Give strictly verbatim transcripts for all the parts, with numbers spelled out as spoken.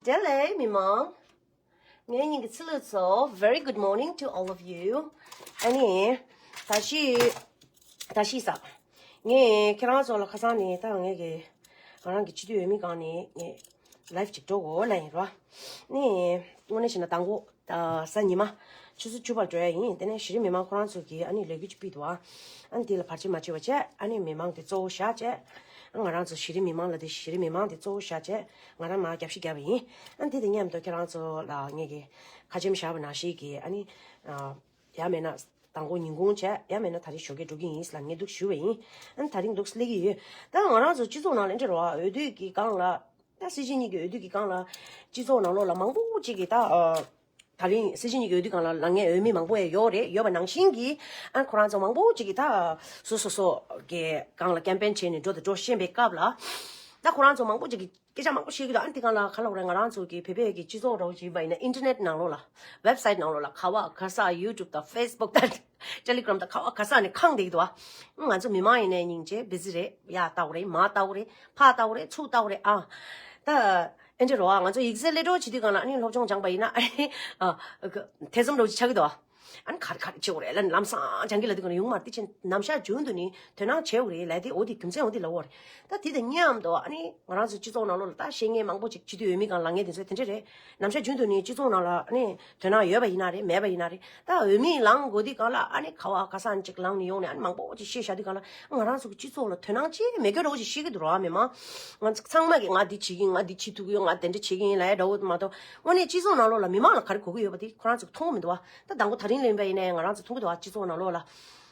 དེ་ལས་མི་མང་། ངའི་སྙིང་གི་ཚི་ལུ་ཚོ། Very good morning to all of you. ཨ་ནི། ད་ཤི། ད་ཤི་ས། ངས་ཁྱེད་རང་ཚོ་ལ་ཁ་སང་ནས་ད་ངས་ཀྱི། ང་རང་གི་སྤྱི་འཐུས་འོས་མི་སྒང་ནས་ངས་ལའིབ་ཅིག་འགྲོ་དགོས་ལ་ཡིན་རོ། ནི། དངོས་གནས་བྱས་ན་དང་པོ། ད་གཟའ་ཉི་མ། ཆུ་ཚོད་བཅུ་པར་འགྲོ་ཡ་ཡིན། དེ་ནས་གཞི་རིམ་མི་མང་ཁོ་རང་ཚོ་གིས་ཨ་ནི་ལས་འགུལ་ཅིག་སྤེལ་འདུག་ཨ། ཨ་ནི་དེ་ལ་བར་ཆད་མ་བྱེད་པ་བྱས། ཨ་ནི་མི་མང་དེ་གཙོ་བོ་བཞག་བྱས། ང་རང་ཚོ་གཞི་རིམ་མི་མང་ལ་དེ་གཞི་རིམ་མི་མང་དེ་གཙོ་བོ་བཞག་བྱས། ང་རང་མར་རྒྱབ་བཤིག་བརྒྱབ་པ་ཡིན། ཨ་ནི་དེ་དང་མཉམ་དུ་ཁྱེད་རང་ཚོ་ལ་ངས་ཀྱི་ཁ་ཆེམས་བཞག་པ་ནང་བཞིན་གྱི་ཨ་ནི། ཡང་མེད་ན་དང་པོ་ཉིན་གུང་བྱས། ཡང་མེད་ན་ད་རིང་ཞོགས་ཀས་འགྲོ་གི་ཡིན་ལ་ངས་འདུག་ཞུ་བ་ཡིན། ཨ་ནི་ད་རིང་འདུག་སླེབས་ཀྱི་ཡོད། ད་ང་རང་ཚོ་སྤྱི་ཚོགས་ནང་ལ་འདྲ་རོ། འོས་བསྡུ་གི་སྒང་ལ། ད་སྲིད་སྤྱི་གཉིས་ཀྱི་འོས་བསྡུ་གི་སྒང་ལ། སྤྱི་ཚོགས་ནང་ལོགས་ལ་མང་པོ་ཅིག་གིས་ད། ཨ། ད་རིང་སྲིད་སྤྱི་གཉིས་ཀྱི་འོས་བསྡུ་སྒང་ལ་ལངས་མཁན་འོས་མི་མང་པོ་ཡང་ཡོད་རེད། ཡོད་པ་ནང་བཞིན་གྱི། ཨ། ཁོ་རང་ཚོ་མང་པོ་ཅིག་གིས་ད་སོ་སོ་སོ་གི་སྒང་ལ་ཀེམ་པེན་བྱས་ནས་འགྲོ་དང་འགྲོ་བཞིན་པའི་སྐབས་ལ། ད་ཁོ་རང་ཚོ་མང་པོ་ཅིག་གིས་སྐད་ཆ་མང་པོ་བཤད་ཀྱི་འདུག་ཨ་ནི་དེ་སྒང་ལ་ག་ལབ་རེད། ང་རང་ཚོ་གི་བོད་པའི་གི་སྤྱི་ཚོགས་འདྲ་བོ་ཅིག་ཡིན་པ་ཡིན་ན་ཨིན་ཊར་ནེཊ་ནང་ལོགས་ལ། ཝེབ་སའིཊ་ནང་ལོགས་ལ། ག་བ་ག་ས། ཡུ་ཊུབ་དང་ཕེ་སི་བུག་དང་ཊེ་ལི་གྷ་རམ་དང་ག་བ་ག་ས་ནས་ཁེངས་བསྡད་ཀྱི་འདུག་ཨ། ང་ཚོ་མི་མང་ཡིན་ནའི་སྙིང་རྗེ་བི་ཟི་རེད། ཡར་ལྟ་དགོས་རེད། མར་ལྟ་དགོས་རེད། ཕར་ལྟ་དགོས་རེད། ཚུར་ལྟ་དགོས་རེད། ཨ། ད། ཨེ་འདྲ་རོ། ང་ཚོ་ཡིག་ཚད་སླེབས་འགྲོ་བྱེད་དུས་སྒང་ལ་ཨ་ནི་སློབ་སྦྱོང་སྦྱངས་པ་ཡིན་ན་ཨ་ནི། ཨ། ཐེ་ཚོམ་འདྲ་བོ་ཅིག་ཆགས་ཀྱི་འདུག་ཨ། ཨ་ནི་ག་རེ་ག་རེ་བྱེད་དགོས་རེད་ལབ་ནས་ལམ་སང་སྦྱང་གི་ལབ་དུས་སྒང་ལ་ཡོང་མ་རེད། དེ་ཕྱིན་ནམ་ཞག་རྒྱུན་དུ་ནི་དོ་སྣང་བྱེད་དགོས་རེད་ལབ་དེ། འོ་དེ་རྒྱུ་མཚན་འོ་དེ་ལབ་དགོས་རེད། ད་དེ་དང་མཉམ་དུ་ཨ་ནི་ང་རང་ཚོ་སྤྱི་ཚོགས་ནང་ལོགས་ལ་ད་ཤེས་མཁན་མང་པོ་ཅིག་སྤྱི་འཐུས་འོས་མི་སྒང་ལངས་མཁན་དེ་ཚོ་དེ་འདྲ་རེད། ནམ་ཞག་རྒྱུན་དུ་ནི་སྤྱི་ཚོགས་ནང་ལ་ཨ་ནི་དོ་སྣང་ཡོད་པ་ཡིན་ན་རེད། མེད་པ་ཡིན་ན་རེད། ད་འོས་མི་ལངས་དགོས་དུས་སྒང་ལ་ཨ་ནི་ག་བ་ག་ས་ནས་ཅིག་ལངས་ནས་ཡོང་ནས་ཨ་ནི་མང་པོ་ཅིག་བཤད་བཞག་དུས་སྒང་ལ། ང་རང་ཚོ་གི་སྤྱི་ཚོགས་ལ་དོ་སྣང་ཅིག་མེད་རྒྱུ་འདྲ་བོ་ཅིག་ཤེས་ཀྱི་འདུག་ར། མི་མང་ང་ཚོ་ཚང་མ་གིས་ང་འདི་བྱེད་ཀྱི་ཡིན། ང་འདི་བྱེད་ཐུབ་ཀྱི་ཡོད། ང་དེ་འདྲ་བྱེད་ཀྱི་ཡིན་ལབ་ཡ་འདྲ་བོ་མ་གཏོགས། དངོས་གནས་སྤྱི་ཚོགས་ནང་ལོགས་ལ་མི་མང་ལ་ག་རེ་དགོས་ཀྱི་ཡོད་པ་དེ་ཁོ་རང་ཚོ་གིས་མཐོང་གི་མི་འདུག་བ། ད་དང་པོ་ད་རིང་ལེན་པ་ཡིན་ནའི་ང་རང་ཚོ་མཐོང་གི་འདུག་བ། སྤྱི་ཚོགས་ནང་ལོགས་ལ།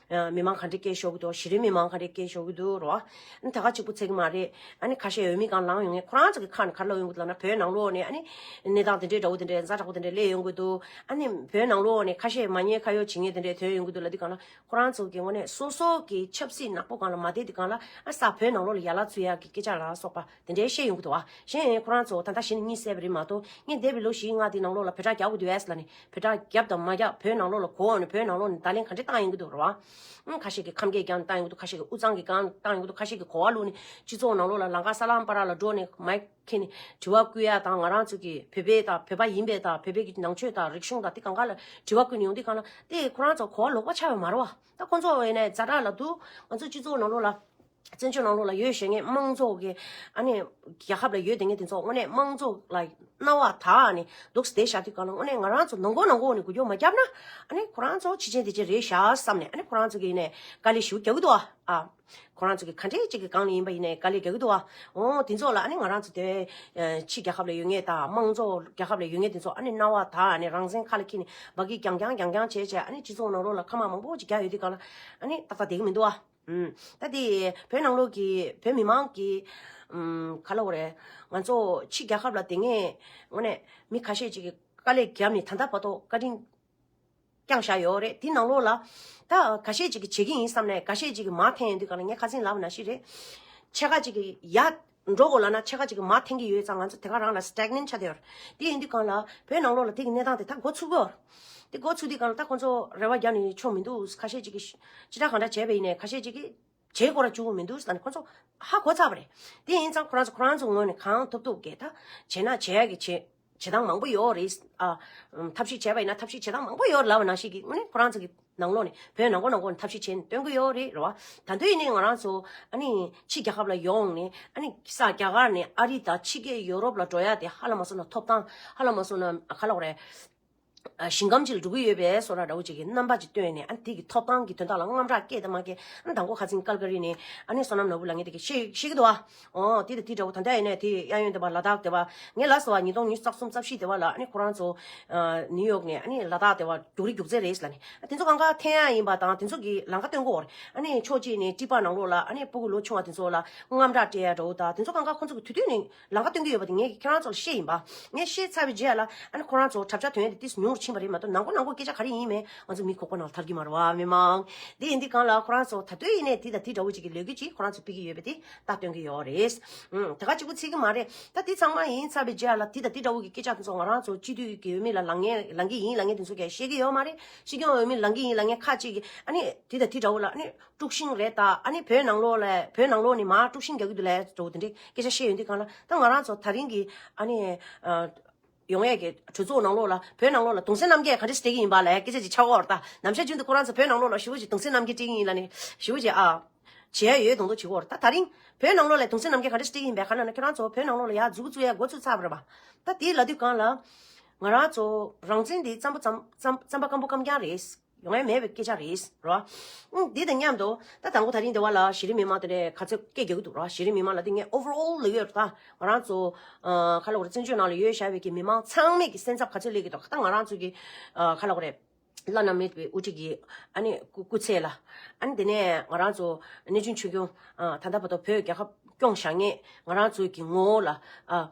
ཨ། མི་མང་ག་འདྲས་སྐད་ཤོར་གྱི་འདུག་གཞི་རིམ་མི་མང་ག་འདྲས་སྐད་ཤོར་གྱི་འདུག་རོ། ཨ་ནི་ད་ག་གཅིག་པུ་ཚད་ཀྱི་མ་རེད། ཨ་ནི་ཁ་ཤས་འོས་མི་སྒང་ལངས་ཡོང་མཁན་ཁོ་རང་ཚོ་གི་ཁ་ནས་ག་རེ་ལབ་ཡོང་གི་འདུག་ལབ་ན། བོད་ནང་ལོགས་ནས་ཨ་ནི་གནས་སྟངས་དེ་འདྲས་འདྲ་བོ་དེ་འདྲས་ཛ་དྲག་པོ་དེ་འདྲས་སླེབས་ཡོང་གི་འདུག་ཨ་ནི་བོད་ནང་ལོགས་ནས་ཁ་ཤས་མ་ཉེས་ཁ་གཡོགས་བྱེད་མཁན་དེ་འདྲས་ཐོན་ཡོང་གི་འདུག་ལབ་དུས་སྒང་ལ། ཁོ་རང་ཚོ་གི་དངོས་གནས་སོ་སོ་གི་ཆབ་སྲིད་ནག་པོ་སྒང་ལ་མ་བསྡད་དུས་སྒང་ལ། ཨ་ས་བོད་ནང་ལོགས་ལ་ཡ་ལ་ཚུར་ཡ་གི་སྐད་ཆ་ལ་སོགས་པ་དེ་འདྲས་བཤད་ཡོང་གི་འདུག་བ། གཞན་ཁོ་རང་ཚོ་ད་ལྟ་གཞི་ནས་གཉིད་སད་པ་རེད་མ་གཏོགས། ངས་འདས་པའི་ལོ་བཞིའི་ནང་དེའི་ནང་ལོགས་ལ་བོད་ཁྲག་རྒྱག་དགོས་འདུག་ཨེ་ལབ་ནས། བོད་ཁྲག་བརྒྱབ་དང་མ་བརྒྱབ། བོད་ནང་ལོགས་ལ་གོ་འོག་ནས་བོད་ནང་ལོགས་ནས་བརྡ་ལན་ག་འདྲས་བཏང་ཡོང་གི་འདུག་རེད་བ། ཨང་། ཁ་ཤས་ཀྱིས་ཁམས་སྐད་རྒྱག་ནས་བཏང་ཡོང་གི་འདུག་ཁ་ཤས་ཀྱིས་དབུས་གཙང་གི་སྒང་བཏང་ཡོང་གི་འདུག་ཁ་ཤས་ཀྱིས་གོ་བ་བླུགས་ནས་སྤྱི་ཚོགས་ནང་ལོགས་ལ་ལམ་ཁ་ས་ལམ་བར་ལ་འགྲོ་ནས་མའིག་འཁྱེར་ནས་དྲི་བ་བསྐུལ་ཡ་དང་། ང་རང་ཚོ་གི་བོད་པའི་དང་བོད་པ་ཡིན་པའི་དང་བོད་པའི་གི་ནང་ཆོས་དང་རིག་གཞུང་དང་དེ་སྒང་ག་ལ་དྲི་བ་བསྐུལ་ནས་ཡོང་དུས་སྒང་ལ། དེ་ཁོ་རང་ཚོ་གོ་བ་ལོག་པ་ཆགས་ཡོད་མ་རེད་བ། ད་ཁོ་ཚོ་ཡིན་ནའི་ཛ་དྲག་ལབ་འདུག་ང་ཚོ་སྤྱི་ཚོགས་ནང་ལོགས་ལ། བཙན་བྱོལ་ནང་ལོགས་ལ་ཡོད་བཞིན་མཁན་དམངས་གཙོ་གི། ཨ་ནི་རྒྱལ་ཁབ་ལ་ཡོད་བསྡད་མཁན་དེ་ཚོ་དངོས་གནས་དམངས་གཙོ་ལ་རྣ་བ་དག་ནས་འདུག་སེ་བསྡད་བཞག་དུས་སྒང་ལ། དངོས་གནས་ང་རང་ཚོ་ནང་ཁུལ་ནང་ཁུལ་ནས་འགུལ་སྐྱོད་མ་བརྒྱབ་ན། ཨ་ནི་ཁོ་རང་ཚོ་ཕྱི་རྐྱེན་དེ་ཅིག་རེད་བཞག་བསམ་ནས། ཨ་ནི་ཁོ་རང་ཚོ་གིས་ནས་དཀའ་ལས་ཞེ་པོ་རྒྱག་གི་འདུག་ཨ། ཨ། ཁོ་རང་ཚོ་གིས་ག་འདྲས་ཅིག་གི་སྒང་ནས་ཡིན་པ་ཡིན་ནའི་དཀའ་ལས་རྒྱག་གི་འདུག་ཨ། འོ་དེ་ཚོ་ལ་ཨ་ནི་ང་རང་ཚོ་དེ་ཕྱི་རྒྱལ་ཁབ་ལ་ཡོད་མཁན་དང་། དམངས་གཙོ་རྒྱལ་ཁབ་ལ་ཡོད་མཁན་དེ་ཚོ་ཨ་ནི་རྣ་བ་དག་ནས་རང་བཙན་ཁ་ལ་འཁྱེར་ནས་འབའ་གི་རྒྱང་རྒྱང་རྒྱང་རྒྱང་བྱས་བྱས། ཨ་ནི་སྤྱི་ཚོགས་ནང་ལོགས་ལ་ཁ་མང་མང་པོ་ཅིག་རྒྱག་ཡོད་དུས་སྒང་ལ། ཨ་ནི་ཏག་ཏག་བསྡད་ཀྱི་མི་འདུག་ཨ། ཨུམ། ད་དེ་བོད་ནང་ལོགས་ཀྱི་བོད་མི་མང་གི། ཨུམ། ག་ལབ་དགོས་རེད། ང་ཚོ་ཕྱི་རྒྱལ་ཁབ་ལ་བསྡད་མཁན་དངོས་གནས་མི་ཁ་ཤས་ཅིག་གིས་དཀའ་ལས་བརྒྱབ་ནས་ད་ལྟ་བར་དུ་བཀའ་དྲིན་བསྐྱངས་བཞག་ཡོད་རེད། དེ་ནང་ལོགས་ལ་ད་ཁ་ཤས་ཅིག་གིས་བྱེད་ཀྱི་ཡིན་བསམ་ནས་ཁ་ཤས་ཅིག་གིས་མར་འཐེན་ཡོང་དུས་སྒང་ལ། ངས་ཁ་སང་ལབ་པ་ནང་བཞིན་རེད། ཕྱེད་ཀ་ཅིག་གིས་ཡར་འགྲོ་དགོས་ལབ་ན་ཕྱེད་ཀ་ཅིག་གིས་མར་འཐེན་གྱི་ཡོད་ཙང་། ང་ཚོ་དེ་ག་རང་ལ་སི་ཊེག་ནེན་ཆགས་བསྡད་ཡོད་རེད། དེ་ཡིན་དུས་སྒང་ལ་བོད་ནང་ལོགས་ལ་དེ་གི་གནས་སྟངས་དེ་ད་འགོ་ཚུགས་ཀྱི་ཡོད་རེད། དེ་འགོ་ཚུགས་དུས་སྒང་ལ་ད་ཁོ་ཚོ་རེ་བ་རྒྱག་ནས་ཆོ་མི་འདུག་ཁ་ཤས་ཅིག་གིས་ཅི་འདྲ་གང་འདྲ་བྱས་པ་ཡིན་ནའི་ཁ་ཤས་ཅིག་གིས་བྱེད་དགོས་ར་བཅུག་གི་མི་འདུག་ཟེར་ནས་ཁོ་ཚོ་ཧ་གོ་ཚར་བ་རེད། དེ་ཡིན་ཙང་ཁོ་རང་ཚོ་ཁོ་རང་ཚོ་ངོས་ནས་གང་ཐུབ་ཐུབ་གི་ད་བྱས་ན་བྱས་ཀྱི་བྱེད་བྱེད་སྟངས་མང་པོ་ཡོད་རེད། ཨ། ཐབས་ཤེས་བྱས་པ་ཡིན་ན་ཐབས་ཤེས་བྱེད་སྟངས་མང་པོ་ཡོད་རེད་ལབ་པ་ནང་བཞིན་གྱི། དངོས་གནས་ཁོ་རང་ཚོ་གི་ནང་ལོགས་ནས་བོད་ནང་ཁུལ་ནང་ཁུལ་ནས་ཐབས་ཤེས་བྱས་ནས་སྟོན་གྱི་ཡོད་རེད། རེད་བ། ད་དུང་ཡིན་ནའི་ང་རང་ཚོ་ཨ་ནི་ཕྱི་རྒྱལ་ཁབ་ལ་ཡོང་ནས། ཨ་ནི་ས་རྒྱ་གར་ནས་ཨ་རི་དང་ཕྱི་རྒྱལ་ཡོ་རོབ་ལ་འགྲོ་ཡ་དེ་ཧ་ལམ་མ་སོང་ན་ཐོབ་ཐང་། ཧ་ལམ་མ་སོང་ན་ག་ལབ་དགོས་རེད། ཨ། ཞིང་ཁམས་ཅིག་ལ་འགྲོ་གི་ཡོད་པའི་བཟོ་འདྲ་འདྲ་བོ་ཅིག་གི་རྣམ་པ་ཅིག་སྟོན་ནས། ཨ། དེ་གི་ཐོབ་ཐང་གི་དོན་དག་ལ་དངངས་སྐྲག་སྐད་དང་མ་སྐད། ཨ། དང་པོ་ཁ་སང་ཀལ་ཀ་རི་ནས། ཨ་ནི་བསོད་ནམས་ནོར་བུ་ལབ་མཁན་དེ་གིས་བཤད་བཤད་ཀྱི་འདུག་བ། ཨོ། དེ་དང་དེ་འདྲ་བོ། ད་ལྟ་ཡིན་ནའི་དེ་གཡས་གཡོན་དེ་བ་ལ་དྭགས་དེ་བ། ངས་ལབ་སོང་བ། ཉིས་སྟོང་ཉི་ཤུ་རྩ་གསུམ་རྩ་བཞི་དེ་བ་ལ་ཨ་ནི་ཁོ་རང་ཚོ། ཨ། ནིའུ་ཡོག་ནས་ཨ་ནི་ལ་དྭགས་དེ་བ་རྒྱུག་རེས་རྒྱུག་རྩིས་རེད་ལབ་ནས། ཨ། དེ་ཚོ་གང་ག་འཐེན་ཡ་ཡིན་པ་དང་། དེ་ཚོ་གི་ལམ་ཁ་སྟོན་གྱི་ཡོད་རེད། ཨ་ནི་ཕྱོགས་གཅིག་ནས་ཊི་པ་ནང་ལོགས་ལ་ཨ་ནི་སྤུ་གུ་ལོ་ཆུང་བ་དེ་ཚོ་ལ་དངངས་སྐྲག་སྤྲད་ཡ་འདྲ་བོ་དང་། དེ་ཚོ་གང་ག་ཁོ་ཚོ་གི་དུས་དུས་ནས་ལམ་ཁ་སྟོན་གྱི་ཡོད་པ་དེ་ངས་ཁྱེད་རང་ཚོ་ལ་བཤད་ཡིན་པ། ངས་བཤད་ཚར་བའི་རྗེས་ལ་ཨ་ནི་ཁོ་རང་ཚོ་གྲབས་ཆག་ཐོན་ཡ་དེ་ཏིས་ཉུང་རུ་ཕྱིན་པ་རེད་མ་གཏོགས། ནང་ཁུལ་ནང་ཁུལ་སྐད་ཆ་ག་རེ་ཡིན་མིན་ང་ཚོ་མི་ཁོག་པ་ནང་ལ་ཐར་གྱི་མ་རེད་བ། མི་མང་། དེ་ཡིན་དུས་སྒང་ལ་ཁོ་རང་ཚོ་ད་དུང་ཡིན་ནའི་དེ་དང་དེ་འདྲ་བོ་ཅིག་གི་ལས་འགུལ་ཅིག་ཁོ་རང་ཚོ་སྤེལ་གྱི་ཡོད་པ་དེ་ད་སྟོན་གྱི་ཡོད་རེད། ཨང་། དེ་ག་གཅིག་པུ་ཚིག་གི་མ་རེད། ད་དེ་ཚང་མ་ཡིན་ཚར་བའི་རྗེས་ལ་དེ་དང་དེ་འདྲ་བོ་གི་སྐད་ཆ་དེ་ཚོ་ང་རང་ཚོ་སྤྱི་འཐུས་ཀྱི་འོས་མི་ལ་ལངས་མཁན་ལངས་ཀྱི་ཡིན་ལབ་མཁན་དེ་ཚོ་གིས་བཤད་ཀྱི་ཡོད་མ་རེད། སྲིད་སྐྱོང་འོས་མི་ལངས་ཀྱི་ཡིན་ལབ་མཁན་ཁག་ཅིག་གིས་ཨ་ནི་དེ་དང་དེ་འདྲ་བོ་ལ་ཨ་ནི། དཀྲུག་ཤིང་རེད་ད། ཨ་ནི་བོད་ནང་ལོགས་ལ། བོད་ནང་ལོགས་ནས་མར་དཀྲུག་ཤིང་རྒྱག་གི་འདུག་ལབ་འདྲ་བོ་དེ་འདྲའི་སྐད་ཆ་བཤད་ཡོང་དུས་སྒང་ལ། ད་ང་རང་ཚོ་ད་རིང་གི་ཨ་ནི། ཨ། ཡོང་ཡས་ཀྱི་གྲོས་ཚོགས་ནང་ལོགས་ལ་བོད་ནང་ལོགས་ལ་གདུང་སེམས་རྣམ་རྒྱལ་ག་འདྲ་ཞིག་སྤྲད་ཀྱི་ཡིན་པ་ལ་ཡ་སྐད་ཆ་ཅིག་ཆགས་ཀྱི་ཡོད་རེད་ད། ནམ་ཞག་རྒྱུན་དུ་ཁོ་རང་ཚོ་བོད་ནང་ལོགས་ལ་ཞེ་པོ་ཅིག་གདུང་སེམས་རྣམ་རྒྱལ་སྤྲད་ཀྱི་ཡིན་ལབ་ནས་ཞེ་པོ་ཅིག་ཨ། བྱེད་ཡ་ཡོད་མདོག་མདོག་བྱེད་ཀྱི་ཡོད་རེད་ད། ད་རིང་བོད་ནང་ལོགས་ལ་གདུང་སེམས་རྣམ་རྒྱལ་ག་འདྲ་ཞིག་སྤྲད་ཀྱི་ཡིན་པས་ག་ན་ན་ཁྱོད་རང་ཚོ་བོད་ནང་ལོགས་ལ་ཡ་མཛུབ་གུ་བཙུགས་ཡ་འགོ་ཚུགས་ཚར་བ་རེད་པ། ད་དེ་ལབ་དུས་སྒང་ལ་ང་རང་ཚོ་རང་བཙན་དེ་རྩམ་པ་རྩམ་རྩམ་རྩམ་པ་སྐམ་པོ་སྐམ་རྐྱང་རེད། ཡོང་ཡ་མེད་པའི་སྐད་ཆ་རེད་རོ། ཨང་། འདི་དང་མཉམ་དུ་ད་དང་པོ་ད་རིང་འདི་བ་ལ་གཞི་རིམ་མི་མང་དེ་འདྲས་ག་ཚོད་སྐད་རྒྱག་གི་འདུག་རོ། གཞི་རིམ་མི་མང་ལ་དེ་ངས་overall ལབ་ཡོད་རེད་ད། ང་རང་ཚོ་ཨ་ག་ལབ་དགོས་རེད། བཙན་བྱོལ་ནང་ལ་ཡོད་བཞག་པའི་གི་མི་མང་ཚང་མས་ཀྱི་སེམས་འཚབ་ག་ཚོད་སླེབས་ཀྱི་འདུག་ད་ང་རང་ཚོ་གི་ཨ་ག་ལབ་དགོས་རེད། བླ་ན་མེད་པའི་དབུ་ཁྲིད་ཀྱི་ཨ་ནི་སྐུ་སྐུ་ཚེ་ལ། ཨ་ནི་དེ་ནས་ང་རང་ཚོ་གནས་ཆུང་ཆོས་སྐྱོང་ཨ་ད་ལྟ་བར་དུ་བོད་རྒྱལ་ཁབ་སྐྱོང་བཞག་མཁན་ང་རང་ཚོའི་གི་ངོ་བོ་ལ་ཨ།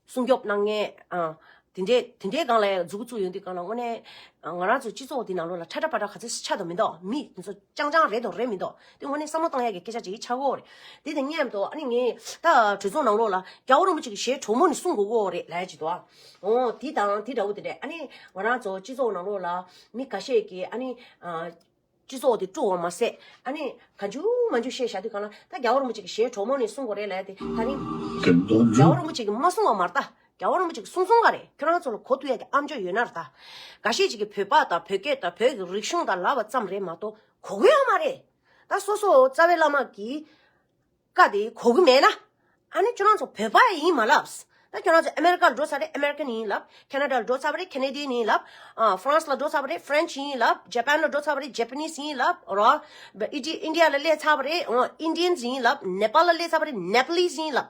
སྲུང་སྐྱོབ་གནང་མཁན་ཨ། དེ་འདྲའི་དེ་འདྲའི་སྒང་ལ་མཛུབ་གུ་བཙུགས་ཡོང་དུས་སྒང་ལ་དངོས་གནས་ང་རང་ཚོའི་སྤྱི་ཚོགས་འདི་ནང་ལོགས་ལ་ཁྲ་ཁྲ་པ་ཏྲ་ག་ཚོད་ཆགས་འདུག་མི་འདུག་མི་དེ་ཚོ་རྐྱང་རྐྱང་རེད་དང་རེད་མི་འདུག་དེ་དངོས་གནས་བསམ་བློ་བཏང་ཡག་གི་སྐད་ཆ་ཅིག་ཆགས་ཀྱི་ཡོད་རེད། དེ་དང་མཉམ་དུ་ཨ་ནི་ངས་ད་གྲོས་ཚོགས་ནང་ལོགས་ལ་རྒྱལ་བ་རིན་པོ་ཆེ་གི་ཞལ་གྲོ་མོ་ནས་གསུང་དགོས་ཀྱི་ཡོད་རེད་ལབ་ཡ་ཅིག་འདུག་ཨ། འོ་དེ་དང་དེ་འདྲ་བོ་དེ་འདྲས་ཨ་ནི་ང་རང་ཚོ་སྤྱི་ཚོགས་ནང་ལོགས་ལ་མི་འགའ་ཤས་ཀྱིས་ཨ་ནི་ཨ། སྤྱི་ཚོགས་དེ་དཀྲུགས་པ་མ་ཟད། ཨ་ནི་གང་བྱུང་མང་བྱུང་བཤད་བཞག་དུས་སྒང་ལ་ད་རྒྱལ་བ་རིན་པོ་ཆེ་གི་ཞལ་གྲོ་མོ་ནས་གསུང་དགོས་རེད་ལབ་ཡ་དེ་ད་རིང་རྒྱལ་བ་རིན་པོ་ཆེ་གིས་མ་གསུང་བ་མ་རེད་ད། རྒྱལ་བ་རིན་པོ་ཆེ་གིས་གསུང་གསུང་ག་རེད། ཁྱོད་རང་ཚོ་ལ་གོ་ཐུབ་ཡ་གི་ཨམ་ཅོག་ཡོད་ན་རེད་ད། འགའ་ཤས་ཅིག་གིས་བོད་པ་དང་བོད་སྐད་དང་བོད་ཀྱི་རིག་གཞུང་དང་ལབ་པ་ཙམ་རེད་མ་གཏོགས་གོ་གི་ཡོད་མ་རེད། ད་སོ་སོ་རྩ་བའི་བླ་མ་གིས་བཀའ་དེ་གོ་གི་མེད་ན། ཨ་ནི་ཁྱོད་རང་ཚོ་བོད་པ་ཡིན་མ་ལབ། ད་ཁྱོད་རང་ཚོ་ཨ་མེ་རི་ཀར་འགྲོ་ཚར་རེད། ཨ་མེ་རི་ཀན་ཡིན་ལབ། ཁེ་ན་ཌ་ལ་འགྲོ་ཚར་བ་རེད། ཁེ་ན་ཌི་ཡན་ཡིན་ལབ། ཨ་ཧྥ་རན་སི་ལ་འགྲོ་ཚར་བ་རེད། ཧྥ་རན་སི་ཡིན་ལབ། ཇ་པན་ལ་འགྲོ་ཚར་བ་རེད། ཇ་པ་ནི་སི་ཡིན་ལབ་རོ། ཨི་ཏི་ཨིན་ཌི་ཡ་ལ་སླེབས་ཚར་བ་རེད། ཨ་ཨིན་ཌི་ཡན་སི་ཡིན་ལབ། ནེ་པཱལ་ལ་སླེབས་ཚར་བ་རེད། ནེ་པ་ལི་སི་ཡིན་ལབ་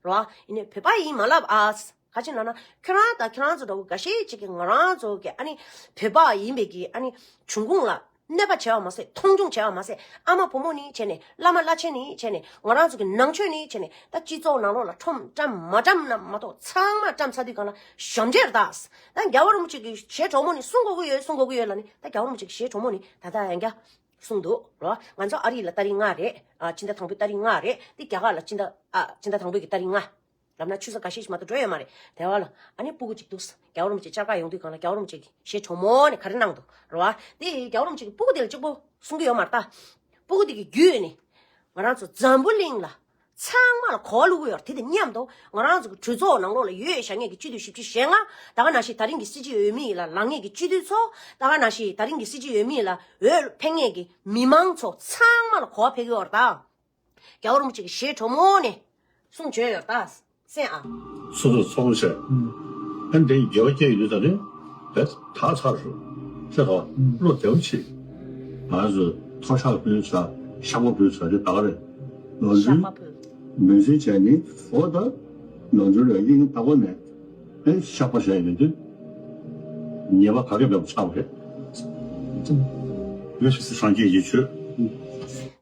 རོ། ཡིན་ནའི་བོད་པ་ཡིན་མ་ལབ་ཨ། ག་ཅི་ལབ་ན་ཁྱོད་རང་དང་ཁྱོད་རང་ཚོ་འདྲ་བོ་འགའ་ཤས་ཅིག་གིས་ང་རང་ཚོ་གི་ཨ་ནི་བོད་པ་ཡིན་པའི་གི་ཨ་ནི་འབྱུང་ཁུངས་ལ་གནོད་པ་བྱས་པ་མ་ཟད། མཐོང་ཆུང་བྱས་པ་མ་ཟད། ཨ་མ་བུ་མོ་ནས་བྱས་ནས་བླ་མ་བླ་ཆེན་ནས་བྱས་ནས་ང་རང་ཚོ་གི་ནང་ཆོས་ནས་བྱས་ནས་ད་སྤྱི་ཚོགས་ནང་ལོགས་ལ་ཁྲོམ་བཀྲམ་མ་བཀྲམ་ན་མ་གཏོགས་ཚང་མ་བཀྲམ་ཚར་དུས་སྒང་ལ་གཞོམ་འདྲེར་གདའ། ད་རྒྱལ་བ་རིན་པོ་ཆེ་གི་ཞལ་གྲོ་མོ་ནས་གསུང་དགོས་ཀྱི་ཡོད་གསུང་དགོས་ཀྱི་ཡོད་ལབ་ནས་ད་རྒྱལ་བ་རིན་པོ་ཆེ་གི་ཞལ་གྲོ་མོ་ནས་ད་ལྟ་ཡང་བསྐྱར་གསུངས་འདུག་རོ། ང་ཚོ་ཨ་རི་ལ་ཏ་རིག་ལྔ་རེད། ཨ་སྤྱི་ཟླ་དང་པོའི་ཏ་རིག་ལྔ་རེད། དེ་རྒྱ་གར་ལ་སྤྱི་ཟླ་ཨ་སྤྱི་ཟླ་དང་པོའི་གི་ཏ་རིག་ལྔ། ལབ་ན་ཆུ་ཚོད་འགའ་ཤས་ཤིག་མ་གཏོགས་འགྲོ་ཡོད་མ་རེད། དེ་བ་ལ་ཨ་ནི་སྤུ་གུ་གཅིག་འདུག་རྒྱལ་བ་རིན་པོ་ཆེ་བཅར་ག་ཡོང་དུས་སྒང་ལ་རྒྱལ་བ་རིན་པོ་ཆེ་གི་ཞལ་གྲོ་མོ་ནས་ག་རེ་གནང་འདུག་རེད་བ། དེ་རྒྱལ་བ་རིན་པོ་ཆེ་གི་སྤུ་གུ་དེ་ལ་གཅིག་པོ་གསུང་གི་ཡོད་མ་རེད་ད། སྤུ་གུ་དེ་གི་བརྒྱུད་ནས་ང་རང་ཚོ་འཛམ་བུ་གླིང་ལ་ཚང་མ་ལ་གོ་བ་བླུག་གི་ཡོད་རེད། དེ་དང་མཉམ་དུ་ང་རང་ཚོ་གི་གྲོས་ཚོགས་ནང་ལོགས་ལ་ཡོད་བཞག་མཁན་གི་སྤྱི་འཐུས་བཞི་བཅུ་ཞེ་ལྔ། ད་ག་ནང་བཞིན་ད་རིང་གི་སྲིད་སྤྱི་འོས་མི་ལ་ལངས་མཁན་གི་སྤྱི་འཐུས་ཚོ། ད་ག་ནང་བཞིན་ད་རིང་གི་སྲིད་སྤྱི་འོས་མི་ལ་འོས་འཕེན་མཁན་གི་མི་མང་ཚོ་ཚང་མ་ལ་གོ་བ་ཕེབས་ཀྱི་ཡོད་རེད་ད། རྒྱལ་བ་རིན་པོ་ཆེ་གི་ཞལ་གྲོ་མོ་ནས་གསུང་བྱོས་ཡོད་ད། གསན་ཨ། སོ་སོ་ཚོགས་པ་བྱས། ཨ་ནི་དེ་དགེ་བ་སྐྱེ་ཡོད་དུས་ད་ནི་དེ་དག་ཚར་རུ་ཤེས་དོ། བློ་བདེ་བོ་བྱེད། ང་ཚོ་མཐོ་ཤག་ཕུལ་ཚར། ཤག་མ་ཕུལ་ཚར་དེ་དག་རེད། ནོར་འཛུལ་མུན་སེལ་བྱས་ནི་འོ་ད་ནོར་འཛུལ་ལ་ཡིན་ད་པོ་ནས་ཨེ་བཤགས་པ་བྱས་ཡོད་དུས་ཉེས་པ་ག་གེ་མེད་པ་ཆགས་པ་རེད། ཡོད་སྲིད་སངས་རྒྱས་ཀྱི་ཆོས།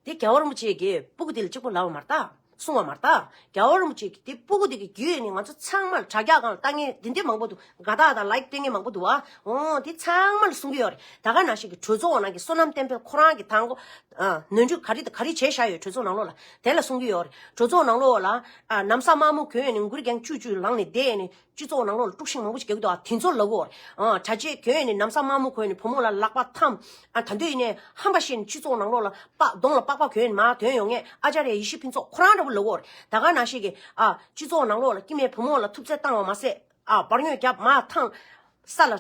དེ་རྒྱལ་བ་རིན་པོ་ཆེ་གིས་སྤུ་གུ་དེ་ལ་གཅིག་པོ་ལབ་པ་མ་རེད་ད། གསུང་བ་མ་རེད་ད། རྒྱལ་བ་རིན་པོ་ཆེ་གིས་དེ་སྤུ་གུ་དེ་གི་བརྒྱུད་ནས་ང་ཚོ་ཚང་མ་ལ་དྲ་རྒྱ་སྒང་ལ་ལྟ་མཁན་དེ་འདྲས་མང་པོ་འདུག་དགའ་རྟགས་དང་ལའིཀ་སྤྲད་མཁན་མང་པོ་འདུག་བ། འོ་དེ་ཚང་མ་ལ་གསུང་གི་ཡོད་རེད། ད་ག་ནང་བཞིན་གི་གྲོས་ཚོགས་ནང་གི་བསོད་ནམས་བསྟན་འཕེལ་ཁོ་རང་གི་དང་པོ་ཨ་ནོར་འཁྲུལ་ག་རེ་དང་ག་རེ་བྱས་བཞག་ཡོད། གྲོས་ཚོགས་ནང་ལོགས་ལ་དེ་ལ་གསུང་གི་ཡོད་རེད། གྲོས་ཚོགས་ནང་ལོགས་ལ་ཨ་ན་བཟའ་དམར་མོ་གྱོན་ནས་མགུར་རྒྱན་བཅུ་བཅུ་ལངས་ནས་བསྡད་ནས། སྤྱི་ཚོགས་ནང་ལོགས་ལ་དཀྲུག་ཤིང་མང་པོ་ཞིག་རྒྱག་གི་འདུག་ཨ་དེ་ཚོ་ལབ་ཀྱི་ཡོད་རེད། ཨ་གྲྭ་ཆས་གྱོན་ནས་ན་བཟའ་དམར་མོ་གོན་ནས་བུ་མོ་ལ་ལག་པ་འཐམ། ཨ་ད་དུང་ཡིན་ནའི་ཧམ་པ་བཤད་ནས་སྤྱི་ཚོགས་ནང་ལོགས་ལ་པགས་གདོང་ལ་པགས་པ་གྱོན་ནས་མར་ཐོན་ཡོང་མཁན་ཨ་ཙརྱ་ཡེ་ཤེས་ཕུན་ཚོགས་ཁོ་རང་འདྲ་པོ་ལབ་ཀྱི་ཡོད་རེད། ད་ག་ནང་བཞིན་གྱི་ཨ་སྤྱི་ཚོགས་ནང་ལོགས་ལ་སྐྱེ་དམན་བུ་མོ་ལ་ཐུབ་ཚད་བཏང་བ་མ་ཟད། ཨ་པར་ཉོ་རྒྱབ་མར་འཐམ། ས་ལ་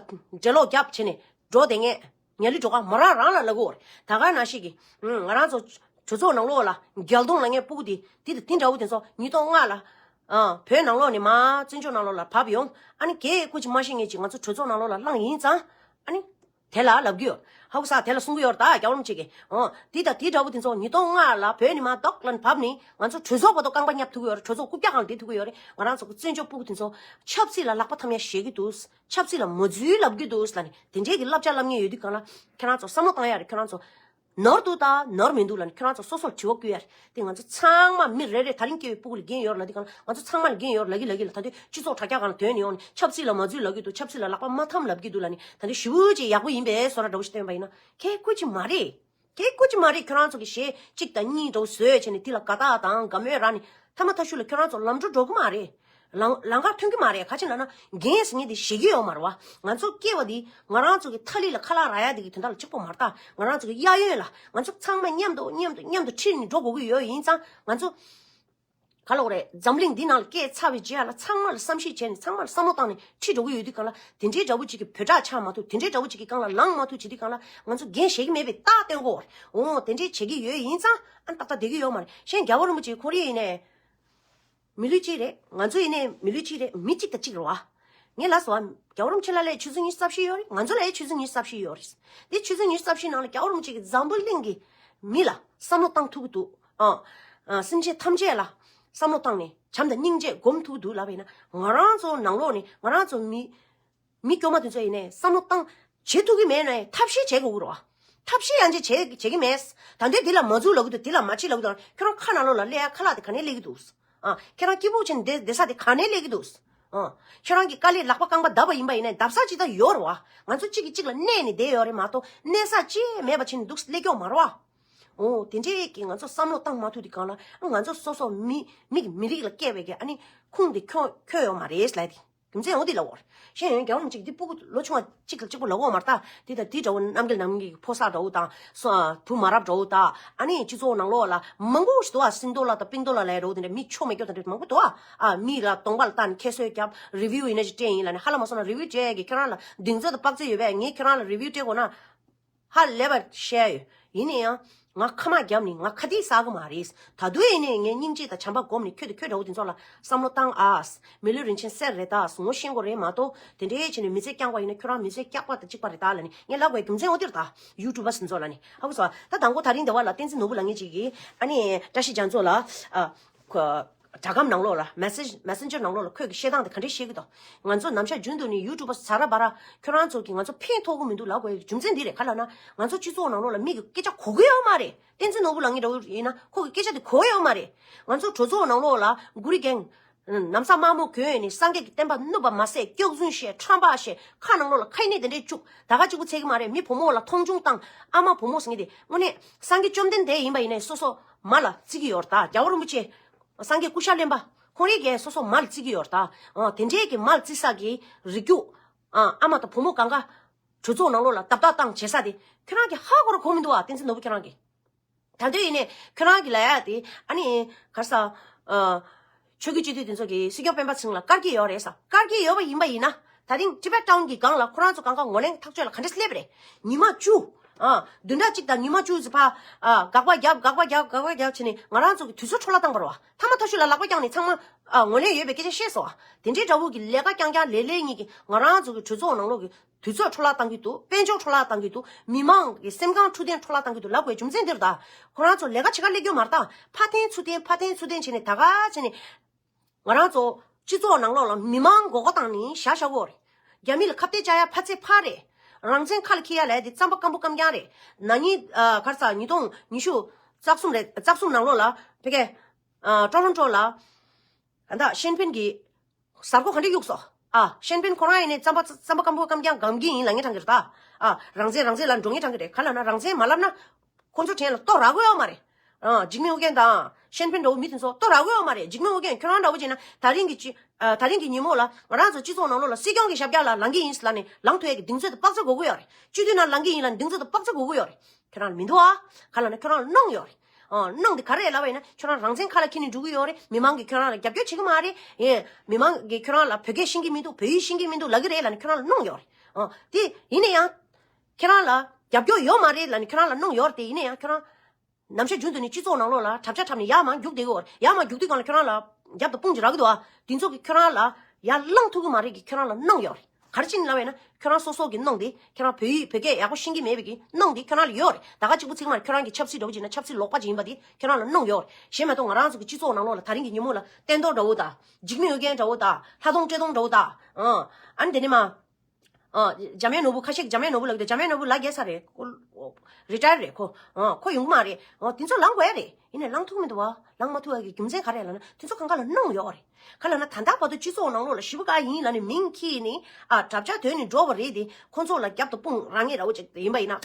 འགྲེ་ལོག་རྒྱབ་བྱས་ནས་འགྲོ་བསྡད་མཁན། ཉ་ལི་སྒྲོལ་དཀར་མོ་རང་རང་ལ་ལབ་ཀྱི་ཡོད་རེད། ད་ག་ནང་བཞིན་གྱི་ང་རང་ཚོ་གྲོས་ཚོགས་ནང་ལོགས་ལ་རྒྱལ་གདོང་ལ་ངས་སྤུ་གུ་དེ་དེ་དང་དེ་འདྲ་བོ་དེ་ཚོ་ཉིས་སྟོང་ལྔ་ལ་ཨ་བོད་ནང་ལོགས་ནས་མར་བཙན་བྱོལ་ནང་ལོགས་ལ་བབས་ཡོང་། ཨ་ནི་གས་སྐུ་མཁྱེན་མ་ཤེས་མཁན་ཅིག་ང་ཚོ་གྲོས་ཚོགས་ནང་ལོགས་ལ་བླངས་ཡིན་ཙང་ཨ་ནི་དེ་ལ་ལབ་ཀྱི་ཡོད། ཧ་གོ་སོང་། དེ་ལ་གསུང་གི་ཡོད་རེད། ད་རྒྱལ་བ་རིན་པོ་ཆེ་གིས་ཨོ་དེ་དང་དེ་འདྲ་བོ་དེ་ཚོ་ཉིས་སྟོང་ལྔ་ལ་བོད་ནས་མར་རྡོག་ལ་བབས་ནས་ང་ཚོ་གྲོས་ཚོགས་བར་དུ་རྐང་པ་བརྙབ་ཐུབ་ཀྱི་ཡོད་རེད། གྲོས་ཚོགས་རྐུབ་བཀྱག་སྒང་ལ་བསྡད་ཐུབ་ཀྱི་ཡོད་རེད། ང་རང་ཚོ་གི་བཙན་བྱོལ་སྤུ་གུ་དེ་ཚོ་ཆབ་སྲིད་ལ་ལག་པ་འཐམ་ཡ་ཞེད་ཀྱི་འདུག་ཆབ་སྲིད་ལ་མ་འཛུལ་ལབ་ཀྱི་འདུག་ལབ་ནས་དེ་འདྲའི་གི་བསླབ་བྱ་བསླབ་མཁན་ཡོད་དུས་སྒང་ལ་ཁྱེད་རང་ཚོ་བསམ་བློ་བཏང་ཡ་རེད། ཁྱེད་རང་ཚོ་ནོར་འདུག་ད་ནོར་མི་འདུག་ལབ་ནས་ཁྱེད་རང་ཚོ་སོ་སོར་དྲི་བ་བསྐུལ་ཡ་རེད། དེ་ང་ཚོ་ཚང་མ་མི་རེ་རེ་ད་རིང་སྐྱེས་པའི་སྤུ་གུ་ལ་འགན་ཡོད་རེད་ལབ་དུས་སྒང་ལ་ང་ཚོ་ཚང་མ་ལ་འགན་ཡོད་རེད་ལབ་ཀྱི་ལབ་ཀྱི་ལ། ད་དུང་སྤྱི་ཚོགས་དྲ་རྒྱ་སྒང་ལ་ཐོན་ནས་ཡོང་ནས་ཆབ་སྲིད་ལ་མ་འཛུལ་ལབ་ཀྱི་འདུག་ཆབ་སྲིད་ལ་ལག་པ་མ་འཐམ་ལབ་ཀྱི་འདུག་ལབ་ནས་ད་དུང་ཞེ་པོ་ཅིག་ཡག་པོ་ཡིན་པའི་བཟོ་འདྲ་འདྲ་བོ་ཞིག་སྟོན་པ་ཡིན་ན་ཁྱད་ཁུ་ཅིག་མ་རེད། ཁྱད་ཁུ་ཅིག་མ་རེད། ཁྱོད་རང་ཚོ་གི་གཞས་གཅིག་དང་གཉིས་འདྲ་བོ་བཟོས་བྱས་ནས་དེ་ལ་དགའ་རྟགས་དང་དགའ་མོས་རག་ནས་ཐ་མ་ཐ་ཤུ་ལ་ཁྱོད་རང་ཚོ་ལམ་འགྲོ་འགྲོ་གི་མ་རེད། ལམ་ལམ་ཁ་ཐོན་གི་མ་རེད། ག་ཅི་ལབ་ན་འགན་ཟེར་མཁན་དེ་བཞེས་ཀྱི་ཡོད་མ་རེད་བ། ང་ཚོ་སྐྱེ་བ་འདི་ང་རང་ཚོ་གི་ཐ་ལི་ལ་ཁ་ལག་རག་ཡ་དེ་གི་དོན་དག་ལ་གཅིག་པོ་མ་རེད་ད། ང་རང་ཚོ་གི་གཡས་གཡོན་ལ་ང་ཚོ་ཚང་མ་མཉམ་དུ་མཉམ་དུ་མཉམ་དུ་ཁྲིད་ནས་འགྲོ་དགོས་ཀྱི་ཡོད། ཡིན་ཙང་ང་ཚོ་ ག་ལ་འོ་རེད། འཛམ་གླིང་འདི་ནང་ལ་སྐད་ཚར་བའི་རྗེས་ལ་ཚང་མ་ལ་བསམ་ཤེས་བྱས་ནས་ཚང་མ་ལ་བསམ་བློ་བཏང་ནས་ཁྲིད་འགྲོ་གི་ཡོད་དུས་གང་ལ་དེ་འདྲའི་འདྲ་བོ་ཅིག་གི་བོད་ཁྲག་ཆགས་མ་ཐུབ། དེ་འདྲའི་འདྲ་བོ་ཅིག་གི་སྒང་ལ་ལངས་མ་ཐུབ་བྱེད་དུས་གང་ལ་ང་ཚོ་འགན་བཞེས་ཀྱི་མེད་པའི་རྟགས་སྟོན་དགོས་རེད། འོ་དེ་འདྲའི་བྱེད་ཀྱི་ཡོད་ཡིན་ཙང་ཨ་ནི་ཏག་ཏག་བསྡད་ཀྱི་ཡོད་མ་རེད། གཞན་རྒྱལ་བ་རིན་པོ་ཆེ་ཁོ་རེ་ཡིན་ནས་མི་ལུས་གཅིག་རེད། ང་ཚོ་ཡིན་ནས་མི་ལུས་གཅིག་རེད། མི་གཅིག་དང་གཅིག་རེད་བ། ངས་ལབ་སོང་བ། རྒྱལ་བ་རིན་པོ་ཆེ་ལ་ལས་ཆུ་ཚོད་ཉི་ཤུ་རྩ་བཞི་ཡོད་རེད། ང་ཚོ་ལ་ཡང་ཆུ་ཚོད་ཉི་ཤུ་རྩ་བཞི་ཡོད་རེད། འདི་ཆུ་ཚོད་ཉི་ཤུ་རྩ་བཞི་ནང་ལ་རྒྱལ་བ་རིན་པོ་ཆེ་གིས་འཛམ་བུ་གླིང་གི་མི་ལ་བསམ་བློ་བཏང་ཐུབ་ཀྱི་འདུག་ཨ། ཨ། སེམས་ཅན་ཐམས་ཅད་ལ་བསམ་བློ་བཏང་ནས་བྱམས་དང་སྙིང་རྗེ་སྒོམ་ཐུབ་ཀྱི་འདུག་ལབ་པ་ཡིན་ན། ང་རང་ཚོ་ནང་ལོགས་ནས་ང་རང་ཚོ་མི་མི་སྐྱོ་མ་དེ་ཚོ་ཡིན་ནའི་བསམ་བློ་བཏང་བྱེད་ཐུབ་ཀྱི་མེད་ནའི་ཐབས་ཤེས་བྱེད་དགོས་ཀྱི་རེད་བ། ཐབས་ཤེས་ཡང་ཅིག་བྱེད་བྱེད་ཀྱི་མེད། ད་འདོད་འདི་ལ་མ་འཛུལ་ལབ་ཀྱི་འདུག་འདི་ལ་མ་ཕྱིན་ལབ་ཀྱི་འདུག་ཁྱོད་རང་ཁ་ནང་ལོགས་ལ་སླེབས་ཡ་ཁ་ལག་དེ་ག་ནས་སླེབས་ཀྱི་འདུག་ཨ། ཁྱེད་རང་སྐྱིད་པོ་བྱས་ནས་བསྡད་བསྡད་ས་དེ་ག་ནས་སླེབས་ཀྱི་འདུག་ཨ། ཁྱེད་རང་གི་དཀའ་ལས་ལག་པ་རྐང་པ་བརྡབས་པ་ཡིན་པ་ཡིན་ནའི་བརྡབ་ས་ཅིག་ད་ཡོད་རེད་བ། ང་ཚོ་གཅིག་གིས་གཅིག་ལ་གནས་ནས་བསྡད་ཡོད་རེད་མ་གཏོགས་གནས་ས་ཅིག་མེད་པ་བྱས་ནས་འདུག་སླེབས་ཀྱི་ཡོད་མ་རེད་བ། འོ་དེ་འདྲའི་གི་ང་ཚོ་བསམ་བློ་བཏང་མ་ཐུབ་དུས་གང་ལ་ང་ཚོ་སོ་སོ་མི་མི་གི་མི་རིགས་ལ་སྐྱེས་པའི་གི་ཨ་ནི་ཁུངས་དེ་འཁྱོལ་འཁྱོལ་ཡོད་མ་རེད་ལབ་དེ། རྒྱུ་མཚན་འོ་དེ་ལ་འོར། གཞན་ཡང་རྒྱལ་བ་རིན་པོ་ཆེ་འདི་སྤུ་གུ་ལོ་ཆུང་བ་གཅིག་དང་གཅིག་པུ་ལབ་ཡོད་མ་རེད་ད། དེ་དང་དེ་འདྲ་བོ་རྣམ་རྒྱལ་རྣམ་རྒྱལ་གྱི་ཕོ་གསར་འདྲ་བོ་དང་སོ་ཨ་བུ་མ་རབས་འདྲ་བོ་དང་ཨ་ནི་སྤྱི་ཚོགས་ནང་ལོགས་ལ་མང་པོ་ཞིག་འདུག་ཨ། སིན་རྡོ་ལ་དང་པིང་རྡོ་ལ་ལབ་འདྲ་བོ་དེ་འདྲ་མི་ཆོ་མེད་སྐྱོ་དང་འདྲ་མང་པོ་འདུག་ཨ། ཨ་མི་ལ་གདོང་པ་ལ་བལྟས་ནས་ཁྱད་གསོད་རྒྱབ་རི་བིའུ་ཡིན་ན་ཅིག་སྤྲད་ཡིན་ལབ་ནས་ཧ་ལམ་མ་སོང་ན་རི་བིའུ་སྤྲད་ཀྱི་ཁྱོད་རང་ལ་གདེང་ཚོད་དང་དཔག་ཚོད་ཡོད་པས་ངས་ཁྱོད་རང་ལ་རི་བིའུ་སྤྲད་དགོས་ན། ཧ་ལས་པར་བཤད་ཡོད། ཡིན་ན་ཡང་། ང་ཁ་མ་བརྒྱབ་ནས་ང་ཁ་ཏིག་ཟ་གི་མ་རེད། ད་དུང་ཡིན་ནའི་ངས་སྙིང་རྗེ་དང་བྱམས་པ་སྒོམ་ནས་ཁྱོད་དང་ཁྱོད་འདྲ་བོ་དེ་ཚོ་ལ་བསམ་བློ་བཏང་ཨ། མི་ལུས་རིན་ཆེན་གསེར་རེད་ད། ངོ་ཤེས་དགོས་རེད་མ་གཏོགས་དེ་འདྲའི་བྱས་ནས་མི་ཚེ་བསྐྱངས་པ་ཡིན་ན་ཁྱོད་རང་མི་ཚེ་བསྐྱངས་པ་དང་གཅིག་པ་རེད་ད་ལབ་ནས་ངས་ལབ་དགོས་རྒྱུ་མཚན་འོ་དེ་རེད་ད། ཡུ་ཊུབ་པ་དེ་ཚོ་ལ་ནི་ཧ་གོ་སོང་ཨ། ད་དང་པོ་ད་རིང་འདི་བ་ལ་བསྟན་འཛིན་ནོར་བུ་ལབ་མཁན་ཅིག་གིས་ཨ་ནི་བཀྲ་ཤིས་རྒྱ་མཚོ་ལ་ཨ། སྒྲ་སྒམ་ནང་ལོགས་ལ་མེ་སེ་ཇི་མེ་སེན་ཇར་ནང་ལོགས་ལ་ཁོས་ཀྱི་བཤད་སྟངས་དེ་ག་འདྲས་བཤད་ཀྱི་འདུག་ང་ཚོ་ནམ་ཞག་རྒྱུན་དུ་ནི་ཡུ་ཊུབ་པ་ཟ་ར་བ་ར་ཁྱོད་རང་ཚོ་གིས་ང་ཚོ་ཕན་ཐོགས་ཀྱི་མི་འདུག་ལབ་དགོས་ཡ་གི་རྒྱུ་མཚན་འདི་རེད། ག་ལབ་ན་ང་ཚོ་སྤྱི་ཚོགས་ནང་ལོགས་ལ་མི་གི་སྐད་ཆ་གོ་གི་ཡོད་མ་རེད། བསྟན་འཛིན་ནོར་བུ་ལབ་མཁན་འདྲ་བོ་ཡིན་ན་ཁོ་གི་སྐད་ཆ་དེ་གོ་གི་ཡོད་མ་རེད། ང་ཚོ་གྲོས་ཚོགས་ནང་ལོགས་ལ་གུ་རི་གེང་ནམ་བཟའ་དམར་མོ་གྱོན་ནས་སངས་རྒྱས་ཀྱི་བསྟན་པ་བསྣུབས་པ་མ་ཟད་སྐྱག་རྫུན་བཤད་ཁྲམ་པ་བཤད་ཁ་ནང་ལོགས་ལ་ཁ་ནས་དེ་འདྲས་བཅུག་ད་ག་གཅིག་པུ་ཚད་ཀྱི་མ་རེད། མི་བུ་མོ་ལ་མཐོང་ཆུང་བཏང་ཨ་མ་བུ་མོ་ཟེར་མཁན་དེ་དངོས་གནས་སངས་རྒྱས་བཅོམ་ལྡན་འདས་ཡིན་པ་ཡིན་ནའི་སོ་སོ་མ་ལ་བརྩི་གི་ཡོད་རེད་ད། རྒྱལ་བ་རིན་པོ་ཆེ། སངས་རྒྱས་སྐུ་ཤ་ལེན་པ། ཁོང་རིགས་ཀྱིས་སོ་སོ་མ་ལ་བརྩི་གི་ཡོད་རེད་ད། ཨ། དེ་འདྲས་ཀྱི་མ་ལ་བརྩི་ས་གི་རིགས་རྒྱུད། ཨ། ཨ་མ་དང་བུ་མོ་གང་ག་གྲོས་ཚོགས་ནང་ལོགས་ལ་བརྡབ་བརྡབ་བཏང་བྱེད་ས་དེ་ཁྱོད་རང་གིས་ཧ་གོ་ར་གོ་མི་འདུག་ཨ། བསྟན་འཛིན་ནོར་བུ་ཁྱོད་རང་གིས། ད་དུང་ཡིན་ནའི་ཁྱོད་རང་གིས་ལབ་ཡ་དེ་ཨ་ནི་ག་རེ་ཟ། ཨ། ཆོས་བརྒྱུད་སྤྱི་འཐུས་དེ་ཚོ་གིས་སྲིད་སྐྱོང་སྤེན་པ་ཚེ་རིང་ལ་བཀར་གྱི་ཡོད་རེད་ཟ། བཀར་གྱི་ཡོད་པ་ཡིན་པ་ཡིན་ན་ད་རིང་ཊི་བེཊ་ཊའུན་གྱི་སྒང་ལ་ཁོ་རང་ཚོ་གང་ག་ངོས་ལེན་ཐག་གཅོད་ལ་ག་འདྲས་སླེབས་རེད། ཉི་མ་བཅུ། ཨ། བདུན་ཕྲག་གཅིག་དང་ཉི་མ་བཅུ་ཙམ་ཕར། ཨ། དགག་པ་རྒྱབ་དགག་པ་རྒྱབ་དགག་པ་རྒྱབ་བྱས་ནས་ང་རང་ཚོ་གི་དུས་ཚོད་འཕྲོ་བརླག་བཏང་པ་རེད་བ། མཐའ་མ་མཐའ་གཞུག་ལ་ལག་པ་བརྐྱངས་ནས་ཚང་མ། ཨ། ངོས་ལེན་ཡོད་པའི་སྐད་ཆ་བཤད་སོང་བ། དེ་འདྲའི་འདྲ་བོ་གི་ལས་ཀ་རྐྱང་རྐྱང་ལས་ལས་གཉིས་ཀྱི་ང་རང་ཚོ་གི་གྲོས་ཚོགས་ནང་ལོགས་ཀྱི་དུས་ཚོད་འཕྲོ་བརླག་བཏང་གི་འདུག་དཔལ་འབྱོར་འཕྲོ་བརླག་བཏང་གི་འདུག་མི་མང་གི་སེམས་ཁམས་འཁྲུག་རྟེན་འཕྲོ་བརླག་བཏང་གི་འདུག་ལབ་དགོས་རྒྱུ་མཚན་འདི་རེད་ད། ཁོ་རང་ཚོ་ལས་ཀ་བྱེད་ག་སླེབས་ཀྱི་ཡོད་མ་རེད་ད། ཕར་འཐེན་ཚུར་འཐེན་ཕར་འཐེན་ཚུར་འཐེན་བྱས་ནས་ད་ག་བྱས་ནས། ང་རང་ཚོ་སྤྱི་ཚོགས་ནང་ལོགས་ལ་མི་མང་མགོ་སྐོར་བཏང་ནས་བཞག་བཞག་གོ་རེད། རྒྱ་མི་ལ་ཁ་གཏད་བཅག་ཡ་ཕར་ཚད་ཕར་རེད། རང་བཙན་ཁ་ལ་འཁྱེར་ཡ་ལས་དེ་རྩམ་པ་སྐམ་པོ་སྐམ་རྐྱང་རེད། ན་ནིང་ཨ་ག་རེ་ཟ་ཉིས་སྟོང་ཉི་ཤུ་རྩ་གསུམ་རེད། རྩ་གསུམ་ནང་ལོགས་ལ་ཕ་གི་ཨ་ཊོ་རོན་ཊོ་ལ་ཨ་ད་ཤན་ཕིན་གྱི་གཟའ་འཁོར་ག་འདྲ་གཡུགས་སོང་། ཨ། ཤན་ཕིན་ཁོ་རང་ཡིན་ནའི་རྩམ་པ་རྩམ་པ་སྐམ་པོ་སྐམ་རྐྱང་སྒམ་གྱི་ཡིན་ལབ་མཁན་དྲང་གི་རེད་ད། ཨ། རང་བཙན་རང་བཙན་ལབ་འགྲོ་མཁན་དྲང་གི་རེད། ག་ལབ་ན་རང་བཙན་མ་ལབ་ན། ཁོ་ཚོ་དྲན་ལ་ལྟོ་རག་གི་ཡོད་མ་རེད། ཨ། འཇིགས་མེད་ཨོ་རྒྱན་དང་ཤན་ཕིན་འདྲ་བོ་མི་དེ་ཚོ་ལྟོ་རག་གི་ཡོད་མ་རེད། འཇིགས་མེད་ཨོ་རྒྱན་ཁྱོད་རང་འདྲ་བོ་བྱས་ན་ད་རིང་གི་ཅི། ཨ། ད་རིང་གི་ཉིན་མོ་ལ་ང་རང་ཚོ་སྤྱི་ཚོགས་ནང་ལོགས་ལ་སྲིད་སྐྱོང་གི་ཞབས་བཀྱག་ལ་ལངས་ཀྱི་ཡིན་ལབ་ནས་ལངས་ཐུབ་ཡ་གི་གདེང་ཚོད་དེ་དཔག་ཚོད་དགོས་ཀྱི་ཡོད་རེད། སྤྱི་འཐུས་ནང་ལངས་ཀྱི་ཡིན་ལབ་ནས་གདེང་ཚོད་དེ་དཔག་ཚོད་དགོས་ཀྱི་ཡོད་རེད། ཁྱོད་རང་ལ་མི་འདུག་ཨ། ག་ལབ་ན་ཁྱོད་རང་ལ་གནོང་ཡོད་རེད། ཨ། གནོང་དེ་ག་རེ་ལབ་པ་ཡིན་ན་ཁྱོད་རང་རང་བཙན་ཁ་ལ་འཁྱེར་ནས་འགྲོ་གི་ཡོད་རེད། མི་མང་གིས་ཁྱོད་རང་ལ་རྒྱབ་སྐྱོར་བྱེད་ཀྱི་མ་རེད། ཨེ། མི་མང་གིས་ཁྱོད་རང་ལ་བོད་སྐད་ཤེས་ཀྱི་མི་འདུག་བོད་ཡིག་ཤེས་ཀྱི་མི་འདུག་ལབ་ཀྱི་རེད་ལབ་ནས་ཁྱོད་རང་ལ་གནོང་ཡོད་རེད། ཨ། དེ་ཡིན་ན་ཡང་། ཁྱོད་རང་ལ་རྒྱབ་སྐྱོར་ཡོད་མ་རེད་ལབ་ནས་ཁྱོད་རང་ལ་གནོང་ཡོད་རེད། དེ་ཡིན་ན་ཡང་ཁྱོད་རང་། ནམ་ཞག་རྒྱུན་དུ་ནི་སྤྱི་ཚོགས་ནང་ལོགས་ལ་གྲབས་ཆག་གྲབས་ནས་ཡར་མར་རྒྱུག་བསྡད་ཀྱི་ཡོད་རེད། ཡར་མར་རྒྱུག་དུས་སྒང་ལ་ཁྱོད་རང་ལ་རྒྱབ་དང་དཔུང་གཅིག་རག་གི་འདུག་ཨ། དེ་ཚོ་གིས་ཁྱོད་རང་ལ་ཡར་ལངས་ཐུབ་ཀྱི་མ་རེད་གི་ཁྱོད་རང་ལ་གནོང་ཡོད་རེད། ག་རེ་བྱས་ནས་ལབ་པ་ཡིན་ན་ཁྱོད་རང་སོ་སོ་གི་གནོང་དེ་ཁྱོད་རང་བོད་ཡིག་བོད་སྐད་ཡག་པོ་ཤེས་ཀྱི་མེད་པའི་གི་གནོང་དེ་ཁྱོད་རང་ལ་ཡོད་རེད། ད་ག་གཅིག་པུ་ཚིག་མ་རེད། ཁྱོད་རང་གི་ཆབ་སྲིད་འདྲ་བོ་བྱས་ན་ཆབ་སྲིད་ལོག་པ་ཅིག་ཡིན་པ་དེ་ཁྱོད་རང་ལ་གནོང་ཡོད་རེད། གཞན་མ་གཏོགས་ང་རང་ཚོ་གི་སྤྱི་ཚོགས་ནང་ལོགས་ལ་ད་རིང་གི་ཉིན་མོ་ལ་བསྟན་རྡོར་འདྲ་བོ་དང་འཇིགས་མེད་ཨོ་རྒྱན་འདྲ་བོ་དང་ལྷ་མཐོང་བཀྲས་མཐོང་འདྲ་བོ་དང་། ཨ་ནི་དེ་ནས་མ། ཨ། འཇམ་དབྱངས་ནོར་བུ། ཁ་ཤས་འཇམ་དབྱངས་ནོར་བུ་ལབ་ཀྱི་འདུག་འཇམ་དབྱངས་ནོར་བུ་ལ་རྒས་ཚར་རེད། ཁོ་རི་ཊ་ཡར་རེད་ཁོ། ཨ། ཁོ་ཡོང་གི་མ་རེད། ཨ། དེ་ཚོ་ལངས་དགོས་ཡ་རེད། ཡིན་ནའི་ལངས་ཐུབ་མི་འདུག་བ། ལངས་མ་ཐུབ་ཡ་གི་རྒྱུ་མཚན་ག་རེ་ལབ་ན་དེ་ཚོ་གང་ག་ལ་གནོང་ཡོད་རེད། ག་ལབ་ན་ད་ལྟ་བར་དུ་སྤྱི་ཚོགས་ནང་ལོགས་ལ་ཞེ་པོ་དཀའ་ཡིན་ལབ་ནས་མིང་འཁྱེར་ནས། ཨ། གྲབས་ཆག་དོད་ནས་འགྲོ་བ་རེད་དེ། ཁོ་ཚོ་ལ་རྒྱབ་དང་དཔུང་རག་མཁན་འདྲ་བོ་ཅིག་ཡིན་པ་ཡིན་ན།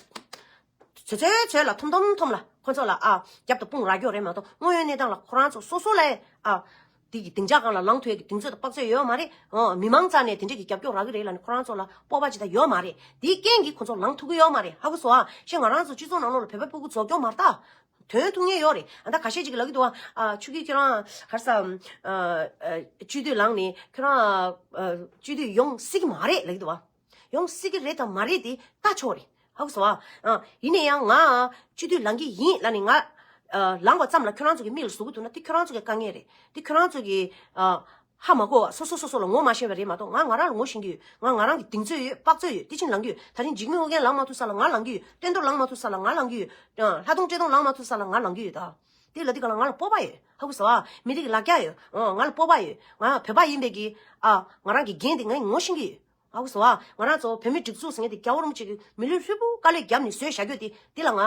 ཚོད་ཚོད་ཚོད་ལ་ཐོམ་ཐོམ་ཐོམ་ལ་ཁོ་ཚོ་ལ། ཨ། རྒྱབ་དང་དཔུང་རག་རྒྱུ་རེད་མ་གཏོགས་དངོས་ཡོད་གནས་སྟངས་ལ་ཁོ་རང་ཚོ་སོ་སོ་ལ། ཨ། དེ་གི་སྡིངས་ཆ་སྒང་ལ་ལངས་ཐུབ་ཡ་གི་གདེང་ཚོད་དང་དཔག་ཚོད་ཡོད་མ་རེད། ཨོ། མི་མང་རྩ་ནས་དེ་འདྲས་ཀྱི་རྒྱབ་སྐྱོར་རག་གི་རེད་ལབ་ནས་ཁོ་རང་ཚོ་ལ་སྤོབས་པ་ཅིག་ད་ཡོད་མ་རེད། དེའི་རྐྱེན་གྱིས་ཁོ་ཚོ་ལངས་ཐུབ་ཀྱི་ཡོད་མ་རེད། ཧ་གོ་སོང་ཨ། ཤེས། ང་རང་ཚོ་སྤྱི་ཚོགས་ནང་ལོགས་ལ་བོད་པ་སྤུ་གུ་རྫོགས་ཀྱོག་མ་རེད་ད། དོན་ཐུག་མཁན་ཡོད་རེད། ཨ་ད་ཁ་ཤས་ཅིག་ལབ་ཀྱི་འདུག་བ། ཨ་ཆོས་སྐྱིད་ཁྱོད་རང་ག་རེ་ཟ། ཨ་ཨ་སྤྱི་འཐུས་ལངས་ནས་ཁྱོད་རང་ཨ་སྤྱི་འཐུས་ཡོང་སྲིད་ཀྱི་མ་རེད་ལབ་ཀྱི་འདུག་བ། ཡོང་སྲིད་ཀྱི་རེད་དང་མ་རེད་དེ་ལྟ་ཆོག་རེད། ཧ་གོ་སོང་ཨ། ཨ་ཡིན་ན་ཡང་ང་སྤྱི་འཐུས་ལངས་ཀྱི་ཡིན་ལབ་ནས་ང་ཨ་ལངས་པ་ཙམ་ལ་ཁྱོད་རང་ཚོ་གི་མིག་ལ་ཟུག་གི་འདུག་ན་དེ་ཁྱོད་རང་ཚོ་གི་དཀའ་ངལ་རེད། དེ་ཁྱོད་རང་ཚོ་གི་ཨ་ཧ་མ་གོ་བ། སོ་སོ་སོ་སོ་ལ་ངོ་མ་ཤེས་པ་རེད་མ་གཏོགས། ང་ང་རང་ལ་ངོ་ཤེས་ཀྱི་ཡོད། ང་ང་རང་གི་གདེང་ཚོད་ཡོད། དཔག་ཚོད་ཡོད། དེ་ཕྱིན་ལངས་ཀྱི་ཡོད། ད་རིང་འཇིགས་མེད་ཨོ་རྒྱན་ལངས་མ་ཐུབ་ས་ལ་ང་ལངས་ཀྱི་ཡོད། བསྟན་རྡོར་ལངས་མ་ཐུབ་ས་ལ་ང་ལངས་ཀྱི་ཡོད། ལྷ་མཐོང་བཀྲས་མཐོང་ལངས་མ་ཐུབ་ས་ལ་ང་ལངས་ཀྱི་ཡོད་ད། དེ་ལ་དེ་ག་ལ་ང་ལ་སྤོབས་པ་ཡོད། ཧ་གོ་སོང་ཨ། མི་རིགས་ལ་རྒྱ་ཡོད། ཨོ་ང་ལ་སྤོབས་པ་ཡོད། ང་བོད་པ་ཡིན་པའི་གི་ཨ་ང་རང་གི་འགན་དེ་ངས་ངོ་ཤེས་ཀྱི་ཡོད། ཧ་གོ་སོང་ཨ། ང་རང་ཚོ་བོད་མི་སྒྲིག་འཛུགས་ཟེར་མཁན་དེ་རྒྱལ་བ་རིན་པོ་ཆེ་གི་མི་ལུས་ལྷུན་པོ་དཀའ་ལས་བརྒྱབ་ནས་བཟོས་བཞག་རྒྱུ་དེ་དེ་ལ་ང་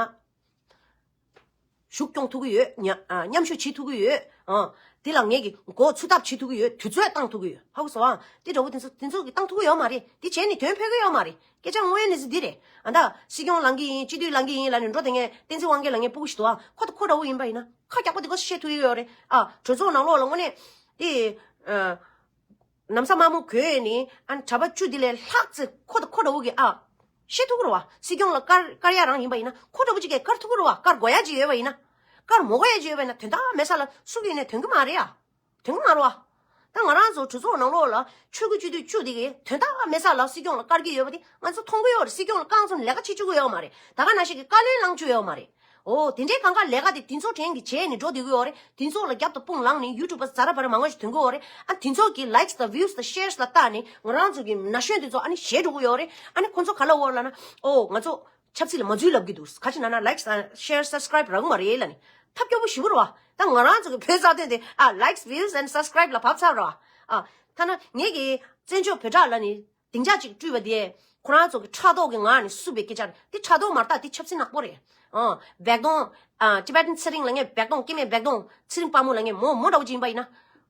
ཞུགས་སྐྱོང་ཐུབ་ཀྱི་ཡོད། ཉ་ཨ་མཉམ་ཞུགས་བྱེད་ཐུབ་ཀྱི་ཡོད། ཨ་དེ་ལ་ངས་ཀྱི་མགོ་ཚུད་ཐབས་བྱེད་ཐུབ་ཀྱི་ཡོད། དུས་ཚོད་བཏང་ཐུབ་ཀྱི་ཡོད། ཧ་གོ་སོང་ཨ། དེ་འདྲ་བོ་དེ་ཚོ་དེ་ཚོ་གི་བཏང་ཐུབ་ཀྱི་ཡོད་མ་རེད། དེ་བྱས་ནས་དོན་ཕན་གྱི་ཡོད་མ་རེད། སྐད་ཆ་དངོས་ཡོད་གནས་ཚུལ་འདི་རེད། ཨ་ད་སྲིད་སྐྱོང་ལངས་ཀྱི་ཡིན། སྤྱི་འཐུས་ལངས་ཀྱི་ཡིན་ལབ་ནས་འགྲོ་བསྡད་མཁན་བསྟན་འཛིན་དབང་རྒྱལ་ལབ་མཁན་སྤུ་གུ་ཞིག་འདུག་ཨ། ཁོ་དང་ཁོ་འདྲ་བོ་ཡིན་པ་ཡིན་ན་ཁ་རྒྱག་པ་དེ་གོ་བཤད་ཐུབ་ཀྱི་ཡོད་རེད། ཨ་གྲོས་ཚོགས་ནང་ལོགས་ལ་དངོས་གནས་དེ་ཨ། ན་བཟའ་དམར་མོ་གོན་ནས་ཨ་གྲྭ་པ་བཅུ་དེ་ལས་ལྷག་ཙམ་ཁོ་དང་ཁོ་འདྲ་བོ་གིས་ཨ་བཤད་ཐུབ་ཀྱི་རེད་བ། སྲིད་སྐྱོང་ལ་བཀར་བཀར་ཡ་རང་ཡིན་པ་ཡིན་ན་ཁོ་འདྲ་བོ་ཅིག་གིས་བཀར་ཐུབ་ཀྱི་རེད་བ། བཀར་དགོས་ཡ་ཅིག་ཡོད་པ་ཡིན་ན། བཀར་མ་དགོས་ཡ་ཅིག་ཡོད་པ་ཡིན་ན་དོན་དག་མེད་ས་ལ་སུ་གིས་ནས་དོན་གྱི་མ་རེད་ཨ། དོན་གྱི་མ་རེད་བ། ད་ང་རང་ཚོ་གྲོས་ཚོགས་ནང་ལོགས་ལ་ཆོས་སྐུ་སྤྱི་འཐུས་བཅུ་དེ་གིས་དོན་དག་མེད་ས་ལ་སྲིད་སྐྱོང་ལ་བཀར་གྱི་ཡོད་པ་དེ་ང་ཚོ་མཐོང་གི་ཡོད་རེད། སྲིད་སྐྱོང་ལ་རྐང་བཙུགས་ནས་ལས་ཀ་བྱེད་བཅུག་གི་ཡོད་མ་རེད། ད་ག་ནང་བཞིན་གྱི་བཀའ་བློན་བླངས་བཅུག་ཡོད་མ་རེད། ཨོ་དེ་འདྲའི་གང་ག་ལས་ཀ་དེ་དེ་ཚོ་གྲས་ཀྱིས་བྱས་ནས་འགྲོ་བསྡད་ཀྱི་ཡོད་རེད། དེ་ཚོ་ལ་རྒྱབ་ཏུ་དཔུང་ལངས་ནས་ཡུ་ཊུབ་པ་ཟ་ར་བ་ར་མང་པོ་ཞིག་ཐོན་གྱི་ཡོད་རེད། ཨ་དེ་ཚོ་གི་ལའིཀ་དང་བིའུ་དང་ཤེར་ལ་བལྟས་ནས་ང་རང་ཚོ་གི་ན་གཞོན་དེ་ཚོ་ཨ་ནི་ཞེད་འགྲོ་གི་ཡོད་རེད། ཨ་ནི་ཁོ་ཚོ་ག་ལ་འོར་ལ་ན་ཨོ་ང་ཚོ་ཆབ་སྲིད་ལ་མ་འཛུལ་ལབ་ཀྱི་འདུག་ག་ཅི་ན་ན་ལའིཀ་དང་ཤེར་སབ་སི་ཀ་རའིབ་རག་གི་མ་རེད་ལ་ནི་ཐབས་སྐྱོ་པོ་ཞེ་པོ་རེད་བ། ད་ང་རང་ཚོ་གི་བོད་རྩ་དོན་དེ་ཨ་ལའིཀ་བིའུ་ཨེན་སབ་སི་ཀ་རའིབ་ལ་བབས་ཚར་རེད་བ། ཨ་ཐ་ན་ངེད་ཀྱི་བཙན་བྱོལ་བོད་ཕྲུག་ལ་ནི། སྡིངས་ཆ་གཅིག་བསྐྲུན་པ་དེ། ཁོ་རང་ཚོ་གི་ཕྲག་དོག་གི་ངང་ནས་བསུབས་པའི་སྐད་ཆ་རེད། དེ་ཕྲག་དོག་མ་རེད་ད། དེ་ཆབ་སྲིད་ནག་པོ་རེད། ཨང་། བེག་དོང་། ཨ་ཊི་བེ་ཊན་ཚེ་རིང་ལབ་མཁན་བེག་དོང་། སྐྱེ་དམན་བེག་དོང་། ཚེ་རིང་དཔའ་མོ་ལབ་མཁན་མོ་མོ་འདྲ་བོ་ཅིག་ཡིན་པ་ཡིན་ན།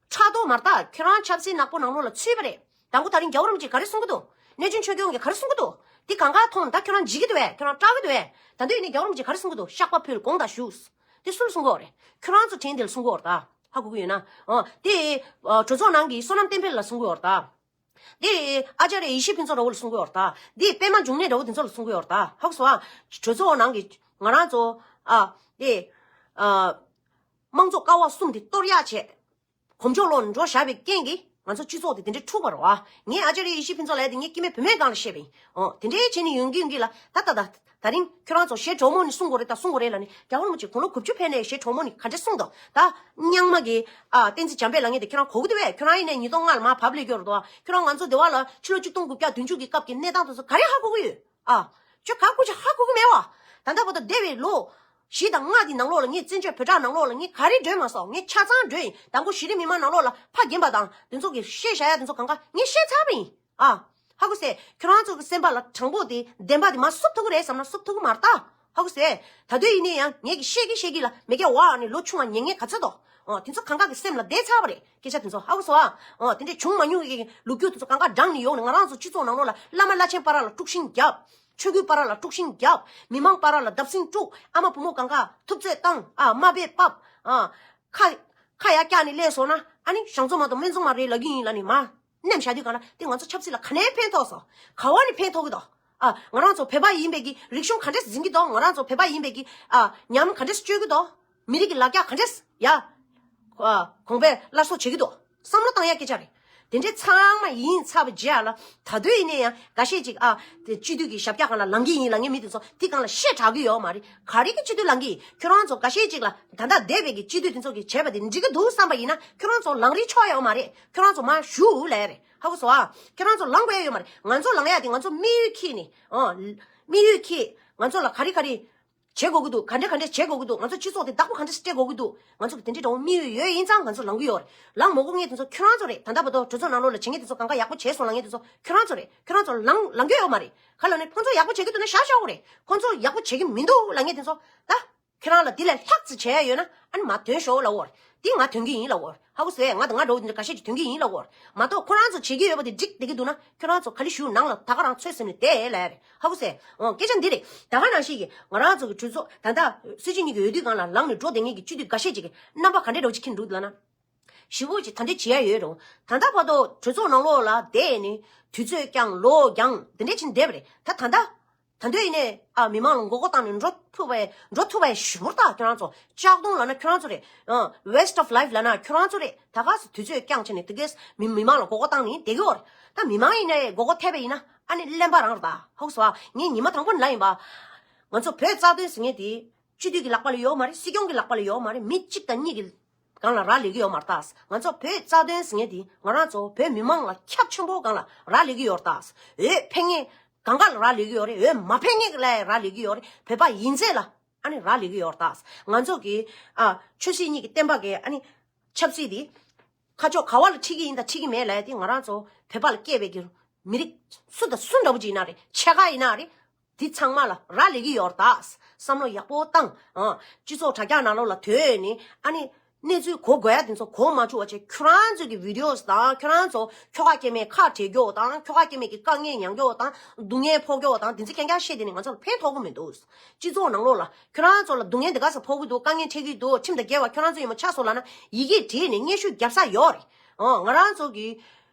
ཕྲག་དོག་མ་རེད་ད། ཁྱོད་རང་ཆབ་སྲིད་ནག་པོ་ནང་ལོགས་ལ་ཚུད་པ་རེད། དང་པོ་ད་རིང་རྒྱལ་བ་རིན་པོ་ཆེས་ག་རེ་གསུང་གི་འདུག་གནས་ཆེན་ཆོས་སྐྱོང་གིས་ག་རེ་གསུང་གི་འདུག་དེ་གང་ག་མཐོང་ད་ཁྱོད་རང་འཇིགས་ཀྱི་འདུག་བས། ཁྱོད་རང་སྐྲག་གི་འདུག་བས། ད་དུང་ཡིན་ནའི་རྒྱལ་བ་རིན་པོ་ཆེས་ག་རེ་གསུང་གི་འདུག་བཤགས་པ་ཕུལ་དགོངས་དག་ཞུ། དེ་སུ་ལ་གསུང་གི་ཡོད་རེད། ཁྱོད་རང་ཚོ་དྲན་དེ་ལ་གསུང་གི་ཡོད་རེད་ད། ཧ་གོ་གི་ཡོད་ན། ཨོ། དེ། ཨ། གྲོས་ཚོགས་ནང་གི་བསོད་ནམས་བསྟན་འཕེལ་ལ་གསུང་གི་ཡོད་རེད་ད། དེ། ཨ་ཅར་ཡེ་ཤེས་ཕུན་ཚོགས་འདྲ་བོ་ལ་གསུང་གི་ཡོད་རེད་ད། དེ། པད་མ་འབྱུང་གནས་འདྲ་བོ་དེ་ཚོ་ལ་གསུང་གི་ཡོད་རེད་ད། ཧ་གོ་སོང་ཨ། གྲོས་ཚོགས་ནང་གི་ང་རང་ཚོ། ཨ། དེ། ཨ། དམངས་གཙོ་ཀ་བ་གསུམ་དེ་གཏོར་ཡག་བྱས། གོམ་བགྲོད་ལོག་ནས་འགྲོ་བཞག་པའི་རྐྱེན་གྱིས་ང་ཚོ་སྤྱི་ཚོགས་དེ་དེ་འདྲའི་འཁྲུགས་པ་རེད་བ། ངས་ཨ་ཅར་ཡེ་ཤེས་ཕུན་ཚོགས་ལབ་ཡ་དེ་ངས་སྐྱེ་དམན་བུད་མེད་སྒང་ལ་བཤད་པ་ཡིན། ཨོ། དེ་འདྲའི་བྱས་ནས་ཡོང་གི་ཡོང་གི་ལ་ད་ད་ད། ད་རིང་ཁྱོད་རང་ཚོ་ཞེ་གྲོགས་མོ་ནི་གསུང་དགོས་རེད་ད་གསུང་དགོས་རེད་ལབ་ནི་རྒྱལ་བ་རིན་པོ་ཆེ་དགུང་ལོ་དགུ་བཅུ་ཕེབས་ནས་ཞེ་གྲོགས་མོ་ནི་ག་འདྲས་གསུང་དང་ད། རྙིང་མ་གི། ཨ། བསྟན་འཛིན་འཇམ་དཔལ་ལབ་མཁན་དེ་ཁྱོད་རང་གོ་གི་འདུག་བས། ཁྱོད་རང་ཡིན་ནའི་ཉིས་སྟོང་ལྔ་ལ་མར་བབས་སླེབས་ཀྱི་ཡོད་རེད་དོ། ཁྱོད་རང་ང་ཚོ་སྡེ་བ་ལ་ཕྱི་ལོ་ཆིག་སྟོང་དགུ་བརྒྱ་བདུན་ཅུ་གི་སྐབས་ཀྱི་གནས་སྟངས་དེ་ཚོ་ག་རེ་ཧ་གོ་གི་ཡོད། ཨ། ཁྱོད་ག་སྐུ་ཅག་ཧ་གོ་གི་མེད་བ། ད་ལྟ་བར་དུ་འདས་པའི་ལོ་བཞི་དང་ལྔ་འདི་ནང་ལོགས་ལ་ངས་བཙན་བྱོལ་བོད་ཕྲུག་ནང་ལོགས་ལ་ངས་ག་རེ་བགྲོད་མ་སོང་། ངས་ཆ་ཚང་བགྲོད་ཡིན། དང་པོ་གཞི་རིམ་མི་མང་ནང་ལོགས་ལ་ཕ་རྒན་པ་དང་དེ་ཚོ་གི་བཤད་བཞག་ཡ་དེ་ཚོ་གང་ག་ངས་བཤད་ཚར་བ་ཡིན། ཨ། ཧ་གོ་སོང་། ཁྱོད་རང་ཚོ་གི་སེམས་པ་ལ་དྲང་པོ་དེ་བདེན་པ་དེ་མར་བསུབ་ཐུབ་ཀྱི་རེད་བསམ་ན་བསུབ་ཐུབ་ཀྱི་མ་རེད་ད། ཧ་གོ་སོང་། ད་དུང་ཡིན་ནའི་ཡང་ངས་ཀྱི་བཤད་ཀྱི་བཤད་ཀྱི་ལ་མི་སྐྱ་བ་ནི་ལོ་ཆུང་བ་ཉན་མཁན་ག་ཚོད་དོ། ཨོ། དེ་ཚོ་གང་ག་གི་སེམས་ལ་བསྡད་ཚར་བ་རེད། སྐད་ཆ་དེ་ཚོ་ཧ་གོ་སོང་ཨ། ཨོ། དེ་འདྲས་བྱུང་མ་མྱོང་གི་ལོ་རྒྱུས་དེ་ཚོ་གང་ག་བགྲངས་ནས་ཡོང་ནས་ང་རང་ཚོ་སྤྱི་ཚོགས་ནང་ལོགས་ལ་བླ་མ་བླ་ཆེན་བར་ལ་དཀྲུག་ཤིང་བརྒྱབ། ཆོས་བརྒྱུད་བར་ལ་དཀྲུག་ཤིང་བརྒྱབ། མི་མང་བར་ལ་བརྡབ་གསིག་དཀྲུག། ཨ་མ་བུ་མོ་གང་ག་ཐུབ་ཚོད་བཏང་། ཨ། དམའ་འབེབས་བབས། ཨ། ཁ། ཁ་ཡར་བཀྱགས་ནས་སླེབས་སོང་ན་ཨ་ནི་ཞང་ཚོ་མ་དང་སྨན་ཚོང་མ་རེད་ལབ་ཀྱི་ཡིན་ལབ་ནས་མར་མནན་བཞག་དུས་གང་ལ་དེ་ང་ཚོ་ཆབ་སྲིད་ལ་ག་ནས་ཕན་ཐོགས་སོང་། ག་བ་ནས་ཕན་ཐོགས་ཀྱི་འདུག་ཨ། ང་རང་ཚོ་བོད་པ་ཡིན་པའི་གི་རིག་གཞུང་ག་འདྲས་འཛིན་གྱི་འདུག་ང་རང་ཚོ་བོད་པ་ཡིན་པའི་གི། ཨ། ཉམས་ག་འདྲས་སྤྱོད་ཀྱི་འདུག་མི་རིགས་ཀྱི་ལ་རྒྱ་ག་འདྲས་ཡ། ཨ། གོང་འཕེལ་སླར་གསོ་བྱེད་ཀྱི་འདུག་བསམ་བློ་བཏང་ཡ་སྐད་ཆ་རེད། དེ་འདྲའི་ཚང་མ་ཡིན་ཚར་བའི་རྗེས་ལ་ད་དུང་ཡིན་ནའི་ཡང་འགའ་ཤས་ཅིག་ཨ། དེ་སྤྱི་འཐུས་ཀྱི་ཞབས་བཀྱག་སྒང་ལ་ལངས་ཀྱི་ཡིན་ལབ་མཁན་མི་དེ་ཚོ་དེ་སྒང་ལ་བཤད་དྲག་གི་ཡོད་མ་རེད། ག་རེ་གི་སྤྱི་འཐུས་ལངས་ཀྱི་ཡིན། ཁྱོད་རང་ཚོ་འགའ་ཤས་ཅིག་ལ་ད་ལྟ་འདས་པའི་གི་སྤྱི་འཐུས་དེ་ཚོ་གིས་བྱས་པ་དེ་འགྲིག་གི་འདུག་བསམ་པ་ཡིན་ན་ཁྱོད་རང་ཚོ་ལངས་རིན་ཆོག་ཡོད་མ་རེད། ཁྱོད་རང་ཚོ་མར་བཞུགས་ལབ་ཡ་རེད། ཧ་གོ་སོང་ཨ། ཁྱོད་རང་ཚོ་ལངས་དགོས་ཡ་ཡོད་མ་རེད། ང་ཚོ་ལངས་ཡ་དེ་ང་ཚོ་དམིགས་ཡུལ་འཁྱེར་ནས། ཨ། དམིགས་ཡུལ་འཁྱེར། ང་ཚོ་ལ་ག་རེ་ག་རེ་བྱེད་དགོས་ཀྱི་འདུག་ག་འདྲ་ག་འདྲ་བྱེད་དགོས་ཀྱི་འདུག་ང་ཚོ་སྤྱི་ཚོགས་དེ་བདག་པོ་ག་འདྲ་སྤྲད་དགོས་ཀྱི་འདུག་ང་ཚོ་གི་དེ་འདྲའི་འདྲ་བོ་དམིགས་ཡུལ་ཡོད་ཡིན་ཙང་ང་ཚོ་ལངས་ཀྱི་ཡོད་རེད། ལངས་མ་དགོས་མཁན་དེ་ཚོ་ཁྱོད་རང་ཚོ་རེད། ད་ལྟ་བར་དུ་གྲོས་ཚོགས་ནང་ལོགས་ལ་བྱེད་མཁན་དེ་ཚོ་གང་ག་ཡག་པོ་བྱས་སོང་ལབ་མཁན་དེ་ཚོ་ཁྱོད་རང་ཚོ་རེད། ཁྱོད་རང་ཚོ་ལངས་ལངས་ཀྱི་ཡོད་མ་རེད། ག་ལབ་ན་ཁོང་ཚོ་ཡག་པོ་བྱེད་ཀྱི་འདུག་ན་བཞག་བཞག་དགོས་རེད། ཁོང་ཚོ་ཡག་པོ་བྱེད་ཀྱི་མི་འདུག་ལབ་མཁན་དེ་ཚོ་ད། ཁྱེད་རང་ལ་འདི་ལས་ལྷག་ཙམ་བྱས་ཡོད་ན་ཨ་ནི་མར་ཐོན་ཤོག་ལབ་དགོས་རེད། འདི་ང་ཐོན་གྱི་ཡིན་ལབ་དགོས་རེད། ཧ་གོ་སོང་ངས། ང་དང་ང་འདྲ་བོ་འདི་འདྲ་འགའ་ཤས་ཀྱིས་ཐོན་གྱི་ཡིན་ལབ་དགོས་རེད། མ་གཏོགས་ཁོ་རང་ཚོ་བྱེད་ཀྱི་ཡོད་པ་དེ་འགྲིག་བསྡད་ཀྱི་འདུག་ན་ཁྱོད་རང་ཚོ་ག་ལེ་ཞུ་ནང་ལ་ད་ག་རང་ཚོད་ཟིན་ནས་བསྡད་ལབ་རེད། ཧ་གོ་སོང་ངས། ཨོ། སྐད་ཆ་འདི་རེད། ད་ག་ནང་བཞིན་གྱི་ང་རང་ཚོ་གི་གྲོས་ཚོགས་ད་ལྟ་སྲིད་སྤྱི་གཉིས་ཀྱི་འོས་བསྡུ་སྒང་ལ་ལངས་ནས་འགྲོ་བསྡད་མཁན་གྱི་སྤྱི་འཐུས་འགའ་ཤས་ཅིག་གི་རྣམ་པ་ག་འདྲས་འདྲ་བོ་ཅིག་འཁྱེར་འདུག་ལབ་ན། ཞེ་པོ་ཅིག་ད་འདོད་བྱེད་ཡ་ཡོད་རུང་ད་ལྟ་བར་དུ་གྲོས་ཚོགས་ནང་ལོགས་ལ་བསྡད་ནས་དུས་ཚོད་ཀྱང་ལོ་འགྱངས་དེ་འདྲས་ཕྱིན་བསྡད་པ་རེད། ད་ད་ལྟ་ད་འདོད་ཡིན་ནས་ཨ་མི་མང་ལ་མགོ་སྐོར་བཏང་ནས་འགྲོ་ ཐུབ་པའི་འགྲོ་ཐུབ་པའི་ཞུ་བོར་ད་ཁྱོད་རང་ཚོ་ལྕགས་གདོང་ལབ་ན་ཁྱོད་རང་ཚོ་རེད། ཨ། waste of life་ལབ་ན་ཁྱོད་རང་ཚོ་རེད། ད་ག་སེ་དུས་ཚོད་རྐྱང་བྱས་ནས་དེ་གས་མི་མི་མང་ལ་མགོ་སྐོར་བཏང་ནས་བསྡད་ཀྱི་ཡོད་རེད། ད་མི་མང་ཡིན་ནའི་མགོ་སྐོར་ཐེབས་པ་ཡིན་ན་ཨ་ནི་གླེན་པ་རང་རེད་ད། ཧོག་སོ། ངས་ཉི་མ་དང་པོ་ནས་ལབ་ཡིན་པ། ང་ཚོ་བོད་རྩ་དོན་ཟེར་མཁན་དེ་སྤྱི་འཐུས་ཀྱི་ལག་པ་ལ་ཡོད་མ་རེད། སྲིད་སྐྱོང་གི་ལག་པ་ལ་ཡོད་མ་རེད། མི་གཅིག་དང་གཉིས་ཀྱི་སྒང་ལ་རག་ལས་ཀྱི་ཡོད་མ་རེད་ད། ང་ཚོ་བོད་རྩ་དོན་ཟེར་མཁན་དེ་ང་རང་ཚོ་བོད་མི་མང་ལ་ཁྱབ་ཆེན་པོ་སྒང་ལ་རག་ལས་ཀྱི་ཡོད་རེད་ད། འོས་འཕེན་མཁན་གང་ག་ལ་རག་ལས་ཀྱི་ཡོད་རེད། འོས་མ་འཕེན་མཁན་ལ་རག་ལས་ཀྱི་ཡོད་རེད། བོད་པ་ཡིན་ཚད་ལ་ཨ་ནི་རག་ལས་ཀྱི་ཡོད་རེད་ད། ང་ཚོ་གི་ཨ་ཆོས་སྲིད་གཉིས་ཀྱི་བསྟན་པ་གི་ཨ་ནི་ཆབ་སྲིད་དེ་ཁ་ཕྱོགས་ག་བ་ལ་ཁྲིད་ཀྱི་ཡིན་དང་ཁྲིད་ཀྱི་མེད་ལབ་ཡ་དེ་ང་རང་ཚོ་བོད་པ་ལ་སྐྱེས་པའི་གི་མི་རིགས་སུ་དང་སུ་འདྲ་པོ་ཅིག་ཡིན་ན་རེད། ཕྱེད་ཀ་ཡིན་ན་རེད། དེ་ཚང་མ་ལ་རག་ལས་ཀྱི་ཡོད་རེད་ད། བསམ་བློ་ཡག་པོ་བཏང་། ཨ། སྤྱི་ཚོགས་དྲ་རྒྱ་ནང་ལོགས་ལ་དོན་ནི་ཨ་ནི་གནས་ཚུལ་གོ་དགོས་ཡ་དེ་ཚོ་གོ་མ་བཅུག་པ་བྱས། ཁྱོད་རང་ཚོ་གི་བི་ཌི་ཡོ་དང་ཁྱོད་རང་ཚོ་ཁྱོ་ག་སྐྱེ་དམན་ཁ་བྲལ་རྒྱུ་དང་ཁྱོ་ག་སྐྱེ་དམན་གྱི་དཀའ་ངལ་མྱང་རྒྱུ་དང་སྡུག་བསྔལ་ཕོག་རྒྱུ་དང་དེ་ཚོ་རྐྱང་རྐྱང་བཤད་དེ་ནི་ང་ཚོ་ལ་ཕན་ཐོགས་ཀྱི་མི་འདུག། སྤྱི་ཚོགས་ནང་ལོགས་ལ་ཁྱོད་རང་ཚོ་ལ་སྡུག་བསྔལ་དེ་ག་ས་ཕོག་གི་འདུག། དཀའ་ངལ་འཕྲད་ཀྱི་འདུག། ཁྲིམས་དང་འགལ་བ་ཁྱོད་རང་ཚོ་ཡིན་མ་ཆགས་སོང་ལབ་ན་ཡི་གེ་བྲིས་ནས་སྙན་ཞུ་རྒྱབ་ས་ཡོད་རེད། ཨོ། ང་རང་ཚོ་གི་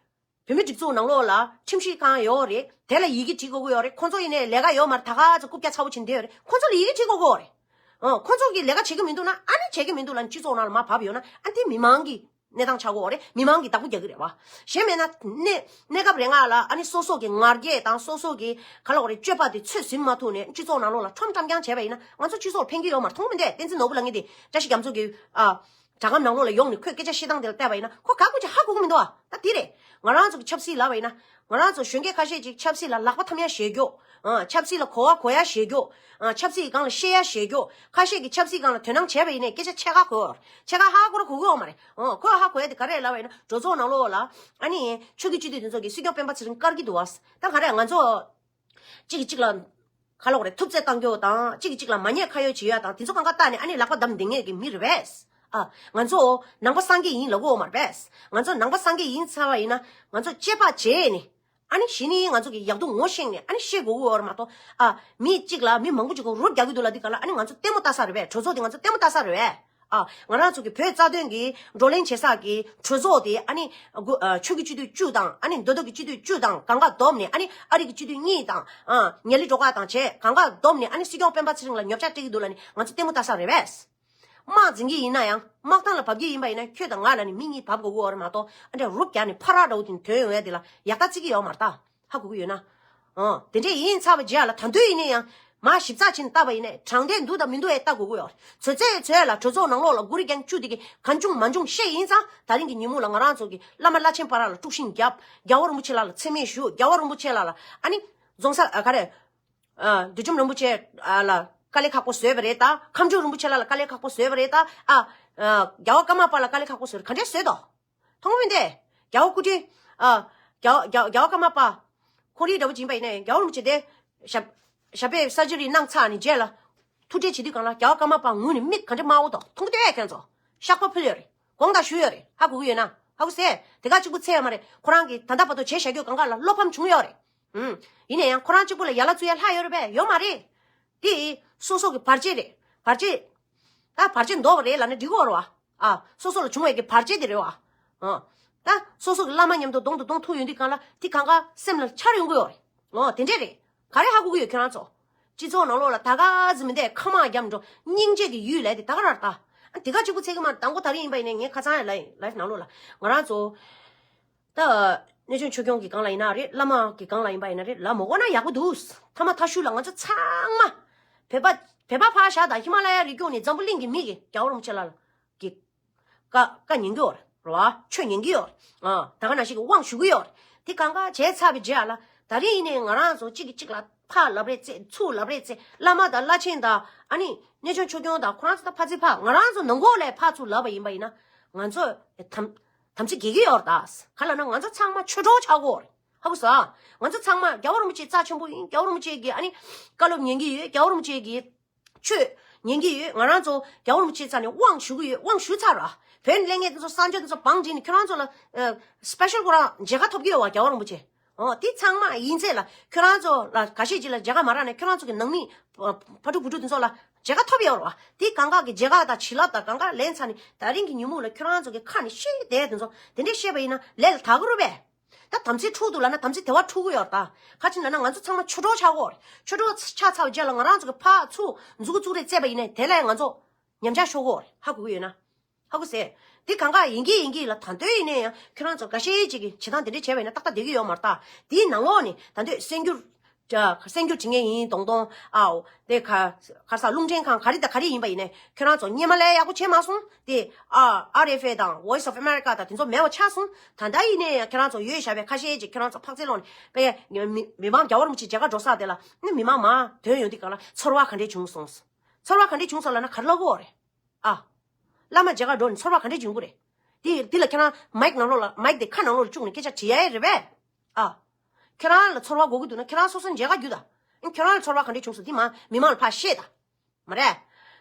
བོད་མིའི་སྒྲིག་འཛུགས་ནང་ལོགས་ལ་ཁྲིམས་ཞིབ་ཁང་ཡོད་རེད། དེ་ལ་ཡི་གེ་བྲིས་དགོས་ཀྱི་ཡོད་རེད། ཁོང་ཚོ་ཡིན་ནའི་ལས་ཀ་ཡོད་མ་རེད། ད་ག་ཚོད་རྐུབ་བཀྱག་ཚ་བོ་བྱེད་བསྡད་ཡོད་རེད། ཁོང་ཚོ་ལ་ཡི་གེ་བྲིས་དགོས་ཀྱི་ཡོད་རེད། ཨོ། ཁོང་ཚོ་གིས་ལས་ཀ་བྱེད་ཀྱི་མི་འདུག་ན་ཨ་ནི་བྱེད་ཀྱི་མི་འདུག་ལབ་ནས་སྤྱི་ཚོགས་ནང་ལ་མར་བབས་ཡོད་ན་ཨ་དེ་མི་མང་གི་གནས་སྟངས་ཆགས་ཀྱི་ཡོད་རེད། མི་མང་གིས་བདག་པོ་རྒྱག་གི་རེད་བ། གཞན་མེད་ན་གནས་གནས་སྐབས་རེ་ལྔ་ལ་ཨ་ནི་སོ་སོ་གི་ང་རྒྱལ་དང་སོ་སོ་གི་ག་ལ་བ་རེད། སྤྱོད་པ་དེ་ཚོད་ཟིན་མ་ཐུབ་ནས་སྤྱི་ཚོགས་ནང་ལོགས་ལ་ཁྲོམ་བཀྲམ་རྐྱང་བྱས་པ་ཡིན་ན་ང་ཚོ་སྤྱི་ཚོགས་ལ་ཕན་གྱི་ཡོད་མ་རེད། མཐོང་མི་འདུག། བསྟན་འཛིན་ནོར་བུ་ལབ་མཁན་དེ་བཀྲ་ཤིས་རྒྱ་མཚོ་གི་ཨ། དྲ་སྒམ་ནང་ལོགས་ལ་ཡོང་ནས་ཁོས་སྐད་ཆ་བཤད་སྟངས་དེ་ལ་བལྟས་པ་ཡིན་ན་ཁོ་དགའ་པོ་ཅིག་ཧ་གོ་གི་མི་འདུག་ཨ། ད་དེ་རེད། ང་རང་ཚོ་གི་ཆབ་སྲིད་ལབ་པ་ཡིན་ན་ང་རང་ཚོ་གཞོན་སྐྱེས་ཁ་ཤས་ཅིག་ཆབ་སྲིད་ལ་ལག་པ་འཐམ་ཡ་ཞེད་རྒྱུ། ཨ། ཆབ་སྲིད་ལ་གོ་བ་གོ་ཡ་ཞེད་རྒྱུ། ཨ། ཆབ་སྲིད་སྒང་ལ་ཤེས་ཡ་ཞེད་རྒྱུ། ཁ་ཤས་ཀྱིས་ཆབ་སྲིད་སྒང་ལ་དོ་སྣང་བྱས་པ་ཡིན་ནའི་སྐད་ཆ་ཕྱེད་ཀ་གོ་ཡོད་རེད། ཕྱེད་ཀ་ཧ་གོ་ར་གོ་གི་ཡོད་མ་རེད། ཨ། ཁོས་ཧ་གོ་ཡ་དེ་ག་རེ་ལབ་པ་ཡིན་ན་གྲོས་ཚོགས་ནང་ལོགས་ལ་ཨ་ནི་ཆོས་བརྒྱུད་སྤྱི་འཐུས་དེ་ཚོ་གིས་སྲིད་སྐྱོང་སྤེན་པ་ཚེ་རིང་བཀར་གྱི་འདུག་བ། ད་ག་རེ་ང་ཚོ་གཅིག་གིས་གཅིག་ལ་ག་ལབ་དགོས་རེད། ཐུབ་ཚད་གཏང་རྒྱུ་དང་གཅིག་གིས་གཅིག་ལ་མ་ཉེས་ཁ་གཡོགས་བྱེད་ཡ་དང་དེ་ཚོ་གང་ག་ལྟ་ནས་ཨ་ནི་ལག་པ་བརྡབ་བསྡད་མཁན་གྱི་མི་རེད་པས། ཨ། ང་ཚོ་ནང་པ་སངས་རྒྱས་ཡིན་ལབ་དགོས་མ་རེད་པས། ང་ཚོ་ནང་པ་སངས་རྒྱས་ཡིན་ཚར་བ་ཡིན་ན་ང་ཚོ་དཔྱད་པ་བྱས་ནས་ཨ་ནི་གཞི་ནས་ང་ཚོ་གི་ཡག་སྡུག་ངོ་ཤེས་ནས་ཨ་ནི་བཤད་དགོས་ཀྱི་ཡོད་རེད་མ་གཏོགས། ཨ། མི་གཅིག་ལ་མི་མང་པོ་ཅིག་གིས་རུབ་རྒྱག་གི་འདུག་ལབ་དུས་ག་ལ་ཨ་ནི་ང་ཚོ་ལྟད་མོ་ལྟ་ས་རེད་པས། གྲོས་ཚོགས་དེ་ང་ཚོ་ལྟད་མོ་ལྟ་ས་རེད་པས། ཨ། ང་རང་ཚོ་གི་བོད་རྩ་དོན་གྱི་བགྲོ་གླེང་བྱེད་ས་གི་གྲོས་ཚོགས་དེ་ཨ་ནི་དགུ། ཨ། ཆོས་ཀྱི་སྤྱི་འཐུས་བཅུ་དང་ཨ་ནི་མདོ་སྟོད་ཀྱི་སྤྱི་འཐུས་བཅུ་དང་གང་ག་བསྡོམས་ནས་ཨ་ནི་ཨ་རི་གི་སྤྱི་འཐུས་གཉིས་དང་། ཨ། ཉ་ལི་སྒྲོལ་དཀར་དང་བྱས་གང་ག་བསྡོམས་ནས་ཨ་ནི་སྲིད་སྐྱོང་སྤེན་པ་ཚེ་རིང་ལ་ཉོབ་ཆ་སྤྲད་ཀྱི་འདུག་ལབ་ནས་ང་ཚོ་ལྟད་མོ་ལྟ་ས་རེད་པས། དམག་འཛིང་གི་ཡིན་ན་ཡང་དམག་ཐང་ལ་བབས་ཀྱི་ཡིན་པ་ཡིན་ན་ཁྱོད་དང་ང་ལབ་ནས་མི་གཉིས་བབས་དགོས་ཀྱི་ཡོད་རེད་མ་གཏོགས་ཨ་འདྲ་རུབ་རྒྱག་ནས་ཕ་རག་འདྲ་བོ་དེ་ཐོན་ཡོང་ཡ་དེ་ལ་ཡག་ཐག་བརྩི་གི་ཡོད་མ་རེད་ད། ཧ་གོ་གི་ཡོད་ན། ཨོ། དེ་འདྲས་ཡིན་ཚར་བ་རྗེས་ལ་ད་དུང་ཡིན་ན་ཡང་མར་ཞིབ་ཚགས་བྱས་ནས་བལྟས་པ་ཡིན་ན་དྲང་བདེན་འདུག་དང་མི་འདུག་ཨེ་ལྟ་དགོས་ཀྱི་ཡོད་རེད། ཚོད་ཚོད་ཚོད་ལ་གྲོས་ཚོགས་ནང་ལོགས་ལ་གུ་རུ་རྒྱན་བཅུ་དེ་གི་གང་བྱུང་མ་བྱུང་བཤད་ཡིན་ཙང་ད་རིང་གི་ཉིན་མོ་ལ་ང་རང་ཚོ་གི་བླ་མ་བླ་ཆེན་བར་ལ་དཀྲུག་ཤིང་བརྒྱབ། རྒྱལ་བ་རིན་པོ་ཆེ་ལགས་ལ་མཚན་སྨད་ཞུ། རྒྱལ་བ་རིན་པོ་ཆེ་ལགས་ལ་ཨ་ནི་རྫོང་སར་ཨ་ག་རེ། ཨ། བདུད་འཇོམས་རིན་པོ་ཆེ་ཨ་ལ་དཀའ་ལས་ཁག་པོ་བཟོས་པ་རེད་ད། ཁམས་ཆོས་རིན་པོ་ཆེ་ལགས་ལ་དཀའ་ལས་ཁག་པོ་བཟོས་པ་རེད་ད། ཨ། ཨ། རྒྱལ་བ་ཀརྨ་པ་ལ་དཀའ་ལས་ཁག་པོ་བཟོས་རེད། ག་འདྲས་བཟོས་དོ། མཐོང་མི་འདས། རྒྱལ་བ་སྐུ་ཕྲེང་། ཨ། རྒྱལ་རྒྱལ་རྒྱལ་བ་ཀརྨ་པ། ཁོང་རིགས་འདྲ་བོ་ཅིག་ཡིན་པ་ཡིན་ནའི་རྒྱལ་བ་རིན་པོ་ཆེ་དེ་ཞབས་ཞབས་པད་སར་ཇི་རི་གནང་ཚར་ནས་རྗེས་ལ་ཐུག་འཕྲད་བྱེད་དུས་སྒང་ལ་རྒྱལ་བ་ཀརྨ་པ་ངུས་ནས་མིག་ག་འདྲ་དམར་པོ་དང་མཐོང་གི་འདུག་ཨེ། ཁྱོད་ཚོ་ཤག་པ་ཕུལ་ཡོད་རེད། དགོངས་དག་ཞུས་ཡོད་རེད། ཧ་གོ་གི་ཡོད་ན། ཧ་གོ་སོང་། དེ་ག་གཅིག་པུ་ཚད་ཡོད་མ་རེད། ཁོ་རང་གིས་ད་ལྟ་བར་དུ་བྱས་བཞག་རྒྱུ་སྒང་ག་ལ་བློ་ཕམ་བྱུང་ཡོད་རེད། ཨུམ། ཡིན་ན་ཡང་ཁོ་རང་གཅིག་པུ་ལ་ཡ་ལ་བཙུགས་ཡ་ལྷག་ཡོད་རེད་པས། ཡོད་མ་རེད། དེ་སོ་སོ་གི་བར་ཆད་རེད། བར་ཆད། ད་བར་ཆད་འདོར་བ་རེད་ལབ་ན་འགྲིག་གི་ཡོད་རེད་བ། ཨ། སོ་སོ་ལ་བྱུང་བའི་གི་བར་ཆད་དེ་རེད་བ། ཨ། ད་སོ་སོ་གི་བླ་མ་མཉམ་དུ་གདོང་དུ་གདོང་ཐུག་ཡོང་དུས་སྒང་ལ་དེ་གང་ག་སེམས་ལ་འཆར་ཡོང་གི་ཡོད་རེད། ཨོ། དེ་འདྲས་རེད། ག་རེ་ཧ་གོ་གི་ཡོད་ཁྱོད་རང་ཚོ། སྤྱི་ཚོགས་ནང་ལོགས་ལ་ད་ག་ཟེ་མི་འདས་ཁ་མང་རྒྱབ་འགྲོ་སྙིང་རྗེ་གི་ཡུལ་ལས་དེ་ད་ག་ར་ད། ཨ། དེ་ག་གཅིག་པུ་ཚད་གི་མ་དང་པོ་ད་རེས་ཡིན་པ་ཡིན་ནའི་ངས་ཁ་ཚང་ཡ་ལ་ཡིན་ལའིབ་ནང་ལོགས་ལ་ང་རང་ཚོ། ད། གནས་ཆུང་ཆོས་སྐྱོང་གི་སྒང་ལ་ཡིན་ན་རེད། བླ་མ་གི་སྒང་ལ་ཡིན་པ་ཡིན་ན་རེད། ལབ་མ་དགོས་ན་ཡག་པོ་འདུག། ཐ་མ་ཐ་ཤུལ་ལ་ང་ཚོ་ཚང་མ། བོད་པ་བོད་པ་ཕར་བཞག་དང་ཧི་མ་ལ་ཡ་རི་རྒྱུད་ནས་འཛམ་བུ་གླིང་གི་མི་གིས་རྒྱལ་བ་རིན་པོ་ཆེ་ལ་གི་བཀའ་བཀའ་ཉན་གི་ཡོད་རེད་བ། ཆོས་ཉན་གི་ཡོད་རེད། ཨ། ད་ག་ནང་བཞིན་གི་དབང་ཞུ་གི་ཡོད་རེད། དེ་གང་ག་བྱས་ཚར་བའི་རྗེས་ལ་ད་རེས་ཡིན་ནའི་ང་རང་ཚོ་གཅིག་གིས་གཅིག་ལ་ཕར་ལབ་རེས་རྩེ་ཚུར་ལབ་རེས་རྩེ། བླ་མ་དང་བླ་ཆེན་དང་ཨ་ནི་གནས་ཆུང་ཆོས་སྐྱོང་དང་ཁོ་རང་ཚོ་ད་ཕར་ཚུར་ཕར་ང་རང་ཚོ་ནང་ཁོག་ལས་ཕར་ཚུར་ལབ་པ་ཡིན་པ་ཡིན་ན་ང་ཚོ་དམ། དམ་ཚིག་གི་གི་ཡོད་རེད་ད། ག་ལབ་ན་ང་ཚོ་ཚང་མ་ཆོས་གྲོགས་ཆགས་ཀྱི་ཡོད་རེད། ཧ་གོ་སོང་ཨ། ང་ཚོ་ཚང་མ་རྒྱལ་བ་རིན་པོ་ཆེ་རྩ་ཆེན་པོ་ཡིན། རྒྱལ་བ་རིན་པོ་ཆེ་གི་ཨ་ནི་བཀའ་སློབ་ཉན་གི་ཡོད། རྒྱལ་བ་རིན་པོ་ཆེ་གི་ཆོས་ཉན་གི་ཡོད། ང་རང་ཚོ་རྒྱལ་བ་རིན་པོ་ཆེ་རྩ་ནས་དབང་ཞུ་གི་ཡོད། དབང་ཞུ་ཚར་ར། བོད་ནས་སླེབས་མཁན་དེ་ཚོ་གསར་འབྱོར་དེ་ཚོ་བང་བསྒྲིགས་ནས་ཁྱོད་རང་ཚོ་ལ་ཨ་སི་པེ་ཤལ་ཁོ་རང་མཇལ་ཁ་ཐོབ་གི་ཡོད་བ། རྒྱལ་བ་རིན་པོ་ཆེ། ཨོ། དེ་ཚང་མ་ཡིན་ཚད་ལ་ཁྱོད་རང་ཚོ་ལ་ག་ཤེད་ཅིག་ལ་མཇལ་ཁ་མ་རག་ན་ཁྱོད་རང་ཚོ་གི་ནང་མི་ཕ་ཕྲུག་བུ་ཕྲུག་དེ་ཚོ་ལ་མཇལ་ཁ་ཐོབ་ཡོད་རེད་བ། དེ་གང་ག་གི་མཇལ་ཁ་དང་བྱིན་རླབས་དང་གང་ག་ལེན་ཚར་ནས་ད་རིང་གི་ཉིན་མོ་ལ་ཁྱོད་རང་ཚོ་གི་ཁ་ནས་བཤད་བསྡད་དེ་ཚོ་དེ་འདྲས་བཤད་པ་ཡིན་ན་ལས་ལ་དགའ་གི་རེད་པས། ད་དམ་ཚིག་འཁྲུག་འདུག་ལབ་ན་དམ་ཚིག་དེ་བ་འཁྲུག་གི་ཡོད་རེད་ད། ག་ཅི་ལབ་ན་ང་ཚོ་ཚང་མ་ཆོས་གྲོགས་ཆགས་ཀྱི་ཡོད་རེད། ཆོས་གྲོགས་ཆགས་ཚར་བའི་རྗེས་ལ་ང་རང་ཚོ་གི་ཕར་ཚུར་མཛུབ་གུ་བཙུགས་རེས་བཙལ་བ་ཡིན་ནའི་དེ་ལ་ང་ཚོ་ཉམས་ཆག་ཤོར་གྱི་ཡོད་རེད། ཧ་གོ་གི་ཡོད་ན། ཧ་གོ་ཟེར། འདི་གང་ག་ཡིན་གྱི་ཡིན་གྱི་ལ་ད་འདོད་ཡིན་ནའི་ཡང་ཁྱོད་རང་ཚོ་འགའ་ཤས་ཅིག་གིས་བྱེད་སྟངས་དེ་འདྲས་བྱས་པ་ཡིན་ན་ཏག་ཏག་བསྡད་ཀྱི་ཡོད་མ་རེད་ད། དེའི་ནང་ལོགས་ནས་ད་འདོད་གསར་འགྱུར། གསར་འགྱུར་བྲིས་མཁན་ཡིན་གདོང་གདོང་། ཨའོ་དེ་ག་ག་ས་རླུང་འཕྲིན་ཁང་ག་རེ་དང་ག་རེ་ཡིན་པ་ཡིན་ནའི་ཁྱོད་རང་ཚོ་སྔོན་མ་ལས་ཡག་པོ་བྱས་མ་སོང་དེ། ཨ་ཨར་ཨེཕ་ཨེ་དང་Voice of America དང་དེ་ཚོ་མེད་པ་ཆགས་སོང་། ད་ལྟ་ཡིན་ནའི་ཡང་ཁྱོད་རང་ཚོ་ཡོད་བཞག་པའི་ཁ་ཤས་ཅིག་ཁྱོད་རང་ཚོ་ཕག་ཚེ་ལོག་ནས་པའི་མི་མི་མང་རྒྱལ་བ་རིན་པོ་ཆེ་མཇལ་ཁ་འགྲོ་ས་དེ་ལ་ནི་མི་མང་མང་དོན་ཡོང་དུས་གང་ལ་ཚོར་བ་ག་འདྲས་བྱུང་སོང་། ཚོར་བ་ག་འདྲས་བྱུང་སོང་ལབ་ན་ག་རེ་ལབ་དགོས་རེད། ཨ། བླ་མ་མཇལ་ཁ་འགྲོ་ནས་ཚོར་བ་ག་འདྲས་བྱུང་གི་རེད། དེ་དེ་ལ་ཁྱེད་རང་མའིག་ནང་ལོགས་ལ་མའིག་དེ་ཁ་ནང་ལོགས་ལ་བཅུག་ནས་སྐད་ཆ་དྲི་ཡ་ཡ་རེད་པས། ཨ། ཁྱེད་རང་ལ་ཚོར་བ་དགོས་ཀྱི་འདུག་ན་ཁྱེད་རང་སོ་སོ་མཇལ་ཁ་རྒྱུགས་དང་། ཁྱེད་རང་ལ་ཚོར་བ་ག་འདྲས་བྱུང་སོང་དེ་མ་མི་མང་ལ་ཕར་བཤད་དང་། མ་རེད།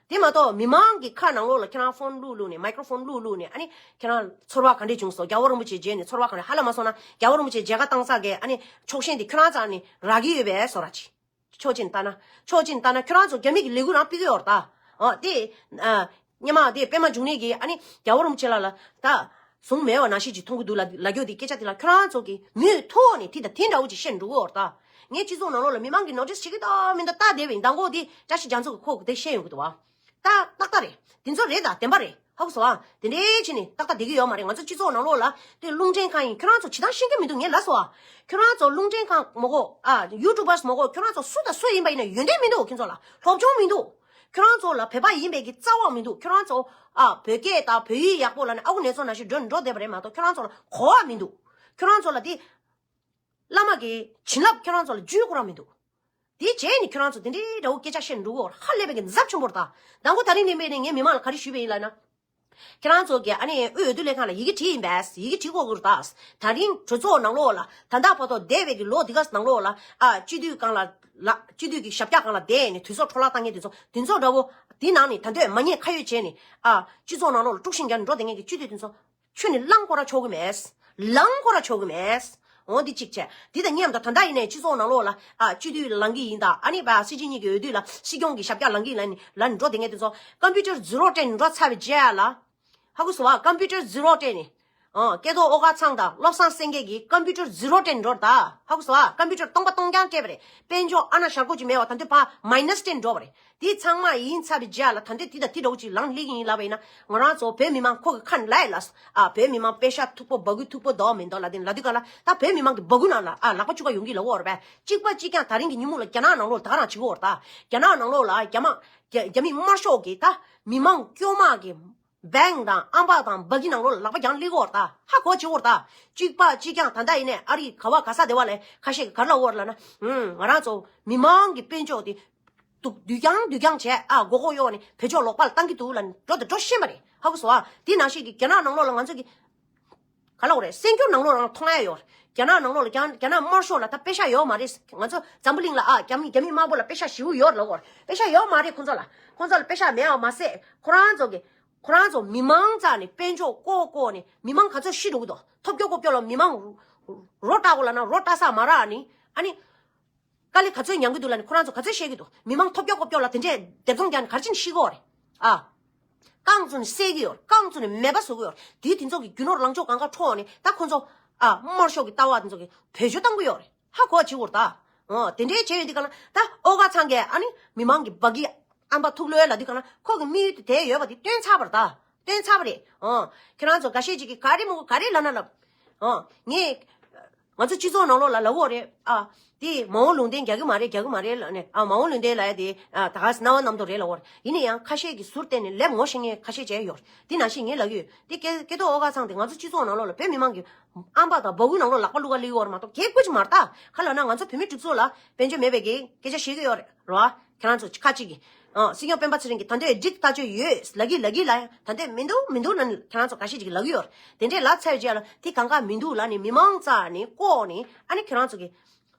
དེ་མ་གཏོགས་མི་མང་གི་ཁ་ནང་ལོགས་ལ་ཁྱེད་རང་ཕོན་བླུགས་བླུགས་ནས་མའིག་རོ་ཕོན་བླུགས་བླུགས་ནས་ཨ་ནི་ཁྱེད་རང་ཚོར་བ་ག་འདྲས་བྱུང་སོང་རྒྱལ་བ་རིན་པོ་ཆེ་མཇལ་ནས་ཚོར་བ་ག་འདྲས་ཧ་ལས་མ་སོང་ན་རྒྱལ་བ་རིན་པོ་ཆེ་མཇལ་ཁ་བཏང་ས་གི་ཨ་ནི་ཕྱོགས་ཞེན་དེ་ཁྱེད་རང་རྩ་ནས་རག་གི་ཡོད་པས་བཟོ་ར་ཅི། ཕྱོགས་གཅིག་ནས་ལྟ་ན། ཕྱོགས་གཅིག་ནས་ལྟ་ན་ཁྱོད་རང་ཚོ་རྒྱ་མི་གི་ལས་འགུལ་རང་སྤེལ་གི་ཡོད་རེད་ད། ཨོ་དེ། ཨ། སྔོན་མ་དེ་པད་མ་འབྱུང་གནས་ཀྱིས་ཨ་ནི་རྒྱལ་བ་རིན་པོ་ཆེ་ལགས་ལ་ད། བཟུང་མེད་པ་ནང་བཞིན་ཅིག་མཐོང་གི་འདུག་ལ་ལ་རྒྱོ་དེ་སྐད་ཆ་དེ་ལ་ཁྱོད་རང་ཚོ་གིས་མུ་མཐུད་ནས་དེ་དང་དེ་འདྲ་བོ་ཅིག་བཤད་འགྲོ་གི་ཡོད་རེད་ད། ངས་སྤྱི་ཚོགས་ནང་ལོགས་ལ་མི་མང་གིས་ནོ་ཊིས་བྱེད་ཀྱི་འདུག་མི་འདུག་ལྟ་བསྡད་པ་ཡིན། མདང་དགོང་དེ་བཀྲ་ཤིས་རྒྱ་མཚོ་གིས་ཁོ་གིས་དེ་བཤད་ཡོང་གི་འདུག་བ། ད་ཏག་ཏག་རེད། དེ་ཚོ་རེད་ད་བདེན་པ་རེད། ཧ་གོ་སོང་ཨ། དེ་འདྲའི་བྱས་ནས་ཏག་ཏག་བསྡད་ཀྱི་ཡོད་མ་རེད། ང་ཚོ་སྤྱི་ཚོགས་ནང་ལོགས་ལ་དེ་རླུང་འཕྲིན་ཁང་ཡིན། ཁྱོད་རང་ཚོ་ཇི་ལྟར་ཤེས་ཀྱི་མི་འདུག་ངས་ལབ་སོང་ཨ། ཁྱོད་རང་ཚོ་རླུང་འཕྲིན་ཁང་མ་གོ་ཨ། ཡུ་ཊུབ་པར་མ་གོ་ཁྱོད་རང་ཚོ་སུ་དང་སུ་ཡིན་པ་ཡིན་ན་ཡོན་ཏན་མི་འདུག་ཁྱོད་ཚོ་ལ་སློབ་སྦྱོང་མི་འདུག་ཁྱོད་རང་ཚོ་ལ་བོད་པ་ཡིན་པའི་གི་རྩ་བ་མི་འདུག་ཁྱོད་རང་ཚོ་ཨ། བོད་སྐད་དང་བོད་ཡིག་ཡག་པོ་ལབ་ནས་ཨ་ཁུ་ནེ་ཚོ་ནང་བཞིན་འགྲོ་འགྲོ་བསྡད་པ་རེད་མ་གཏོགས་ཁྱོད་རང་ཚོ་ལ་གོ་བ་མི་འདུག་ཁྱོད་རང་ཚོ་ལ་དེ། བླ་མ་གི་བྱིན་རླབས་ཁྱོད་རང་ཚོ་ལ་རྒྱུས་ཁོ་རང་མི་འདུག་དེའི་རྗེས་ནས་ཁྱོད་རང་ཚོ་དེ་འདྲའི་འདྲ་བོ་སྐད་ཆ་བཤད་འགྲོ་གི་ཡོད་རེད། ཧ་ལས་པའི་གི་འཛབ་ཆེན་པོ་རེད་ད། དང་པོ་ད་རིང་ནས་མེད་ནས་ངས་མི་མང་ལ་ག་རེ་ཞུས་པ་ཡིན་ལབ་ན། ཁྱེད་རང་ཚོ་གི་ཨ་ནི་དབུས་འོས་བསྡུ་ལས་ཁང་ལ་ཡི་གེ་བྲིས་ཡིན་པས་ཡི་གེ་བྲིས་དགོས་ཀྱི་རེད་ད། ད་རིང་གྲོས་ཚོགས་ནང་ལོགས་ལ་ད་ལྟ་བར་དུ་འདས་པའི་གི་ལོ་འདི་ག་ནང་ལོགས་ལ་ཨ་སྤྱི་འཐུས་སྒང་ལ་ལ་སྤྱི་འཐུས་ཀྱི་ཞབས་བཀྱག་སྒང་ལ་བསྡད་ནས་དུས་ཚོད་འཕྲོ་བརླག་བཏང་མཁན་དེ་ཚོ་དེ་ཚོ་འདྲ་བོ་དེ་ནང་ནས་ད་འདོད་མ་ཉེས་ཁ་ཡོད་བྱས་ནས་ཨ་སྤྱི་ཚོགས་ནང་ལོགས་ལ་དཀྲུག་ཤིང་རྒྱག་ནས་འགྲོ་བསྡད་མཁན་གྱི་སྤྱི་འཐུས་དེ་ཚོ། ཁྱོད་ནི་ལངས་ཁོ་ར་ཆོག་གི་མེད། ལངས་ཁོ་ར་ཆོག་གི་མེད། འོ་འདི་གཅིག་བྱས། འདི་དང་མཉམ་དུ་ད་ལྟ་ཡིན་ནའི་སྤྱི་ཚོགས་ནང་ལོགས་ལ་ཨ་སྤྱི་འཐུས་ལངས་ཀྱི་ཡིན་ད། ཨ་ནི་བ་སྲིད་སྤྱི་གཉིས་ཀྱི་འོས་བསྡུ་ལ་སྲིད་སྐྱོང་གི་ཞབས་བཀྱག་ལངས་ཀྱི་ཡིན་ལབ་ནི་ལབ་ནི་འགྲོ་དེ་ངས་དེ་ཚོ་ཀམ་པུ་ཊར་ཛི་རོ་སྤྲད་ནི་འགྲོ་ཚར་བའི་རྗེས་ལ། ཧ་གོ་སོང་བ། ཀམ་པུ་ཊར་ཛི་རོ་སྤྲད་ནི། ཨ་སྐལ་རྡོར་ཨོ་དཀར་ཚང་དང་བློ་བཟང་སེང་གེ་གིས་ཀམ་པུ་ཊར་ཛི་རོ་སྤྲད་ནི་འགྲོ་ད། ཧ་གོ་སོང་བ། ཀམ་པུ་ཊར་སྟོང་པ་སྟོང་རྐྱང་སྤྲད་པ་རེད། དཔལ་འབྱོར་ཨ་ན་ཞར་སྐོར་ཅིག་མེད་བ་ད་འདོད་ཕ་མའི་ནས་སྤྲད་ནི་འགྲོ་བ་རེད། དེ་ཚང་མ་ཡིན་ཚར་བའི་རྗེས་ལ་ད་འདོད་དེ་དང་དེ་འདྲ་བོ་ཅིག་ལངས་སླེབས་ཀྱི་ཡིན་ལབ་པ་ཡིན་ན་ང་རང་ཚོ་བོད་མི་མང་ཁོ་གི་ཁ་ནས་ལབ་ཡ་ལ། ཨ་བོད་མི་མང་པེ་ཤ་མཐུག་པོ་སྦ་ཁུག་མཐུག་པོ་འདུག་མི་འདུག་ལབ་དེ་ལབ་དུས་ག་ལ་ད་བོད་མི་མང་གི་སྦ་ཁུག་ནང་ལ་ཨ་ལག་པ་བཅུག་ག་ཡོང་གི་ལབ་ཀྱི་ཡོད་རེད་པས། གཅིག་པ་གཅིག་རྐྱང་ད་རིང་གི་ཉིན་མོ་ལ་རྒྱ་ནག་ནང་ལོགས་ལ་ད་ག་རང་བྱེད་ཀྱི་ཡོད་རེད་ད། རྒྱ་ནག་ནང་ལོགས་ལ་རྒྱ་དམག་རྒྱ་རྒྱ་མི་དམར་ཤོག་གི་ད་མི་མང་དཀྱུས་མ་གི་བེང་དང་ཨམ་པ་དང་སྦ་ཁུག་ནང་ལོགས་ལ་ལག་པ་རྒྱང་སླེབས་ཀྱི་ཡོད་རེད་ད། ཧ་གོ་བྱེད་ཀྱི་ཡོད་རེད་ད། གཅིག་པ་གཅིག་རྐྱང་ད་ལྟ་ཡིན་ནའི་ཨ་རི་ག་བ་ག་ས་དེ་བ་ལས་ཁ་ཤས་ཀྱིས་ག་རེ་ལབ་ཀྱི་ཡོད་རེད་ལབ་ན། ཧུམ། ང་རང་ཚོ་མི་མང་གི་དཔལ་འབྱོར་དེ། འདུག་བསྡུས་རྐྱང་བསྡུས་རྐྱང་བྱས་ཨ་མགོ་སྐོར་གཡོག་ནས་བོད་ཕྱོགས་ལོག་པར་བཏང་གི་འདུག་ལབ་ནས་འགྲོ་དང་འགྲོ་ཤེས་པ་རེད། ཧ་གོ་སོང་ཨ། དེ་ནང་བཞིན་གྱི་རྒྱ་ནག་ནང་ལོགས་ལ་ང་ཚོ་གི་ག་ལབ་དགོས་རེད། གསར་འགྱུར་ནང་ལོགས་རང་མཐོང་ཡ་ཡོད་རེད། རྒྱ་ནག་ནང་ལོགས་ལ་རྒྱ་རྒྱ་ནག་དམར་ཤོག་ལ་ད་པེ་ཤ་ཡོད་མ་རེད། ང་ཚོ་འཛམ་བུ་གླིང་ལ་ཨ་རྒྱ་མི་རྒྱ་མི་དམར་པོ་ལ་པེ་ཤ་ཞེ་པོ་ཡོད་རེད་ལབ་དགོས་རེད། པེ་ཤ་ཡོད་མ་རེད་ཁོང་ཚོ་ལ། ཁོང་ཚོ་ལ་པེ་ཤ་མེད་པ་མ་ཟད་ཁོ་རང་ཚོ་གི་ཁོ་རང་ཚོ་མི་མང་རྩ་ནས་དཔལ་འབྱོར་བཀོག་བཀོག་ནས་མི་མང་ག་ཚོད་ཤི་འགྲོ་གི་འདུག་ཐོབ་སྐྱོ་ཀོབ་སྐྱོ་ལ་མི་མང་རོ་བཏགས་དགོས་ལབ་ན་རོ་བཏགས་ས་མ་རག་ནི་ཨ་ནི། དཀའ་ལས་ག་ཚོད་མྱངས་ཀྱི་འདུག་ལབ་ནས་ཁོ་རང་ཚོ་ག་ཚོད་བཤད་ཀྱི་འདུག་མི་མང་ཐོབ་སྐྱོ་ཀོབ་སྐྱོ་ལ་དེ་འདྲས་སྡེབ་ཚོང་རྒྱག་ནས་ག་རེ་བྱས་ནས་ཤི་གི་ཡོད་རེད། ཨ། རྐང་བཙུགས་ནས་བསད་ཀྱི་ཡོད་རེད། རྐང་བཙུགས་ནས་མེད་པ་བཟོ་གི་ཡོད་རེད། དེའི་དེ་ཚོ་གི་རྒྱུ་ནོར་ལང་ཕྱོགས་གང་ག་འཕྲོག་ནས་ད་ཁོ་ཚོ། ཨ། དམར་ཤོག་གི་ལྟ་བ་དེ་ཚོ་གི་བེད་སྤྱོད་གཏང་གི་ཡོད་རེད། ཧ་གོ་བྱེད་དགོས་རེད་ད། ཨོ་དེ་འདྲས་བྱས་ཡོད་འདི་ག་ལ་ད་ཨོ་དཀར་ཚང་གིས་ཨ་ནི་མི་མང་གི་སྦ་གི་ཨམ་པ་ཐུག་ལོས་ལབ་འདི་ག་ལ་ཁོ་གི་དམིགས་ཡུལ་དེ་དེ་ཡོད་པ་དེ་སྟོན་ཚར་བ་རེད་ད། སྟོན་ཚར་བ་རེད། ཨོ། ཁྱེད་རང་ཚོ་འགའ་ཤས་ཅིག་གིས་ག་རེ་མོ་ག་རེ་ལབ་ན་ལབ། ཨོ། ངས། ང་ཚོ་སྤྱི་ཚོགས་ནང་ལོགས་ལ་ལབ་ཡོད་རེད་ཨ། དེ་མ་འོངས་ལུང་བསྟན་རྒྱག་གི་མ་རེད་རྒྱག་གི་མ་རེད་ལབ་ནས་ཨ་མ་འོངས་ལུང་བསྟན་ལབ་ཡ་དེ་ཨ་ད་ག་སེ་རྣ་བ་གནམ་རྡོ་རེད་ལབ་ཡོད་རེད། ཡིན་ན་ཡང་ཁ་ཤས་ཀྱིས་ཟུར་བལྟས་ནས་ལབ་ངོ་ཤེས་མཁན་ཁ་ཤས་བྱས་ཡོད་རེད། དེ་ནང་བཞིན་ངས་ལབ་ཀྱི་ཡོད། དེ་སྐལ་སྐལ་རྡོར་ཨོ་དཀར་ཚང་དེ་ང་ཚོ་སྤྱི་ཚོགས་ནང་ལོགས་ལ་བོད་མི་མང་གི་ཨམ་པ་དང་སྦ་ཁུག་ནང་ལོགས་ལག་པ་བླུག་ག་སླེབས་ཡོད་རེད་མ་གཏོགས་གལ་ཁུར་ཅིག་མ་རེད་ད། ག་ལབ་ན་ང་ཚོ་བོད་མི་སྒྲིག་འཛུགས་ལ་དཔལ་འབྱོར་མེད་པའི་གི་སྐད་ཆ་བཤད་ཀྱི་ཡོད་རེད་རོ། ཁྱེད་རང་ཚོ་ཁ་ཅིག་གིས། ཨ། སྲིད་སྐྱོང་སྤེན་པ་ཚེ་རིང་གིས་ད་འདོད་སྒྲིག་ཐག་ཆོད་ཡོད་ལབ་ཀྱི་ལབ་ཀྱི་ལབ་ཡ་ད་འདོད་མི་འདུག་མི་འདུག་ལབ་ནས་ཁྱེད་རང་ཚོ་འགའ་ཤས་ཅིག་གིས་ལབ་ཀྱི་ཡོད་རེད། དེ་འདྲས་ལབ་ཚར་བའི་རྗེས་ལ་དེ་གང་ག་མི་འདུག་ལབ་ནས་མི་མང་རྩ་ནས་བཀོག་ནས་ཨ་ནི་ཁྱེད་རང་ཚོ་གིས་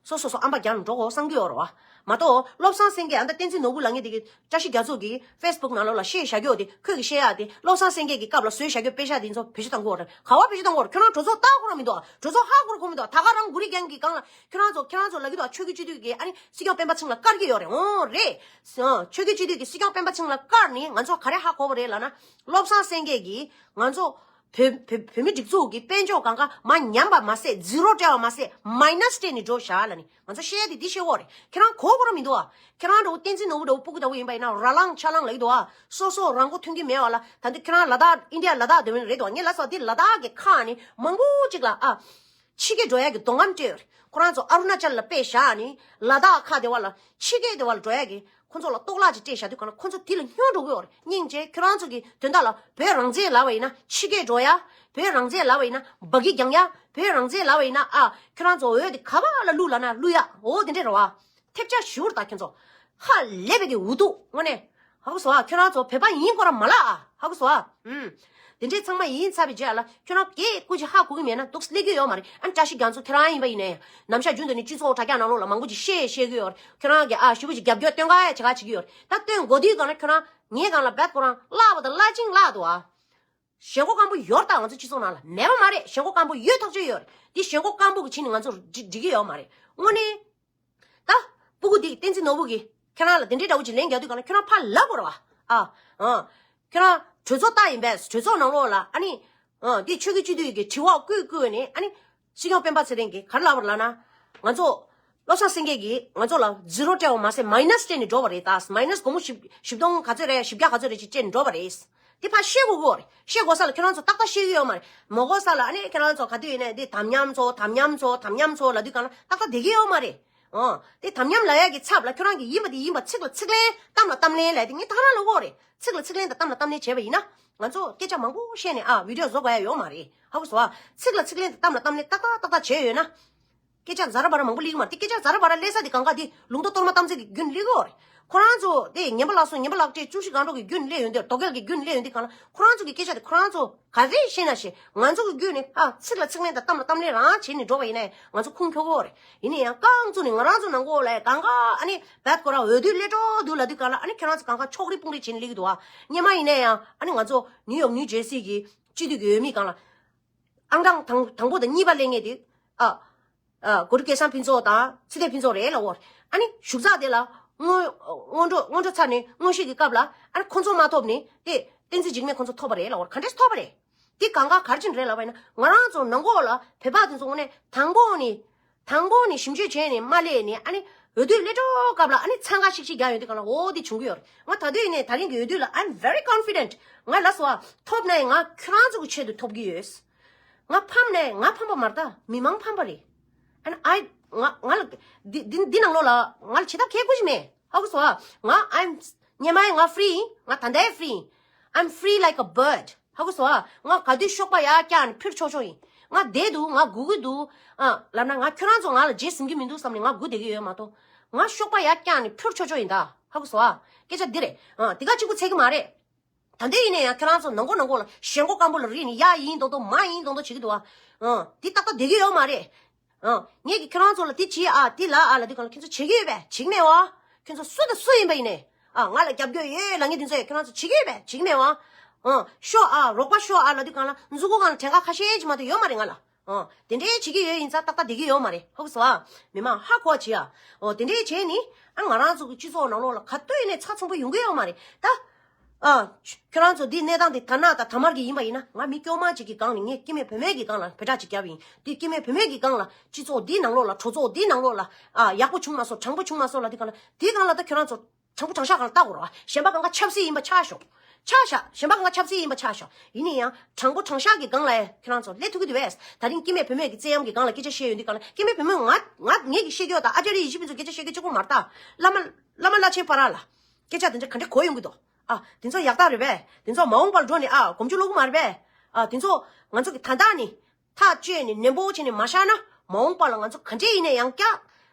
སོ་སོ་སོ་ཨམ་པ་རྒྱག་ནས་འགྲོ་དགོས་བསམ་གྱི་ཡོད་རེད་བ། མ་གཏོགས་བློ་བཟང་སེང་གེ་ཨ་མདའ་བསྟན་འཛིན་ནོར་བུ་ལབ་མཁན་དེ་གིས་བཀྲ་ཤིས་རྒྱ་མཚོ་གིས་ཕེ་སི་བུག་ནང་ལོགས་ལ་བཤད་བཞག་ཀྱི་ཡོད་དེ་ཁོས་གིས་བཤད་ཡ་དེ་བློ་བཟང་སེང་གེ་གི་སྐབས་ལ་བཟོས་བཞག་ཀྱི་དཔེ་ཆ་དེ་ཚོ་བེད་སྤྱོད་གཏང་གི་ཡོད་རེད། ག་བ་བེད་སྤྱོད་གཏང་གི་ཡོད་རེད། ཁྱོད་རང་གྲོས་ཚོགས་ལྟ་དགོས་ར་མི་འདུག་གྲོས་ཚོགས་ཧ་གོ་ར་གོ་མི་འདུག་ད་ག་རང་གུ་རི་རྒན་གྱི་སྒང་ལ། ཁྱོད་རང་ཚོ་ཁྱོད་རང་ཚོ་ལབ་ཀྱི་འདུག་ཆོས་ཀྱི་སྤྱི་འཐུས་ཀྱིས་ཨ་ནི་སྲིད་སྐྱོང་སྤེན་པ་ཚེ་རིང་ལ་བཀར་གྱི་ཡོད་རེད། འོང་རེད། ཆོས་ཀྱི་སྤྱི་འཐུས་ཀྱིས་སྲིད་སྐྱོང་སྤེན་པ་ཚེ་རིང་ལ་བཀར་ནས་ང་ཚོ་ག་རེ་ཧ་གོ་བ་རེད་ལབ་ན། བློ་བཟང་སེང་གེ་གིས་ང་ཚོ་ བོད་བོད་བོད་མི་སྒྲིག་འཛུགས་ཀྱི་དཔལ་འབྱོར་གང་ག་མར་ཉམས་པ་མ་ཟད་ཛི་རོ་སྤྲད་པ་མ་ཟད་མའི་ནས་སྤྲད་ནས་འགྲོ་བཞག་ལབ་ནི། ང་ཚོ་བཤད་ཡ་དེ་འདི་བཤད་དགོས་རེད། ཁྱེད་རང་གོ་དགོས་ར་མི་འདུག་ཨ། ཁྱེད་རང་འདྲ་བོ་བསྟན་འཛིན་ནོར་བུ་འདྲ་བོ་སྤུ་གུ་འདྲ་བོ་ཡིན་པ་ཡིན་ན་ར་ལངས་ཆ་ལངས་ལབ་ཀྱི་འདུག་ཨ། སོ་སོ་རང་མགོ་ཐོན་གྱི་མེད་པ་ལ། ད་འདི་ཁྱེད་རང་ལ་དྭགས་ཨིན་ཌི་ཡ་ལ་དྭགས་སྡོད་མཁན་རེད་འདུག་ཨ། ངས་ལབ་སོང་། འདི་ལ་དྭགས་ཀྱི་ཁག་ནི་མང་པོ་ཅིག་ལ་ཨ། ཕྱི་རྒྱལ་འགྲོ་ཡ་གི་འདོད་རྔམ་སྤྲད་ཡོད་རེད། ཁོ་རང་ཚོ་ཨ་རུ་ན་ཅལ་ལ་དཔེ་བཞག་ནི་ལ་དྭགས་ཁག་དེ་བ་ལ་ཕྱི་རྒྱལ་དེ་བ་ལ་འགྲོ་ཡ་གི་ཁོ་ཚོ་ལ་གཏོར་བརླག་ཅིག་སྤྲད་བཞག་དུས་གང་ལ་ཁོ་ཚོ་དེ་ལ་སྙོན་འགྲོ་གི་ཡོད་རེད། སྙིང་རྗེ། ཁྱོད་རང་ཚོ་གི་དོན་དག་ལ་བོད་རང་བཙན་ལབ་པ་ཡིན་ན་ཕྱི་རྒྱལ་འགྲོ་ཡ། བོད་རང་བཙན་ལབ་པ་ཡིན་ན་འབག་གི་རྒྱང་ཡ། བོད་རང་བཙན་ལབ་པ་ཡིན་ན་ཨ་ཁྱོད་རང་ཚོ་འོས་དེ་ག་བ་ལ་བླུག་ལབ་ན་བླུག་ཡ། འོ་དེ་འདྲས་རེད་བ། ཐེབས་ཆག་ཞུ་ར་ད་ཁྱོད་ཚོ། ཧ་ལས་པའི་གི་འུ་ཐུག་དངོས་གནས། ཧ་གོ་སོང་ཨ། ཁྱོད་རང་ཚོ་བོད་པ་ཡིན་སྐོར་ར་མ་ལ་ཨ། ཧ་གོ་སོང་ཨ། ཨུམ། དེ་འདྲས་ཚང་མ་ཡིན་ཚར་བའི་རྗེས་ལ་ཁྱོད་རང་གིས་སྐུ་མཁྱེན་ཧ་གོ་གི་མེད་ན་འདུག་སླེབས་ཀྱི་ཡོད་མ་རེད། ཨ་ནི་བཀྲ་ཤིས་རྒྱ་མཚོ་ཁྱེད་རང་ཡིན་པ་ཡིན་ནའི་ནམ་ཞག་རྒྱུན་དུ་ནི་སྤྱི་ཚོགས་དྲ་རྒྱ་ནང་ལོགས་ལ་མང་པོ་ཅིག་བཤད་བཤད་ཀྱི་ཡོད་རེད། ཁྱོད་རང་གིས་ཨ་ཞེ་པོ་ཅིག་རྒྱབ་སྐྱོར་སྟོན་ག་ཡ་བྱེད་ག་བྱེད་ཀྱི་ཡོད་རེད། ད་སྟོན་དགོས་དུས་གང་ལ་ཁྱོད་རང་ངའི་སྒང་ལ་བད་ཁོ་རང་བརླག་པ་དང་བརླག་ཅིང་བརླག་འདུག་ཨ། ཞེན་ཁོག་སྐམ་པོ་ཡོད་ད། ང་ཚོ་སྤྱི་ཚོགས་ནང་ལ་མེད་པ་མ་རེད། ཞེན་ཁོག་སྐམ་པོ་ཡོད་ཐག་ཆོད་ཡོད་རེད། འདི་ཞེན་ཁོག་སྐམ་པོ་གི་ཕྱིན་ནི་ང་ཚོ་འགྲིག་འགྲིག་གི་ཡོད་མ་རེད། དངོས་གནས། ད། སྤུ་གུ་འདི་བསྟན་འཛིན་ནོར་བུ་གིས་ཁྱེད་རང་ལ་དེ་འདྲའི་འདྲ་བོ་ཅིག་ལན་རྒྱག་དུས་གང་ལ་ཁྱོད་རང་ཕར་ལབ་དགོས་རེད་བ། ཨ། ཨ། ཁྱོད་རང་གྲོས་ཚོགས་རྟགས་ཡིན་པས། གྲོས་ཚོགས་ནང་ལོགས་ལ་ཨ་ནི། ཨ། འདི་ཆོས་ཀྱི་སྤྱི་འཐུས་ཀྱི་དྲི་བ་བཀོད་བཀོད་ནས་ཨ་ནི། སྲིད་སྐྱོང་སྤེན་པ་ཚེ་རིང་གིས་ག་རེ་ལབ་པ་རེད་ལབ་ན། ང་ཚོ། བློ་བཟང་སེང་གེ་གིས་ང་ཚོ་ལ་ཛི་རོ་སྤྲད་པ་མ་ཟད་མའི་ནས་སྤྲད་ནས་འགྲོ་བ་རེད་ད། མའི་ནས་སྒོར་མོ་བཞི་བཞི་སྟོང་ག་ཚོད་རེད། བཞི་བརྒྱ་ག་ཚོད་རེད་ཅིག་སྤྲད་ནས་འགྲོ་བ་རེད། དེ་ཕར་བཤད་དགོས་ཀྱི་ཡོད་རེད། བཤད་དགོས་ས་ལ་ཁྱོད་རང་ཚོ་ཏག་ཏག་བཤད་ཀྱི་ཡོད་མ་རེད། མ་དགོས་ས་ལ་ཨ་ནི་ཁྱེད་རང་ཚོ་ག་དུས་ཡིན་ནའི་འདི་དམ་ཉམས་ཚོ་དམ་ཉམས་ཚོ་དམ་ཉམས་ཚོ་ལབ་དུས་གང་ལ་ཏག་ཏག་བསྡད་ཀྱི་ཡོད་མ་རེད། ཨོ། དེ་དམ་ཉམས་ལབ་ཡ་གི་ཚབ་ལ་ཁྱོད་རང་གི་ཡིན་པ་དེ་ཡིན་པ་ཚིག་ལ་ཚིག་ལན་གཏམ་ལ་གཏམ་ལན་ལབ་ཡ་དེ་ངས་ད་ག་རང་ལབ་ཀྱི་ཡོད་རེད། ཚིག་ལ་ཚིག་ལན་དང་གཏམ་ལ་གཏམ་ལན་བྱས་པ་ཡིན་ན། ང་ཚོ་སྐད་ཆ་མང་པོ་བཤད་ནས་ཨ་བི་ཌི་ཡོ་བཟོ་དགོས་ཡ་ཡོད་མ་རེད། ཧ་གོ་སོང་ཨ། ཚིག་ལ་ཚིག་ལན་དང་གཏམ་ལ་གཏམ་ལན་ཏག་ཏག་ཏག་ཏག་བྱས་ཡོད་ན། སྐད་ཆ་ཛ་ར་བ་ར་སླེབས་ཀྱི་མ་རེད། དེ་སྐད་ཆ་ཛ་ར་བ་ར་སླེབས་ས་དེ་གང་ག་དེ་ལུང་རྟོགས་གཏོར་མ་གཏམ་ཚིག་གི་རྒྱུན་སླེབས་ཀྱི་ཡོད་རེད། ཁོ་རང་ཚོ་དེ་ངན་པ་ལགས་སོ་ངན་པ་ལགས་སྤྲད། བཅུ་བཞི་སྒང་དྲུག་གི་རྒྱུན་སླེབས་ཡོང་དུས། དོ་གལ་གྱི་རྒྱུན་སླེབས་ཡོང་དུས་གང་ལ་ཁོ་རང་ཚོ་གི་སྐད་ཆ་དེ་ཁོ་རང་ཚོ་ག་རེ་བཤད་ན་ཞེ། ང་ཚོ་གི་རྒྱུན་ནི་ཨ་ཚིག་ལ་ཚིག་ལན་དང་གཏམ་ལ་གཏམ་ལན་རང་བྱས་ནས་འགྲོ་བ་ཡིན་ནའི་ང་ཚོ་ཁུངས་འཁྱོལ་གྱི་ཡོད་རེད། ཡིན་ན་ཡང་རྐང་བཙུགས་ནས་ང་རང་ཚོ་ནང་ཁོག་ལ་གང་ག་ཨ་ནི་བད་ཁོ་རང་འོས་བསྡུ་སླེབས་འགྲོ་འདུག་ལབ་དུས་གང་ལ་ཨ་ནི་ཁྱེད་རང་ཚོ་གང་ག་ཕྱོགས་རིས་དཔུང་རིས་བྱས་ནས་སླེབས་ཀྱི་འདུག་ཨ། སྔོན་མ་ཡིན་ན་ཡང་ཨ་ནི་ང་ཚོ་ནིའུ་ཡོག་ནིའུ་ཇར་སི་གི་སྤྱི་འཐུས་ཀྱི་འོས་མི་སྒང་ལ། ཨང་གྲངས་དང་དང་པོ་དང་གཉིས་པ་སླེབས་མཁན་དེ། ཨ། ཨ། གུ་རུ་སྐལ་བཟང་ཕུན་ཚོགས་དང་ཚེ་བརྟན་ཕུན་ཚོགས་རེད་ལབ་ཀྱི་ཡོད་རེད། ཨ་ནི་བཞུགས་ས་དེ་ལ་སྔོན་སྔོན་འགྲོ་སྔོན་འགྲོ་ཚར་ནས་སྔོན་བཤེར་གྱི་སྐབས་ལ་ཨ་ནི་ཁོང་ཚོ་མ་ཐོབ་ནས་དེ་བསྟན་འཛིན་འཇིགས་མེད་ཁོང་ཚོ་ཐོབ་པ་རེད་ལབ་ཀྱི་ཡོད་རེད། ག་འདྲས་ཐོབ་པ་རེད། དེ་གང་ག་ག་རེ་བྱས་ནས་རེད་ལབ་པ་ཡིན་ན་ང་རང་ཚོ་ནང་ཁོག་ལ་བོད་པ་དེ་ཚོ་དངོས་གནས་དང་པོ་ནས། དང་པོ་ནས་ཞིབ་འཇུག་བྱས་ནས་མ་སླེབས་ནས་ཨ་ནི་འོས་བསྡུ་སླེབས་འགྲོ་སྐབས་ལ་ཨ་ནི་འཚང་ཁ་ཤིག་ཤིག་རྒྱག་ཡོང་དུས་གང་ལ་འོ་དེ་བྱུང་གི་ཡོད་རེད། ང་ད་དུང་ཡིན་ནའི་ད་རིང་གི་འོས་བསྡུ་ལ་I'm very confident། ང་ལ་སོ་ཨ་ཐོབ་ནའི་ང་ཁྱོད་རང་ཚོ་གི་ཆེད་དུ་ཐོབ་ཀྱི་ཡོད། ང་ཕམ་ནའི་ང་ཕམ་པ་མ་རེད་ད། མི་མང་ཕམ་པ་རེད། And I ང་ང་ལ་འདི་འདི་འདི་ནང་ལོགས་ལ་ང་ལ་བྱེད་ཐབས་གལ་ཁུ་ཞིག་མེད། ཧ་གོ་སོང་ཨ། ང་I'm སྔོན་མ་ང་free ཡིན། ང་ད་ལྟའི་free ཡིན། I'm free like a bird། ཧ་གོ་སོང་ཨ། ང་ག་དུས་གཤོག་པ་ཡར་བཀྱགས་ནས་འཕུར་ཆོག་ཆོག་ཡིན། ང་བསྡད་འདུག་ང་སྒུག་གི་འདུག་ཨ། ལབ་ན་ང་ཁྱོད་རང་ཚོ་ང་ལ་རྗེས་ཟིན་གྱི་མི་འདུག་བསམ་ནས་ང་སྒུག་བསྡད་ཀྱི་ཡོད་མ་གཏོགས། ང་གཤོག་པ་ཡར་བཀྱགས་ནས་འཕུར་ཆོག་ཆོག་ཡིན་ད། ཧ་གོ་སོང་ཨ། སྐད་ཆ་འདི་རེད། ཨ། འདི་ག་གཅིག་པུ་ཚད་ཀྱི་མ་རེད། ད་འདི་ཡིན་ན་ཡང་ཁྱོད་རང་ཚོ་ནང་ཁོག་ནང་ཁོག་ལ་ཞེན་ཁོག་སྐམ་པོ་ལ་རིལ་ནས་ཡ་ཡིན་མདོག་མདོག་མ་ཡིན་མདོག་མདོག་བྱེད་ཀྱི་འདུག་ཨ། ཨ། འདི་ཏག་ཏག་བསྡད་ཀྱི་ཡོད་མ་རེད། ཨ། ངས་ཀྱིས་ཁྱོད་རང་ཚོ་ལ་འདི་བྱེད་ཨ་འདི་ལ་ཨ་ལབ་དུས་གང་ལ་ཁྱོད་ཚོ་བྱེད་ཀྱི་ཡོད་པས། བྱེད་ཀྱི་མེད་བ། ཁྱོད་ཚོ་སུ་དང་སུ་ཡིན་པ་ཡིན་ནའི། ཨ། ང་ལ་རྒྱབ་སྐྱོར་ཡོད་ལབ་མཁན་དེ་ཚོ་ཡང་ཁྱོད་རང་ཚོ་བྱེད་ཀྱི་ཡོད་པས། བྱེད་ཀྱི་མེད་བ། ཨ། ཤོག་ཨ་རོགས་པ་ཤོག་ཨ་ལབ་དུས་གང་ལ་མཛུ་གུ་སྒང་ལ་བྲན་ཁ་ཁ་ཤས་ཅིག་མ་གཏོགས་ཡོད་མ་རེད་ང་ལ། ཨོ། དེ་འདྲའི་བྱེད་ཀྱི་ཡོད་ཡིན་ཙང་ཏག་ཏག་བསྡད་ཀྱི་ཡོད་མ་རེད། ཧ་གོ་སོང་ཨ། མི་མང་ཧ་གོ་བྱེད་ཨ། ཨོ། དེ་འདྲའི་བྱས་ནི། ཨ། ང་རང་ཚོ་གི་སྤྱི་ཚོགས་ནང་ལོགས་ལ་ག་དུས་ཡིན་ནའི་ཚགས་ཚུད་པོ་ཡོང་གི་ཡོད་མ་རེད་ད། ཨ། ཁྱོད་རང་ཚོ་འདི་གནས་སྟངས་འདི་ད་ན་ད་ད་མར་གི་ཡིན་པ་ཡིན་ན་ང་མི་སྐྱོ་མ་ཅིག་གི་སྒང་ནས་ངས་སྐྱེ་དམན་བུད་མེད་ཀྱི་སྒང་ལ་བེ་ཏྲ་ཅིག་བརྒྱབ་ཡིན། འདི་སྐྱེ་དམན་བུད་མེད་ཀྱི་སྒང་ལ་སྤྱི་ཚོགས་འདིའི་ནང་ལོགས་ལ་གྲོས་ཚོགས་འདིའི་ནང་ལོགས་ལ། ཨ། ཡག་པོ་བྱུང་མ་སོང་དྲང་པོ་བྱུང་མ་སོང་ལབ་དུས་སྒང་ལ་དེའི་སྒང་ལ་ད་ཁྱོད་རང་ཚོ། དྲང་པོ་དྲང་བཞག་སྒང་ལ་ལྟ་དགོས་རེད་བ། གཞན་པ་གང་ག་ཆབ་སྲིད་ཡིན་པ་ཆགས་ཤོག་ཆགས་བཞག་གཞན་པ་གང་ག་ཆབ་སྲིད་ཡིན་པ་ཆགས་ཤོག་ཡིན་ན་ཡང་དྲང་པོ་དྲང་བཞག་གི་སྒང་ལ་ཁྱེད་རང་ཚོ་སླེབས་ཐུབ་ཀྱི་འདུག་བས། ད་རིང་སྐྱེ་དམན་བུད་མེད་ཀྱི་བཙན་གཡེམ་གྱི་སྒང་ལ་སྐད་ཆ་བཤད་ཡོང་དུས་སྒང་ལ་སྐྱེ་དམན་བུད་མེད་ང་ང་ངེད་ཀྱི་བཤད་རྒྱུ་དང་ཨ་ཅར་ཡེ་ཤེས་ཕུན་ཚོགས་སྐད་ཆ་བཤད་རྒྱུ་གཅིག་པོ་མ་རེད་ད། བླ་མ་བླ་མ་བླ་ཆེན་ཕ་ར་ལ་སྐད་ཆ་དེ་འདྲ་ག་འདྲས་གོ་ཡོང་གི་འདུག་ཨ། དེ་ཚོ་ཡག་རྟགས་རེད་བས། དེ་ཚོ་མ་འོངས་པར་འགྲོ་ནས་ཨ་གོམ་རྒྱུ་སློག་གི་མ་རེད་བས། ཨ། དེ་ཚོ་ང་ཚོ་གི་ད་ལྟ་ནས་ཐག་གཅོད་ནས་ནན་པོ་བྱས་ནས་མ་བཞག་ན་མ་འོངས་པ་ལ་ང་ཚོ་ག་འདྲས་ཡིན་ན་ཡང་ཀྱག་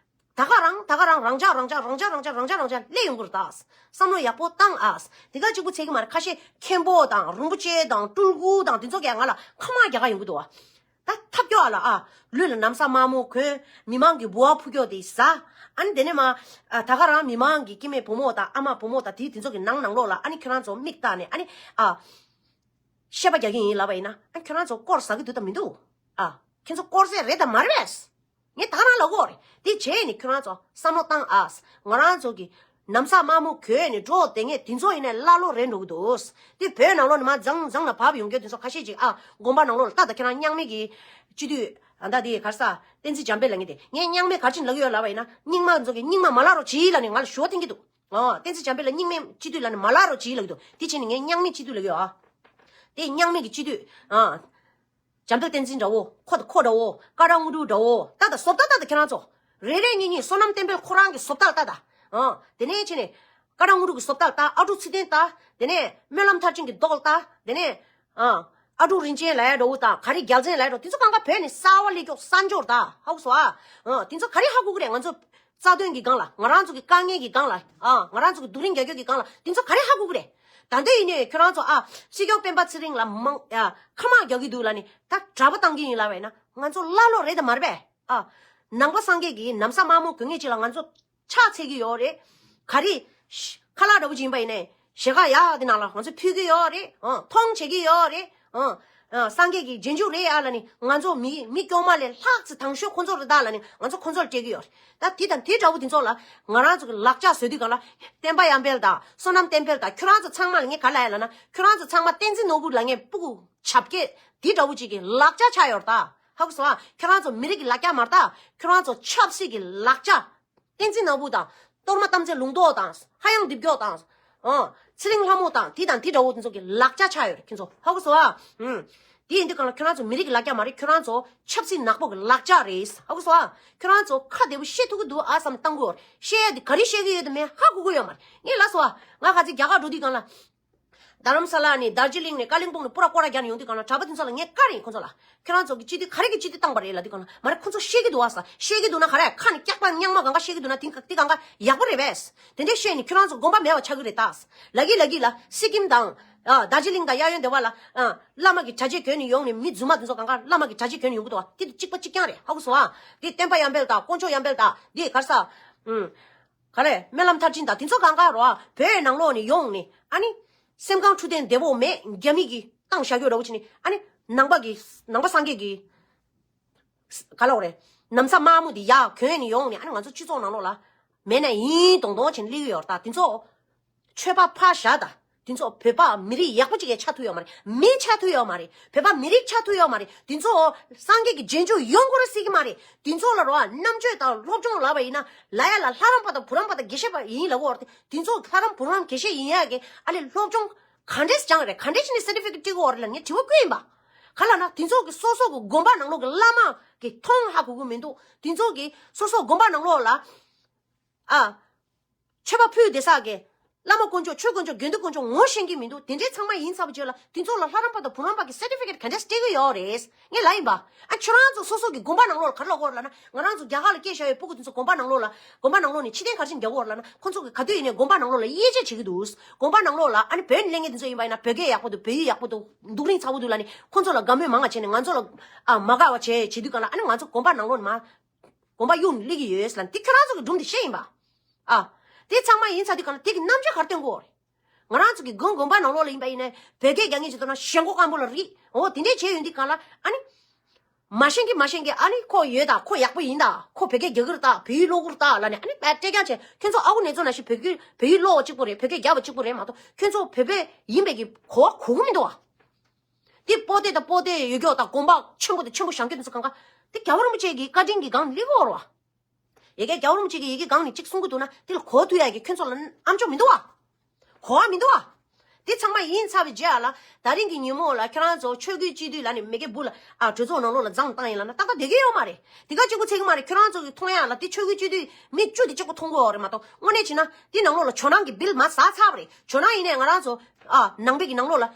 ད་ག་རང་ད་ག་རང་རང་འཇགས་རང་འཇགས་རང་འཇགས་རང་འཇགས་རང་འཇགས་རང་འཇགས་སླེབས་ཡོང་གི་རེད་ད། བསམ་བློ་ཡག་པོ་བཏང་ཨ། དེ་ག་གཅིག་པུ་ཚད་ཀྱི་མ་རེད། ཁ་ཤས་མཁན་པོ་དང་རིན་པོ་ཆེ་དང་སྤྲུལ་སྐུ་དང་དེ་ཚོ་གས་ང་ལ་ཁ་མ་རྒྱག་ག་ཡོང་གི་འདུག་ཨ། ད་ཐབས་སྐྱོ་ཨ་ལ་ཨ། ལུས་ལ་ན་བཟའ་དམར་མོ་གོན། མི་མང་གི་འབུལ་བ་ཕུལ་སྐྱོ་དེ་ཟ། ཨ་ནི་དེ་ནས་མ། ཨ། ད་ག་རང་མི་མང་གི་སྐྱེ་དམན་བུ་མོ་དང་ཨ་མ་བུ་མོ་དང་དེ་དེ་ཚོ་གི་ནང་ནང་ལོགས་ལ་ཨ་ནི་ཁྱོད་རང་ཚོ་མིག་བལྟས་ནས་ཨ་ནི་ཨ། བཤད་པ་རྒྱག་གི་ཡིན་ལབ་པ་ཡིན་ན། ཨ། ཁྱོད་རང་ཚོ་སྐོར་ཟ་གི་འདུག་དང་མི་འདུག་ཨ། ཁྱོད་ཚོ་སྐོར་ཟས་རེད་དང་མ་རེད་པས། ངས་ད་རང་ལབ་གོ་རེད། དེ་བྱས་ནས་ཁྱོད་རང་ཚོ་བསམ་བློ་བཏང་ཨ། ང་རང་ཚོ་གི་ ནམ་བཟའ་དམར་མོ་གྱོན་ནས་འགྲོ་བསྡད་མཁན་དེ་ཚོ་ཡིན་ནའི་ཀླ་ཀློ་རེད་འགྲོ་གི་འདུག་དེ་བོད་ནང་ལོགས་ནས་མར་མཛངས་མཛངས་ལ་བབས་ཡོང་མཁན་དེ་ཚོ་ཁ་ཤས་ཅིག་ཨ་དགོན་པ་ནང་ལོགས་ལ་ལྟ་ད་ཁྱེད་རང་རྙིང་མའི་གི་སྤྱི་འཐུས་ཨ་ད་དེ་ག་རེ་ཟ་བསྟན་འཛིན་འཇམ་དཔལ་ལབ་མཁན་དེ་ངས་རྙིང་མའི་ག་རེ་བྱས་ནས་ལབ་ཀྱི་ཡོད་ལབ་པ་ཡིན་ན། རྙིང་མ་ཚོ་གི་རྙིང་མ་མ་ལབ་རོགས་གྱིས་ལབ་ནས་ང་ལ་ཞུ་བ་འཐེན་གྱི་འདུག་ཨོ། བསྟན་འཛིན་འཇམ་དཔལ་ལ་རྙིང་མའི་སྤྱི་འཐུས་ལབ་ནས་མ་ལབ་རོགས་གྱིས་ལབ་ཀྱི་འདུག་དེ་བྱས་ནས་ངས་རྙིང་མའི་སྤྱི་འཐུས་ལབ་ཀྱི་ཡོད་ཨ། དེ་རྙིང་མའི་གི་སྤྱི་འཐུས་ཨ། འཇམ་དཔལ་བསྟན་འཛིན་འདྲ་བོ། ཁོ་དང་ཁོ་འདྲ་བོ། སྐལ་བཟང་དངོས་གྲུབ་འདྲ་བོ། ལྟ་ད་བཟོ་ལྟ་ལྟ་ད་ཁྱེད་རང་ཚོ། རེ་རེ་གཉིས་གཉིས་བསོད་ནམས་བསྟན་འཕེལ་ཁོ་རང་གི་བཟོ་ལྟ་ལྟ་ད། ཨ། དེ་ནས་བྱས་ནས། སྐལ་བཟང་དངོས་གྲུབ་ཀྱི་བཟོ་ལྟ་ལྟ། ཨ་ཀྲུག་ཚེ་བརྟན་ལྟ། དེ་ནས་སྨོན་ལམ་མཐར་ཕྱིན་གྱི་མདོག་ལྟ། དེ་ནས། ཨ། ཨ་ཀྲུག་རིན་ཆེན་ལབ་ཡ་འདྲ་བོ་དང་ག་རེ་རྒྱལ་མཚན་ལབ་ཡ་འདྲ་བོ་དེ་ཚོ་གང་ག་བོད་ནས་གསར་བ་སླེབས་ཀྱོག་གསར་འབྱོར་ད་ཧ་གོ་སོང་ཨ། ཨ། དེ་ཚོ་ག་རེ་ཧ་གོ་གི་རེད། ང་ཚོ་རྩ་དོན་གྱི་སྒང་ལ། ང་རང་ཚོ་གི་དཀའ་ངལ་གྱི་སྒང་ལ། ཨ། ང་རང་ཚོ་གི་སྡུག་རིང་རྒྱག་རྒྱུ་གི་སྒང་ལ་དེ་ཚོ་ག་རེ་ཧ་གོ་གི་རེད། ད་ལྟ་ཡིན་ནའི་ཁྱོད་རང་ཚོ་ཨ་སྲིད་སྐྱོང་སྤེན་པ་ཚེ་རིང་ལ་མང་ཨ་ཁ་དམག་རྒྱག་གི་འདུག་ལབ་ནས་ད་གྲྭ་པ་བཏང་གི་ཡིན་ལབ་པ་ཡིན་ན་ང་ཚོ་ཀླ་ཀློ་རེད་དམ་མ་རེད་པས། ཨ། ནང་པ་སངས་རྒྱས་ཀྱི་ནམ་བཟའ་དམར་མོ་གྱོན་མཁན་ཅིག་ལ་ང་ཚོ་ཕྱག་འཚལ་གྱི་ཡོད་རེད། ག་རེ། ཤ་ཁ་ལག་འདྲ་བོ་ཅིག་ཡིན་པ་ཡིན་ནའི་ཞལ་ཁ་ཡག་དེ་ནང་ལ་ང་ཚོ་ཕུལ་གྱི་ཡོད་རེད། ཨ། མཐོང་བྱེད་ཀྱི་ཡོད་རེད། ཨ། ཨ། སངས་རྒྱས་ཀྱི་རྗེས་འཇུག་རེད་ཨ་ལབ་ནས་ང་ཚོ་མི་མི་སྐྱོ་མ་ལས་ལྷག་ཙམ་དང་ཤོས་ཁོ་ཚོ་རེད་ད་ལབ་ནས་ང་ཚོ་ཁོ་ཚོ་ལ་སྤྲད་ཀྱི་ཡོད་རེད། ད་དེ་དང་དེ་འདྲ་བོ་དེ་ཚོ་ལ་ང་རང་ཚོ་གི་ལག་ལྕགས་བཟོ་དུས་སྒང་ལ་བསྟན་པ་ཡར་འཕེལ་དང་བསོད་ནམས་བསྟན་འཕེལ་དང་ཁྱོད་རང་ཚོ་ཚང་མ་ལ་ངས་ག་རེ་ལབ་ཡ་ལབ་ན། ཁྱོད་རང་ཚོ་ཚང་མ་བསྟན་འཛིན་ནོར་བུ་ལབ་མཁན་སྤུ་གུ་བྱ་སྐད་དེ་འདྲ་བོ་ཅིག་གི་ལག་ལྕགས་ཆགས་ཡོད་རེད་ད། ཧ་གོ་སོང་ཨ། ཁྱོད་རང་ཚོ་མི་རིགས་ཀྱི་ལག་ལྕགས་མ་རེད་ད། ཁྱོད་རང་ཚོ་ཆབ་སྲིད་ཀྱི་ལག་ལྕགས། བསྟན་འཛིན་ནོར་བུ་དང་། གཏོར་མ་དམ་ཚིག་ལུང་རྟོགས་དང་། ཧ་ཡང་རྡིབ་སྐྱོག་དང་། ཨང་། ཚེ་རིང་ལྷ་མོ་དང་དེ་དང་དེ་འདྲ་བོ་དེ་ཚོ་གི་ལག་ལྕགས་ཆགས་ཡོད་རེད་ཁྱོད་ཚོ། ཧ་གོ་སོང་ཨ། ཨུམ། དེ་ཡིན་དུས་གང་ལ་ཁྱོད་རང་ཚོ་མི་རིགས་ཀྱི་ལག་ལྕགས་མ་རེད། ཁྱོད་རང་ཚོ་ཆབ་སྲིད་ནག་པོ་གི་ལག་ལྕགས་རེད། ཧ་གོ་སོང་ཨ། ཁྱོད་རང་ཚོ་ཁ་བདེ་པོ་བཤད་ཐུབ་ཀྱི་འདུག་ཨ་བསམ་བཏང་གི་ཡོད་རེད། བཤད་ཡ་དེ་ག་རེ་བཤད་ཀྱི་ཡོད་དམ་མེད་ཧ་གོ་གི་ཡོད་མ་རེད། ངས་ལབ་སོང་ཨ། ང་ག་ཚོད་རྒྱ་གར་འགྲོ་དུས་གང་ལ། རྡ་རམ་ས་ལ་ནས་དར་ཇི་ལིང་ནས་ཀ་ལིང་པོང་ནས་པུ་ར་ཀོ་ར་རྒྱག་ནས་ཡོང་དུས་གང་ལ་གྲྭ་པ་དེ་ཚོ་ལ་ངས་བཀའ་རེ་ཡིན་ཁོ་ཚོ་ལ། ཁྱོད་རང་ཚོ་གི་སྤྱི་འཐུས་ག་རེ་གི་སྤྱི་འཐུས་བཏང་པ་རེད་ལབ་དུས་གང་ལ་མ་རེད། ཁོ་ཚོ་བཤད་ཀྱི་འདུག་བ་ས་བཤད་ཀྱི་འདུག་ན་ག་རེ་ཁ་ནས་སྐྱག་པ་རྙིང་མ་གང་ག་བཤད་ཀྱི་འདུག་ན་དེ་དེ་གང་ག་ཡག་པོ་རེད་པས། དེ་འདྲས་བཤད་ནས་ཁྱོད་རང་ཚོ་དགོངས་པ་མེད་པ་ཆགས་ཀྱི་རེད་ད། ལ་གི་ལ་གི་ལ་སི་ཀིམ་དང་། ཨ། དར་ཇི་ལིང་དང་གཡས་གཡོན་སྡེ་བ་ལ། ཨ། བླ་མ་གི་གྲྭ་ཆས་གྱོན་ནས་ཡོང་ནས་མི་རྫུན་མ་དེ་ཚོ་གང་ག་བླ་མ་གི་གྲྭ་ཆས་གྱོན་ནས་ཡོང་གི་འདུག་བ་དེ་དེ་གཅིག་པ་གཅིག་རྐྱང་རེད། ཧ་གོ་སོང་ཨ། དེ་བསྟན་པ་ཡར་འཕེལ་དང་དཀོན་མཆོག་ཡར་འཕེལ་དང་དེ་ག་རེ་ཟ། ཨུམ། ག་ལས་སྨོན་ལམ་མཐར་ཕྱིན་དང་དེ་ཚོ་གང་ག་རོ། བོད་ནང་ལོགས་ནས་ཡོང་ནས་ཨ་ནི། སེམས་ཁམས་འཕྲོད་བསྟེན་བདེ་པོ་མེད། རྒྱ་མི་གིས་བཏང་བཞག་རྒྱུ་འདྲ་བོ་བྱས་ནས་ཨ་ནི། ནང་པ་གི་ནང་པ་སངས་རྒྱས་ཀྱི། ག་ལབ་དགོས་རེད། ནམ་བཟའ་དམར་མོ་འདི་ཡར་གྱོན་ནས་ཡོང་ནས་ཨ་ནི་ང་ཚོ་སྤྱི་ཚོགས་ནང་ལོགས་ལ། མེད་ན་ཡིན་མདོག་མདོག་བྱས་ནས་སླེབས་ཀྱི་ཡོད་རེད་ད། དེ་ཚོ། ཆོས་པ་ཕར་བཞག་ད། དེ་ཚོ་བོད་པ་མི་རིགས་ཡག་པོ་ཅིག་ཡང་ཆགས་ཐུབ་ཡོད་མ་རེད། མི་ཆགས་ཐུབ་ཡོད་མ་རེད། བོད་པ་མི་རིགས་ཆགས་ཐུབ་ཡོད་མ་རེད། དེ་ཚོ་སངས་རྒྱས་ཀྱི་རྗེས་འཇུག་ཡོང་དགོས་རེད་ཟེར་གྱི་མ་རེད། དེ་ཚོ་ལ་རོ་རྣམ་དཔྱོད་དང་སློབ་སྦྱོང་ལབ་པ་ཡིན་ན་ལ་ཡ་ལ་ལྷ་རམས་པ་དང་བུ་རམས་པ་དང་དགེ་བཤེས་པ་ཡིན་ལབ་ཀྱི་ཡོད་རེད། དེ་ཚོ་ལྷ་རམས་བུ་རམས་དགེ་བཤེས་ཡིན་ཡག་གི་ཨ་ལས་སློབ་སྦྱོང་ག་འདྲས་སྦྱངས་རེད། ག་འདྲས་བྱས་ནས་སེར་ཊི་ཕི་ཀེཊ་སྤྲད་ཀྱི་ཡོད་རེད་ལབ་ངས་དྲི་བ་བཀོད་ཡིན་པ། ག་ལབ་ན་དེ་ཚོ་གི་སོ་སོ་གི་དགོན་པ་ནང་ལོགས་ཀྱི་བླ་མ་གི་མཐོང་ཧ་གོ་གི་མི་འདུག་དེ་ཚོ་གི་སོ་སོ་དགོན་པ་ནང་ལོགས་ལ། ཨ། མཆོད་པ་ཕུལ་བསྡད་ས་གི། བླ་མ་དཀོན་མཆོག་ཆོས་དཀོན་མཆོག་དགེ་འདུན་དཀོན་མཆོག་ངོ་ཤེས་ཀྱི་མི་འདུག་དེ་འདྲའི་ཚང་མ་ཡིན་ཚར་བ་རྗེས་ལ་དེ་ཚོ་ལ་ལྷ་རམས་པ་དང་བུ་རམས་པ་གི་སེར་ཊི་ཕི་ཀེཊ་ག་འདྲས་སྤྲད་ཀྱི་ཡོད་རེད། ངས་ལབ་ཡིན་པ། ཨ་ཁྱོད་རང་ཚོ་སོ་སོ་གི་དགོན་པ་ནང་ལོགས་ལ་ག་རེ་ལབ་ཀྱི་ཡོད་རེད་ལབ་ན། ང་རང་ཚོ་རྒྱ་གར་ལ་སྐྱེས་བཞག་པའི་སྤུ་གུ་དེ་ཚོ་དགོན་པ་ནང་ལོགས་ལ། དགོན་པ་ནང་ལོགས་ནས་ཕྱིར་འཐེན་ག་རེ་བྱས་ནས་རྒྱག་གི་ཡོད་རེད་ལབ་ན། ཁོང་ཚོ་གི་ག་དུས་ཡིན་ནའི་དགོན་པ་ནང་ལོགས་ལ་དབྱེ་འབྱེད་བྱེད་ཀྱི་འདུག་དགོན་པ་ནང་ལོགས་ལ་ཨ་ནི་བོད་ནས་སླེབས་མཁན་དེ་ཚོ་ཡིན་པ་ཡིན་ན་བོད་སྐད་ཡག་པོ་འདུག་བོད་ཡིག་ཡག་པོ་འདུག་སྡུག་རིང་ཚ་པོ་འདུག་ལབ་ནས་ཁོང་ཚོ་ལ་དགའ་མོས་མང་བ་བྱས་ནས་ང་ཚོ་ལ་ཨ་མ་དགའ་བ་བྱས་བྱེད་དུས་གང་ལ་ཨ་ནི་ང་ཚོ་དགོན་པ་ནང་ལོགས་ནས་མ། དགོན་པ་གཡུག་ནས་སླེབས་ཀྱི་ཡོད་ལབ་ནས་དེ་ཁྱོད་རང་ཚོ་གི་སྒྲུང་དེ་བཤད་ཡིན་པ། ཨ། དེ་ཚང་མ་ཡིན་ཚར་དུས་གང་ལ་དེ་གི་རྣམ་དཔྱོད་ག་རེ་སྟོན་དགོས་རེད། ང་རང་ཚོ་གི་དགོན་དགོན་པ་ནང་ལོགས་ལ་ཡིན་པ་ཡིན་ནའི་བོད་སྐད་རྒྱག་མཁན་ཅིག་མཐོང་ན་ཞེན་ཁོག་སྐམ་པོ་ལ་རིག་འོ་དེ་འདྲས་བྱས་ཡོང་དུས་གང་ལ་ཨ་ནི། མ་ཤེས་མཁན་མ་ཤེས་མཁན་ཨ་ནི་ཁོ་ཡོད་ད་ཁོ་ཡག་པོ་ཡིན་ད་ཁོ་བོད་སྐད་རྒྱག་གི་རེད་ད་བོད་ཡིག་ཀློག་གི་རེད་ད་ལབ་ནས་ཨ་ནི་བལ་བཀྲེས་རྐྱང་བྱས་ཁྱོད་ཚོ་ཨ་ཁུ་ནེ་ཙོ་ནང་བཞིན་བོད་སྐད་བོད་ཡིག་ཀློག་པ་གཅིག་པོ་རེད་བོད་སྐད་རྒྱབ་པ་གཅིག་པོ་རེད་མ་གཏོགས་ཁྱོད་ཚོ་བོད་པ་ཡིན་པའི་གི་གོ་བ་གོ་གི་མི་འདུག་བ། དེ་པོ་ཏེ་དང་པོ་ཏེ་ཡོད་རྒྱུ་དང་དགོན་པ་ཆེན་པོ་དང་ཆེན་པོ་བཞེངས་རྒྱུ་དེ་ཚོ་གང་ག་དེ་རྒྱལ་བ་རིན་པོ་ཆེ་གི་བཀའ་དྲིན་གྱི་སྒང་སླེབས་ཀྱི་ཡོད་རེད་བ། ཡ་གི་རྒྱལ་བ་རིན་པོ་ཆེ་གིས་ཡ་གི་སྒང་ནས་གཅིག་གསུང་གི་འདུག་ན་དེ་ལ་གོ་ཐུབ་ཡ་གི་ཁྱོད་ཚོ་ལ་ཨམ་ཅོག་མི་འདུག་བ། གོ་བ་མི་འདུག་བ། དེ་ཚང་མ་ཡིན་ཚར་བའི་རྗེས་ལ་ད་རིང་གི་ཉིན་མོ་ལ་ཁྱེད་རང་ཚོ་ཆོས་བརྒྱུད་སྤྱི་འཐུས་ལབ་ནས་མི་སྒེར་བུ་ལ་ཨ་གྲོས་ཚོགས་ནང་ལོགས་ལ་མཛངས་བཏང་ཡིན་ལབ་ན་ཏག་ཏག་བསྡད་ཀྱི་ཡོད་མ་རེད། དེ་ག་གཅིག་པུ་ཚད་ཀྱི་མ་རེད། ཁྱེད་རང་ཚོ་གི་མཐོང་ཡ་ལ་དེ་ཆོས་བརྒྱུད་སྤྱི་འཐུས་མི་བཅུ་དེ་གཅིག་པུ་མཐོང་གི་ཡོད་རེད་མ་གཏོགས་དངོས་གནས་བྱས་ན་དེ་ནང་ལོགས་ལ་ཇོ་ནང་གི་བིལ་མར་ཟགས་ཚར་བ་རེད། ཇོ་ནང་ཡིན་ནའི་ང་རང་ཚོ་ཨ་ནང་པའི་གི་ནང་ལོགས་ལ།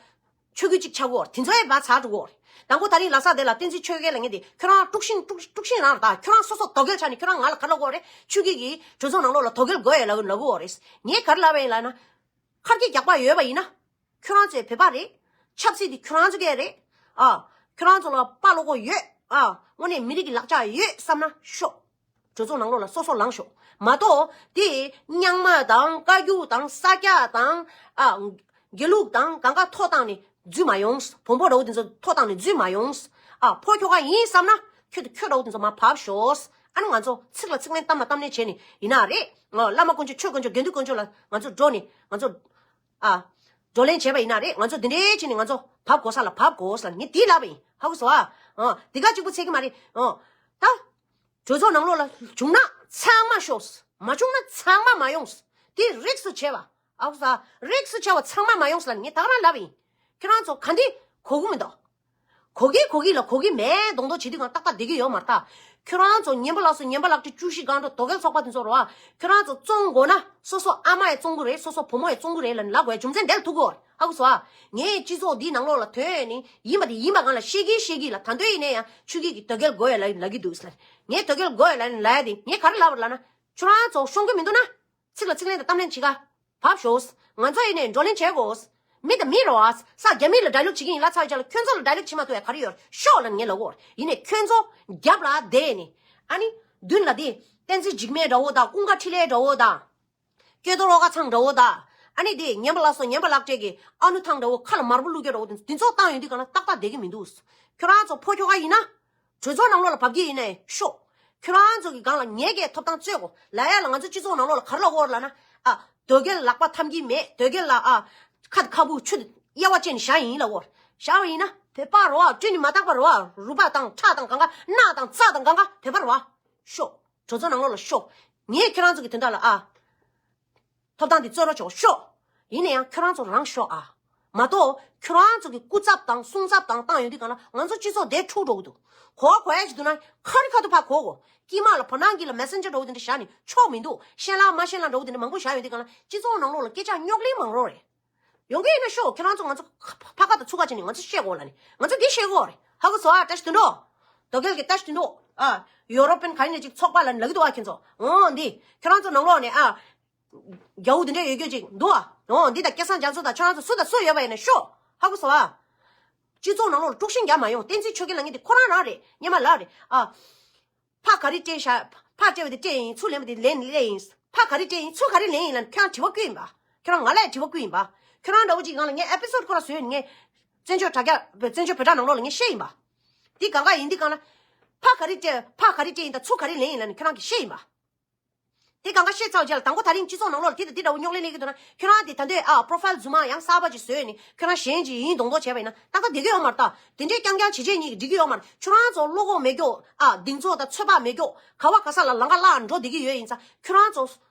ཆོས་བརྒྱུད་གཅིག་ཆགས་ཀྱི་ཡོད་རེད། དེ་ཚོ་ཡང་བར་ཚར་འགྲོ་གི་ཡོད་རེད། དང་པོ་ད་རིང་ལྷ་ས་དེ་ལ་བསྟན་འཛིན་ཆོས་རྒྱལ་ལབ་མཁན་དེ་ཁྱོད་རང་དཀྲུག་ཤིང་དཀྲུག་དཀྲུག་ཤིང་རང་རེད་ད། ཁྱོད་རང་སོ་སོ་དོལ་རྒྱལ་ཆགས་ནས་ཁྱོད་རང་ང་ལ་ག་རེ་ལབ་དགོས་རེད། ཆོས་བརྒྱུད་ཀྱི་གྲོས་ཚོགས་ནང་ལོགས་ལ་དོལ་རྒྱལ་དགོས་ཡ་ལབ་ལབ་གི་ཡོད་རེད། ངས་ག་རེ་ལབ་པ་ཡིན་ལབ་ན། ཁ་སྐད་རྒྱག་པ་ཡོད་པ་ཡིན་ན། ཁྱོད་རང་ཚོའི་བོད་པ་རེད། ཆབ་སྲིད་དེ་ཁྱོད་རང་ཚོ་གི་རེད། ཨ། ཁྱོད་རང་ཚོ་ལ་དཔའ་བློ་ཁོག་ཡོད། ཨ། དངོས་གནས་མི་རིགས་ཀྱི་ལག་ཆ་ཡོད་བསམ་ན་ཤོག་གྲོས་ཚོགས་ནང་ལོགས་ལ་སོ་སོ་ལངས་ཤོག་མ་གཏོགས་དེ་རྙིང་མ་དང་བཀའ་བརྒྱུད་དང་ས་སྐྱ་དང་ཨ་དགེ་ལུགས་དང་གང་ག་ཐོ་བཏང་ནས་འཛུལ་མ་ཡོང་། བོན་པོ་འདྲ་བོ་དེ་ཚོ་ཐོ་བཏང་ནས་འཛུལ་མ་ཡོང་། ཨ་ཕོ་ཁྱོ་ག་ཡིན་བསམ་ན་ཁྱོད་དེ་ཁྱོད་འདྲ་བོ་དེ་ཚོ་མར་བབས་ཤོག་ཨ་ནི་ང་ཚོ་ཚིག་ལ་ཚིག་ལན་གཏམ་ལ་གཏམ་ལན་བྱས་ནས་ཡིན་ན་རེད། ང་བླ་མ་དཀོན་མཆོག་ཆོས་དཀོན་མཆོག་དགེ་འདུན་དཀོན་མཆོག་ལ་ང་ཚོ་འགྲོ་ནས་ང་ཚོ་ཨ་བགྲོ་གླེང་བྱས་པ་ཡིན་ན་རེད། ང་ཚོ་འདི་འདྲའི་བྱས་ནས་ང་ཚོ་བབ་དགོས་ས་ལ་བབ་དགོས་ལབ་ངས་དེ་ལབ་པ་ཡིན། ཧ་གོ་སོང་ཨ། འདི་ག་གཅིག་པུ་ཚད་ཀྱི་མ་རེད། ད་གྲོས་ཚོགས་ནང་ལོགས་ལ་བྱུང་ན་ཚང་མ་ཤོག་མ་བྱུང་ན་ཚང་མ་མ་ཡོང་། དེ་རིགས་སུ་བྱས་པ། ཨ་ཁུ་ས། རིགས་སུ་བྱས་པ་ཚང་མ་མ་ཡོང་ཟེར་ལ་ངས་ད་ག་རང་ལབ་ཡིན། ཁྱོད་རང་ཚོ་ག་འདི་གོ་གི་མི་འདུག་གོ་གི་གོ་གི་ལ་གོ་གི་མེད་མདོག་མདོག་བྱེད་དུས་གང་ཏག་ཏག་བསྡད་ཀྱི་ཡོད་མ་རེད་ད། ཁྱོད་རང་ཚོ་ཉན་པ་ལགས་སོ་ཉན་པ་ལགས་ཀྱི་བཅུ་བཞི་སྒང་དྲུག་དོ་གལ་ཚོགས་པ་དེ་ཚོ་རོ་ཨ། ཁྱོད་རང་ཚོ་བཙོང་དགོས་ན་སོ་སོ་ཨ་མ་ཡི་བཙོང་གི་རེད། སོ་སོ་བུ་མོ་ཡི་བཙོང་གི་རེད་ལ་ལབ་དགོས་རྒྱུ་མཚན་འདི་ལ་ཐུག་གི་ཡོད་རེད། ཧ་གོ་སོང་ཨ། ངས་སྤྱི་ཚོགས་འདིའི་ནང་ལོགས་ལ་ཐོན་ནས་ཡིན་པ་དེ་ཡིན་པ་སྒང་ལ་བཤད་ཀྱིན་བཤད་ཀྱིན་ལ་ད་འདོད་ཡིན་ནའི་ཡང་ཆོས་སྐྱིད་ཀྱི་དོ་གལ་དགོས་ཡ་ལ་ལབ་ཀྱི་འདུག་ཟེར། ངས་དོ་གལ་དགོས་ཡ་ལ་ལབ་ཡ་དེ་ངས་ག་རེ་ལབ་པ་རེད་ལབ་ན། ཁྱོད་རང་ཚོ་ཤོང་གི་མི་འདུག་ན། ཚིག་ལ་ཚིག་ལན་དང་གཏམ་ལན་བྱེད་ག་བབས་ཤོག་ང་ཚོ་ཡིན་ནས་བགྲོ་གླེང་བྱེད་དགོས། མི་དང་མི་རེད་བ། ས་རྒྱ་མི་ལ་ཌའི་ལོག་བྱེད་ཀྱི་ཡིན་ལབ་ཚར་བའི་རྗེས་ལ་ཁྱོད་ཚོ་ལ་ཌའི་ལོག་བྱེད་མ་ཐུབ་ཡ་ག་རེ་ཡོད། ཤོག་ལབ་ངས་ལབ་གོ་ཡིན་ནས་ཁྱོད་ཚོ་རྒྱབ་ལ་བསྡད་ནས་ཨ་ནི་མདུན་ལ་དེ་བསྟན་འཛིན་འཇིགས་མེད་འདྲ་བོ་དང་ཀུན་དགའ་འཕྲིན་ལས་འདྲ་བོ་དང་། སྐྱོ་དོ་རོ་ཁ་ཚང་འདྲ་བོ་དང་། ཨ་ནི་དེ་ཉན་པ་ལགས་སོ་ཉན་པ་ལགས་བཅས་ཀྱི་ཨ་ནུ་ཐང་འདྲ་བོ་ཁ་ལ་མར་པོ་བླུགས་རྒྱུ་འདྲ་བོ་དེ་འདི་ཚོ་བཏང་ཡོང་དུས་གང་ལ་ཏག་ཏག་བསྡད་ཀྱི་མི་འདུག་ཁྱོད་རང་ཚོ་ཕོ་ཁྱོ་ག་ཡིན་ན། གྲོས་ཚོགས་ནང་ལོགས་ལ་བབས་ཀྱི་ཡིན་ནའི་ཤོག་ཁྱོད་རང་ཚོ་གི་སྒང་ལ་ངས་ཀྱི་ཐོབ་ཐང་རྩོད་དགོས་ལབ་ཡ་ལ་ང་ཚོ་སྤྱི་ཚོགས་ནང་ལོགས་ལ་ག་རེ་ལབ་དགོས་རེད་ལབ་ན། ཨ། དོལ་རྒྱལ་ལག་པ་འཐམ་གྱི་མེད། དོལ་རྒྱལ་ལ་ཨ། ཁ་ཁ་བུ་ཆུ་གཡའ་བ་ཅན་བཞག་ཡིན་ལབ་དགོས་རེད། བཞག་པ་ཡིན་ན་བོད་པ་རེད་བ། སྤྲིན་ནི་མ་དག་པ་རེད་བ། རུས་པ་དང་ཁྲག་དང་གང་ག་རྣག་དང་རྩ་དང་གང་ག་བོད་པ་རེད་བ། ཤོག་གྲོས་ཚོགས་ནང་ལོགས་ལ་ཤོག་ངས་ཁྱོད་རང་ཚོ་གི་དོན་དག་ལ་ཨ། ཐོབ་ཐང་འདི་རྩོད་རོགས་བྱོས་ཤོག་ཡིན་ན་ཡང་ཁྱོད་རང་ཚོ་རང་ཤོག་ཨ། མ་གཏོགས་ཁྱོད་རང་ཚོ་གི་སྐུ་ཚབ་དང་སྲུང་ཚབ་དང་བཏང་ཡོང་དུས་གང་ལ་ང་ཚོ་སྤྱི་ཚོགས་བདེ་འཁྲུག་འགྲོ་གི་འདུག་གོ་བ་གོ་ཡ་ཞིག་འདུག་ན་ཁ་རི་ཁ་ཐུག་ཕར་གོ་གོ། དཀྱིལ་མ་ལ་བར་སྣང་གི་ལ་མེ་སེན་ཇར་འདྲ་བོ་དེ་འདྲ་བཞག་ནས་ཆོག་མི་འདུག་ཤན་ལག་མ་ཤན་ལག་འདྲ་བོ་དེ་འདྲ་མང་པོ་བཞག་ཡོང་དུས་གང་ལ་སྤྱི་ཚོགས་ནང་ལོགས་ལ་སྐད་ཆ་རྙོག་གླེང་མང་རོགས་རེད། ཡོང་གི་ཡིན་ན་ཤོག་ཁྱེད་རང་ཚོ་ང་ཚོ་ཕ་ཁ་དང་ཚུགས་ཁ་བྱས་ནས་ང་ཚོ་བཤད་དགོས་ལ་ནི་ང་ཚོ་འདི་བཤད་དགོས་རེད། ཧ་གོ་སོང་ཨ། བཀྲ་ཤིས་དོན་གྲུབ། དོ་གལ་གྱི་བཀྲ་ཤིས་དོན་གྲུབ་ཨ། ཡོ་རོ་པན་ག་ཡིན་ནས་ཅིག་ཚོགས་པ་ལ་ནི་ལབ་ཀྱི་འདུག་ཨ། ཁྱེད་ཚོ་འོ་འདི་ཁྱེད་རང་ཚོ་ནང་ལོགས་ནས་ཨ། རྒྱ་བོ་འདི་འདྲ་ཡོད་རྒྱུ་ཅིག་འདུག་ཨ། འོ་འདི་དང་སྐལ་བཟང་རྒྱ་མཚོ་དང་ཁྱེད་རང་ཚོ་སུ་དང་སུ་ཡོད་པ་ཡིན་ན་ཤོག་ཧ་གོ་སོང་ཨ། སྤྱི་ཚོགས་ནང་ལོགས་ལ་དཀྲུག་ཤིང་རྒྱག་མ་ཡོང་། བསྟན་འཛིན་ཆོས་རྒྱལ་ལབ་མཁན་དེ་ཁོ་རང་རང་རེད། སྔོན་མ་ལབ་རེད་ཨ། ཕ་ག་རེ་སྤྲད་ཤག་ཕ་སྤྲད་པ་དེ་སྤྲད་ཡིན། ཚུར་ལེན་པ་དེ་ལེན་ལེན་ཡིན། ཕ་ག་རེ་སྤྲད་ཡིན། ཚུར་ག་རེ་ལེན་ཡིན་ལབ་ཁྱེད་རང་དྲི་བ་བསྐུལ་ཡིན་པ། ཁྱེད་རང་ང་ལ་ཡང་དྲི་བ་བསྐུལ་ཡིན་པ། ཁྱེད་རང་འདྲ་བོ་ཅིག་སྒང་ལ་ངས་ཨེ་པི་སོ་ཌི་ཁོ་རང་བཟོས་ཡིན། ངས་བཙན་བྱོལ་དྲ་རྒྱ་བཙན་བྱོལ་བོད་དྲ་ནང་ལོགས་ལ་ངས་བཤད་ཡིན་པ། འདི་གང་ག་ཡིན། འདི་གང་ལ་ཕ་ག་རེ་སྤྲད་ཕ་ག་རེ་སྤྲད་ཡིན་དང་ཚུར་ག་རེ་ལེན་ཡིན་ལབ་ནས་ཁྱེད་རང་གིས་བཤད་ཡིན་པ། དེ་གང་ག་བཤད་ཚར་རྗེས་ལ་དང་པོ་ད་རིང་སྤྱི་ཚོགས་ནང་ལོགས་ལ་དེ་དང་དེ་འདྲ་བོ་རྙོག་གླེང་ལེན་གྱི་འདུག་ན་ཁྱོད་རང་དེ་ད་འདོད་ཨ་པོ་རོ་ཕ་ཡིལ་རྫུན་མ་ཡང་གསར་པ་ཅིག་བཟོས་ནས་ཁྱོད་རང་གཞན་ཅིག་ཡིན་མདོག་མདོག་བྱས་པ་ཡིན་ན་ཏག་ཏག་བསྡད་ཀྱི་ཡོད་མ་རེད་ད། དེ་འདྲའི་རྐྱང་རྐྱང་བྱས་བྱས་ཉིད་ཀྱིས་འགྲིག་གི་ཡོད་མ་རེད། ཁྱོད་རང་ཚོ་བློ་ཁོག་མེད་ཀྱོག་ཨ། གདེང་ཚོད་དང་ཚོད་དཔག་མེད་ཀྱོག་ག་བ་ག་ས་ལ་ལམ་ཁ་བརླག་འགྲོ་བསྡད་ཀྱི་ཡོད་ཡིན་ཙང་ཁྱོད་རང་ཚོ་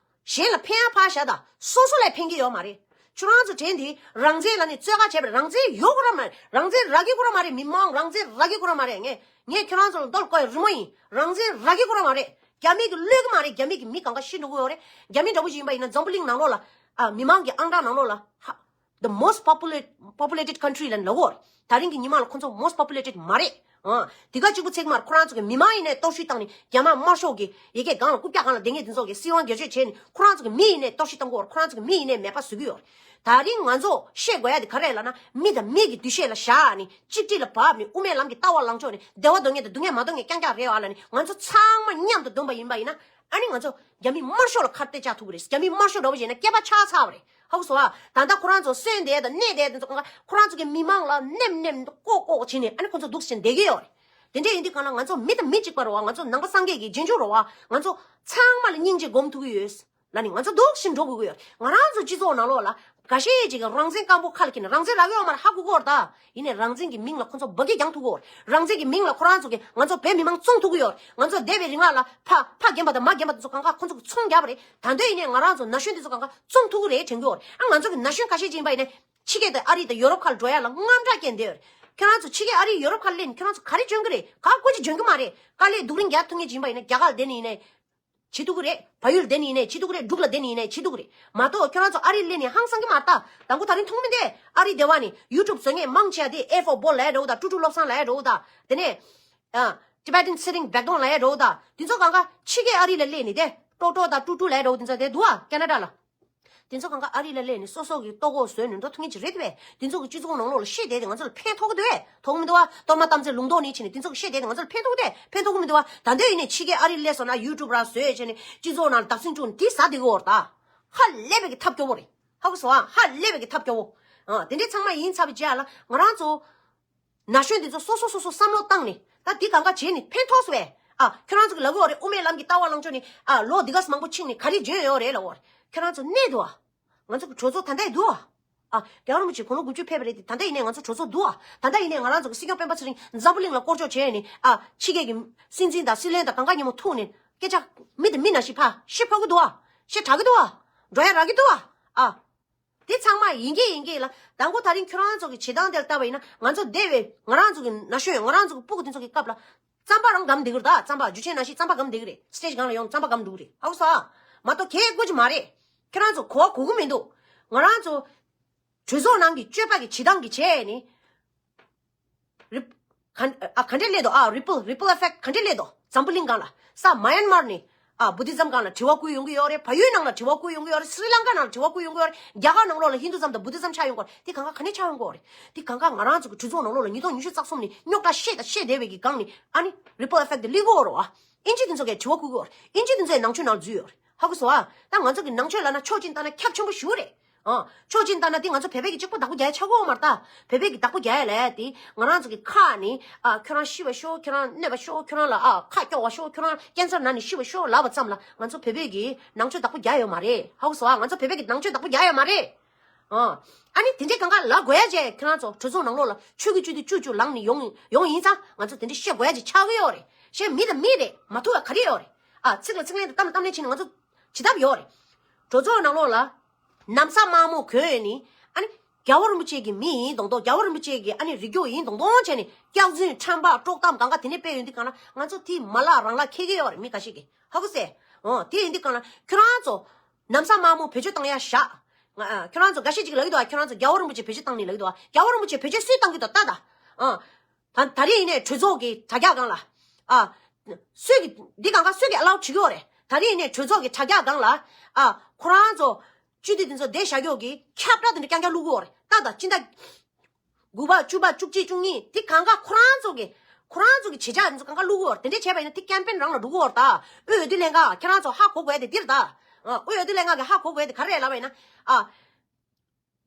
གཞན་ལ་ཕན་ཡ་ཕར་བཞག་ད། སོ་སོ་ལ་ཕན་གྱི་ཡོད་མ་རེད། ཁྱོད་རང་ཚོ་དྲན་དེ་རང་བཙན་ལབ་ནས་རྩོད་ག་བྱས་པ་རེད། རང་བཙན་ཡོད་ཁོ་ར་མ་རེད། རང་བཙན་རག་གི་ཁོ་ར་མ་རེད། མི་མང་རང་བཙན་རག་གི་ཁོ་ར་མ་རེད། ངས་ངས་ཁྱོད་རང་ཚོ་ལ་མདོ་ལ་བཀོད་ཡ་རི་མོ་ཡིན། རང་བཙན་རག་གི་ཁོ་ར་མ་རེད། རྒྱ་མི་གིས་བློས་གི་མ་རེད། རྒྱ་མི་གི་མི་གང་ག་ཤི་འགྲོ་གི་ཡོད་རེད། རྒྱ་མི་འདྲ་བོ་ཞིག་ཡིན་པ་ཡིན་ན་འཛམ་བུ་གླིང་ནང་ལོགས་ལ་ཨ། མི་མང་གི་ཨང་གྲངས་ནང་ལོགས་ལ་ཧ། The most populate populated country ལ་ལབ་ཡོད་རེད། ད་རིང་གི་ཉི་མ་ལ་ཁོ་ཚོ་most populated མ་རེད། ཨ། དེ་ག་གཅིག་པུ་ཚེག་མར་ཁོ་རང་ཚོ་གི་མི་མང་ཡིན་ནའི་གཏོར་བཤིག་བཏང་ནས་རྒྱ་དམར་དམར་ཤོག་གི་ཡ་གི་སྒང་ལ་རྐུབ་བཀྱག་སྒང་ལ་བསྡད་མཁན་དེ་ཚོ་གི་སྲིད་དབང་སྒེར་གཅོད་བྱས་ནས་ཁོ་རང་ཚོ་གི་མི་ཡིན་ནའི་གཏོར་བཤིག་བཏང་གི་ཡོད་རེད། ཁོ་རང་ཚོ་གི་མི་ཡིན་ནའི་མེད་པ་བཟོ་གི་ཡོད་རེད། ད་རིང་ང་ཚོ་ཤེས་དགོས་ཡ་དེ་ག་རེ་རེད་ལབ་ན་མི་དང་མི་གི་འདུ་ཤེས་ལ་བཞག་ནས་གཅིག་སྒྲིལ་ལ་བབས་ནས་དབུ་མའི་ལམ་གྱི་ལྟ་བ་ལངས་ཕྱོགས་ནས་བདེ་བ་འདོད་མཁན་དང་སྡུག་བསྔལ་མ་འདོད་མཁན་རྐྱང་རྐྱང་རེད་བ་ལབ་ནས་ང་ཚོ་ཚང་མ་མཉམ་དུ་འདོམས་པ་ཡིན་པ་ཡིན་ན་ཨ་ནི་ང་ཚོ་རྒྱ་མི་དམར་ཤོག་ལ་ཁ་གཏད་བཅག་ཐུབ་ཀྱི་རེད། རྒྱ་མི་དམར་ཤོག་འདྲ་བོ་ཞིག་ཡིན་ན་སྐེད་པ་ཆག་ཚར་བ་རེད། ཧ་གོ་སོང་ཨ། ད་ལྟ་ཁོ་རང་ཚོ་གསོན་བསྡད་དང་གནས་བསྡད་དེ་ཚོ་གང་ག་ཁོ་རང་ཚོ་གི་མི་མང་ལ་ནེམ་ནེམ་ལྐོག་ལྐོག་བྱས་ནས་ཨ་ནི་ཁོ་ཚོ་འདུག་སེ་བསྡད་ཀྱི་ཡོད་རེད། དེ་འདྲ་ཡིན་དུས་གང་ལ་ང་ཚོ་མི་དང་མི་གཅིག་པ་རེད་བ། ང་ཚོ་ནང་པ་སངས་རྒྱས་ཀྱི་རྗེས་འཇུག་རེད་བ། ང་ཚོ་ཚང་མ་ལ་སྙིང་རྗེ་སྒོམ་ཐུབ་ཀྱི་ཡོད་ལབ་ནས་ང་ཚོ་འདུག་སེ་འགྲོ་དགོས་ཀྱི་ཡོད་རེད། ང་རང་ཚོ་སྤྱི་ཚོགས་ནང་ལོགས་ལ་འགའ་ཤས་ཅིག་གིས་རང་བཙན་སྐམ་པོ་ཁ་ལ་འཁྱེར་ནས་རང་བཙན་རག་གི་ཡོད་མ་རེད་ཧ་གོ་གི་ཡོད་རེད་ད། ཡིན་ནའི་རང་བཙན་གྱི་མིང་ལ་ཁོ་ཚོ་འབོད་སྐད་རྒྱག་ཐུབ་ཀྱི་ཡོད་རེད། རང་བཙན་གྱི་མིང་ལ་ཁོ་རང་ཚོ་གིས་ང་ཚོ་བོད་མི་མང་བཙོང་ཐུབ་ཀྱི་ཡོད་རེད། ང་ཚོ་འདས་པའི་རིང་ལ་ལ་ཕ་ཕ་རྒན་པ་དང་མ་རྒན་པ་དེ་ཚོ་གང་ག་ཁོ་ཚོ་གིས་ཚོང་བརྒྱབ་པ་རེད། ད་འདོད་ཡིན་ནའི་ང་རང་ཚོ་ན་གཞོན་དེ་ཚོ་གང་ག་བཙོང་ཐུབ་ཀྱི་རེད་དྲན་གྱི་ཡོད་རེད། ཨ་ང་ཚོ་གི་ན་གཞོན་ཁ་ཤས་ཅིག་ཡིན་པ་ཡིན་ནའི་ཕྱི་རྒྱལ་དང་ཨ་རི་དང་ཡོ་རོབ་ཁ་ལ་འགྲོ་ཡ་ལ་དངངས་སྐྲག་སྐྱེས་བསྡད་ཡོད་རེད། ཁྱོད་རང་ཚོ་ཕྱི་རྒྱལ་ཨ་རི་ཡོ་རོབ་ཁ་ལ་སླེབས་ནས་ཁྱོད་རང་ཚོ་ག་རེ་འཇོན་གྱི་རེད། ག་གོ་ཅིག་འཇོན་གྱི་མ་རེད། དཀའ་ལས་སྡུག་རུས་རྒྱག་ཐུབ་མཁན་ཅིག་ཡིན་པ་ཡིན་ན་རྒྱ་གར་བསྡད་ནས་ཡིན་ནའི་བྱེད་ཐུབ་ཀྱི་རེད། བལ་ཡུལ་བསྡད་ནས་ཡིན་ནའི་བྱེད་ཐུབ་ཀྱི་རེད། འབྲུག་ལ་བསྡད་ནས་ཡིན་ནའི་བྱེད་ཐུབ་ཀྱི་རེད། མ་གཏོགས་ཁྱོད་རང་ཚོ་ཨ་རི་སླེབས་ནས་ཧང་སང་གི་མ་རེད་ད། དང་པོ་ད་རིང་མཐོང་མི་འདི་ཨ་རི་སྡེ་བ་ནས་ཡུ་ཊུབ་བཟོ་མཁན་མང་ཆེ་བ་དེ་ཨེ་ཧྥོར་བྷོལ་ལབ་ཡ་འདྲ་བོ་དང་ཀྲུ་ཀྲུ་བློ་བཟང་ལབ་ཡ་འདྲ་བོ་དང་དེ་ནས་ཨ། Tibetan sitting back down ལབ་ཡ་འདྲ་བོ་དང་དེ་ཚོ་གང་ག་ཕྱི་རྒྱལ་ཨ་རི་ལ་སླེབས་ནས་དེ་ཀྲོ་ཀྲོ་དང་ཀྲུ་ཀྲུ་ལབ་ཡ་འདྲ་བོ་དེ་ཚོ་དེ་འདུག་ཨ་ཁེ་ན་ཌ་ལ། དེ་ཚོ་གང་ག་ཨ་རི་ལ་སླེབས་ནས་སོ་སོ་གི་ལྟོ་གོས་བཟོས་ནས་འགྲོ་ཐུབ་མཁན་ཅིག་རེད་དེ་བས། དེ་ཚོ་གི་སྤྱི་ཚོགས་ནང་ལོགས་ལ་ཤེས་བསྡད་དེ་ང་ཚོ་ལ་ཕན་ཐོགས་ཀྱི་འདུག་བས། ཐོགས་མི་འདུག་བ། གཏོར་མ་གཏམ་ཚེ་ལུང་རྟོགས་ནས་ཕྱིན་ནས་དེ་ཚོ་གི་ཤེས་བསྡད་དེ་ང་ཚོ་ལ་ཕན་ཐོགས་ཀྱི་འདུག་བས། ཕན་ཐོགས་ཀྱི་མི་འདུག་བ། ད་འདོད་ཡིན་ནས་ཕྱི་རྒྱལ་ཨ་རི་སླེབས་སོང་ན་ཡུ་ཊུབ་ར་བཟོས་བྱས་ནས་སྤྱི་ཚོགས་ནང་ལ་བརྡབ་གསིག་བྱུང་ནས་དེ་ཟ་བསྡད་ཀྱི་ཡོད་རེད་ད། ཧ་ལས་པའི་གི་ཐབས་སྐྱོ་བོ་རེད། ཧ་གོ་སོང་ཨ། ཧ་ལས་པའི་གི་ཐབས་སྐྱོ་བོ། ཨ་དེ་འདྲའི་ཚང་མ་ཡིན་ཚར་བའི་རྗེས་ལ་ང་རང་ཚོ། ན་གཞོན་འདི་ཚོ་སོ་སོ་སོ་སོ་བསམ་བློ་བཏང་ནས་ད་འདི་གང་ག་བྱས་ནས་ཕན་ཐོགས་སོང་བས། ཨ། ཁྱོད་རང་ཚོ་གི་ལབ་ཀྱི་ཡོད་རེད། དབུ་མའི་ལམ་གྱི་ལྟ་བ་ལངས་ཕྱོགས་ནི། ཨ། ལོ་འདི་ག་ཙམ་མང་པོ་ཕྱིན་ནས་ག་རེ་བྱུང་ཡོད་རེད་ལབ་ཀྱི་ཡོད་རེད། ཁྱོད་རང་ཚོ་གནས་འདུག་ཨ། ང་ཚོ་གི་གྲོས་ཚོགས་ད་ལྟ་ཡང་འདུག་ཨ། ཨ། རྒྱལ་བ་རིན་པོ་ཆེ་དགུང་ལོ་དགུ་བཅུ་ཕེབས་པ་རེད་དེ། ད་ལྟ་ཡིན་ནའི་ང་ཚོ་གྲོས་ཚོགས་འདུག་ཨ། ད་ལྟ་ཡིན་ནའི་ང་རང་ཚོ་གི་སྲིད་སྐྱོང་སྤེན་པ་ཚེ་རིང་འཛམ་བུ་གླིང་ལ་སྐོར་ཞོག་བྱས་ནས། ཨ། ཕྱི་རྒྱལ་གྱི་སྲིད་འཛིན་དང་སྲིད་བློན་དང་གང་ག་མཉམ་པོ་ཐུག་ནས་སྐད་ཆ་མི་དང་མི་ནང་བཞིན་ཕར་བཤད་ཕོད་ཀྱི་འདུག་ཨ། བཤད་དྲག་གི་འདུག་ཨ། འགྲོ་ཡ་རག་གི་འདུག་ཨ། ཨ། དེ་ཚང་མ་ཡིན་གྱི་ཡིན་གྱི་ལ། དང་པོ་ད་རིང་ཁྱོད་རང་ཚོ་གི་བྱེད་སྟངས་དེ་ལ་བལྟས་པ་ཡིན་ན། ང་ཚོ་འདས་པའི་ང་རང་ཚོ་གི་ན་གཞོན་ང་རང་ཚོ་གི་སྤུ་གུ་དེ་ཚོ་གི་སྐབས་ལ་རྩམ་པ་རང་སྒམ་བསྡད་ཀྱི་རེད། ད་རྩམ་པ་འཇུ་ཆེན་ནང་བཞིན་རྩམ་པ་སྒམ་བསྡད་ཀྱི་རེད། སི་ཊེ་ཇི་སྒང་ལ་ཡོང་རྩམ་པ་སྒམ་འགྲོ་གི་རེད། ཧ་གོ་སོང་ཨ། མ་གཏོགས་གལ་དགོས་ཀྱི་མ་རེད། ཁྱོད་རང་ཚོ་གོ་བ་གོ་གི་མི་འདུག་ང་རང་ཚོ་གྲོས་ཚོགས་ནང་གི་སྤྱོད་པ་གི་བྱེད་སྟངས་ཀྱི་བྱས་ནི། རི། ག- ཨ། ག་འདྲས་སླེབས་འདུག་ཨ། རི་པལ། རི་པལ་ཨེ་ཕེག་ག་འདྲས་སླེབས་འདུག་འཛམ་བུ་གླིང་སྒང་ལ། ས་མ་ཡན་མར་ནས། ཨ། བུ་དྷི་ཛམ་སྒང་ལ་དྲི་བ་བསྐུར་ཡོང་གི་ཡོད་རེད། བལ་ཡུལ་ནང་ལ་དྲི་བ་བསྐུར་ཡོང་གི་ཡོད་རེད། སི་རི་ལང་ཀ་ནང་ལ་དྲི་བ་བསྐུར་ཡོང་གི་ཡོད་རེད། རྒྱ་གར་ནང་ལོགས་ལ་ཧིན་དུ་ཛམ་དང་བུ་དྷི་ཛམ་ཆགས་ཡོང་གི་ཡོད་རེད། དེ་གང་ག་ག་ནས་ཆགས་ཡོང་གི་ཡོད་རེད། དེ་གང་ག་ང་རང་ཚོ་གི་གྲོས་ཚོགས་ནང་ལོགས་ལ་ཉིས་སྟོང་ཉི་ཤུ་རྩ་གསུམ་ནས་རྙོག་དྲ་བཤད་དང་བཤད་བསྡད་པའི་གི་སྒང་ནས། ཨ་ནི་རི་པལ་ཨེ་ཕེག་དེ་སླེབས་ཀྱི་ཡོད་རེད་པ། ཨིན་ཇི་དེ་ཚོ་གིས་དྲི་བ་བསྐུར་གྱི་ཡོད་རེད། ཨིན་ཇི་དེ་ཚོས་ནང་ཆོས་ནང་འཛུལ་ཡོད་རེད། ཧ་གོ་སོང་ཨ། ད་ང་ཚོ་གི་ནང་ཆོས་ལབ་ན་ཕྱོགས་གཅིག་ལྟ་ན་ཁྱབ་ཆེན་པོ་ཞེ་པོ་རེད། ཨ། ཕྱོགས་གཅིག་ལྟ་ན་དེ་ང་ཚོ་བོད་པའི་གི་གཅིག་པོ་བདག་པོ་རྒྱག་ཡ་ཆགས་ཀྱི་ཡོད་མ་རེད་ད། བོད་པའི་གི་བདག་པོ་རྒྱག་ཡ་ལབ་ཡ་དེ་ང་རང་ཚོ་གི་ཁ་ནས། ཨ། ཁྱོད་རང་ཤི་བ་ཤོག་ཁྱོད་རང་གནོད་པ་ཤོག་ཁྱོད་རང་ལ། ཨ། ཁ་སྐྱོ་བ་ཤོག་ཁྱོད་རང་ཀན་སར་ན་ནས་ཤི་བ་ཤོག་ལབ་པ་ཙམ་ལ་ང་ཚོ་བོད་པའི་གི་ནང་ཆོས་བདག་པོ་རྒྱག་ཡོད་མ་རེད། ཧ་གོ་སོང་ཨ། ང་ཚོ་བོད་པའི་གི་ནང་ཆོས་བདག་པོ་རྒྱག་ཡོད་མ་རེད། ཨ། ཨ་ནི་དེ་འདྲའི་གང་ག་ལབ་དགོས་ཡ་བྱས། ཁྱོད་རང་ཚོ་གྲོས་ཚོགས་ནང་ལོགས་ལ་ཆོས་ཀྱི་བཅུད་དེ་བཅུད་བཅུད་ལངས་ནས་ཡོང་ཡོང་ཡིན་ཙང་། ང་ཚོ་དེ་འདྲ་བཤད་དགོས་ཡ་ཅིག་ཆགས་ཀྱི་ཡོད་རེད། གཞན་མི་དང་མི་རེད། མ་ཐུག་ཡ་ག་རེ་ཡོད་རེད། ཨ། ཚིག་ལ་ཚིག་ལན་དང་གཏམ་ལ་གཏམ་ལན་བྱས་ནས་ང་ཚོ་བྱེད་ཐབས་ཡོད་རེད། གྲོས་ཚོགས་ནང་ལོགས་ལ་ན་བཟའ་དམར་མོ་གོན་ནས། ཨ་ནི་རྒྱལ་བ་རིན་པོ་ཆེ་གི་མི་ཡིན་མདོག་མདོག་རྒྱལ་བ་རིན་པོ་ཆེ་གི་ཨ་ནི་རིགས་རྒྱུད་ཡིན་མདོག་མདོག་བྱས་ནས་སྐྱག་རྫུན་ཁྲམ་པ་དཀྲོག་གཏམ་གང་ག་དེ་ནས་སྤེལ་ཡོང་དུས་སྒང་ལ། ང་ཚོ་དེ་མ་ལབ་རང་ལབ་ཁེལ་གྱི་ཡོད་རེད། མི་ཁ་ཤས་ཀྱིས། ཧ་གོ་སོང་ཨ། དེ་ཡིན་དུས་སྒང་ལ་ཁྱོད་རང་ཚོ་ན་བཟའ་དམར་མོ་བེད་སྤྱོད་བཏང་ཡ་བཞག་ང་། ཨ། ཁྱོད་རང་ཚོ་འགའ་ཤས་ཅིག་ལབ་ཀྱི་འདུག་ཨ། ཁྱོད་རང་ཚོ་རྒྱལ་བ་རིན་པོ་ཆེ་བེད་སྤྱོད་བཏང་ནི་ལབ་ཀྱི་འདུག་ཨ། རྒྱལ་བ་རིན་པོ་ཆེ་བེད་སྤྱོད་སུས་བཏང་གི་འདུག་ལྟ་ད། ཨ། ད་ད་རེས་ཡིན་ནའི་གྲོས་ཚོགས་ཀྱི་དྲ་རྒྱ་སྒང་ལ། ཨ། སུས་ཀྱི་འདི་གང་ག་སུས་ཀྱི་ཨ་ལའོ་བྱེད་ཀྱི་ཡོད་རེད། ད་རེས་ཡིན་ནའི་གྲོས་ཚོགས་ཀྱི་དྲ་རྒྱ་སྒང་ལ། ཨ། ཁོ་རང་ཚོ་སྤྱི་འཐུས་དེ་ཚོ་བསྡད་བཞག་ཀྱོག་གི་ཁྱབ་བསྒྲགས་དེ་འདྲ་རྐྱང་རྐྱང་བླུག་གི་ཡོད་རེད། ད་ད་སྤྱི་ཟླ་དགུ་པ་བཅུ་པ་བཅུ་གཅིག་བཅུ་གཉིས་དེ་གང་ག་ཁོ་རང་ཚོ་གི་ཁོ་རང་ཚོ་གི་བྱེད་བྱ་དེ་ཚོ་གང་ག་བླུག་གི་ཡོད་རེད། དེ་འདྲ་བྱས་པ་ཡིན་ན་དེ་ཀེམ་པེན་རང་ལ་འགྲོ་གི་ཡོད་རེད་ད། དབུས་འོས་བསྡུ་ལྷན་ཁང་ཁྱེད་རང་ཚོ་ཧ་གོ་དགོས་ཡ་དེ་འདིར་ད། ཨ། དབུས་འོས་བསྡུ་ལྷན་ཁང་གི་ཧ་གོ་དགོས་ཡ་དེ་ག་རེ་རེད་ལབ་པ་ཡིན་ན། ཨ།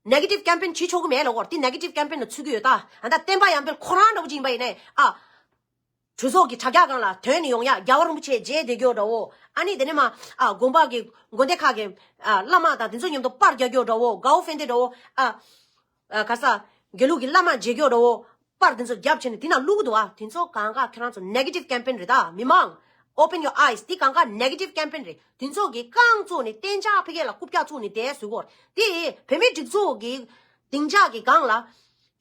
ནེ་གེ་ཊིབ་ཀེམ་པེན་བྱེད་ཆོག་གི་མེད་ལབ་ཀྱི་ཡོད་རེད། དེ་ནེ་གེ་ཊིབ་ཀེམ་པེན་ལ་ཚུད་ཀྱི་ཡོད་ད། ཨ། ད་བསྟན་པ་ཡར་འཕེལ་ཁོ་རང་འདྲ་བོ་ཅིག་ཡིན་པ་ཡིན་ནའི། ཨ། གྲོས་ཚོགས་ཀྱི་དྲ་རྒྱ་སྒང་ལ་ཐོན་ནས་ཡོང་ཡ། རྒྱལ་བ་རིན་པོ་ཆེ་མཇལ་བསྡད་ཀྱོག་འདྲ་བོ། ཨ་ནི་དེ་ནས་མ། ཨ། དགོན་པ་གི་དགོན་སྡེ་ཁག་གི། ཨ། བླ་མ་དང་དེ་ཚོ་མཉམ་དུ་པར་རྒྱག་ཀྱོག་འདྲ་བོ། གའོ་ཧྥེན་ཏེ་འདྲ་བོ། ཨ། ཨ། ག་ས། དགེ་ལུགས་ཀྱི་བླ་མ་མཇལ་ཀྱོག་འདྲ་བོ། པར་དེ་ཚོ་རྒྱབ་བྱས་ནས་དེ་ནང་བླུག་གི་འདུག་ཨ། དེ་ཚོ་གང་ག་ཁྱེད་རང་ཚོ་ནེ་གེ་ཊིབ་ཀེམ་པེན་རེད་ད། མི་མང་། Open your eyes། དེ་གང་ག་ནེ་གེ་ཊིབ་ཀེམ་པེན་རེད། དེ་ཚོ་གི་རྐང་བཙུགས་ནས་གཏན་འཇགས་ཕ་གི་ལ་རྐུབ་བཀྱག་བཙུགས་ནས་བསྡད་བཟོ་གི་ཡོད་རེད། དེ་བོད་མིའི་སྒྲིག་འཛུགས་ཀྱི་སྡིངས་ཆ་གི་སྒང་ལ།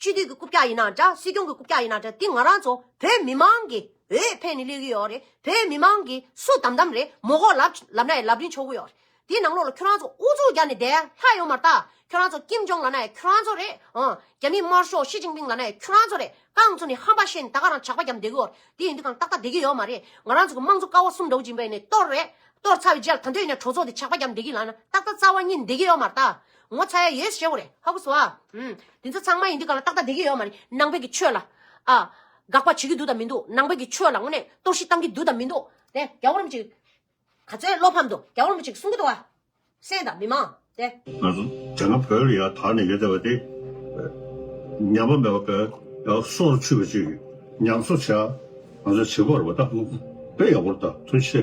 སྤྱི་འཐུས་ཀྱི་རྐུབ་བཀྱག་ཡིན་ན་འདྲ། སྲིད་སྐྱོང་གི་རྐུབ་བཀྱག་ཡིན་ན་འདྲ། དེ་ང་རང་ཚོ་བོད་མི་མང་གི་འོས་འཕེན་ནས་སླེབས་ཀྱི་ཡོད་རེད། བོད་མི་མང་གི་སུ་དམ་དམ་རེད། མོ་གོ་ལབ་ལབ་ན་ཡང་ལབ་རིན་ཆོག་གི་ཡོད་རེད། དེའི་ནང་ལོགས་ལ་ཁྱོད་རང་ཚོ་ཨུ་ཚུགས་རྒྱག་ནས་བསྡད་ལྷག་ཡོད་མ་རེད་ད། ཁྱོད་རང་ཚོ་ཀིམ་ཇོང་ལབ་ན་ཡང་ཁྱོད་རང་ཚོ་རེད། ཨང་། རྒྱ་མིའི་དམར་ཤོག་ཞི་ཅིན་ཕིང་ལབ་ན་ཡང་ཁྱོད་རང་ཚོ་རེད། རྐང་བཙུགས་ནས་ཧམ་པ་བཤད་ནས་ད་ག་རང་ཇག་པ་རྒྱབ་བསྡད་ཀྱི་ཡོད་རེད། དེ་ཡིན་དུས་གང་ཏག་ཏག་བསྡད་ཀྱི་ཡོད་མ་རེད། ང་རང་ཚོ་གི་དམངས་གཙོ་ཀ་བ་གསུམ་འདྲ་བོ་ཅིག་ཡིན་པ་ཡིན་ནའི་གཏོར་རེད། གཏོར་ཚར་བའི་རྗེས་ལ་ད་དུང་ཡིན་ན་གྲོས་ཚོགས་དེ་ཇག་པ་རྒྱབ་བསྡད་ཀྱི་ལབ་ན་ཏག་ཏག་རྩ་བ་ཉིད་ནས་བསྡད་ཀྱི་ཡོད་མ་རེད་ད། ངོ་ཚ་ཡ་ཡོད་ཟེར་བ་རེད། ཧ་གོ་སོང་ཨ། ཨུམ། དེ་ཚོ་ཚང་མ་ཡིན་དུས་གང་ལ་ཏག་ཏག་བསྡད་ཀྱི་ཡོད་མ་རེད། ནང་པའི་གི་ཆོས་ལ། ཨ། དགག་པ་བྱེད་ཀྱི་འདུག་དང་མི་འདུག་ནང་པའི་གི་ཆོས་ལ་དངོས་གནས་གཏོར་བཤིག་བཏང་གི་འདུག་དང་མི་འདུག་དེ་རྒྱལ་བ་རིན་པོ་ཆེ། ག་ཚོད་བློ་ཕམ་འདུག་རྒྱལ་བ་རིན་པོ་ཆེས་གསུང་གི་འདུག་བ། སེམས་དང་མི་མང་དེ། ང་ཚོ་དེ་སྔ་བོད་ལ་ཡར་དར་ནས་ཡོད་བསྡད་པ་དེ། ཉམས་པ་མེད་པ་བོད་ཡར་སྲོག་ལ་ཆུད་པ་ཅིག་ཉམས་གསོ་བྱ། ང་ཚོ་བྱེད་དགོས་རེད་པ། ད་དཔེ་ཡག་པོ་རེད། ད་ཐུགས་རྗེ་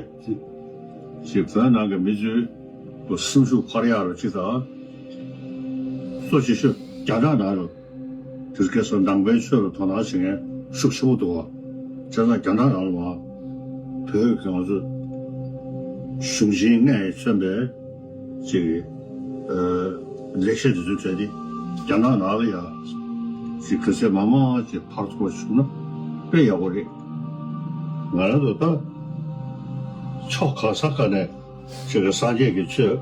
ཆེ། ཅིག་བོད་ནང་གི་མི་ཚོའི་སེམས་ཤུགས་འཕར་ཡག་རུ་ཅིག་དང་། གཙོ་ཆེ་ཤོས་རྒྱ་ནག་ནང་ལ། དེ་སྐད་སོགས་ནང་པའི་ཆོས་ལ་དོ་སྣང་བྱེད་མཁན་ཤུགས་ཆེ་པོ་འདུག་བ། བྱས་ཙང་རྒྱ་ནག་ནང་ལ་མ། བོད་ཀྱི་ང་ཚོ་གཞུང་ཆེན་ལྔས་མཚོན་པའི་ཅིག་ཨ། ལེགས་བཤད་དེ་ཚོའི་གྲས་དེ་རྒྱ་ནག་ནང་ལ་ཡང་ཅིག་ག་ཚད་མང་མང་ཅིག་ཕར་ཚུར་བྱུང་ན་དཔེ་ཡག་པོ་རེད། ང་རང་ཚོ་ད་ཕྱོགས་གང་ས་གང་ནས་ཅིག་སངས་རྒྱས་ཀྱི་ཆོས་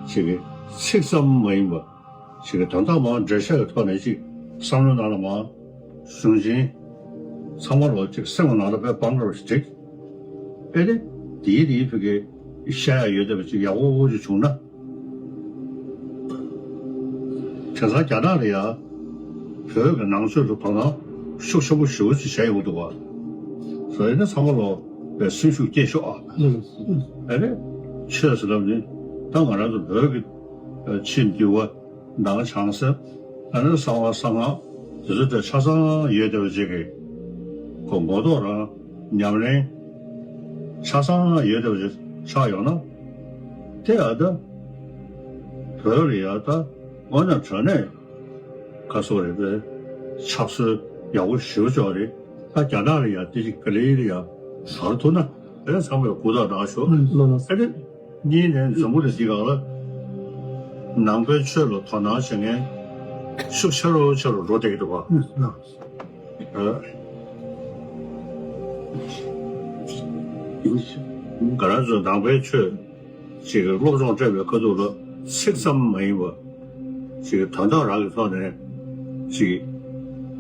ཅིག་ཚིག་ཙམ་མ་ཡིན་པ། ཞིག་གི་དོན་དག་མང་འགྲེལ་བཤད་ཀྱི་ཐོག་ནས་ཅིག་བསམ་བློའི་ནང་ལ་མང་གཞུང་ཆེན་ཚང་མ་ལོ་ཅིག་སེམས་ཀྱི་ནང་ལ་དཔེ་སྤང་དགོས་པ་ཞིག་འགྲིག་ཨེ་རེད། དེའི་དེའི་ཕ་གི་བཤད་ཡ་ཡོད་བསྡད་པ་ཅིག་ཡག་པོ་ཅིག་བྱུང་ན། དེང་སང་རྒྱ་ནག་ལ་ཡང་བོད་ཀྱི་ནང་ཆོས་ལ་དོ་སྣང་ཤུགས་ཆེན་པོ་ཞེ་པོ་ཅིག་བྱས་ཡོང་གི་འདུག་བ། སོ་ཡིན་ན་ཚང་མ་ལོ་དཔེ་སེམས་ཤུགས་སྐྱེད་ཤོག་ཨ། ཨེ་རེད། ཆོས་ཟེར་ལབ་ནི་ད་ང་རང་ཚོ་བོད་ཀྱི་ཕྱི་འདུལ་བ། ནང་བྱང་སེམས། ཨ་ནི་གསང་བ་གསང་སྔགས་དེ་ཚོ་དེ་ཆ་ཚང་ཡོད་བསྡད་པ་ཅིག་གི་གོ་མགོ་ཐོག་རང་ཉམས་ལེན་ ཆ་ཚང་ཡོད་བསྡད་པ་ཞིག་ཆགས་ཡོང་ན། དེ་ཡང་ད་བོད་ལ་ཡང་ད་དངོས་གནས་དྲང་གནས་ག་སོགས་རེད་པས། ཆབ་སྲིད་ཡག་པོ་ཞེ་པོ་ཅིག་རེད། ད་རྒྱ་ནག་ལ་ཡང་དེ་ཅིག་ག་ལེ་ལ་ཡང་ཟ་ཐུབ་ན་དེ་ཚང་མས་ཧུར་ཐག་གནང་ཤོག་ཨ་ནི་གཉིས་ནས་འཛམ་བུ་གླིང་འདི་སྒང་ལ་ནང་པའི་ཆོས་ལ་དོ་སྣང་བྱེད་མཁན་ཤུགས་ཆེ་རུ་ཆེ་རུ་འགྲོ་བསྡད་ཀྱི་འདུག་ག་ཨ། ང་རང་ཚོ་ནང་པའི་ཆོས་ཅིག་སློབ་སྦྱོང་སྤྲད་པའི་ཁ་ཐུག་ལ་ཚིག་ཙམ་མ་ཡིན་པ་ཅིག་དོན་དག་རང་གི་ཐོག་ནས་ཅིག་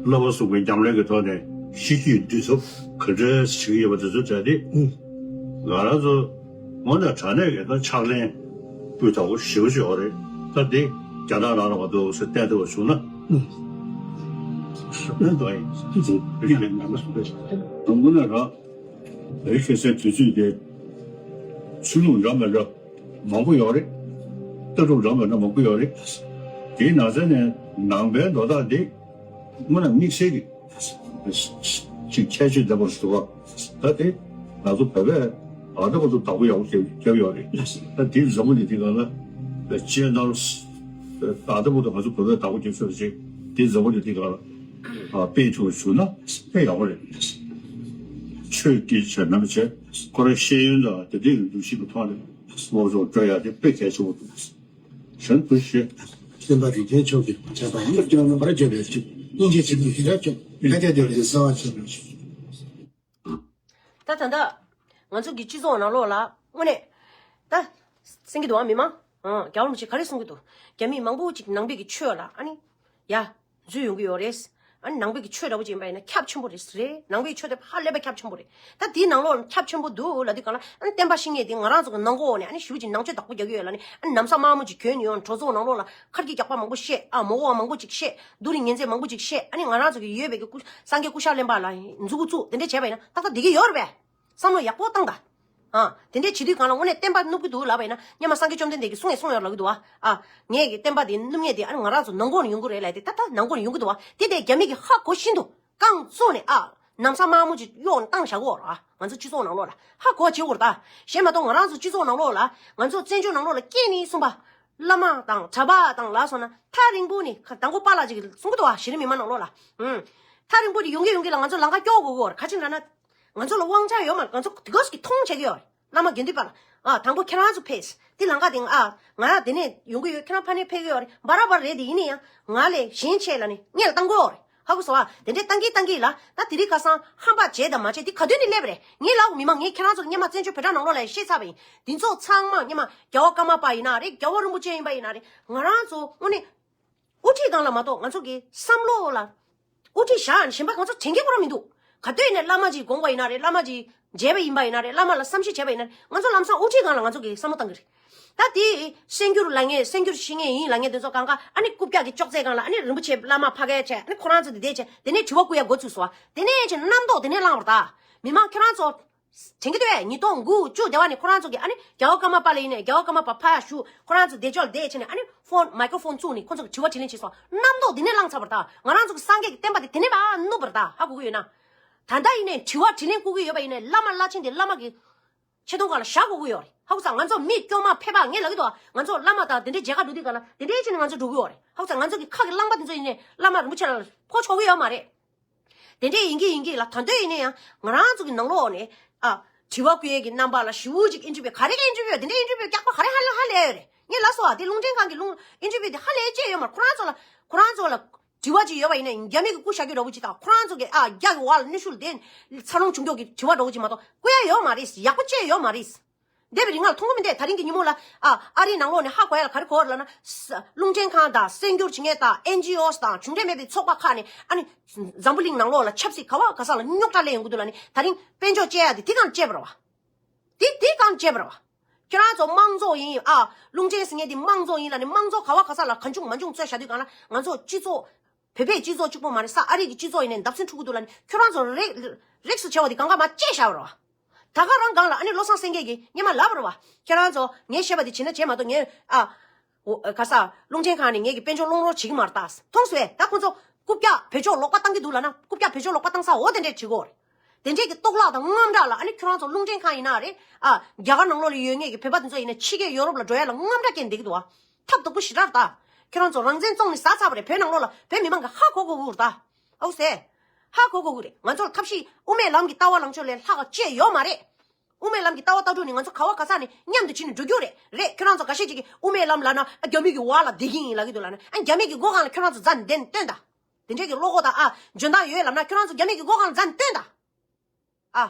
བསླབ་པ་གསུམ་གྱི་ཉམས་ལེན་གྱི་ཐོག་ནས་གཤིས་རྒྱུད་འདུལ་ཐབས་ག་འདྲ་ཞིག་ཡོད་པ་དེ་ཚོ་དྲན་ཏེ་ང་རང་ཚོ་དངོས་གནས་དྲང་གནས་ཀྱི་ད་ཕྱག་ལེན་སྤུས་དག་པོ་ཞེ་པོ་ཅིག་ཡོད་རེད། ད་འདི་རྒྱ་ནག་ནང་ལ་མ་གཏོགས་སུ་བསྟན་ཐུབ་པ་བྱུང་ན། དངོས་གནས་རང་བོད་ཁ་སའི་དུས་ཚོད་དེ་ཆོས་ལུགས་འདྲ་མི་འདྲ་མང་པོ་ཡོད་རེད། ལྟ་གྲུབ་འདྲ་མི་འདྲ་མང་པོ་ཡོད་རེད། དེའི་ནང་ཚན་ནས་ནང་པའི་མདོ་དག་འདི་དངོས་གནས་དམིགས་བསལ་གྱི་ཅིག་ཁྱད་ཆོས་ལྡན་པར་བཟོ་བ། ད་དེ་ང་ཚོ་བོད་པས་ཨ་ད་ང་ཚོ་བདག་པོ་ཡག་པོ་བརྒྱབ་བརྒྱབ་ཡོད་རེད། ད་དེ་འཛམ་བུ་གླིང་འདི་སྒང་ལ་ཅི་ནང་ཨ་ད་ང་ཚོ་བོད་པས་བདག་པོ་བརྒྱབ་ཆོག་ཅིག་དེ་འཛམ་བུ་གླིང་འདི་སྒང་ལ་སྤེལ་ཐུབ་པ་བྱུང་ན་དཔེ་ཡག་པོ་རེད། ཆོས་སྐད་ཆ་ནམ་བྱས་ཁོ་རང་ཤེས་ཡོན་དང་དེ་འདྲའི་འདུ་ཤེས་ཀྱི་ཐོག་ནས་སློབ་སྦྱོང་སྤྲོད་ཡག་དེ་དཔེ་གལ་ཆེན་པོ་འདུག་གཞན་དུ་ཞེས། སེམས་པ་རིག་ལྡན་མཆོག་གིས་བྱས་པ་ཡིན་ཀྱང་རྣམ་པར་བརྗོད་པའི་ཚིག་སྙིང་རྗེ་ཆེན་པོས་དེ་འདྲ་ཀྱང་ཕན་བདེ་ལྡན་པའི་གསང་བ་ཆེན་པོ། ད་ད་ལྟ་ང་ཚོ་གི་སྤྱི་ཚོགས་ནང་ལོགས་ལ་དངོས་གནས་ད་གསན་གྱི་འདུག་ཨ། མི་མང་ཨང་རྒྱལ་བ་རིན་པོ་ཆེ་ག་རེ་གསུང་གི་འདུག་རྒྱ་མི་མང་པོ་ཅིག་ནང་པའི་གི་ཆོས་ལ་ཨ་ནི་ཡ་འཛུལ་ཡོང་གི་ཡོད་རེད། ཨ་ནི་ནང་པའི་གི་ཆོས་འདྲ་པོ་ཅིག་ཡིན་པ་ཡིན་ན་ཁྱབ་ཆེན་པོ་རེད་རེད། ནང་པའི་ཆོས་དེ་ཧ་ལས་པ་ཁྱབ་ཆེན་པོ་རེད། ད་དེའི་ནང་ལོགས་ཁྱབ་ཆེན་པོ་འདུག་ལབ་དུས་གང་ལ་ཨ་ནི་བསྟན་པ་བཤིག་མཁན་དེ་ང་རང་ཚོ་གི་ནང་ཁོག་ནས་ཨ་ནི་ཞེ་པོ་ཅིག་ནང་ཆོས་བདག་པོ་རྒྱག་གི་ཡོད་ལབ་ནས་ཨ་ནི་ལམ་སང་དམར་མོ་ཅིག་གྱོན་ཡོང་གྲོས་ཚོགས་ནང་ལོགས་ལ་ཁར་གྱི་རྒྱག་པ་མང་པོ་བཤད། ཨ་མོ་གོ་བ་མང་པོ་ཅིག་བཤད། རྡོ་རིང་ཉེས་ཚད་མང་པོ་ཅིག་བཤད། ཨ་ནི་ང་རང་ཚོ་གི་ཡོད་པའི་གི་སྐུ་སངས་རྒྱས་སྐུ་ཤ་ལེན་པ་ལ་མཛུ་གུ་བཙུགས་དེ་འདྲས་བྱས་པ་ཡིན་ན་ཏག་ཏག་བསྡད་ཀྱི་ཡོད་རེད་པས། བསམ་བློ་ཡག་པོ་བཏང་དང་། ཨ། དེ་འདྲས་བྱེད་དུས་གང་ལ་དངོས་གནས་བསྟན་པ་བསྣུབ་ཀྱི་འདུག་ལབ་པ་ཡིན་ན་སྔོན་མ་སངས་རྒྱས་བཅོམ་ལྡན་འདས་ཀྱིས་གསུངས་ཡང་གསུངས་ཡོད་ལབ་ཀྱི་འདུག་བ། ཨ། ངས་ཀྱི་བསྟན་པ་འདི་བསྣུབ་མཁན་དེ་ཨ་ནི་ང་རང་ཚོ་ནང་ཁོག་ནས་ཡོང་གི་རེད་ལབ་དེ་ད་ལྟ་ནང་ཁོག་ནས་ཡོང་གི་འདུག་བ། དེ་དེ་རྒྱ་མི་གིས་ཧ་གོ་བཞིན་དུ་རྐང་བཙུགས་ནས་ཨ། ལམ་སང་དམར་མོ་ཅིག་གཡོག་བཏང་བཞག་གོ་ར། ང་ཚོ་སྤྱི་ཚོགས་ནང་ལོགས་ལ་ཧ་གོ་བ་བྱེད་དགོས་ར་ད། གཞན་མ་གཏོགས་ང་རང་ཚོ་སྤྱི་ཚོགས་ནང་ལོགས་ལ་ང་ཚོ་བཙན་བྱོལ་ནང་ལོགས་ལ་སྐྱེས་ནས་གསུངས་པ། བླ་མ་དང་གྲྭ་པ་དང་ལ་སོགས་ན་ཐག་རིང་པོ་ནས་ཁ་དང་པོ་པཱ་ལགས་ཅིག་གིས་གསུང་གི་འདུག་བ། གཞི་རིམ་མི་མང་ནང་ལོགས་ལ། ཨུམ། ཐག་རིང་པོ་ནས་ཡོང་གི་ཡོང་གི་ལ་ང་ཚོ་ལམ་ཁ་སྐྱོར་དགོས་གོ་ར། ག་ཅི་འདྲ་ན། ང་ཚོ་ལ་དབང་ཆ་ཡོད་མ་རེད། ང་ཚོ་དེ་ག་ཞིག་མཐོང་བྱེད་ཀྱི་ཡོད་རེད། བླ་མ་དགེ་འདུན་པ་ལ། ཨ། དང་པོ་ཁྱེད་རང་ཚོ་ཕེབས། དེ་ལམ་ཁ་དེ་ཨ། ང་ཡང་དེ་ནས་ཡོང་གི་ཡོད། ཁྱེད་རང་ཕ་ནས་ཕེབས་ཀྱི་ཡོད་རེད། འབའ་ར་འབའ་ར་རེད་དེ། ཡིན་ན་ཡང་ང་ལས་གཞན་ཆེ་ལབ་ནས་སྔོན་ལ་བཏང་གི་ཡོད་རེད། ཧ་གོ་སོང་ཨ། དེ་འདྲས་བཏང་གི་བཏང་གི་ལ་ད་དེ་རིང་ཁ་སང་ཧམ་པ་བྱས་དང་མ་བྱས་དེ་ག་དུས་ནས་སླེབས་རེད། ངས་ལབ་མི་མང་ངས་ཁྱེད་རང་ཚོ་སྔོན་མ་བཙན་བྱོལ་བོད་དྲ་ནང་ལོགས་ལ་བཤད་ཚར་བ་ཡིན། དེ་ཚོ་ཚང་མ་སྔོན་མ་རྒྱལ་བ་ཀརྨ་པ་ཡིན་ན་རེད། རྒྱལ་བ་རིན་པོ་ཆེ་ཡིན་པ་ཡིན་ན་རེད། ང་རང་ཚོ་དངོས་གནས་དབུ་ཁྲིད་སྒང་ལ་མ་གཏོགས་ང་ཚོ་གི་བསམ་བློ་ལ་དབུ་ཁྲིད་བཞག་ནས་གཞན་པ་ང་ཚོ་དྲན་གྱི་ཁོ་རང་མི་འདུག་ག་དུས་ནས་བླ་མ་ཅིག་དགོངས་པ་ཡིན་ན་རེད། བླ་མ་ཅིག་མཇལ་བ་ཡིན་པ་ཡིན་ན་རེད། བླ་མ་ལ་བསམ་ཤེས་བྱས་པ་ཡིན་ན་རེད། ང་ཚོ་ལམ་སང་དབུ་ཁྲིད་སྒང་ལ་ང་ཚོ་གི་བསམ་བློ་བཏང་གི་རེད། ད་དེ་གསར་འགྱུར་ལ་ངས་གསར་འགྱུར་ཤེས་མཁན་ཡིན་ལབ་མཁན་དེ་ཚོ་གང་ག་ཨ་ནི་རྐུབ་བཀྱག་གི་ཅོག་ཙེ་སྒང་ལ་ཨ་ནི་རིན་པོ་ཆེ་བླ་མ་ཕ་གིར་བྱས། ཨ་ནི་ཁོ་རང་ཚོ་དེ་འདྲས་བྱས། དེ་ནས་དྲི་བ་བསྐུར་ཡ་འགོ་བཙུགས་སོང་བ། དེ་ནས་བྱས་ནས་རྣམ་རྟོག་དེ་ནས་བསླངས་པ་རེད་ད། མི་མང་ཁྱེད་རང་ཚོ་དྲན་གྱི་འདུག་གས། ཉིས་སྟོང་དགུ་བཅུ་དེ་བ་ནས་ཁོ་རང་ཚོ་གིས་ཨ་ནི་རྒྱལ་བ་ཀརྨ་པ་ལ་ཡིན་ནས་རྒྱལ་བ་ཀརྨ་པ་ཕར་བཞུགས། ཁོ་རང་ཚོ་བདེ་མཆོག་བསྡད་བྱས་ནས་ཨ་ནི་ཕོན་མའི་ཀྲོ་ཕོན་བཙུགས་ནས་ཁོ་ཚོ་གིས་དྲི་བ་དྲིས་ལན་བྱས་སོང་། རྣམ་རྟོག་དེ་ནས་བསླངས་ཚར་བ་རེད་ད། ང་རང་ཚོ་གི་སངས་རྒྱས་ཀྱི་བསྟན་པ་དེ་དེ་ནས་བསྣུབས་པ་རེད་ད། ཧ་གོ་གི་ཡོད་ན། ད་ལྟ་ཡིན་ནས་དྲི་བ་དྲིས་ལན་བསྐུར་གི་ཡོད་པ་ཡིན་ནས་བླ་མ་བླ་ཆེན་དེ་བླ་མ་གི་ཆེ་མཐོང་སྒང་ལ་བཞག་དགོས་ཀྱི་ཡོད་རེད། ཧ་གོ་སོང་། ང་ཚོ་མི་དཀྱུས་མ་ཕལ་པ་ངས་ལབ་ཀྱི་འདུག་ང་ཚོ་བླ་མ་དང་དེ་འདྲའི་མཇལ་ཁ་འགྲོ་དུས་སྒང་ལ་དེ་འདྲའི་བྱས་ནས་ང་ཚོ་འགྲོ་གི་ཡོད་རེད། ཧ་གོ་སོང་། ང་ཚོ་གི་ཁ་གི་རླངས་པ་དེ་ཚོ་ཡིན་ནས་བླ་མ་རིན་པོ་ཆེ་ལ་ཕོག་ཆོག་གི་ཡོད་མ་རེད། དེ་འདྲས་ཡིན་གྱི་ཡིན་གྱི་ལ། ད་དུང་ཡིན་ན་ཡང་ང་རང་ཚོ་གི་ནང་ལོགས་ནས་ཨ་དྲི་བ་བསྐུར་ཡས་ཀྱི་རྣམ་པ་ལ་ཞེ་པོ་ཅིག་ཨིན་ཊར་བིའུ་ག་རེ་ག་ཨིན་ཊར་བིའུ་དེ་འདྲས་ཨིན་ཊར་བིའུ་རྒྱག་པ་ག་རེ་ཧ་ལས་ཧ་ལས་ཡོད་རེད། ངས་ལབ་སོང་བ། དེ་རླུང་འཕྲིན་ཁང་གི་རླུང་ཨིན་ཊར་བིའུ་དེ་ཧ་ལས་ཅི་ཡོད་མ་རེད། ཁོ་རང་ཚོ་ལ་ཁོ་རང་ཚོ་ལ་དྲི་བ་ཅིག་ཡོད་པ་ཡིན་ན་རྒྱ་མི་གི་སྐུ་ཞབས་ཀྱི་འདྲ་པོ་ཅིག་དང་ཁོ་རང་ཚོ་གི་ཨ་རྒྱ་གི་བར་ལ་གནོན་ཤུགས་ལྡན་འཚར་ལོངས་བྱུང་མགྱོགས་ཀྱི་དྲི་བ་འདྲ་པོ་ཅིག་མ་གཏོགས་བསྐུར་ཡ་ཡོད་མ་རེད། ཡག་པོ་ཅི་ཡོད་མ་རེད། འདས་པའི་རིང་ལ་མཐོང་གི་མི་འདུག་ད་རིང་གི་ཉིན་མོ་ལ་ཨ་ཨ་རིའི་ནང་ལོགས་ནས་ཧ་གོ་ཡ་ལ་ག་རེ་གོ་བ་རེད་ལབ་ན། ས་རླུང་འཕྲིན་ཁང་དང་གསར་འགྱུར་བྱེད་མཁན་དང་ཨེན་ཇི་ཨོ་དང་གཞུང་འབྲེལ་མེད་པའི་ཚོགས་པ་ཁག་ནས་ཨ་ནི་འཛམ་བུ་གླིང་ནང་ལོགས་ལ་ཆབ་སྲིད་ག་བ་ག་ས་ལ་རྙོག་དྲ་སླེབས་ཡོང་གི་འདུག་ལབ་ནས་ད་རིང་དཔལ་འབྱོར་བཅད་ཡ་དེ་དེ་གང་བཅད་པ་རེད་བ། དེ་དེ་གང་བཅད་པ་རེད་བ། ཁྱེད་རང་ཚོ་དམངས་གཙོ་ཡིན་ཨ། རླུང་འཕྲིན་ཟེར་མཁན་དེ་དམངས་གཙོ་ཡིན་ལབ་ནས་དམངས་གཙོ་ག་བ་ག་ས་ལ་གང་བྱུང་མང་བྱུང་རྩོད་བཞག་དུས་སྒང་ལ་ང་ཚོ་སྤྱི་ཚོགས་བོད་པའི་སྤྱི་ཚོགས་གཅིག་པོ་མ་རེད། ས་ཨ་རི་གི་སྤྱི་ཚོགས་ཡིན་ནས་བརྡབ་གསིག་འཁྲུག་གི་འདུག་ལབ་ནས་ཁྱོད་རང་ཚོ་རེག་རེག་སུ་བྱ་བ་དེ་གང་ག་མ་བཅད་བཞག་པ་རེད་བ། ད་ག་རང་སྒང་ལ་ཨ་ནི་བློ་བཟང་སེང་གེ་གིས་སྔོན་མ་ལབ་པ་རེད་བ། ཁྱེད་རང་ཚོ་ངའི་བཤད་པ་དེ་བྱེད་ན་བྱེད་མ་གཏོགས་ངས་ཨ། འོ་ག་ས་རླུང་འཕྲིན་ཁང་ནས་ངེད་ཀྱི་དཔལ་འབྱོར་སློང་རོགས་བྱེད་ཀྱི་མ་རེད་ད། མཐོང་སོང་ངས། ད་ཁོང་ཚོ་རྐུབ་བཀྱག་བེད་སྤྱོད་ལོག་པ་བཏང་གི་འདུག་ལབ་ན་རྐུབ་བཀྱག་བེད་སྤྱོད་ལོག་པ་བཏང་ས་འོ་དེ་འདྲས་བྱེད་དགོས་རེད། དེ་འདྲས་ཀྱི་གཏོར་བརླག་དང་དངངས་སྐྲག་ལ། ཨ་ནི་ཁྱོད་རང་ཚོ་རླུང་འཕྲིན་ཁང་ཡིན་ན་རེད། ཨ། རྒྱ་གར་ནང་ལོགས་ལ་ཡོད་མཁན་གྱི་བོད་པ་དེ་ཚོ་ཡིན་ན་ཕྱི་རྒྱལ་ཡོ་རོབ་ལ་འགྲོ་ཡ་ལ་དངངས་སྐྲག་རྐྱེན་བསྡད་ཀྱི་འདུག་བ། ཐབས་སྡུག་པོ་ཞེ་དྲག་རེད་ད། ཁྱོད་རང་ཚོ་རང་བཙན་བཙོང་ནས་ཟ་ཚར་བ་རེད། བོད་ནང་ལོགས་ལ་བོད་མི་མང་གི་ཧ་གོ་དགོས་ཀྱི་རེད་ད། ཨོ་སེ། ཧ་གོ་དགོས་ཀྱི་རེད། ང་ཚོ་ལ་ཐབས་ཤེས་དབུ་མའི་ལམ་གྱི་ལྟ་བ་ལངས་ཕྱོགས་ལས་ལྷག་ག་ཅི་ཡང་ཡོད་མ་རེད། དབུ་མའི་ལམ་གྱི་ལྟ་བ་ལྟ་གྲུབ་ནི་ང་ཚོ་ག་བ་ག་ས་ནས་མཉམ་དུ་ཕྱིན་ནས་འགྲོ་རྒྱུ་རེད། རེད། ཁྱོད་རང་ཚོ་འགའ་ཤས་ཅིག་གིས་དབུ་མའི་ལམ་ལབ་ན་ཨ་རྒྱ་མི་གི་འོག་ལ་བསྡད་ཀྱི་ཡིན་ལབ་ཀྱི་འདུག་ལབ་ན། ཨ་རྒྱ་མི་གི་སྒོ་སྒང་ལ་ཁྱོད་རང་ཚོ་འཛུལ་ནས་བསྡད་ནས་སྟོན་དང་། དེ་འདྲས་ཀྱི་བློ་ཁོག་དང་ཨ་འཇོན་ཐང་ཡོད་ལབ་ན་ཁྱོད་རང་ཚོ་རྒྱ་མི་གི་སྒོ་སྒང་ལ་འཛུལ་ནས་སྟོན་དང་། ཨ།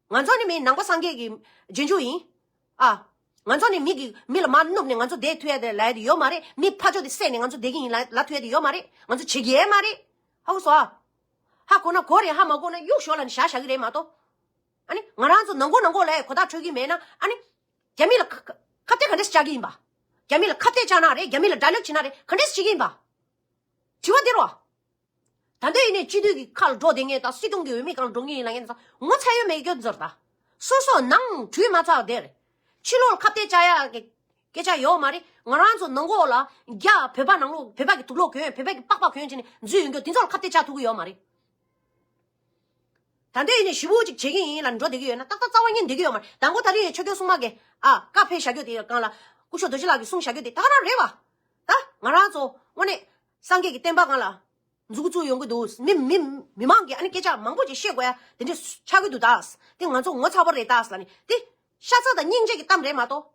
ང་ཚོ་ནི་མི་ནང་པ་སངས་རྒྱས་ཀྱི་རྗེས་འཇུག་ཡིན། ཨ། ང་ཚོ་ནི་མི་གི་མི་ལ་མར་བསྣུབས་ནས་ང་ཚོ་བསྡད་ཐུབ་ཡ་དེ་ལབ་ཡ་དེ་ཡོད་མ་རེད། མི་ཕར་ཕྱོགས་དེ་བསད་ནས་ང་ཚོ་བསྡད་ཀྱི་ཡིན་ལབ་ལབ་ཐུབ་ཡ་དེ་ཡོད་མ་རེད། ང་ཚོ་བྱེད་ཀྱི་ཡོད་མ་རེད། ཧ་གོ་སོང་ཨ། ཧ་གོ་ན་གོ་རེད། ཧ་མ་གོ་ན་གཡུག་ཞོག་ལབ་ནས་བཞག་བཞག་གི་རེད་མ་གཏོགས། ཨ་ནི་ང་རང་ཚོ་ནང་སྒོ་ནང་སྒོ་ལ་གོ་བརྡ་འཕྲོད་ཀྱི་མེད་ན། ཨ་ནི་རྒྱ་མི་ལ་ཁ་ཁ་ཁ་གཏད་ག་འདྲས་བཅག་གི་ཡིན་པ། རྒྱ་མི་ལ་ཁ་གཏད་བཅག་ན་རེད། རྒྱ་མི་ལ་དགྲ་ལན་བྱེད་ན་རེད། ག་འདྲས་བྱེད་ཀྱི་ཡིན་པ། དྲི་བ་འདི་རེད་བ། ད་ལྟ་ཡིན་ནའི་སྤྱི་འཐུས་ཀྱི་ཁ་ལ་འགྲོ་བསྡད་མཁན་དང་སྲིད་སྐྱོང་གི་འོས་མི་སྒང་ལ་འགྲོ་མཁན་ཡིན་ལབ་མཁན་དེ་ཚོ་ངོ་ཚ་ཡོད་མེད་སྐྱོ་ཚོར་ད། སོ་སོ་ནང་བྲུས་མ་ཚར་བ་དེར། ཕྱི་ལོགས་ལ་ཁ་གཏད་བཅག་ཡག་གི་སྐད་ཆ་ཡོད་མ་རེད། ང་རང་ཚོ་ནང་ལོགས་ལ་རྒྱ་བོད་པ་ནང་ལོགས་བོད་པ་གི་དུག་ལོག་གོན། བོད་པ་གི་པགས་པ་གོན་བྱས་ནས་འཛུལ་ཡོང་རྒྱུ་དེ་ཚོ་ལ་ཁ་གཏད་བཅག་ཐུབ་ཀྱི་ཡོད་མ་རེད། ད་ལྟ་ཡིན་ནའི་ཞི་བོ་ཅིག་བྱེད་ཀྱི་ཡིན་ལ་འགྲོ་བསྡད་ཀྱི་ཡོད་ན་ཏག་ཏག་རྩ་བ་ཉིད་བསྡད་ཀྱི་ཡོད་མ་རེད། དང་པོ་ད་རེས་ཆོས་སྐྱོང་སྲུང་མ་གི་ཨ་བཀའ་ཕེབས་བཞག་རྒྱུ་དེ་སྒང་ལ་སྐུ་ཞབས་རྡོ་རྗེ་ལགས་ཀྱིས་གསུངས་བཞག་རྒྱུ་དེ་ད་ག་རང་རེད་བ། ད་ང་རང་ཚོ་དངོས་གནས་སངས་རྒྱས་ཀྱི་བསྟན་པ་སྒང་ལ་མཛུབ་གུ་བཙུགས་ཡོང་གི་འདུག་མི་མི་མི་མང་གིས་ཨ་ནི་སྐད་ཆ་མང་པོ་ཅིག་བཤད་དགོས་ཡ་དེ་འདྲ་ཆགས་ཀྱི་འདུག་ད་དེ་ང་ཚོ་ངོ་ཚ་པོ་རེད་ད་ལབ་ནས་དེ་ཤ་ཚ་དང་སྙིང་རྗེ་གི་གཏམ་རེད་མ་གཏོགས།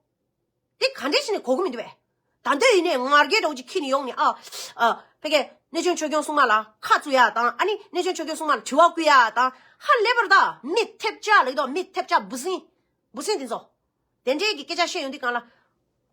དེ་ག་འདྲས་བྱས་ནས་གོ་གི་མི་འདུག་པས། ད་འདོད་ཡིན་ནས་ངར་སྐད་འདྲ་བོ་ཅིག་ཁྱེར་ནས་ཡོང་ནས་ཨ། ཨ། ཕ་གིའི་གནས་ཆེན་ཆོས་སྐྱོང་སྲུང་མ་ལ་ཁ་བཙུགས་ཡ་དང་ཨ་ནི་གནས་ཆེན་ཆོས་སྐྱོང་སྲུང་མ་ལ་དྲི་བ་བསྐུལ་ཡ་དང་ཧ་ལས་པར་ད་མི་ཐེབས་ཆག་ལབ་ཀྱི་འདུག་མི་ཐེབས་ཆག་འབུ་སྲིན། འབུ་སྲིན་དེ་ཚོ། དེ་འདྲའི་གི་སྐད་ཆ་བཤད་ཡོང་དུས་སྒང་ལ།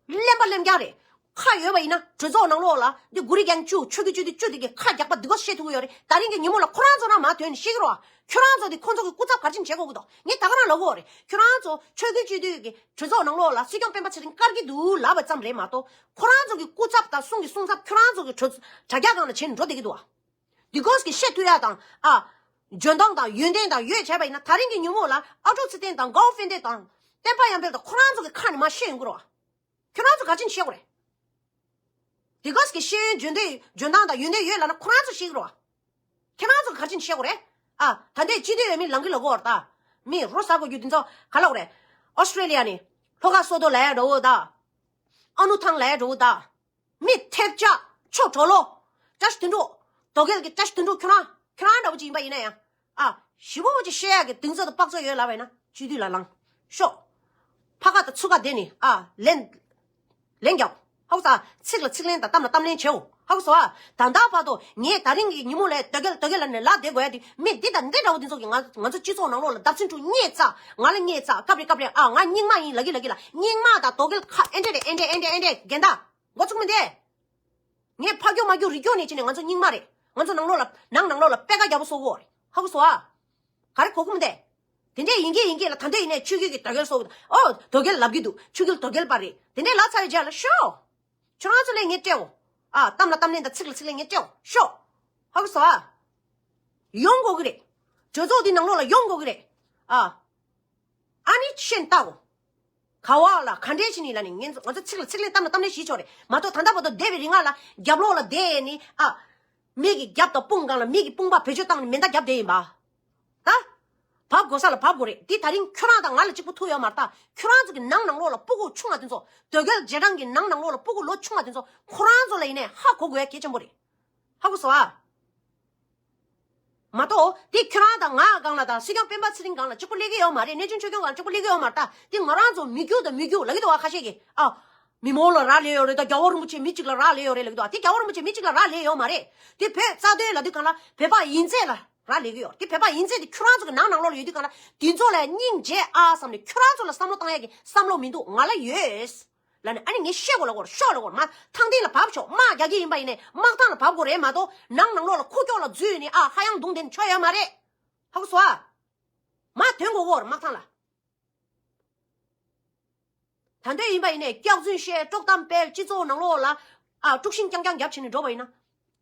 གླེན་པ་གླེན་རྐྱང་རེད། ཁ་ཡོད་པ་ཡིན་ན་གྲོས་ཚོགས་ནང་ལོགས་ལ་འདི་གུ་རི་རྐྱང་བཅུ་ཆོས་ཀྱི་བཅུད་དེ་བཅུ་དེ་གི་ཁ་རྒྱག་པ་འདི་ག་བཤད་ཐུབ་ཀྱི་ཡོད་རེད། ད་རིང་གི་ཉིན་མོ་ལ་ཁོ་རང་ཚོ་རང་མ་ཐོན་ནས་བཤད་ཀྱི་རོགས། ཁྱོད་རང་ཚོ་དེ་ཁོ་རང་ཚོ་གི་སྐུ་ཚབ་ག་རེ་བྱེད་དགོས་ཀྱི་འདུག་ངས་ད་ག་རང་ལབ་ཀྱི་ཡོད་རེད། ཁྱོད་རང་ཚོ་ཆོས་ཀྱི་བཅུད་དེ་གི་གྲོས་ཚོགས་ནང་ལོགས་ལ་སྲིད་སྐྱོང་སྤེན་པ་ཚེ་རིང་བཀར་གྱི་འདུག་ལབ་པ་ཙམ་རེད་མ་གཏོགས། ཁོ་རང་ཚོ་གི་སྐུ་ཚབ་དང་གསུང་གི་གསུང་ཚབ་ཁྱོད་རང་ཚོ་གི་གྲོས་དྲ་རྒྱ་སྒང་ལ་བྱས་ནས་འགྲོ་བསྡད་ཀྱི་འདུག་བ། འདི་གོས་ཀྱི་བཤད་ཐུབ་ཡ་དང་ཨ། འཇོན་ཐང་དང་ཡོན་ཏན་དང་ཡོད་བྱས་པ་ཡིན་ན་ད་རིང་གི་ཉིན་མོ་ལ་ཨ་ཀྲོག་ཚེ་བརྟན་དང་དགའ་བོ་དཔལ་ལྡན་དང་བསྟན་པ་ཡར་འཕེལ་དང་ཁོ་རང་ཚོ་གི་ཁ་ནས་མར་བཤད་ཡོང་གི་རེད་བ། ཁྱོད་རང་ཚོ་ག་རེ་བྱས་ནས་བཤད་དགོས་རེད། འདི་གོས་ཀྱི་ཤེས་ཡོན་འཇོན་ཏེ་འཇོན་ཐང་དང་ཡོན་ཏན་ཡོད་ལབ་ན་ཁོ་རང་ཚོ་བཤད་ཀྱི་རེད་བ། ཁྱེད་རང་ཚོ་ག་རེ་བྱས་ནས་བཤད་དགོས་རེད། ཨ། ད་ལྟའི་སྤྱི་འཐུས་འོས་མི་ལངས་ཀྱི་ལབ་ཀྱི་ཡོད་རེད་ད། མི་རོ་ཟ་དགོས་རྒྱུ་འདི་ཚོ་ག་ལབ་དགོས་རེད། ཨོ་སི་ཀྲེ་ལི་ཡ་ནས་ལྷོ་ཁ་སོ་དོ་ལབ་ཡ་འདྲ་བོ་ད། ཨ་ནུ་ཐང་ལབ་ཡ་འདྲ་བོ་ད། མི་ཐེབས་ཆག་ཆོ་གྲོ་ལོ། བཀྲ་ཤིས་དོན་གྲུབ། དོ་གལ་གྱི་བཀྲ་ཤིས་དོན་གྲུབ་ཁྱོད་རང་ཁྱོད་རང་འདྲ་བོ་ཅིག་ཡིན་པ་ཡིན་ན་ཡང་། ཨ། ཞི་བོ་བོ་ཅིག་བཤད་ཡག་གི་གདེང་ཚོད་དང་དཔག་ཚོད་ཡོད་ལབ་པ་ཡིན་ན་སྤྱི་འཐུས་ལ་ལངས་ཤོག་ཕ་ཁ་དང་ཚུགས་ཀ་དེ་ནི་ཨ་ལན། ལན་རྒྱག་ཧ་གོ་སོང་། ཚིག་ལ་ཚིག་ལན་དང་གཏམ་ལ་གཏམ་ལན་བྱེའོ། ཧ་གོ་སོང་ཨ། ད་ལྟ་བར་དུ་ངས་ད་རིང་གི་ཉིན་མོ་ལ་དོ་གལ་དོ་གལ་ལབ་ནས་ལབ་བསྡད་དགོས་ཡ་དེ་མི་འདི་དང་འདི་འདྲ་བོ་འདི་ཚོ་གིས་ང་ང་ཚོ་སྤྱི་ཚོགས་ནང་ལོགས་ལ་བརྡབ་གསིག་འཁྲུག་བརྙས་ཚ། ང་ལ་བརྙས་ཚ། སྐབས་རེ་སྐབས་རེ་ཨ་ང་རྙིང་མ་ཡིན་ལབ་ཀྱི་ལབ་ཀྱི་ལ་རྙིང་མ་དང་དོ་གལ་ཁ་ཨེ་འདྲས་རེད། ཨེ་འདྲས་ཨེ་འདྲས་ཨེ་འདྲས་རྒན་ད། འགོ་ཚུགས་མི་འདི། ངས་ཕ་སྐྱོ་མ་སྐྱོ་རི་སྐྱོ་ནས་ཕྱིན་ནས་ང་ཚོ་རྙིང་མ་རེད། ང་ཚོ་ནང་ལོགས་ལ་ནང་ནང་ལོགས་ལ་པད་ཁ་རྒྱ་པོ་གསོ་གོ་རེད། ཧ་གོ་སོང་ཨ། ག་རེ་གོ་གི་མི་འདི། དེ་འདྲས་ཡིན་གྱི་ཡིན་གྱི་ལ་ད་འདོད་ཡིན་ནས་ཆོས་རྒྱལ་གྱི་དོ་གལ་གསོ་གི་འདུག་ཨོ་དོ་གལ་ལབ་ཀྱི་འདུག་ཆོས་རྒྱལ་དོ་གལ་པ་རེད། དེ་འདྲས་ལབ་ཚར་བའི་རྗེས་ལ་ཤོག་ཁྱོད་རང་ཚོ་ལས་ངས་སྤྲད་འོ། ཨ་གཏམ་ལ་གཏམ་ལན་དང་ཚིག་ལ་ཚིག་ལན་ངས་སྤྲད་འོ་ཤོག་ཧ་གོ་སོང་ཨ། ཡོང་དགོས་ཀྱི་རེད། གྲོས་ཚོགས་འདི་ནང་ལོགས་ལ་ཡོང་དགོས་ཀྱི་རེད། ཨ། ཨ་ནི་ཤེས་ལྟའོ། ག་བ་ལ་ག་འདྲས་བྱས་ནི་ལབ་ནི་ངན་ཚོ་ང་ཚོ་ཚིག་ལ་ཚིག་ལན་གཏམ་ལ་གཏམ་ལན་ཞིག་ཆོག་རེད་མ་གཏོགས་ད་ལྟ་བར་དུ་བསྡད་པའི་རིང་ལ་རྒྱབ་ལོགས་ལ་བསྡད་ནི་ཨ། མི་གི་རྒྱབ་དང་དཔུང་སྒང་ལ་མི་གི་དཔུང་པ་བེད་སྤྱོད་བཏང་ནི་མེ་མདའ་རྒྱབ་བསྡད་ཡིན་པ། ད། བབ་དགོས་ས་ལ་བབ་དགོས་རེད་འདི་ད་རིང་ཁྱོད་རང་དང་ང་ལ་གཅིག་པུ་ཐུག་ཡོད་མ་རེད་ད་ཁྱོད་རང་ཚོ་གི་ནང་ནང་ལོགས་ལ་སྤུ་གུ་ཆུང་བ་དེ་ཚོ་དོ་གལ་རྗེས་འབྲང་གི་ནང་ནང་ལོགས་ལ་སྤུ་གུ་ལོ་ཆུང་བ་དེ་ཚོ་ཁོ་རང་ཚོ་ལ་ཡིན་ནའི་ཧ་གོ་དགོས་ཡ་གལ་ཆེན་པོ་རེད། ཧ་གོ་སོང་ཨ། མ་གཏོགས་དེ་ཁྱོད་རང་དང་ང་སྒང་ལ་དང་སྲིད་སྐྱོང་སྤེན་པ་ཚེ་རིང་སྒང་ལ་གཅིག་པུ་སླེབས་ཀྱི་ཡོད་མ་རེད། གནས་ཆེན་ཆོས་སྐྱོང་སྒང་ལ་གཅིག་པུ་སླེབས་ཀྱི་ཡོད་མ་རེད་ད། དེ་ང་རང་ཚོ་མི་རྒྱུག་དང་མི་རྒྱུག་ལབ་ཀྱི་འདུག་བ། ཁ་ཤས་ཀྱིས་ཨ། མི་མང་ལ་རག་ལས་ཡོད་རེད་ད། རྒྱལ་བ་རིན་པོ་ཆེ་མི་གཅིག་ལ་རག་ལས་ཡོད་རེད་ལབ་ཀྱི་འདུག་བ། དེ་རྒྱལ་བ་རིན་པོ་ཆེ་མི་གཅིག་ལ་རག་ལས་ཡོད་མ་རེད། དེ་བོད་རྩ་དོན་ལབ་དུས་སྒང་ལ་བོད་པ་ཡིན་ཚད་ལ་རག་ལས་ཀྱི་ཡོད་རེད། དེ་བོད་པ་ཡིན་ཚད་དེ་ཁྱོད་རང་ཚོ་གི་ནང་ནང་ལོགས་ལ་ཡོད་དུས་སྒང་ལ་དེ་ཚོ་ལ་སྙིང་རྗེ་ཨ་བསམ་ནས་ཁྱོད་རང་ཚོ་ལ་བསམ་བློ་བཏང་ཡ་གི་བསམ་བློ་མི་འདུག་ང་ལ་ཡོད། ལབ་ནས་ཨ་ནི་ངས་བཤད་དགོས་ལབ་དགོས་རེད། ཤོག་ལབ་དགོས་རེད། མ་ཐང་སྟེང་ལ་བབས་ཤོག་དམག་རྒྱག་གི་ཡིན་པ་ཡིན་ནའི་དམག་ཐང་ལ་བབས་དགོས་རེད་མ་གཏོགས་ནང་ནང་ལོགས་ལ་ཁུག་ཀྱོག་ལ་འཛུལ་ནས་ཨ་ཧ་ཡང་བརྡུངས་བསྡད་ནས་ཆོ་ཡོད་མ་རེད། ཧ་གོ་སོང་ཨ། མ་ཐོན་དགོས་དགོས་རེད་དམག་ཐང་ལ། ད་འདོད་ཡིན་པ་ཡིན་ནའི་སྐྱག་རྫུན་བཤད་དཀྲོག་གཏམ་སྤེལ་སྤྱི་ཚོགས་ནང་ལོགས་ལ་ཨ་དཀྲུག་ཤིང་རྐྱང་རྐྱང་རྒྱབ་བྱས་ནས་འགྲོ་བ་ཡིན་ན།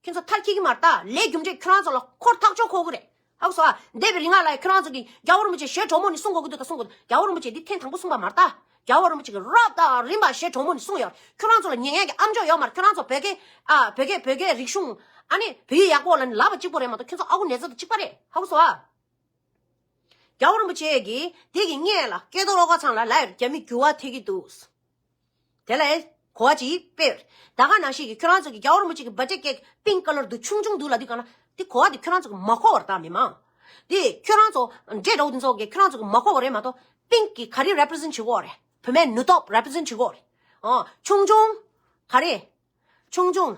ཁྱོད་ཚོ་མཐར་འཁྱོལ་གྱི་མ་རེད་ད། ལས་རྒྱུ་འབྲས་ཁྱོད་རང་ཚོ་ལ་འཁོར་ཐག་ཆོད་འཁོར་གི་རེད། ཧ་གོ་སོང་ཨ། འདས་པའི་རིང་ལ་ཁྱོད་རང་ཚོ་གིས་རྒྱལ་བ་རིན་པོ་ཆེ་ཞལ་དྲོན་མོ་ནས་གསུང་དགོས་ཀྱི་འདུག་ད་གསུང་དགོས་འདུག་རྒྱལ་བ་རིན་པོ་ཆེ་འདི་ཐེངས་དང་པོ་གསུངས་པ་མ་རེད་ད། རྒྱལ་བ་རིན་པོ་ཆེ་གིས་རབ་དང་རིམ་པ་ཞལ་དྲོན་མོ་ནས་གསུངས་ཡོད། ཁྱོད་རང་ཚོ་ལ་ཉན་ཡག་གི་ཨ་མཆོག་ཡོད་མ་རེད། ཁྱོད་རང་ཚོ་བོད་སྐད་ཨ་བོད་སྐད་བོད་སྐད་རིག་གཞུང་ཨ་ནི་བོད་ཡིག་ཡག་པོ་ལབ་ནས་ལབ་པ་གཅིག་པོ་རེད་མ་གཏོགས་ཁྱོད་ཚོ་ཨ་ཁུ་ནེ་ཙོ་དང་གཅིག་པ་རེད། ཧ་གོ་སོང་ཨ། རྒྱལ་བ་རིན་པོ་ཆེ་གིས་དེ་གི་སྔས་ལ་སྐལ་རྡོར་བློ་དགའ་ཚང་ལ་ལབ་ཡོད། རྒྱ་མི་འགྱུར་བ་ཐེབས་ཀྱི་འདུག། དེ་ལ་གོ་བ་ཅིག་སྤེལ། ད་ག་ནང་བཞིན་གྱི་ཁྱོད་རང་ཚོ་གི་རྒྱལ་བ་རིན་པོ་ཆེ་གི་བྷར་ཐི་ཌེ་ཀེག་པིང་ཀི་ཁ་ལར་འདུག། ཆུང་ཆུང་འདུག་ལབ་དུས་གང་ལ་དེ་གོ་བ་དེ་ཁྱོད་རང་ཚོ་གི་མ་གོ་བ་རེད། ད་མི་མང་དེ་ཁྱོད་རང་ཚོ་འདྲེ་འདྲ་བོ་དེ་ཚོ་གི་ཁྱོད་རང་ཚོ་གི་མ་གོ་བ་རེད་མ་གཏོགས། པིང་ཀི་ག་རེ་རེ་པི་རི་ཟེན་ཊི་བྱེད་ཀྱི་ཡོད་རེད། བུད་མེད་ནུས་སྟོབས་རེ་པི་རི་ཟེན་ཊི་བྱེད་ཀྱི་ཡོད་རེད། ཨོ། ཆུང་ཆུང་། ག་རེ། ཆུང་ཆུང་།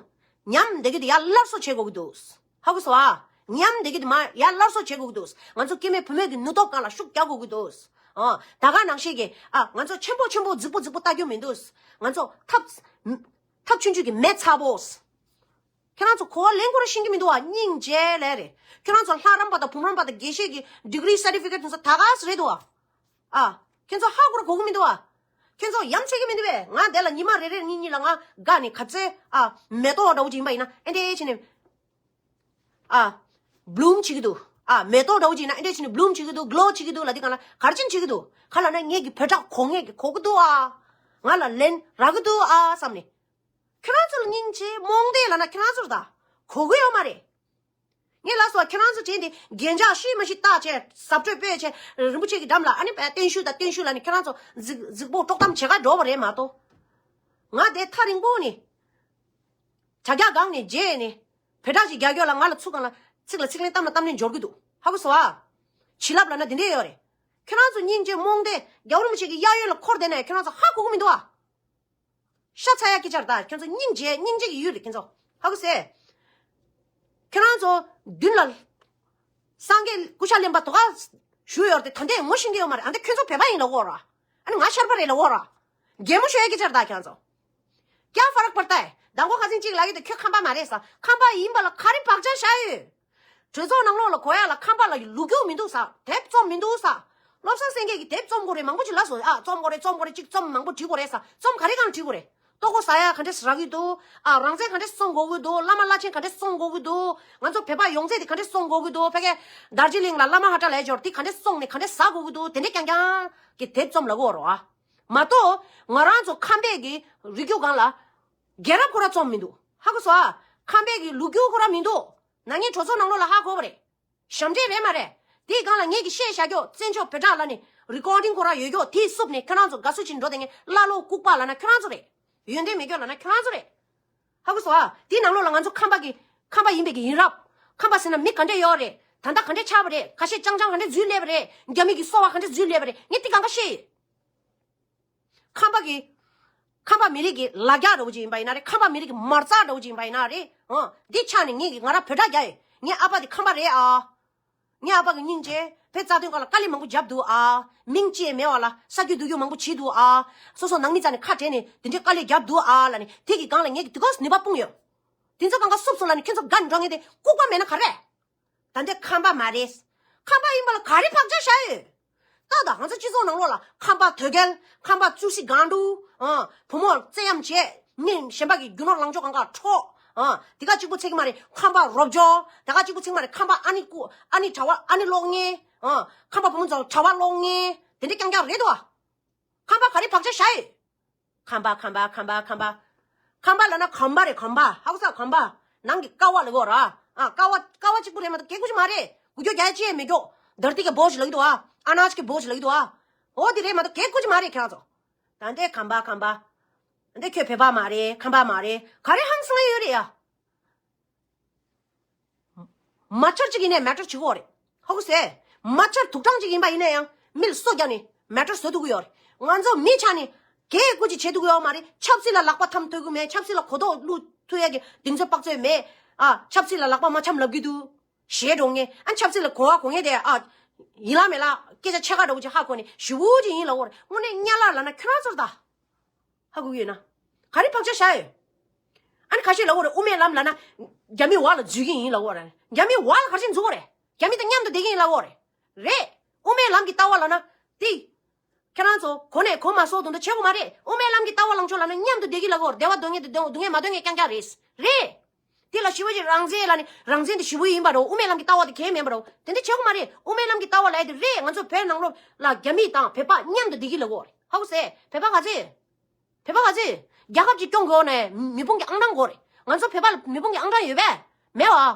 ཉམས་བསྡད་ཀྱི་དེ་ཡར་སླར་གསོ་བྱེད་དགོས་ཀྱི་འདུག། ཧ་གོ་སོང་ཨ། ཉམས་བསྡད་ཀྱི་དེ་མར་ཡར་སླར་གསོ་བྱེད་དགོས་ཀྱི་འདུག། ང་ཚོ་སྐྱེ་དམན་བུད་མེད་ཀྱི་ནུས་སྟོབས་སྒང་ལ་ཤུགས་རྒྱག་དགོས་ཀྱི་འདུག། ཨ། ད་ག་ནང་བཞིན་གྱི། ཨ། ང་ཚོ་ཆེན་པོ་ཆེན་པོ་རྫིག་པོ་རྫིག་པོ་ལྟ་རྒྱུ་མི་འདུག། ང་ཚོ་ཐབས། ཐབས་ཆུང་ཆུང་གི་མེ་ཚ་པོ། ཁྱེད་རང་ཚོ་གོ་བ་ལེན་དགོས་ར་ཤེས་ཀྱི་མི་འདུག་ཨ། སྙིང་རྗེ་ལས་རེད། ཁྱེད་རང་ཚོ་ལྷ་རམས་པ་དང་བུམ་རམས་པ་དང་དགེ་བཤེས་ཀྱི་ཌི་གི་རི་སར་ཊི་ཕི་ཀེཊ་དེ་ཚོ་ད་ག་སེ་རེད་འདུག་ཨ། ཨ། ཁྱེད་ཚོ་ཧ་གོ་ར་གོ་གི་མི་འདུག་ཨ། ཁྱེད་ཚོ་ཡ་མཚན་གྱི་མི་འདུག་པས། ང་དེ་ལ་ཉི་མ་རེ་རེ་གཉིས་གཉིས་ལ་ང་དགའ་ནས་ག་ཚོད། ཨ། མེ་ཏོག་འདྲ་བོ་ཅིག་ཡིན་པ་ཡིན་ན་ཨེ་འདྲས་བྱས་ནས། ཨ། བྷི་ལུམ་བྱེད་ཀྱི་འདུག། ཨ། མེ་ཏོག་འདྲ་བོ་ཅིག་ཡིན་ན་ཨེ་འདྲས་བྱས་ནས་བྷི་ལུམ་བྱེད་ཀྱི་འདུག། གློ་བྱེད་ཀྱི་འདུག་ལབ་དུས་གང་ལ་ག་རེ་བྱས་ནས་བྱེད་ཀྱི་འདུག། ག་ལབ་ན་ངེད་ཀྱི་བོད་སྒྲ་གོ། ངེད་ཀྱི་གོ་གི་འདུག་ཨ། ང་ལ་ལན་རག་གི་འདུག་ཨ་བསམ་ནས། ཁྱེད་རང་ཚོ་ལ་སྙིང་རྗེ་རྨོངས་དད་ལབ་ན་ཁྱེད་རང་ཚོ་རེད་ད། གོ་གི་ཡོད་མ་རེད། ངས་ལབ་སོང་། ཁྱེད་རང་ཚོ་བྱས་ཏེ་རྒྱན་ཆ་ཤེས་མ་ཤེས་བཏགས་བྱས་ཟབ་སྤྲོས་སྤེལ་བྱས་རིན་པོ་ཆེ་གི་འགྲམ་ལ་ཨ་ནི་བསྟན་བཤིག་དང་བསྟན་བཤིག་ལབ་ནས་ཁྱེད་རང་ཚོ་རྫིག་རྫིག་པོ་དཀྲོག་གཏམ་བྱེད་ག་འགྲོ་བ་རེད་མ་གཏོགས། ང་དེ་ཐག་རིང་པོ་ནས་བྱ་རྒྱག་སྒང་ནས་བརྗེད་ནས་བོད་སྒྲ་ཞིག་རྒྱག་རྒྱུ་ལ་ང་ལ་ཚུགས་གང་ལ་ཚིག་ལ་ཚིག་ལན་གཏམ་ལ་གཏམ་ལན་འབྱོར་གི་འདུག། ཧ་གོ་སོང་ཨ། བྱིན་རླབས་ལབ་ན་དེ་འདྲས་ཡོད་རེད། ཁྱེད་རང་ཚོ་སྙིང་རྗེ་རྨོངས་དད་རྒྱལ་བ་རིན་པོ་ཆེ་གི་གཡས་གཡོན་ལ་འཁོར་བསྡད་ནས་ཁྱེད་རང་ཚོ་ཧ་གོ་གི་མི་འདུག་ཨ། ཤ་ཚ་ཡ་སྐད་ཆ་རེད་ད། ཁྱེད་ཚོ་སྙིང་རྗེ་སྙིང་རྗེ་གི་ཡུལ་རེད་ཁྱེད་ཚོ། ཧ་གོ་སོང་ཨེ། ཁྱེད་རང་ཚོ་མདུན་ལ་སངས་རྒྱས་སྐུ་ཕྱག་ལེན་པ་དོ་ག་བཞུགས་ཡོད་རེད་དེ། ད་ལྟའི་ངོ་ཤེས་ཀྱི་ཡོད་མ་རེད། ཨ་འདི་ཁྱོད་ཚོ་བོད་པ་ཡིན་ལབ་གོ་ར། ཨ་ནི་ང་ཤར་པ་རེད་ལབ་གོ་ར། གད་མོ་ཤོར་ཡ་སྐད་ཆ་རེད་ད་ཁྱེད་རང་ཚོ། ཀྱ་ཧྥ་རག་པར་ཏཱ། མདང་དགོང་ཁ་སང་གཅིག་ལབ་ཀྱི་འདུག། ཁྱོད་ཁམས་པ་མ་རེད་ཟེར། ཁམས་པ་ཡིན་པ་ལ་ག་རེ་བག་ཆགས་བཞག་ཡོད། གྲོས་ཚོགས་ནང་ལོགས་ལ་གོ་ཡ་ལ་ཁམས་པ་ལ་ལོ་རྒྱུས་མི་འདུག་ཟེར། དེབ་རྩོམ་མི་འདུག་ཟེར། བློ་བཟང་སེང་གེ་གིས་དེབ་རྩོམ་དགོས་རེད། མང་པོ་ཅིག་ལབ་སོང་ཨ། རྩོམ་དགོས་རེད། རྩོམ་དགོས་རེད། ཅིག་རྩོམ་མང་པོ་བྲིས་དགོས་རེད་ཟེར། རྩོམ་ག་རེ་གང་བྲིས་དགོས་རེད། ལྟོ་གོས་ཟ་ཡ་ག་འདྲས་རག་གི་འདུག་ཨ། རང་བཙན་ག་འདྲས་སྲུང་དགོས་ཀྱི་འདུག། བླ་མ་བླ་ཆེན་ག་འདྲས་སྲུང་དགོས་ཀྱི་འདུག། ང་ཚོ་བོད་པ་ཡོངས་རྫོགས་དེ་ག་འདྲས་སྲུང་དགོས་ཀྱི་འདུག། ཕ་གི་དར་ཇི་ལིང་ལ་བླ་མ་ཧ་ཏྲ་ལས་འབྱོར་དེ་ག་འདྲས་སྲུང་ནས་ག་འདྲས་ཟ་དགོས་ཀྱི་འདུག། དེ་འདྲས་རྐྱང་རྐྱང་གི་དེབ་རྩོམ་ལབ་ཀྱི་ཡོད་རེད་བ། མ་གཏོགས་ང་རང་ཚོ་ཁམས་པའི་གི་རིགས་རྒྱུད་སྒང་ལ་རྒྱལ་རབས་ཁོ་ར་རྩོམ་མི་འདུག། ཧ་གོ་སོང་ཨ། ཁམས་པའི་གི་ལོ་རྒྱུས་ཁོ་ར་མི་འདུག། ན་ནིང་གྲོས་ཚོགས་ནང་ལོགས་ལ་ཧ་གོ་བ་རེད། ཞབས་འདྲེན་རེད་མ་རེད། དེའི་སྒང་ལ་ངེད་ཀྱིས་བཤད་བཞག་རྒྱུ་བཙན་བྱོལ་བོད་སྒྲ་ལབ་ནས་རི་ཀོར་ཌིང་ཁོ་ར་ཡོད་རྒྱུ་དེའི་སུབ་ནས་ཁྱེད་རང་ཚོ་དགའ་བསུ་བྱེད་འགྲོ་དེ་ངས་ཀླ་ཀློ་ལྐུགས་པ་ལབ་ན་ཁྱེད་རང་ཚོ་རེད། ཡོན་ཏན་མེད་རྒྱུ་ལབ་ན་ཁྱེད་རང་ཚོ་རེད། ཧ་གོ་སོང་ཨ། དེའི་ནང་ལོགས་ལ་ང་ཚོ་ཁམས་པ་གི་ཁམས་པ་ཡིན་པའི་གི་ཡིན་རབས། ཁམས་པ་ཟེར་ན་མི་ག་འདྲས་ཡོད་རེད། ད་ལྟ་ག་འདྲས་ཆགས་པ་རེད། ཁ་ཤས་ཅང་ཅང་ག་འདྲས་འཛུལ་སླེབས་པ་རེད། རྒྱ་མི་གི་སོ་པ་ག་འདྲས་འཛུལ་སླེབས་པ་རེད། ངས་དེ་གང་ག་ཤེས་ཡོད། ཁམས་པ་གི། ཁམས་པ་མི་རིགས་ཀྱི་ལ་རྒྱ་འདྲ་བོ་ཅིག་ཡིན་པ་ཡིན་ན་རེད། ཁམས་པ་མི་རིགས་ཀྱི་མ་རྩ་འདྲ་བོ་ཅིག་ཡིན་པ་ཡིན་ན་རེད། ཨང་། འདི་ཆ་ནས་ངས་ཀྱི་ང་རང་བོད་སྒྲ་རྒྱག་ཡོད། ངའི་ཨ་ཕ་དེ་ཁམས་པ་རེད་ཨ། ངའི་ཨ་ཕ་གི་སྙིང་རྗེ། བོད་རྩ་དོན་སྒང་ལ་དཀའ་ལས་མང་པོ་བརྒྱབ་འདུག་ཨ། མིང་ཅི་ཡང་མེད་པ་ལ་ས་རྒྱུ་འདུག་རྒྱུ་མང་པོ་བྱས་འདུག་ཨ། སོ་སོ་ནང་མི་རྩ་ནས་ཁ་བྲལ་ནས་དེ་འདྲའི་དཀའ་ལས་བརྒྱབ་འདུག་ཨ་ལབ་ནས་དེ་གི་སྒང་ལ་ངས་ཀྱི་དེ་གོ་ནུས་པ་སྤུངས་ཡོད། དེ་ཚོ་གང་ག་སུབ་སོང་ལབ་ནས་ཁྱེད་ཚོ་དགའ་འགྲོ་མཁན་དེ་ལྐུགས་པ་མེད་ན་ག་རེ། ད་འདི་ཁམས་པ་མ་རེད། ཁམས་པ་ཡིན་པ་ལ་ག་རེ་བག་ཆགས་བཞག་ཡོད། ད་ད་ང་ཚོ་སྤྱི་ཚོགས་ནང་ལོགས་ལ་ཁམས་པ་དོལ་རྒྱལ། ཁམས་པ་གཙུག་སྲིད་སྒང་དྲུག། ཨ། བུ་མོ་བཙན་གཡེམ་བྱས། མི་གཞན་པ་གི་རྒྱུ་ནོར་ལང་ཕྱོགས་གང་ག་འཕྲོག། ཨ། དེ་ག་གཅིག་པུ་ཚད་ཀྱི་མ་རེད། ཁམས་པ་རོབ་སྦྱོར། དེ་ག་གཅིག་པུ་ཚད་ཀྱི་མ་རེད། ཁམས་པ་ཨ་ནི་རྐུ། ཨ་ནི་གྲྭ་པ། ཨ་ནི་གློག་བརྙན། ཨ། ཁམས་པ་བུ་མོ་ཚོ་གྲྭ་པ་གློག་བརྙན། དེ་འདྲ་རྐྱང་རྐྱང་རེད་དོ། ཁམས་པ་ག་རེ་བག་ཆགས་བཞག་ཡོད། ཁམས་པ། ཁམས་པ། ཁམས་པ། ཁམས་པ། ཁམས་པ་ལབ་ན་གོམ་པ་རེད། གོམ་པ། ཧ་གོ་སོང་། གོམ་པ། ནང་གི་ཀ་བ་ལབ་ཀྱི་ཡོད་རེད་ཨ། ཀ་བ། ཀ་བ་གཅིག་པུ་རེད་མ་གཏོགས་གད་ཀོ་ཅིག་མ་རེད། འགུལ་སྐྱོད་རྒྱག་ཡ་ཅི་ཡང་མེད་ཀྱོག། དར་ཏི་གི་བོ་ཞིག་ལབ་ཀྱི་འདུག་ཨ། ཨ་ནག་གི་བོ་ཞིག་ལབ་ཀྱི་འདུག་ཨ། འོ་དེ་རེད་མ་གཏོགས་གད་ཀོ་ཅིག་མ་རེད་ཁྱེད་རང་ཚོ། ད་འདྲའི་གོམ་པ། གོམ་པ། ད་འདྲའི་ཁྱོད་བོད་པ་མ་རེད། ཁམས་པ་མ་རེད། ག་རེ་ཧང་སང་ཡོད་རེད་ཡ། མ་ཆར་གཅིག་ཡིན་ནའི་མེ་ཊར་བྱེད་ཀྱི་ཡོད་རེད། ཧ་གོ་སོང་། མ་ཆར་དུག་སྦྲང་གཅིག་ཡིན་པ་ཡིན་ན་ཡང་མི་ལ་སོ་བརྒྱབ་ནས་མེ་ཊར་བཟོ་ཐུབ་ཀྱི་ཡོད་རེད། ང་ཚོ་མི་ཆ་ནས་གད་ཀོ་ཅིག་བྱེད་ཐུབ་ཀྱི་ཡོད་མ་རེད། ཆབ་སྲིད་ལ་ལག་པ་འཐམ་ཐུབ་ཀྱི་མེད། ཆབ་སྲིད་ལ་གོ་རྟོགས་བླུག་ཐུབ་ཡ་གི་གདེང་ཚོད་དཔག་ཚོད་མེད། ཨ། ཆབ་སྲིད་ལ་ལག་པ་མ་འཆམ་ལབ་ཀྱི་འདུག། ཞེད་འགྲོ་ངེས། ཨ། ཆབ་སྲིད་ལ་གོ་བ་གོ་ངེས་དེ། ཨ། ཡིན་ལ་མེད་ལ་སྐད་ཆ་ཕྱེད་ཀ་འདྲ་བོ་ཅིག་ཧ་གོ་ནས་ཞེ་པོ་ཅིག་ཡིན་ལབ་ཀྱི་ཡོད་རེད། དངོས་གནས་གཉའ་ལག་ལབ་ན་ཁྱོད་རང་ཚོ་རེད་ད། ཧ་གོ་གི་ཡོད་ན། ག་རེ་བག་ཆགས་བཞག་ཡོད། ཨ་ནི་ཁ་ཤས་ལབ་ཀྱི་ཡོད་རེད། དབུ་མའི་ལམ་ལབ་ན་རྒྱ་མིའི་འོག་ལ་འཛུལ་གྱི་ཡིན་ལབ་ཀྱི་ཡོད་རེད། རྒྱ་མིའི་འོག་ལ་ག་རེ་བྱས་འཛུལ་དགོས་རེད། རྒྱ་མི་དང་མཉམ་དུ་བསྡད་ཀྱི་ཡིན་ལབ་ཀྱི་ཡོད་རེད། རེད། དབུ་མའི་ལམ་གྱི་ལྟ་བ་ལབ་ན་དེ། ཁྱེད་རང་ཚོ་གོ་ནས་གོ་མ་སོང་དོན་དུ་བྱེད་དགོས་མ་རེད། དབུ་མའི་ལམ་གྱི་ལྟ་བ་ལངས་ཕྱོགས་ལབ་ན་མཉམ་དུ་བསྡད་ཀྱི་ལབ་ཀྱི་ཡོད་རེད། བདེ་བ་འདོད་མཁན་དེ་སྡོད། སྡུག་བསྔལ་མ་འདོད་མཁན་རྐྱང་རྐྱང་རེད། རེད། དེ་ལ་ཞི་བ་འཇིགས་རང་བཙན་ལབ་ནས་རང་བཙན་དེ་ཞི་བ་ཡིན་པ་རེད། དབུ་མའི་ལམ་གྱི་ལྟ་བ་དེ་གང་ཡང་མིན་པ་རེད། དེ་འདྲ་བྱེད་དགོས་མ་རེད། དབུ་མའི་ལམ་གྱི་ལྟ་བ་ལབ་ཡ་དེ་རེད། ང་ཚོ་བོད་ནང་ལོགས་ལ་རྒྱ་མི་དང་བོད་པ་མཉམ་དུ་བསྡད་ཀྱི་ལབ་ཀྱི་ཡོད་རེད། ཧ་གོ་སོང་། བོད་པ་ག་ཚོད་ཡོད། བོད་པ་ག་ཚོད་ཡོད། རྒྱལ་ཁབ་ཅིག་སྐྱོང་དགོས་ན་མི་དཔུང་གི་ཨང་གྲངས་དགོས་རེད། ང་ཚོ་བོད་པ་ལ་མི་དཔུང་གི་ཨང་གྲངས་ཡོད་པས། མེད་པ།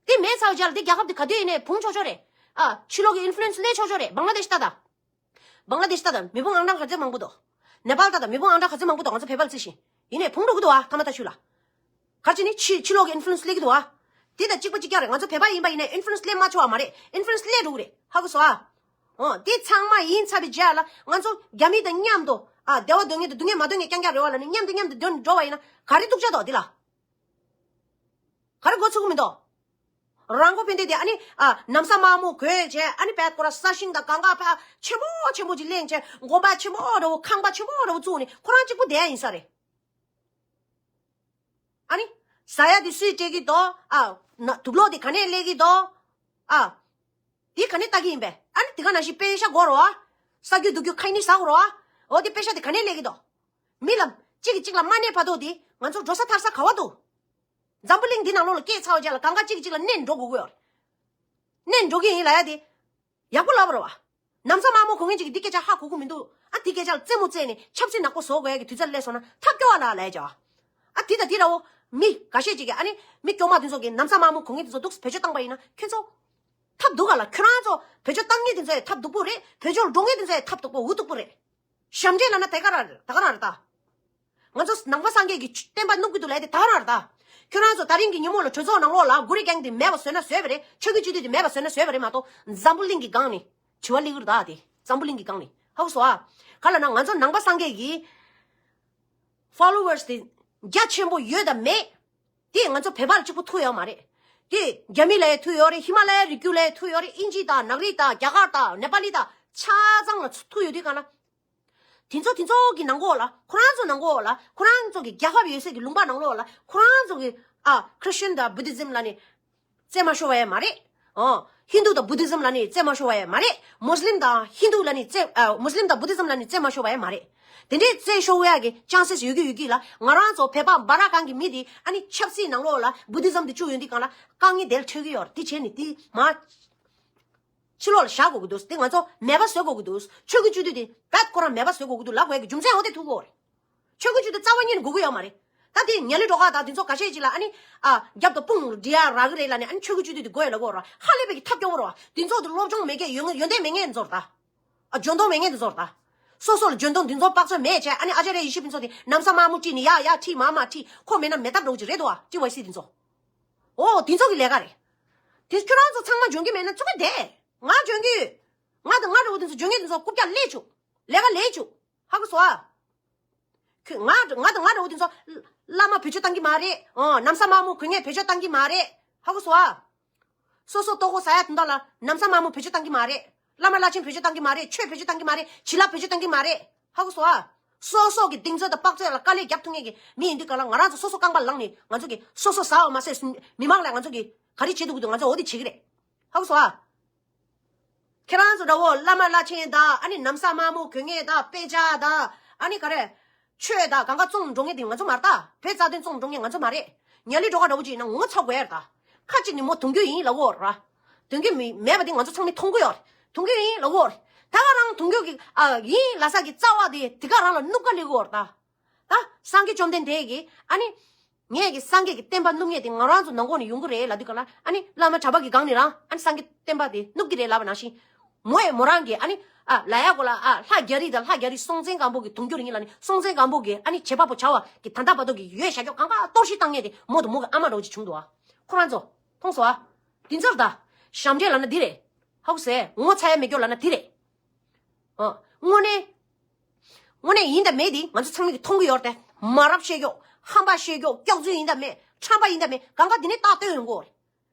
དེ་མེད་ཚར་བའི་རྗེས་ལ་དེ་རྒྱལ་ཁབ་དེ་ག་དུས་ཡིན་ནའི་བུང་ཆོག་ཆོག་རེད། ཨ་ཕྱི་ལོགས་ཀྱི་ཨིན་ཕུ་ལུ་ཨེན་སི་སླེབས་ཆོག་ཆོག་རེད། བང་ལ་དེཤ་ལྟ་དང་། བང་ལ་དེཤ་ལྟ་དང་མི་བུ་ཨང་གྲངས་ག་ཚོད་མང་པོ་འདུག་ནེ་པཱལ་ལྟ་དང་མི་བུ་ཨང་གྲངས་ག་ཚོད་མང་པོ་འདུག་ང་ཚོ་བོད་པ་ལ་བརྩི་ཞིང་། ཡིན་ནའི་ཕུང་འགྲོ་གི་འདུག་ཨ། ཐ་མ་ཐ་ཤུ་ལ། ག་ཅི་ནི་ཕྱི་ཕྱི་ལོགས་ཀྱི་ཨིན་ཕུ་ལུ་ཨེན་སི་སླེབས་ཀྱི་འདུག་ཨ། དེ་དང་གཅིག་པ་གཅིག་རྐྱང་རེད། ང་ཚོ་བོད་པ་ཡིན་པ་ཡིན་ནའི་ཨིན་ཕུ་ལུ་ཨེན་སི་སླེབས་མ་ཆོག་པ་མ་རེད། ཨིན་ཕུ་ལུ་ཨེན་སི་སླེབས་འགྲོ་གི་རེད། ཧ་གོ་སོང་ཨ། འོ་དེ་ཚང་མ་ཡིན་ཚར་བའི་རྗེས་ལ་ང་ཚོ་རྒྱ་མི་དང་མཉམ་དུ་ཨ་བདེ་བ་འདོད་མཁན་དང་སྡུག་བསྔལ་མ་འདོད་མཁན་རྐྱང་རྐྱང་རེད་པ་ལབ་ནས་མཉམ་དུ་མཉམ་དུ་འགྲོ་འགྲོ་བ་ཡིན་ན་ག་རེ་སྡུག་ཅག་འདུག་འདི་ལ། ག་རེ་མགོ་ཚོད་ཀྱི་མི་འདུག་རང་མགོ་ཕན་བདེ་དེ་ཨ་ནི་ཨ་ན་བཟའ་དམར་མོ་གོན་བྱས་ཨ་ནི་བལ་ཁོ་ར་ས་ཞིང་དང་གང་ག་ཕ་ཆེན་པོ་ཆེན་པོ་ཅིག་གླེང་བྱས་དགོན་པ་ཆེན་པོ་འདྲ་བོ་ཁང་པ་ཆེན་པོ་འདྲ་བོ་བཙུགས་ནས་ཁོ་རང་གཅིག་པུ་བསྡད་ཡ་ཡིན་ས་རེད། ཨ་ནི་ཟ་ཡ་དེ་སུས་སྤྲད་ཀྱི་འདུག་ཨ་ན་དུག་ལོག་དེ་ག་ནས་སླེབས་ཀྱི་འདུག་ཨ་དེ་ག་ནས་ལྟ་གི་ཡིན་པས། ཨ་ནི་དེ་ག་ནང་བཞིན་པེ་ཤ་དགོས་རེད་པ། ཟ་རྒྱུ་འདུག་རྒྱུ་ཁ་ཉིན་ཟ་དགོས་རེད་པ། འོ་དེ་པེ་ཤ་དེ་ག་ནས་སླེབས་ཀྱི་འདུག་མི་ལ་གཅིག་གིས་གཅིག་ལ་མ་གནས་བར་དུ་དེ་ང་ཚོ་འགྲོ་ས་ཐར་ས་ག་པར་འདུག་འཛམ་བུ་གླིང་འདི་ནང་ལོགས་ལ་སྐད་ཚར་བ་རྗེས་ལ་གང་ག་གཅིག་གིས་གཅིག་ལ་གནོན་འགྲོ་དགོས་ཀྱི་ཡོད་རེད། གནོན་འགྲོ་གི་ཡིན་ལབ་ཡ་དེ་ཡག་པོ་ལབ་པ་རེད་པ། ན་བཟའ་དམར་མོ་གོན་མཁན་ཅིག་གིས་འདི་སྐད་ཆ་ཧ་གོ་གི་མི་འདུག་ཨ་འདི་སྐད་ཆ་ལ་རྩེད་མོ་རྩེས་ནས་ཆབ་སྲིད་ནག་པོ་བཟོ་དགོས་ཡ་གི་དུས་ཚོད་སླེབས་སོང་ན་ཐབས་སྐྱོ་བ་ལ་ལབ་ཡ་བྱ་བ། ཨ་འདི་དང་འདི་འདྲ་བོ་མི་འགའ་ཤས་ཅིག་གིས་ཨ་ནི་མི་སྐྱོ་མ་དེ་ཚོ་གིས་ན་བཟའ་དམར་མོ་གོན་མཁན་དེ་ཚོ་འདུག་བེད་སྤྱོད་བཏང་པ་ཡིན་ན་ཁྱོད་ཚོ་ཐབས་སྡུག་ག་ལ། ཁྱོད་རང་ཚོ་བེད་སྤྱོད་བཏང་མཁན་དེ་ཚོ་ཡང་ཐབས་སྡུག་པོ་རེད། བེད་སྤྱོད་འགྲོ་མཁན་དེ་ཚོ་ཡང་ཐབས་སྡུག་པོ་འུ་སྡུག་པོ་རེད། ཞབས་འདྲེན་ལབ་ན་དེ་ག་རང་རེད། ད་ག་རང་རེད་ད། ང་ཚོ་ནང་པ་སངས་རྒྱས་ཀྱི་བསྟན་པ་བསྣུབ་ཀྱི་འདུག་ལབ་དེ་ད་ག་རང་རེད་ད། ཁྱོད་རང་ཚོ་ད་རིང་གི་ཉིན་མོ་ལ་གྲོས་ཚོགས་ནང་ལོགས་ལ་གུ་རི་གེང་དེ་མེད་པ་བཟོས་ན་བཟོས་པ་རེད། ཆོས་ཀྱི་བཅུད་བསྡུས་དེ་མེད་པ་བཟོས་ན་བཟོས་པ་རེད་མ་གཏོགས་འཛམ་བུ་གླིང་གི་སྒང་ནས་དྲི་བ་སླེབས་ཀྱི་རེད་ད། དེ་འཛམ་བུ་གླིང་གི་སྒང་ནས་ཧ་གོ་སོང་ཨ། ག་ལབ་ན་ང་ཚོ་ནང་པ་སངས་རྒྱས་ཀྱི་ཕོ་ལོ་ཝར་སི་དེ་རྒྱ་ཆེན་པོ་ཡོད་དམ་མེད། དེ་ང་ཚོ་བོད་པ་ལ་གཅིག་པུ་ཐུག་ཡོད་མ་རེད། དེ་རྒྱ་མི་ལ་ཡང་ཐུག་ཡོད་རེད། ཧི་མ་ལ་ཡའི་རི་རྒྱུད་ལ་ཡང་ཐུག་ཡོད་རེད། དབྱིན་ཇི་དང་ནག་རི་དང་རྒྱ་གར་དང་ནེ་པ་ལི་དང་ཆ་ཚང་ལ་ཐུག་ཡོད་དུས་ག་ལ། དེ་ཚོ་དེ་ཚོ་གི་ནང་གོ་ལ་ཁོ་རང་ཚོ་ནང་གོ་ལ་ཁོ་རང་ཚོ་གི་རྒྱལ་ཁབ་ཡོད་སའི་གི་ལུང་པ་ནང་ལོགས་ལ་ཁོ་རང་ཚོ་གི་ཨ་ཁྲི་སི་ཊན་དང་བུ་དི་ཛིམ་ལ་ནི་རྩེད་མ་ཤོར་བ་ཡང་མ་རེད། ཨོ། ཧིན་དུ་དང་བུ་དི་ཛིམ་ལ་ནི་རྩེད་མ་ཤོར་བ་ཡང་མ་རེད། མུས་ལིམ་དང་ཧིན་དུ་ལ་ནི་རྩེད་ཨ་མུས་ལིམ་དང་བུ་དི་ཛིམ་ལ་ནི་རྩེད་མ་ཤོར་བ་ཡང་མ་རེད། དེ་འདྲའི་རྩེད་ཤོར་ཡག་གི་ཅན་སེས་ཡོད་ཀྱི་ཡོད་ཀྱི་ལ། ང་རང་ཚོ་བོད་པ་འབའ་རག་གང་གི་མི་དེ་ཨ་ནི་ཆབ་སྲིད་ནང་ལོགས་ལ་བུ་དི་ཛིམ་དེ་བཅུག་ཡོང་དུས་གང་ལ་དཀའ་ངལ་དེ་ལ་འཕྲད་ཀྱི་ཡོད་རེད། དེ་བྱས་ནས་དེ་མ། ཕྱི་ལོགས་ལ་བཞག་དགོས་ཀྱི་འདུག་དེ་ང་ཚོ་མེད་པ་བཟོ་དགོས་ཀྱི་འདུག་ཆོས་ཀྱི་བཅུད་བསྡུས་དེ་བད་ཁོ་རང་མེད་པ་བཟོ་དགོས་ཀྱི་འདུག་ལབ་དགོས་ཡ་གི་རྒྱུ་མཚན་འོ་དེ་ཐུག་གོ་རེད། ཆོས་ཀྱི་བཅུད་བསྡུས་རྩ་བ་ཉིད་ནས་དགོས་ཀྱི་ཡོད་མ་རེད། ད་དེ་ཉ་ལི་སྒྲོ་ག་དང་དེ་ཚོ་ཁ་ཤས་ཅིག་ལ་ཨ་ནི་ཨ་རྒྱབ་ཏུ་དཔུང་འདྲི་ཡ་རག་གི་རེད་ལབ་ནས་ཨ་ནི་ཆོས་ཀྱི་བཅུད་བསྡུས་དེ་དགོས་ཡ་ལབ་གོ་ར། ཧ་ལས་པའི་གི་ཐབས་སྐྱོ་བོ་ར་བ། དེ་ཚོ་དེ་སློབ་སྦྱོང་མེད་མཁན་ཡོན་ཡོན་ཏན་མེད་མཁན་ཚོར་ད། ཨ་འཇོན་ཐང་མེད་མཁན་དེ་ཚོར་ད། སོ་སོ་ལ་འཇོན་ཐང་དེ་ཚོ་དཔག་ཚོད་མེད་བྱས་ཨ་ནི་ཨ་ཅཱ་ར་ཡེ་ཤེས་ཕུན་ཚོགས་དེ་ན་བཟའ་དམར་མོ་ཁྲིད་ནས་ཡ་ཡ་ཁྲིད་མ་མ་ཁྲིད་ཁོ་མེད་ན་མེ་ཐབ་འདྲ་བོ་ཅིག་རེད་དོ་བ་ཊི་ཝའི་སི་དེ་ཚོ། ཨོ་དེ་ཚོ་གི་ལས་ཀ་རེད། དེ་ཁྱོད་རང་ཚོ་ཚང་མ་འཇོན་གྱི་མེད་ན་ཚུགས་ཀ་བསྡད། ང་འཇོན་གྱི་ཡོད། ང་དང་ང་འདྲ་བོ་དེ་ཚོ་འཇོན་མཁན་དེ་ཚོ་རྐུབ་བཀྱག་ལས་བཅུག་ལས་ཀ་ལས་བཅུག་ཧ་གོ་སོང་ཨ། ཁྱོད་ང་ང་དང་ང་འདྲ་བོ་དེ་ཚོ་བླ་མ་བེད་སྤྱོད་བཏང་གི་མ་རེད། ཨོ་ན་བཟའ་དམར་མོ་གོན་མཁན་བེད་སྤྱོད་བཏང་གི་མ་རེད། ཧ་གོ་སོང་ཨ། སོ་སོ་ལྟོ་གོས་ཟ་ཡ་དེ་འདྲ་ལ་ན་བཟའ་དམར་མོ་བེད་སྤྱོད་བཏང་གི་མ་རེད། བླ་མ་བླ་ཆེན་བེད་སྤྱོད་བཏང་གི་མ་རེད། ཆོས་བེད་སྤྱོད་བཏང་གི་མ་རེད། བྱིན་རླབས་བེད་སྤྱོད་བཏང་གི་མ་རེད། ཧ་གོ་སོང་ཨ། སོ་སོ་གི་གདེང་ཚོད་དང་དཔག་ཚོད་ལ་དཀའ་ལས་རྒྱབ་ཐུབ་མཁན་གྱི་མི་ཡིན་དུས་ག་ལ་ང་རང་ཚོ་སོ་སོ་རྐང་པ་ལངས་ནས་ང་ཚོ་གི་སོ་སོ་ཟ་བ་མ་ཟད་མི་མང་ལ་ང་ཚོ་གི་ག་རེ་བྱེད་ཐུབ་ཀྱི་འདུག་ང་ཚོ་འོ་དེ་བྱེད་ཀྱི་རེད། ཧ་གོ་སོང་ཨ། ཁྱེད་རང་ཚོ་འདྲ་བོ་བླ་མ་བླ་ཆེན་དང་ཨ་ནི་ན་བཟའ་དམར་མོ་གོན་མཁན་དང་དཔེ་ཆ་དང་ཨ་ནི་ག་རེ། ཆོས་དང་གང་ག་བཙོང་འགྲོ་མཁན་དེ་ང་ཚོ་མ་རེད་ད། བོད་རྩ་དོན་བཙོང་འགྲོ་མཁན་ང་ཚོ་མ་རེད། ཉ་ལི་སྒྲོ་ག་འདྲ་བོ་ཅིག་ཡིན་ན་ངོ་ཚ་དགོས་ཡ་རེད་ད། ཁ་ཅིག་ནི་མོ་དུང་རྒྱུ་ཡིན་ལབ་ཀྱི་ཡོད་རེད་བ། དུང་རྒྱུ་མི་མེད་པ་དེ་ང་ཚོ་ཚང་མས་མཐོང་གི་ཡོད་རེད། དུང་རྒྱུ་ཡིན་ལབ་ཀྱི་ཡོད་རེད། ད་ག་རང་དུང་རྒྱུ་གི་ཨ་ཡིན་ལབ་ས་གི་རྩ་བ་དེ་དེ་ག་རང་ལ་སྣུབ་ཀ་སླེབས་ཀྱི་ཡོད་རེད་ད། ད་སངས་རྒྱས་བཅོམ་ལྡན་འདས་ཀྱིས་ཨ་ནི། ངས་ཀྱི་སངས་རྒྱས་ཀྱི་བསྟན་པ་སྣུབ་མཁན་དེ་ང་རང་ཚོ་ནང་ཁོག་ནས་ཡོང་གི་རེད་ལབ་དུས་ག་ལ་ཨ་ནི་བླ་མ་གྲྭ་པ་གི་སྒང་ནས་རང་ཨ་ནི་སངས་རྒྱས་བསྟན་པ་དེ་སྣུབ་ཀྱི་རེད་ལབ་པ་ནང་བཞིན། མོ་ཡས་མོ་རང་གིས་ཨ་ནི་ཨ་ལ་ཡ་གོ་ལ་ཨ་ལྷ་རྒྱ་རིགས་དང་ལྷ་རྒྱ་རིགས་སྲོང་བཙན་སྒམ་པོ་གི་དུང་རྒྱུ་རིང་ལ་ནི་སྲོང་བཙན་སྒམ་པོ་གི་ཨ་ནི་བྱེད་པ་པོ་བྱ་བ་གི་ད་ལྟ་བར་དུ་གི་ཡོད་བྱ་རྒྱུ་གང་ག་གཏོར་བཤིག་བཏང་མཁན་དེ་མོ་དང་མོ་གི་ཨ་མ་འདྲ་བོ་ཅིག་བྱུང་འདུག་ཨ། ཁོ་རང་ཚོ་མཐོང་སོང་ཨ། དེ་ཚོར་ད་ཞབས་འདྲེན་ལབ་ན་འདི་རེད། ཧ་གོ་སོང་ངོ་ཚ་ཡ་མེད་རྒྱུ་ལབ་ན་འདི་རེད། ཨ། དངོས་གནས། དངོས་གནས་ཡིན་དང་མེད་དེ་ང་ཚོ་ཚང་མས་མཐོང་གི་ཡོད་རེད་དེ། མ་རབས་བཤད་རྒྱུ། ཧམ་པ་བཤད་རྒྱུ། སྐྱག་རྫུན་ཡིན་དང་མེད། ཁྲམ་པ་ཡིན་དང་མེད། གང་ག་འདི་ནས་རྟགས་སྟོན་ཡོང་གི་ཡོད་རེད།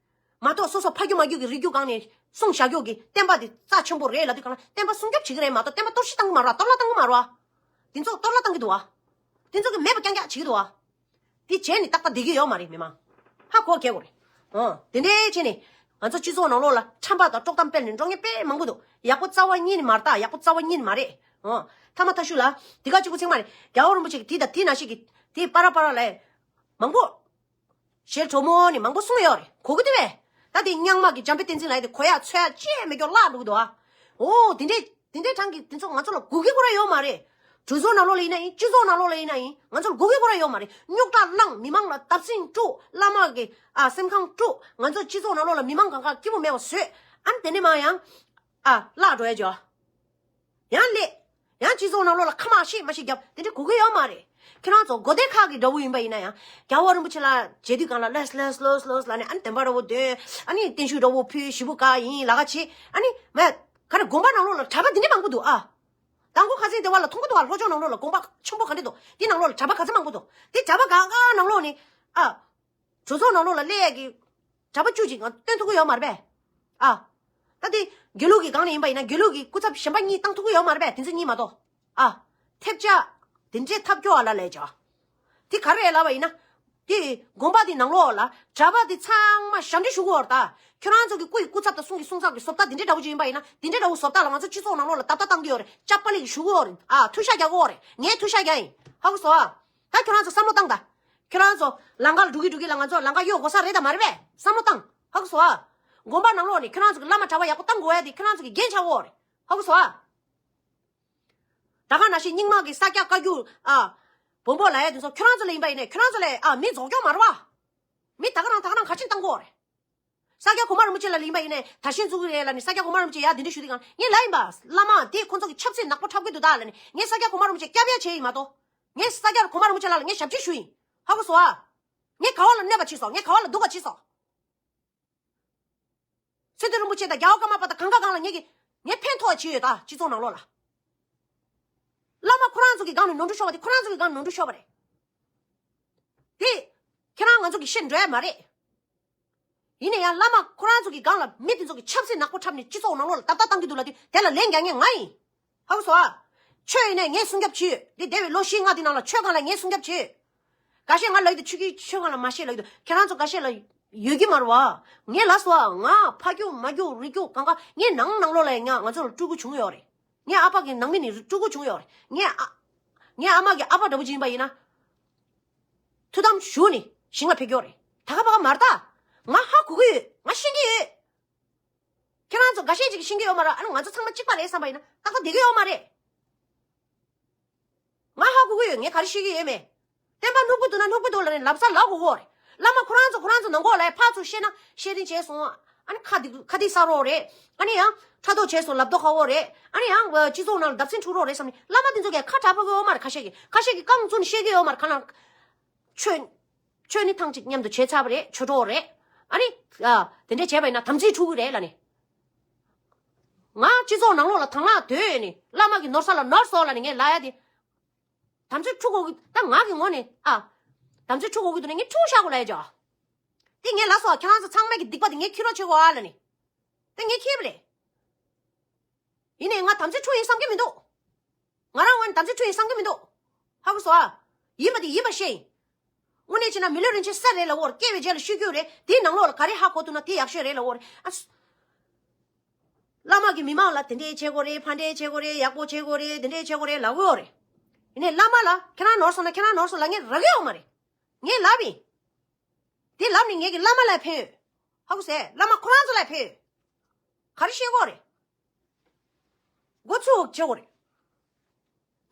མ་གཏོགས་སོ་སོ་ཕ་རྒྱུད་མ་རྒྱུད་ཀྱི་རིགས་རྒྱུད་སྒང་ནས་གསུངས་བཞག་རྒྱུ་གི་བསྟན་པ་དེ་རྩ་ཆེན་པོ་རེད་ལབ་དུས་གང་ལ་བསྟན་པ་སྲུང་སྐྱོབ་བྱེད་ཀྱི་རེད་མ་གཏོགས་བསྟན་པ་གཏོར་བཤིག་བཏང་གི་མ་རེད་བ། གཏོར་བརླག་བཏང་གི་མ་རེད་བ། དེ་ཚོ་གཏོར་བརླག་བཏང་གི་འདུག་བ། དེ་ཚོ་གི་མེད་པ་རྐྱང་རྐྱང་བྱེད་ཀྱི་འདུག་བ། དེ་བྱས་ནས་ཏག་ཏག་བསྡད་ཀྱི་ཡོད་མ་རེད་མི་མང་། ཧ་གོ་གལ་དགོས་རེད། ཨོ། དེ་འདྲའི་བྱས་ནས་ང་ཚོ་སྤྱི་ཚོགས་ནང་ལོགས་ལ་ཁྲམ་པ་དང་དཀྲོག་གཏམ་སྤེལ་ནས་འགྲོ་མཁན་དཔེ་མང་པོ་འདུག་ཡག་པོ་རྩ་བ་ཉིད་ནས་མ་རེད་ད། ཡག་པོ་རྩ་བ་ཉིད་ནས་མ་རེད། ཨོ། ཐ་མ་ཐ་ཤུ་ལ་དེ་ག་གཅིག་པུ་ཚིག་མ་རེད། རྒྱལ་བ་རིན་པོ་ཆེ་གིས་དེ་དང་དེ་ནང་བཞིན་གྱི་དེ་པ་ར་པ་ར་ལ་མང་པོ་ཞལ་དྲོ་མོ་ནས་མང་པོ་གསུངས་ཡོད་རེད། གོ་གི་འདུག་བས། ད་དེ་རྙིང་མ་གི་འཇམ་དཔལ་བསྟན་འཛིན་ལགས་དེ་གོ་ཡག་འཚོལ་ཡག་ཅི་ཡང་མེད་ཀྱོག་བརླག་འགྲོ་གི་འདུག་ཨ། ཨོ་དེ་འདྲས། དེ་འདྲའི་གྲངས་ཀྱི་དེ་ཚོ་ང་ཚོ་ལ་དགོས་ཀྱི་ཁོ་རང་ཡོད་མ་རེད། གྲོས་ཚོགས་ནང་ལོགས་ལ་ཡིན་ན་ཡིན། སྤྱི་ཚོགས་ནང་ལོགས་ལ་ཡིན་ན་ཡིན། ང་ཚོ་ལ་དགོས་ཀྱི་ཁོ་རང་ཡོད་མ་རེད། རྙོག་དྲ་བསླངས། མི་མང་ལ་བརྡབ་གསིག་དཀྲུགས། བླ་མ་གི་ཨ་སེམས་ཁམས་དཀྲུགས། ང་ཚོ་སྤྱི་ཚོགས་ནང་ལོགས་ལ་མི་མང་གང་ག་སྐྱིད་པོ་མེད་པ་བཟོས། ཨ་ནི་དེ་ནས་མར་ཡང་ཨ་བརླག་འགྲོ་ཡ་ཅོ། ཡང་སླེབས། ཡང་སྤྱི་ཚོགས་ནང་ལོགས་ལ་ཁ་མ་ཤེས་མ་ཤེས་རྒྱབ་དེ་འདྲ་གོ་གི་ཡོད་མ་རེད། ཁྱེད་རང་ཚོ་གོ་དེ་ཁག་གི་འདྲ་བོ་ཡིན་པ་ཡིན་ན་ཡང་རྒྱལ་བ་རིན་པོ་ཆེ་ལ་མཇལ་དུས་གང་ལ་ལས་ལས་ལོས་ལོས་ལ་ནི་ཨ་ནི་བདེན་པ་འདྲ་བོ་འདོན། ཨ་ནི་བརྟན་བཞུགས་འདྲ་བོ་ཕུལ། ཞེ་པོ་དགའ་ཡིན་ལ་ག་བྱེད། ཨ་ནི་མ་ག་རེ་དགོན་པ་ནང་ལོགས་ལ་གྲྭ་པ་དེ་འདྲ་མང་པོ་འདུག་ཨ། དང་པོ་ཁ་སང་དེ་བ་ལ་མཐོང་གི་འདུག་ཨ། ལྷོ་ཕྱོགས་ནང་ལོགས་ལ་དགོན་པ་ཆེན་པོ་ག་འདྲ་འདུག་དེ་ནང་ལོགས་ལ་གྲྭ་པ་ག་ཚོད་མང་པོ་འདུག་དེ་གྲྭ་པ་ག་ག་ནང་ལོགས་ནི་ཨ། གྲོས་ཚོགས་ནང་ལོགས་ལ་སླེབས་ཡས་ཀྱི་གྲྭ་པ་བཅུ་ཅིག་ང་བཏོན་ཐུབ་ཀྱི་ཡོད་མ་རེད་པས། ཨ། ད་དེ་དགེ་ལུགས་ཀྱི་སྒང་ནས་ཡིན་པ་ཡིན་ན་དགེ་ལུགས་ཀྱི་སྐུ་ཚབ་གཞན་པ་གཉིས་བཏང་ཐུབ་ཀྱི་ཡོད་མ་རེད་པས། དེ་ཚོ་གཉིས་མ་གཏོགས། ཨ། ཐེབས་ཆག་དེ་འདྲའི་ཐབས་སྐྱོ་བ་ལ་ལས་བྱ། དེ་ག་རེ་ལབ་པ་ཡིན་ན། དེ་དགོན་པ་དེ་ནང་ལོགས་ལ་གྲྭ་པ་དེ་ཚང་མ་ཞབས་འདྲེན་ཞུ་གི་ཡོད་རེད་ད། ཁྱོད་རང་ཚོ་གི་སྐུ་ཡི་སྐུ་ཚབ་དང་གསུང་གི་གསུང་ཚབ་ཀྱི་བཟོ་ལྟ་དེ་འདྲའི་འདྲ་བོ་ཅིག་ཡིན་པ་ཡིན་ན་དེ་འདྲའི་འདྲ་བོ་བཟོ་ལྟ་ལ་ང་ཚོ་སྤྱི་ཚོགས་ནང་ལོགས་ལ་ལྟ་ལྟ་བཏང་གི་ཡོད་རེད། ཅབ་པ་ལི་ཞུ་གི་ཡོད་རེད། ཨ། ཐུགས་ཤ་རྒྱག་གི་ཡོད་རེད། ངས་ཐུགས་ཤ་རྒྱག་ཡིན། ཧ་གོ་སོང་ཨ། ད་ཁྱོད་རང་ཚོ་བསམ་བློ་བཏང་ད། ཁྱོད་རང་ཚོ་ལམ་ཁ་ལ་འགྲོ་གི་འགྲོ་གི་ལ་ང་ཚོ་ལམ་ཁ་གཡོག་དགོས་ས་རེད་ད་མ་རེད་པས། བསམ་བློ་བཏང་། ཧ་གོ་སོང་ཨ། དགོན་པ་ནང་ལོགས་ནས་ཁྱོད་རང་ཚོ་གི་བླ་མ་གྲྭ་པ་ཡག་པོ་བཏང་དགོས་ཡ་དེ་ཁྱོད་རང་ཚོ་གི་འགན་ཆགས་ཀྱི་ཡོད་རེད། ཧ་གོ་སོང་ཨ། ད་ག་ནང་བཞིན་རྙིང་མ་གི་ས་སྐྱ་བཀའ་བརྒྱུད་ཨ། བོན་པོ་ལབ་ཡ་དེ་ཚོ་ཁྱོད་རང་ཚོ་ལ་ཡིན་པ་ཡིན་ནའི་ཁྱོད་རང་ཚོ་ལ་ཨ་མི་རྫོགས་སྐྱོང་མ་རེད་པ། མི་ད་ག་རང་ད་ག་རང་ག་ཅིན་བཏང་གི་ཡོད་རེད། ས་སྐྱ་གོང་མ་རིན་པོ་ཆེ་ལ་ཡིན་པ་ཡིན་ནའི་ད་ཤིན་ཚུགས་ཀྱི་རེད་ལབ་ནས་ས་སྐྱ་གོང་མ་རིན་པོ་ཆེ་ཡ་དེ་འདྲ་ཞུ་དུས་གང་ངས་ལབ་ཡིན་པ། བླ་མ་དེ་ཁོ་ཚོ་གི་ཆབ་སྲིད་ནག་པོ་འཁྲབ་གི་འདུག་ད་ལབ་ནས་ངས་ས་སྐྱ་གོང་མ་རིན་པོ་ཆེ་སྐྱབས་ཡ་བྱས་ཡིན་མ་གཏོགས། ངས་ས་སྐྱ་གོང་མ་རིན་པོ་ཆེ་ལ་ལ་ངས་ཞབས་ཕྱི་ཞུ་ཡིན། ཧ་གོ་སོང་ཨ། ངས་ག་བ་ལ་གནོད་པ་བྱས་སོང་། ངས་ག་བ་ལ་སྡུག་པ་བྱས་སོང་། ཚེ་བརྟན་རིན་པོ་ཆེ་དང་རྒྱལ་བ་ཀརྨ་པ་དང་གང་ག་གང་ལ་ངས་ཀྱི་ངས་ཕན་ཐོགས་བྱས་ཡོད་ད་སྤྱི་ཚོགས་ནང་ལོགས་ལ། བླ་མ་ཁོ་རང་ཚོ་གི་སྒང་ནས་ནོར་འཁྲུལ་ཤོར་བ་དེ་ཁོ་རང་ཚོ་གི་སྒང་ནས་ནོར་འཁྲུལ་ཤོར་བ་རེད། དེ། ཁྱེད་རང་ང་ཚོ་གི་བཤད་འགྲོ་ཡ་མ་རེད། ཡིན་ན་ཡང་བླ་མ་ཁོ་རང་ཚོ་གི་སྒང་ལ་མི་དེ་ཚོ་གི་ཆབ་སྲིད་ནག་པོ་འཁྲབ་ནས་སྤྱི་ཚོགས་ནང་ལོགས་ལ་ཏག་ཏག་བཏང་གི་འདུག་ལབ་དུས་དེ་ལ་ལན་རྒྱག་མཁན་ང་ཡིན། ཧ་གོ་སོང་ཨ། ཆོས་ཡིན་ནའི་ངས་སྲུང་སྐྱོབ་བྱེད་ཡོད། འདི་འདས་པའི་ལོ་བཞི་ལྔ་དེ་ནང་ལ་ཆོས་སྒང་ལ་ངས་སྲུང་སྐྱོབ་བྱེད་ཡོད། འགའ་ཤས་ང་ལབ་ཀྱི་འདུག་ཆོས་ཀྱི་ཆོས་སྒང་ལ་མ་བཤད་ལབ་ཀྱི་འདུག་ཁྱེད་རང་ཚོ་འགའ་ཤས་ལ་ཡོད་ཀྱི་མ་རེད་བ། ངས་ལབ་སོང་ཨ། ང་ཕ་རྒྱུད་མ་རྒྱུད་རིགས་རྒྱུད་གང་ག་ངས་ནང་ནང་ལོགས་ལ་ཡང་ང་ང་ཚོ་ལ་སྤྲུལ་སྐུ་བྱུང་ཡོད་རེད། ངའི་ཨ་ཕ་གི་ནང་མི་ནི་སྤྲུལ་སྐུ་བྱུང་ཡོད་རེད། ངའི་ཨ་ངའི་ཨ་མ་གི་ཨ་ཕ་འདྲ་བོ་ཅིག་ཡིན་པ་ཡིན་ན། ཐུགས་དམ་བཞུགས་ནས་ཞིང་ལ་ཕེབས་ཀྱི་ཡོད་རེད། ད་ག་པ་ག་མ་རེད་ད། ང་ཧ་གོ་གི་ཡོད། ང་ཤེས་ཀྱི་ཡོད། ཁྱེད་རང་ཚོ་འགའ་ཤས་ཅིག་ཤེས་ཀྱི་ཡོད་མ་རེད། ཨ་ནི་ང་ཚོ་ཚང་མ་གཅིག་པ་རེད་བསམ་པ་ཡིན་ན་ཏག་ཏག་བསྡད་ཀྱི་ཡོད་མ་རེད། ང་ཧ་གོ་གི་ཡོད། ངས་ག་རེ་ཤེས་ཀྱི་ཡོད་མེད། བསྟན་པ་སྣུག་པོ་འདུག་ན་སྣུག་པོ་འདུག་ལབ་ནས་ལབ་ས་ལབ་དགོས་ཀྱི་ཡོད་རེད། བླ་མ་ཁོ་རང་ཚོ་ཁོ་རང་ཚོ་ནང་ཁོག་ལ་ཕར་ཚུར་བཤད་ན་བཤད་རིན་བྱས་སོང་། ཨ་ནི་ཁ་འདི་ཁ་འདི་ས་རོགས་རེད། ཨ་ནི་ཡང་ཕྲག་དོག་བྱས་སོང་ལབ་མདོག་ཁ་པོ་རེད། ཨ་ནི་ཡང་སྤྱི་ཚོགས་ནང་ལ་བརྡབ་གསིག་འཁྲུག་རོགས་རེད་བསམ་ནས་བླ་མ་འདི་ཚོ་གས་ཁ་གྲག་པོ་གི་ཡོད་མ་རེད། ཁ་ཤས་ཀྱིས་ཁ་ཤས་ཀྱིས་རྐང་བཙུགས་ནས་བཤད་ཀྱི་ཡོད་མ་རེད། ཁ་ནང་ཆོས་ཆོས་ནི་ཐང་ཅིག་མཉམ་དུ་བྱས་ཚར་བ་རེད། ཆོས་གྲོགས་རེད། ཨ་ནི་ཨ་དེ་འདྲས་བྱས་པ་ཡིན་ན་དམ་ཚིག་འཁྲུག་གི་རེད་ལབ་ནས། ང་སྤྱི་ཚོགས་ནང་ལོགས་ལ་དང་བླངས་སྡོད་ཡོད་ནི་བླ་མ་གི་ནོར་ས་ལ་ནོར་སོང་ལབ་ནས་ངས་ལབ་ཡ་དེ། དམ་ཚིག་འཁྲུག་དགོས་ཀྱི་ད་ང་གི་ངོས་ནས་ཨ། དམ་ཚིག་འཁྲུག་དགོས་ཀྱི་འདུག་ན་ངས་འཁྲུག་བཞག་དགོས་ལབ་ཡ་ཅོ། དེ་ངས་ལབ་སོང་ཁྱེད་རང་ཚོ་ཚང་མ་གི་སྡིག་པ་དེ་ངས་འཁྱེར་རོགས་བྱེད་དགོས་ཨ་ལབ་ནི། དེ་ངས་འཁྱེར་བ་རེད། ཡིན་ནའི་ང་དམ་ཚིག་འཁྲུག་ཡིན་བསམ་གྱི་མི་འདུག་ང་རང་ངོས་ནས་དམ་ཚིག་འཁྲུག་ཡིན་བསམ་གྱི་མི་འདུག་ཧ་གོ་སོང་ཨ། ཡིན་པ་དེ་ཡིན་པ་བཤད་ཡིན། དངོས་གནས་བྱས་ན་མི་ལུས་རིན་ཆེན་གསེར་རེད་ལབ་ཡོད་རེད། སྐྱེ་བའི་རྗེས་ལ་ཤོད་རྒྱུ་རེད། དེའི་ནང་ལོགས་ལ་ག་རེ་ཧ་གོ་ཐུབ་ན་དེ་ཡག་ཤོས་རེད་ལབ་ཡོད་རེད་ཨ། བླ་མ་གིས་མི་མང་ལ་དེ་འདྲས་བྱེད་དགོས་རེད། ཕར་འདྲས་བྱེད་དགོས་རེད། ཡག་པོ་བྱེད་དགོས་རེད། དེ་འདྲས་བྱེད་དགོས་རེད་ལབ་ཀྱི་ཡོད་རེད། ཡིན་ནའི་བླ་མ་ལ་ཁྱེད་རང་ནོར་སོང་ན་ཁྱེད་རང་ནོར་སོང་ལབ་མཁན་རག་གི་ཡོད་མ་རེད། ངས་ལབ་ཡིན། དེ་ལབ་ནས་ངས་ཀྱི་བླ་མ་ལ་ཕན་ཡོད། ཧ་གོ་སོང་། བླ་མ་ཁོ་རང་ཚོ་ལ་ཕན་ཡོད། ག་རེ་བཤད་དགོས་རེད། འགོ་ཚུགས་བྱེད་དགོས་རེད།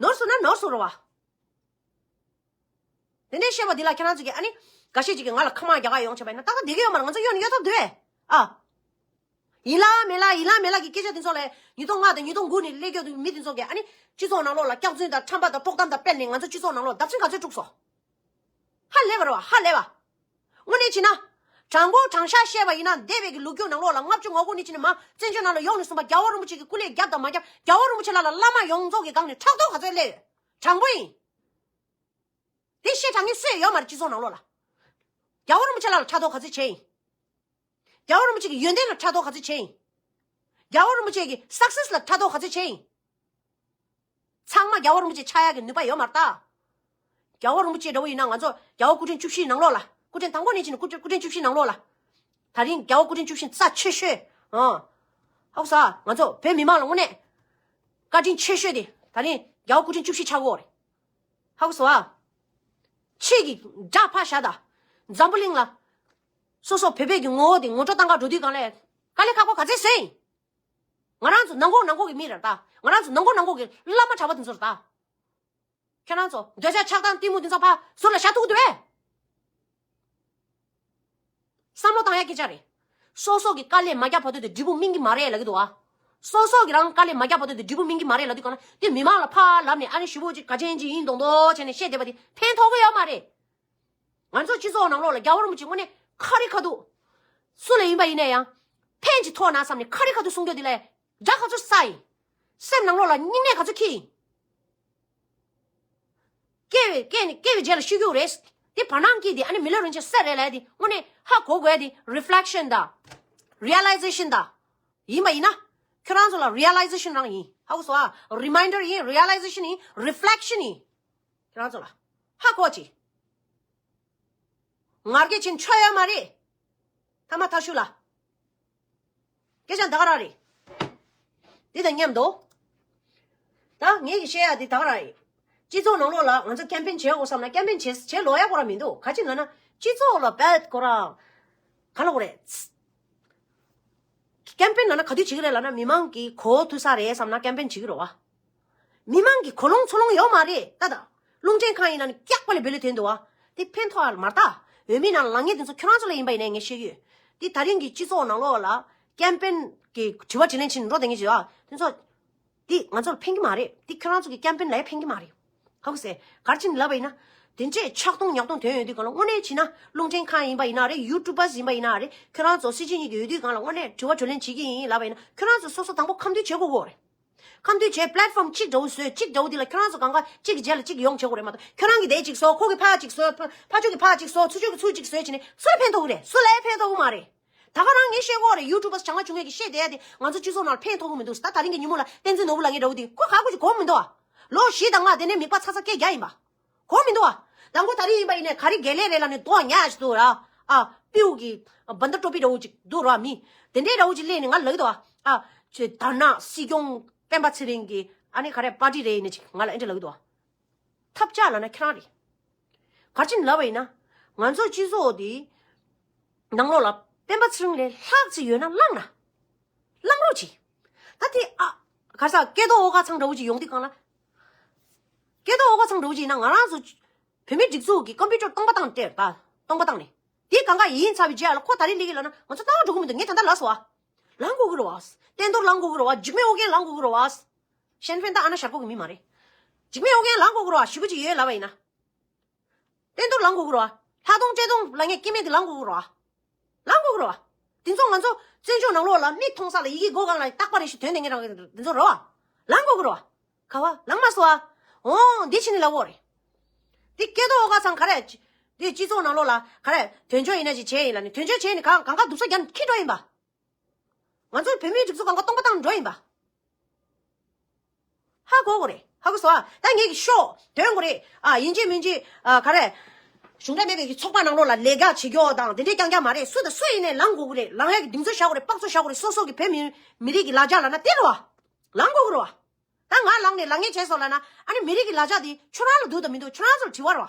ནོར་སོང་ན་ནོར་སོང་རེད་བ། དེ་ནས་བཤད་པ་འདི་ལ་ཁྱེད་རང་ཚོ་གིས་ཨ་ནི་འགའ་ཤས་ཅིག་གིས་ང་ལ་ཁ་མང་རྒྱག་ག་ཡོང་བྱས་པ་ཡིན་ན་ཏག་ཏག་བསྡད་ཀྱི་ཡོད་མ་རེད། ང་ཚོ་གཡོལ་ནས་གཡོལ་ཐབས་འདུག་ཨེ། ཨ། ཡིན་ལ་མེད་ལ་ཡིན་ལ་མེད་ལ་གི་སྐད་ཆ་དེ་ཚོ་ལ་ཉིས་སྟོང་ལྔ་དང་ཉིས་སྟོང་དགུ་ནས་སླེབས་ཀྱི་ཡོད་མི་དེ་ཚོ་གིས་ཨ་ནི་སྤྱི་ཚོགས་ནང་ལོགས་ལ་སྐྱག་རྫུན་དང་ཁྲམ་པ་དང་དཀྲོག་གཏམ་དང་སྤེལ་ནས་ང་ཚོ་སྤྱི་ཚོགས་ནང་ལོགས་བརྡབ་གསིག་ག་ཚོད་བཙུགས་སོང་། ཧ་ལས་པ་རེད་བ། ཧ་ལས་པ། དངོས་གནས་བྱས་ན། དྲང་པོ་དྲང་བཞག་བཤད་པ་ཡིན་ན་འདས་པའི་གི་ལོ་རྒྱུས་ནང་ལོགས་ལ་ལྔ་བཅུ་ང་དགུ་ནས་བྱས་ནས་མར་བཙན་བྱོལ་ནང་ལ་ཡོང་ནས་བཟུང་བ་རྒྱལ་བ་རིན་པོ་ཆེ་གི་སྐུ་ལས་རྒྱབ་དང་མ་རྒྱབ་རྒྱལ་བ་རིན་པོ་ཆེ་ལ་ལ་བླ་མ་ཡོངས་རྫོགས་ཀྱི་སྒང་ནས་ཕྲག་དོག་ག་ཚོད་སླེབས་ཡོད། དྲང་པོ་ཡིན། དེ་བཤད་དྲགས་མཁན་སུ་ཡང་ཡོད་མ་རེད་སྤྱི་ཚོགས་ནང་ལོགས་ལ། རྒྱལ་བ་རིན་པོ་ཆེ་ལ་ལ་ཕྲག་དོག་ག་ཚོད་བྱས་ཡིན། རྒྱལ་བ་རིན་པོ་ཆེ་གི་ཡོན་ཏན་ལ་ཕྲག་དོག་ག་ཚོད་བྱས་ཡིན། རྒྱལ་བ་རིན་པོ་ཆེ་གི་སག་སེས་ལ་ཕྲག་དོག་ག་ཚོད་བྱས་ཡིན། ཚང་མ་རྒྱལ་བ་རིན་པོ་ཆེ་ཆགས་ཡག་གི་ནུས་པ་ཡོད་མ་རེད་ད། རྒྱལ་བ་རིན་པོ་ཆེ་འདྲ་བོ་ཡིན་ན་ང་ཚོ་རྒྱལ་བ་སྐུ་ཕྲེང་བཅུ་བཞི་ནང་ལོགས་ལ་སྐུ་ཕྲེང་དང་པོ་ནས་བྱས་ནས་སྐུ་ཕྲེང་སྐུ་ཕྲེང་བཅུ་བཞི་ནང་ལོགས་ལ། ད་རིང་རྒྱལ་བ་སྐུ་ཕྲེང་བཅུ་བཞི་རྩ་ཆེ་ཤོས། ཨང་། ཧ་གོ་སོང་། ང་ཚོ་བོད་མི་མང་ལ་དངོས་གནས་བཀའ་དྲིན་ཆེ་ཤོས་དེ་ད་རིང་རྒྱལ་བ་སྐུ་ཕྲེང་བཅུ་བཞི་ཆགས་ཀྱི་ཡོད་རེད། ཧ་གོ་སོང་ཨ། ཆེད་ཀྱི་དགྲ་ཕར་བཞག་ད། འཛམ་བུ་གླིང་ལ། སོ་སོ་བོད་པའི་གི་ངོ་བོ་དེ་ངོ་སྤྲོད་བཏང་ག་འགྲོ་དུས་གང་ལས། དཀའ་ལས་ཁག་པོ་ག་ཚད་བཟོས་ཡིན། ང་རང་ཚོ་ནང་ཁོག་ནང་ཁོག་གི་མི་རེད་ད། ང་རང་ཚོ་ནང་ཁོག་ནང་ཁོག་གི་བླ་མ་གྲྭ་པ་དེ་ཚོ་རེད་ད། ཁྱེད་རང་ཚོ་འདོད་ཆགས་ཆགས་སྡང་གཏི་མུག་དེ་ཚོ་ཕར་ཟུར་ལ་བཞག་ཐུབ་ཀྱི་འདུག་གས། བསམ་བློ་བཏང་ཡ་སྐད་ཆ་རེད། སོ་སོ་གི་དཀའ་ལས་མ་རྒྱག་བར་དུ་དེ་འབྲས་བུ་སྨིན་གྱི་མ་རེད་ལབ་ཀྱི་འདུག་ཨ། སོ་སོ་གི་རང་དཀའ་ལས་མ་རྒྱག་བར་དུ་དེ་འབྲས་བུ་སྨིན་གྱི་མ་རེད་ལབ་དུས་གང་ལ་དེ་མི་མང་ལ་ཕར་ལབ་ནས་ཨ་ནི་ཞེ་པོ་ཅིག་ག་ཅན་ཅིག་ཡིན་མདོག་མདོག་བྱས་ནས་བཤད་བསྡད་པ་དེ་ཕན་ཐོགས་ཀྱི་ཡོད་མ་རེད། ང་ཚོ་སྤྱི་ཚོགས་ནང་ལོགས་ལ་རྒྱལ་བ་རིན་པོ་ཆེ་དངོས་གནས་ཁ་རི་ཁ་ཐུག་སུ་ལ་ཡིན་པ་ཡིན་ན་ཡང་ཕན་ཅིག་ཐོགས་ན་བསམ་ནས་ཁ་རི་ཁ་ཐུག་གསུང་རྒྱུ་དེ་ལ་དགྲ་ག་ཚོད་ས་ཡིན། སེམས་ནང་ལོགས་ལ་སྙིང་ནད་ག་ཚོད་འཁྱེར་ཡིན། སྐྱེ་བའི་སྐྱེ་ནས་སྐྱེ་བའི་རྗེས་ལ་ཤི་རྒྱུ་རེད། དེ་བར་སྣང་སྐྱིད་དེ་ཨ་ནི་མི་ལོ་རིན་ཆེན་སེ་རེད་ལབ་དེ་དངོས་གནས་ཧ་གོ་དགོས་དེ་reflection དང་realization དང་ཡིན་པ་ཡིན་ན། ཁྱོད་རང་ཚོ་ལ་realization རང་ཡིན། ཧ་གོ་སོང་ཨ། reminder ཡིན། realization ཡིན། reflection ཡིན། ཁྱོད་རང་ཚོ་ལ་ཧ་གོ་ཅི། ང་རྒྱལ་ཆེན་ཆོ་ཡོད་མ་རེད། ཐ་མ་ཐ་ཤུ་ལ། སྐད་ཆ་ད་ག་རང་རེད། འདི་དང་མཉམ་དུ། ད་ངས་ཀྱི་བཤད་ཡ་འདི་ད་ག་རང་རེད། སྤྱི་ཚོགས་ནང་ལོགས་ལ་ང་ཚོ་campaign བྱེད་དགོས་བསམ་ན་campaign བྱེད་བྱེད་ལོ་ཡ་ཁོ་རང་མི་འདུག་ག་ཅི་ན་ན་སྤྱི་ཚོགས་ལ་བད་ཁོ་རང་ག་ལ་གོ་རེད། campaign ལ་ན་ག་དུས་བྱེད་ཀྱི་རེད་ལ་ན་མི་མང་གི་གོ་ཐུབ་ས་རེད་བསམ་ན་campaign བྱེད་ཀྱི་རེད་བ། མི་མང་གི་གོ་ལོང་ཚོ་ལོང་ཡོད་མ་རེད་ད་ད། རླུང་འཕྲིན་ཁང་ཡིན་ན་ནི་སྐྱག་པ་ལས་བེ་ལི་དོན་འདུག་བ། དེ་ཕན་ཐོགས་ཡ་མ་རེད་ད། འོས་མི་ནང་ལ་ངེས་དེ་ཚོ་ཁྱོད་རང་ཚོ་ལ་ཡིན་པ་ཡིན་ནའི་ངས་བཤད་ཀྱི་ཡོད། དེ་ད་རིང་གི་སྤྱི་ཚོགས་ནང་ལོགས་ལ་ཀེམ་པེན་གི་དྲི་བ་དྲིས་ལན་བྱེད་འགྲོ་དེ་ངས་བྱེད་ཨ། དེ་ཚོ། དེ་ང་ཚོ་ལ་ཕན་གྱི་མ་རེད། དེ་ཁྱོད་རང་ཚོ་གི་ཀེམ་པེན་ལ་ཡང་ཕན་གྱི་མ་རེད། ཧ་གོ་སོང་། ག་རེ་བྱས་ནས་ལབ་པ་ཡིན་ན། དེ་འདྲས་ཆག་སྡང་ཉག་སྡང་དོན་ཡོད་དུས་གང་ལ་དངོས་གནས་བྱས་ན་རླུང་འཕྲིན་ཁང་ཡིན་པ་ཡིན་ན་རེད། ཡུ་ཊུབ་པར་ཡིན་པ་ཡིན་ན་རེད། ཁྱོད་རང་ཚོ་སྲིད་སྤྱི་གཉིས་ཀྱི་འོས་བསྡུའི་སྒང་ལ་དངོས་གནས་དྲི་བ་དྲིས་ལན་བྱེད་ཀྱི་ཡིན་ལབ་པ་ཡིན་ན་ཁྱོད་རང་ཚོ་སོ་སོ་དང་པོ་ཁ་མཐུན་བྱེད་དགོས་ཀྱི་རེད། ཁ་མཐུན་བྱས་པི་ལེ་ཊི་ཕོམ་གཅིག་འདྲ་བོ་བཟོས། གཅིག་འདྲ་བོ་འདི་ལ་ཁྱོད་རང་ཚོ་གང་ག་གཅིག་གི་རྗེས་ལ་གཅིག་ཡོང་བྱེད་དགོས་རེད་མ་གཏོགས་ཁྱོད་རང་གིས་དེ་གཅིག་བཟོ་ཁོ་གིས་ཕར་གཅིག་བཟོ་ཕ་ཕ་ཕྱོགས་ཀྱིས་ཕར་གཅིག་བཟོ་ཚུར་ཕྱོགས་ཀྱིས་ཚུར་གཅིག་བཟོས་བྱས་ནས་སུ་ལ་ཕན་ཐོགས་ཀྱི་རེད། སུ་ལ་ཡང་ཕན་ཐོགས་ཀྱི་མ་རེད། ད་ག་རང་ངས་བཤད་ཀྱི་ཡོད་རེད། ཡུ་ཊུབ་པར་བྱང་ལ་ཆུང་ངེས་ཀྱིས་བཤད་བསྡད་ཡ་དེ་ང་ཚོ་སྤྱི་ཚོགས་ནང་ལ་ཕན་ཐོགས་ཀྱི་མི་འདུག་ད་ད་རིང་གི་ཉིན་མོ་ལ་བསྟན་འཛིན་ནོར་བུ་ལགས་ངས་འདྲ་བོ་དེ་ཁོ་ག་གུ་ཅིག་གོ་མི་འདུག་ཨ། ལོ་བཞི་དང་ལྔ་དེ་ནས་མིད་པ་ཚ་ཚ་སྐད་རྒྱག་ཡིན་པ། གོ་མི་འདུག་ཨ། དང་པོ་ད་རིང་ཡིན་པ་ཡིན་ནའི་ག་རེ་དགེ་ལས་རེད་ལབ་ནས་རྡོ་ཉག་ཅིག་འདུག་ར། ཨ། སྤྲེའུ་གི་བན་ད་སྤྲོ་པི་འདྲ་བོ་ཅིག་འདུག་ར་མི། དེ་འདྲའི་འདྲ་བོ་ཅིག་སླེབས་ནས་ང་ལབ་ཀྱི་འདུག་ཨ། ཨ། ཁྱོད་དར་ནག་སྲིད་སྐྱོང་སྤེན་པ་ཚེ་རིང་གི་ཨ་ནི་ག་རེ་པར་ཊི་རེད་ཡིན་ནའི་ཅིག་ང་ལ་ཨེ་འདྲ་ལབ་ཀྱི་འདུག་ཨ། ཐབས་ཆག་ལབ་ན་ཁྱེད་རང་རེད། ག་རེ་བྱས་ནས་ལབ་པ་ཡིན་ན། ང་ཚོ་སྤྱི་ཚོགས་འདི་ནང་ལོགས་ལ་སྤེན་པ་ཚེ་རིང་ལས་ལྷག་ཅིག་ཡོད་ན་བླངས་ན། བླངས་རོགས་གྱིས། ད་དེ་ཨ། ག་ས་སྐལ་རྡོར་ཨོ་དཀར་ཚང་འདྲ་བོ་ཅིག་ཡོང་དུས་གང་ལ། སྐལ་རྡོར་ཨོ་དཀར་ཚང་འདྲ་བོ་ཅིག་ཡིན་ན་ང་རང་ཚོ་བོད་མིའི་སྒྲིག་འཛུགས་ཀྱི་ཀམ་པུ་ཊར་སྟོང་པ་བཏང་སྟེ་ད་སྟོང་པ་བཏང་ནས། དེ་གང་ག་ཡིན་ཚར་བའི་རྗེས་ལ་ཁོ་ད་རིང་སླེབས་ཀྱི་ལབ་ན་ང་ཚོ་ལྟ་བ་འགྲོ་གི་མི་འདུག་ངས་ད་ལྟ་ལབ་སོང་ཨ། ལངས་དགོས་ཀྱི་རེད་བ། བསྟན་རྡོར་ལངས་དགོས་ཀྱི་རེད་བ། འཇིགས་མེད་ཨོ་རྒྱན་ལངས་དགོས་ཀྱི་རེད་བ། ཤན་ཧྥེན་ད་ཨ་ན་ཤར་ཁོག་གི་མི་མ་རེད། འཇིགས་མེད་ཨོ་རྒྱན་ལངས་དགོས་ཀྱི་རེད་བ། ཞེ་པོ་ཅིག་ཡོད་ལབ་པ་ཡིན་ན། བསྟན་རྡོར་ལངས་དགོས་ཀྱི་རེད་བ། ལྷ་གདོང་བཀྲས་མཐོང་ལབ་མཁན་སྐྱེ་དམན་དེ་ལངས་དགོས་ཀྱི་རེད་བ། ལངས་དགོས་ཀྱི་རེད་བ། དེ་ཚོ་ང་ཚོ་བཙན་བྱོལ་ནང་ལོགས་ལ་མིག་མཐོང་ས་ལ་ཡི་གེ་མགོ་སྒང་ལ་རྟག་པ་རེ་ཞིག་དོན་ལྡན་མཁན་རང་དེ་ཚོ་རེད་བ། ལངས་དགོས་ཀྱི་རེད་བ། ག་བ་ལངས་མ་སོང་བ། འོང་འདི་ཕྱི་ནས་ལབ་དགོས་རེད། འདི་སྐལ་རྡོར་ཨོ་དཀར་ཚང་ག་རེ། འདི་སྤྱི་ཚོགས་ནང་ལོགས་ལ་ག་རེ་དོན་གཅོད་ཡིན་ན་ཅིག་བྱས་ཡིན་ལབ་ནས་དོན་གཅོད་བྱས་ནས་གང་གང་ག་སྡུག་ས་རྒྱབ་ནས་འཁྱེར་འགྲོ་ཡིན་པ། ང་ཚོ་བོད་མིའི་སྒྲིག་འཛུགས་སྒང་ག་སྟོང་པ་བཏང་འགྲོ་ཡིན་པ། ཧ་གོ་དགོས་རེད། ཧ་གོ་སོང་ཨ། ད་ངེད་ཀྱི་ཤོག་དོན་དགོས་རེད། ཨ་ཡིན་གཅིག་མིན་གཅིག་ཨ་ག་རེ། གཞུང་འབྲེལ་མེད་པའི་གི་ཚོགས་པ་ནང་ལོགས་ལ་ལས་ཀ་བྱེད་རྒྱུ་དང་དེ་འདྲས་རྐྱང་རྐྱང་མ་རེད། སུ་དང་སུ་ཡིན་ནའི་ལངས་དགོས་ཀྱི་རེད། ལངས་ཡག་གི་གདེང་ཚོད་བཞག་དགོས་རེད། དཔག་ཚོད་བཞག་དགོས་རེད། སོ་སོ་གི་བོད་མི་མི་རིགས་ཀྱི་ལ་རྒྱ་ལབ་ན་དེ་རེད་བ། ལངས་དགོས་ཀྱི་རེད་བ། ད་ང་ལངས་ནས་ལངས་ངེས་བྱས་སོང་ལབ་ན་ཨ་ནི་མི་རིགས་ཀྱི་ལ་རྒྱ་དེ་ཁྱོད་རང་ལ་འདུག་དང་མི་འདུག་ཁྱོད་རང་ཚོར་དྲི་བ་རེད་བ།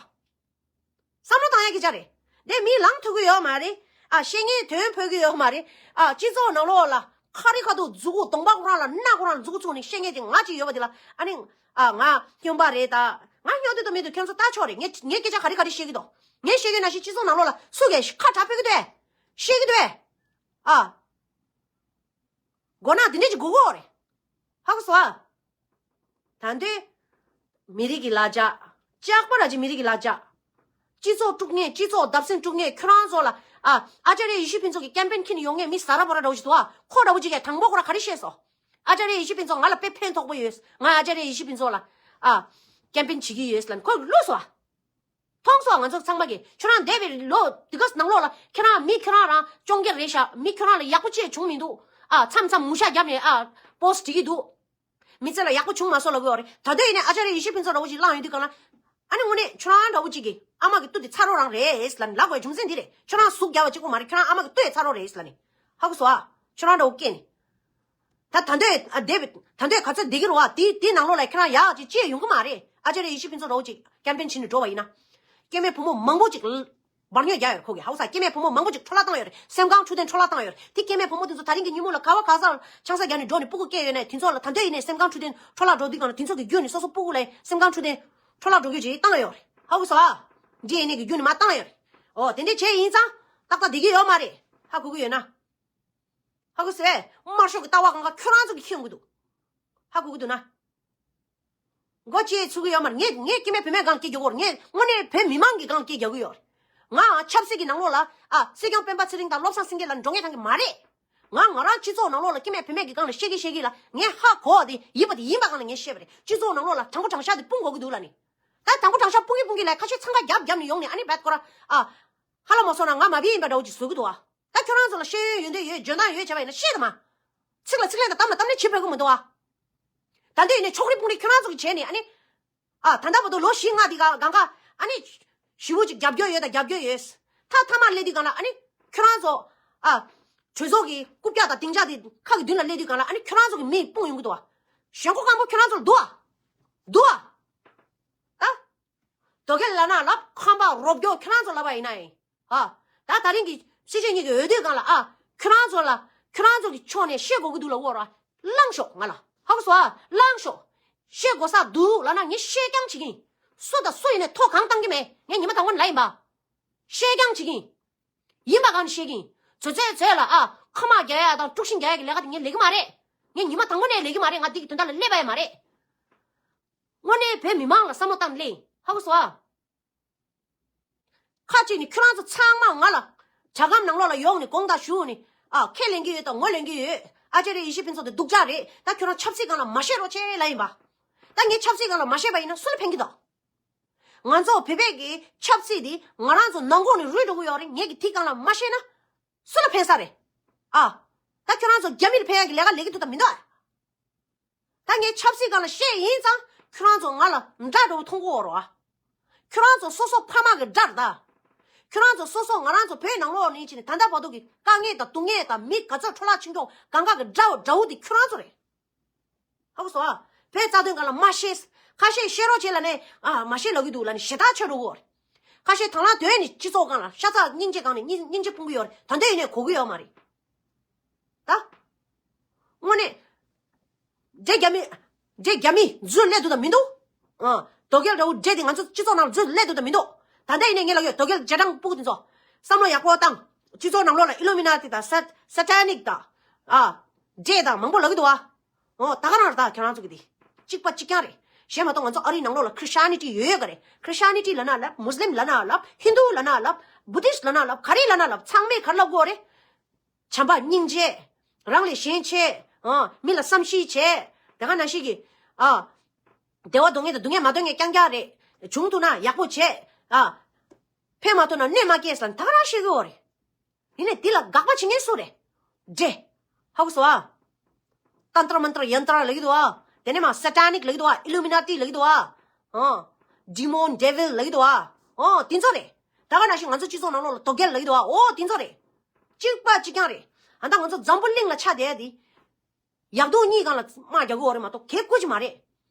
བསམ་བློ་བཏང་ཡག་སྐད་ཆ་རེད། དེ་མི་ལངས་ཐུབ་ཀྱི་ཡོད་མ་རེད། ཨ་བཤད་ངེས་དོན་ཕོད་ཀྱི་ཡོད་མ་རེད། ཨ་སྤྱི་ཚོགས་ནང་ལོགས་ལ་ཁ་རི་ཁ་ཐུག་མཛུ་གུ་གདོང་པ་ཁོ་རང་ལ་སྣ་ཁོ་རང་ལ་མཛུ་གུ་བཙུགས་ནས་བཤད་ངེས་དེ་ང་ཅིག་ཡོད་པ་དེ་ལ་ཨ་ནི་ཨ་ང་སྨྱོན་པ་རེད་ད། ང་སྨྱོ་དུས་དང་མེད་དུས་ཁྱོད་ཚོ་ལྟ་ཆོག་རེད། ངས་ངས་སྐད་ཆ་ག་རེ་ག་རེ་བཤད་ཀྱི་འདུག་ངས་བཤད་ཀྱི་ན་ཤི་སྤྱི་ཚོགས་ནང་ལོགས་ལ་སུ་གས་ཁ་གྲག་ཕོད་ཀྱི་འདུག་ཨེ། བཤད་ཀྱི་འདུག་ཨེ། ཨ། མགོ་ནག་འདི་འདྲས་ཀྱི་མགོ་སྐོར་རེད། ཧ་གོ་སོང་ཨ། ད་འདོད། མི་རིགས་ཀྱི་ལ་རྒྱ། ཅག་པ་ར་ཅིག་མི་རིགས་ཀྱི་ལ་རྒྱ། སྤྱི་ཚོགས་དཀྲུག་མཁན་སྤྱི་ཚོགས་བརྡབ་གསིག་དཀྲུག་མཁན་ཁྱོད་རང་ཚོ་ལ་ཨ། ཨ་ཅཱརྱ་ཡེ་ཤེས་ཕུན་ཚོགས་ཀྱི་ཀེམ་པེན་འཁྱེར་ནས་ཡོང་མཁན་མི་ཟ་ར་བོ་ར་འདྲ་བོ་ཞིག་འདུག་ཨ། ཁོ་འདྲ་བོ་ཅིག་གིས་དང་པོ་ཁོ་ར་ག་རེ་བཤད་སོང་། ཨ་ཅཱརྱ་ཡེ་ཤེས་ཕུན་ཚོགས་ང་ལ་དཔེ་ཕན་ཐོགས་པོ་ཡོད། ང་ཨ་ཅཱརྱ་ཡེ་ཤེས་ཕུན་ཚོགས་ལ་ཨ། ཀེམ་པེན་བྱེད་ཀྱི་ཡོད་ལབ་ནས་ཁོས་བླུགས་སོང་ཨ། མཐོང་སོང་ང་ཚོ་ཚང་མ་གིས་ཁྱོད་རང་འདས་པའི་ལོ་འདི་ག་ནང་ལོགས་ལ་ཁྱེད་རང་མི་ཁྱོད་རང་རང་སྐྱོང་རྒྱུ་རེད་ཤག་མི་ཁྱོད་རང་ལ་ཡག་པོ་ཅིག་བྱུང་མི་འདུག་ཨ་མཚམས་མཚམས་མུ་ཤག་བརྒྱབ་ནས་ཨ་པོ་སི་བྲིས་ཀྱི་འདུག་མི་ཚེ་ལ་ཡག་པོ་བྱུང་མ་སོང་ལབ་ཀྱི་ཡོད་རེད། ད་དུང་ཡིན་ནའི་ཨ་ཅཱརྱ་ཡེ་ཤེས་ཕུན་ཚོགས་འདྲ་བོ་ཅིག་བླངས་ཡོང་དུས་གང་ལ། ཨ་ནི་དངོས་གནས་ཁྱོད་རང་འདྲ་བོ་ཅིག་གིས་ཨ་མ་གི་སྟོད་དེ་ཚ་རོགས་རང་རེད་ལབ་ནས་ལབ་དགོས་རྒྱུ་མཚན་འདི་རེད། ཁྱོད་རང་གཟུགས་རྒྱག་པ་གཅིག་པོ་མ་རེད། ཁྱོད་རང་ཨ་མ་གི་སྟོད་ཚ་རོགས་རེད་ལབ་ནས། ཧ་གོ་སོང་ཨ། ཁྱོད་རང་འདྲ་བོ་སྐྱེས་ནས། ད་ད་འདོད་ཨ་བསྡད་པའི་ད་འདོད་ག་ཚོད་བསྡད་ཀྱི་རེད་བ། དེ་དེའི་ནང་ལོགས་ལ་ཁྱེད་རང་ཡག་ཅིག་སྐྱེས་ཡོང་གི་མ་རེད། ཨ་ཅཱརྱ་ཡེ་ཤེས་ཕུན་ཚོགས་འདྲ་བོ་ཅིག་ཀེམ་པེན་བྱེད་ནས་འགྲོ་བ་ཡིན་ན། སྐྱེ་དམན་བུ་མོ་མང་པོ་ཅིག་འབར་ཉོ་རྒྱག་ཡོད་རེད་ཁོ་གིས། ཧ་གོ་སོང་། སྐྱེ་དམན་བུ་མོ་མང་པོ་ཅིག་འཕྲོ་བརླག་བཏང་ཡོད་རེད། སེམས་ཁམས་འཕྲོད་བསྟེན་འཕྲོ་བརླག་བཏང་ཡོད་རེད། དེ་སྐྱེ་དམན་བུ་མོ་དེ་ཚོ་ད་རིང་གི་ཉིན་མོ་ལ་ག་བ་ག་ས་ཆང་ས་བརྒྱབ་ནས་འགྲོ་ནས་སྤུ་གུ་སྐྱེས་ཡོད་ན་དེ་ཚོ་ལ་ད་འདོད་ཡིན་ནའི་སེམས་ཁམས་འཕྲོད་བསྟེན་འཕྲོ་བརླག་འགྲོ་དུས་གང་ལ་དེ་ཚོ་གི་རྒྱུ་ནས་སོ་སོ་སྤུ་གུ་ལ་སེམས་ཁམས་འཕྲོད་བསྟེན་འཕྲོ་བརླག་འགྲོ་རྒྱུ་ཅིག་བཏང་ཡོད་རེད། ཧ་གོ་སོང་ཨ། འདི་ཡིན་ནའི་གི་རྒྱུ་ནས་མ་བཏང་ཡོད་རེད། ཨོ་དེ་འདྲས་བྱས་ཡིན་ཙང་ཏག་ཏག་བསྡད་ཀྱི་ཡོད་མ་རེད། ཧ་གོ་གི་ཡོད་ན། ཧ་གོ་སོང་ངས། དམར་ཤོག་གི་ལྟ་བ་གང་ག་ཁྱོད་རང་ཚོ་གིས་ཁྱེར་ཡོང་གི་འདུག། ཧ་གོ་གི་འདུག་ན། མགོ་ཅིག་ཚུགས་ཀྱི་ཡོད་མ་རེད། ངས་ངས་སྐྱེ་དམན་བུད་མེད་སྒང་སྐད་རྒྱག་གི་ཡོད་རེད། ངས་དངོས་གནས་བོད་མི་མང་གི་སྒང་སྐད་རྒྱག་གི་ཡོད་རེད། ང་ཆབ་སྲིད་ཀྱི་ནང་ལོགས་ལ་ཨ་སྲིད་སྐྱོང་སྤེན་པ་ཚེ་རིང་དང་བློ་བཟང་སེང་གེ་ལ་འགྲོ་ངེས་ཐང་གི་མ་རེད། ང་ང་རང་སྤྱི་ཚོགས་ནང་ལོགས་ལ་སྐྱེ་དམན་བུད་མེད་ཀྱི་སྒང་ལ་བཤད་ཀྱི་བཤད་ཀྱི་ལ་ངས་ཧ་གོ་བ་དེ་ཡིན་པ་དེ་ཡིན་པ་སྒང་ལ་ངས་བཤད་པ་རེད། སྤྱི་ཚོགས་ནང་ལོགས་ལ་དྲང་པོ་དྲང་བཞག་དེ་སྤུངས་དགོས་ཀྱི་འདུག་ལ་ནི། ད་དྲང་པོ་དྲང་བཞག་སྤུངས་ཀྱི་སྤུངས་ཀྱི་ལ་ཁ་ཤས་འཚང་ཁ་རྒྱབ་རྒྱབ་ནས་ཡོང་ནས་ཨ་ནི་བད་ཁོ་ར་ཨ་ཧ་ལ་མ་སོང་ན་ང་མ་བི་ཡིན་པ་འདྲ་བོ་ཅིག་བཟོ་གི་འདུག་ཨ། ད་ཁྱོད་རང་ཚོ་ལ་ཤེས་ཡོན་ཡོན་ཏན་ཡོད་འཇོན་ཐང་ཡོད་བྱས་པ་ཡིན་ན་བཤད་དང་མ། ཚིག་ལ་ཚིག་ལན་དང་གཏམ་ལ་གཏམ་ལན་བྱེད་ཕོད་ཀྱི་མི་འདུག་ཨ། ད་འདི་ཡིན་ནའི་ཕྱོགས་རིས་སྤུངས་རིས་ཁྱོད་རང་ཚོ་གིས་བྱས་ནས་ཨ་ནི། ཨ་ད་ལྟ་བར་དུ་ལོ་བཞི་ལྔ་འདི་ག་གང་ག་ཨ་ནི། ཞི་བོ་ཅིག་རྒྱབ་སྐྱོར་ཡོད་དང་རྒྱབ་སྐྱོར་ཡོད། ད་མཐའ་མར་སླེབས་དུས་གང་ལ་ཨ་ནི་ཁྱོད་རང་ཚོ། ཨ་གྲོས་ཚོགས་ཀྱི་རྐུབ་བཀྱག་དང་སྡིངས་ཆ་དེ་ཁ་གི་མདུན་ལ་སླེབས་དུས་གང་ལ་ཨ་ནི་ཁྱོད་རང་ཚོ་གི་མིང་སྤུངས་ཡོང་གི་འདུག་ཨ། ཞེན་ཁོག་སྐམ་པོ་ཁྱོད་རང་ཚོ་ལ་འདུག་ཨ། འདུག་ཨ། ད། དོ་གལ་ལ་ན་ལབ། ཁམས་པ་རོབ་རྒྱོ་ཁྱོད་རང་ཚོ་ལབ་པ་ཡིན་ན་ཡིན། ཨ། ད་ད་རིང་གི་སྲིད་སྤྱི་གཉིས་ཀྱི་འོས་བསྡུ་སྒང་ལ་ཨ། ཁྱོད་རང་ཚོ་ལ་ཁྱོད་རང་ཚོ་གི་ཕྱོགས་ནས་བཤད་དགོས་ཀྱི་འདུག་ལ་འོ་ར། ལངས་ཤོག་ང་ལ། ཧ་གོ་སོང་ཨ། ལངས་ཤོག་བཤད་དགོས་ས་འདུག་ལབ་ན་ངས་བཤད་རྐྱང་བྱེད་ཀྱིན། སུ་དང་སུ་ཡིན་ནས་ཐོ་གང་བཏང་གི་མེད། ངས་ཉི་མ་དང་པོ་ནས་ལབ་ཡིན་པ། བཤད་རྐྱང་བྱེད་ཀྱིན། ཡིན་པ་གང་བཤད་ཀྱིན། ཚོད་ཚོད་ཚོད་ལ་ཨ། ཁ་མ་རྒྱག་ཡ་དང་དཀྲུག་ཤིང་རྒྱག་ཡ་གི་ལས་ཀ་དེ་ངས་ལས་ཀྱི་མ་རེད། ངས་ཉི་མ་དང་པོ་ནས་ལས་ཀྱི་མ་རེད། ང་འདི་གི་དོན་དག་ལ་སླེབས་པ་ཡང་མ་རེད། དངོས་གནས་བོད་མི་མང་ལ་བསམ་བློ་བཏང་ནས་ལས་ཡིན། ཧ་གོ་སོང་ཨ། ཁ་ཅིག་ནི་ཁྱོད་རང་ཚོ་ཚང་མ་ང་ལ་ཇ་སྒམ་ནང་ལོགས་ལ་ཡོང་ནས་དགོངས་དག་ཞུ་ནས་ཨ་ཁས་ལེན་གྱི་ཡོད་དང་ངོས་ལེན་གྱི་ཡོད། ཨ་ཅེ་རེ་ཡེ་ཤེས་ཕུན་ཚོགས་དེ་སྡུག་ཅག་རེད། ད་ཁྱོད་རང་ཆབ་སྲིད་སྒང་ལ་མ་བཤད་རོགས་བྱེད་ལབ་ཡིན་པ། ད་ངས་ཆབ་སྲིད་སྒང་ལ་མ་བཤད་པ་ཡིན་ན་སུ་ལ་ཕན་གྱི་འདུག་ང་ཚོ་བོད་པའི་གི་ཆབ་སྲིད་དེ་ང་རང་ཚོ་ནང་ཁོག་ནས་རུལ་འགྲོ་གི་ཡོད་རེད། ངས་གི་དེ་སྒང་ལ་མ་བཤད་ན་སུ་ལ་ཕན་ས་རེད། ཨ། ད་ཁྱོད་རང་ཚོ་རྒྱ་མི་ལ་ཕན་ཡག་གི་ལས་ཀ་ལས་ཀྱི་འདུག་དང་མི་འདུག་ཨ། ད་ངས་ཆབ་སྲིད་སྒང་ལ་བཤད་ཡིན་ཙང་ཁྱོད་རང་ཚོ་ང་ལ་དགྲ་འདྲ་བོ་མཐོང་གི་ཡོད་རེད་བ། ཁྱོད་རང་ཚོ་སོ་སོ་ཕ་མ་གི་དགྲ་རེད་ད། ཁྱོད་རང་ཚོ་སོ་སོ་ང་རང་ཚོ་བོད་ནང་ལོགས་ནས་ཕྱིན་ནས་ད་ལྟ་བར་དུ་གི་དཀའ་ངལ་དང་སྡུག་བསྔལ་དང་མི་ག་ཚོད་འཕྲོ་བརླག་ཕྱིན་ཀྱོག་གང་ག་གི་དགྲ་བོ་དགྲ་བོ་དེ་ཁྱོད་རང་ཚོ་རེད། ཧ་གོ་སོང་ཨ། བོད་རྩ་དོན་སྒང་ལ་མ་ཤེས། ཁ་ཤས་ཤེས་རོགས་བྱེད་ལབ་ནས་ཨ་མ་ཤེས་ལབ་ཀྱི་འདུག་ལབ་ནས་ཞེ་དྲག་ཆགས་འགྲོ་གི་ཡོད་རེད། ཁ་ཤས་དང་བླངས་དོན་ནི་སྤྱི་ཚོགས་སྒང་ལ་ཤ་ཚ་སྙིང་རྗེ་སྒང་ནས་སྙིང་སྙིང་རྗེ་སྤུངས་ཀྱི་ཡོད་རེད། ད་འདོད་ཡིན་ནས་གོ་གི་ཡོད་མ་རེད། ད། དངོས་གནས། འདྲེ་རྒྱ་མི། འདྲེ་རྒྱ་མི་འཛུལ་སླེབས་འདུག་དང་མི་འདུག་ཨ། དོ་གལ་འདྲ་བོ་འདྲེ་དེ་ང་ཚོ་སྤྱི་ཚོགས་ནང་འཛུལ་སླེབས་འདུག་དང་མི་འདུག་ད་ལྟ་ཡིན་ནའི་ངས་ལབ་ཡོད། དོ་གལ་རྗེས་འབྲང་སྤུ་གུ་དེ་ཚོ། བསམ་བློ་ཡག་པོ་བཏང་། སྤྱི་ཚོགས་ནང་ལོགས་ལ་ཨི་ལུ་མི་ན་ཏི་དང་སེ་ས་ཊ་ནིག་དང་། ཨ། འདྲེ་དང་མང་པོ་ལབ་ཀྱི་འདུག་ཨ། འོ་ད་ག་རང་རེད། ད་ཁྱེད་རང་ཚོ་གི་དེ། གཅིག་པ་གཅིག་རྐྱང་རེད། གཞན་མ་གཏོགས་ང་ཚོ་ཨ་རིའི་ནང་ལོགས་ལ་ཁྲི་སི་ཊི་ཡ་ནི་ཊི་ཡོད་ཡོད་ག་རེད། ཁྲི་སི་ཊི་ཡ་ནི་ཊི་ལབ་ན་ལབ། མུ་སི་ལིམ་ལབ་ན་ལབ། ཧིན་དུ་ལབ་ན་ལབ། བུ་དིསི་ལབ་ན་ལབ། ག་རེ་ལབ་ན་ལབ། ཚང་མས་ག་རེ་ལབ་དགོས་རེད། བྱམས་པ་སྙིང་རྗེ། རང་ལས་གཞན་ཆེ། ཨ། མི་ལ་བསམ་ཤེས་བྱེད། དེ་ག་ནང་བཞིན་གྱི། ཨ། བདེ་བ་འདོད་མཁན་དང་སྡུག་བསྔལ་མ་འདོད་མཁན་རྐྱང་རྐྱང་རེད། བྱུང་ཐུབ་ན་ཡག་པོ་བྱེད། ཨ། ཕན་མ་ཐོགས་ན་གནོད་མ་སྐྱེལ་ཟེར་ད་ག་རང་བཤད་ཀྱི་ཡོད་རེད། ཡིན་ནའི་འདི་ལ་དགག་པ་བྱེད་མཁན་སུ་རེད། འདྲེ། ཧ་གོ་སོང་ཨ། ཏན་ཏྲ་མན་ཏྲ་ཡན་ཏྲ་ལབ་ཀྱི་འདུག་ཨ། དེ་ནས་མ་སེ་ཊ་ནིག་ལབ་ཀྱི་འདུག་ཨ། ཨི་ལུ་མི་ན་ཏི་ལབ་ཀྱི་འདུག་ཨ། ཨ། ཌི་མོན་ཌེ་ཝིལ་ལབ་ཀྱི་འདུག་ཨ། ཨ། དེ་ཚོ་རེད། ད་ག་ནང་བཞིན་ང་ཚོ་སྤྱི་ཚོགས་ནང་ལོགས་ལ་དོ་གལ་ལབ་ཀྱི་འདུག་ཨ། ཨོ་དེ་ཚོ་རེད། གཅིག་པ་གཅིག་རྐྱང་རེད། ཨ་ད་ང་ཚོ་འཛམ་བུ་གླིང་ལ་ཆགས་བསྡད་དེ། ཡག་སྡུག་གཉིས་སྒང་ལ་དམག་རྒྱག་གི་ཡོད་རེད་མ་གཏོགས་གལ་དགོས་ཀྱི་མ་རེད།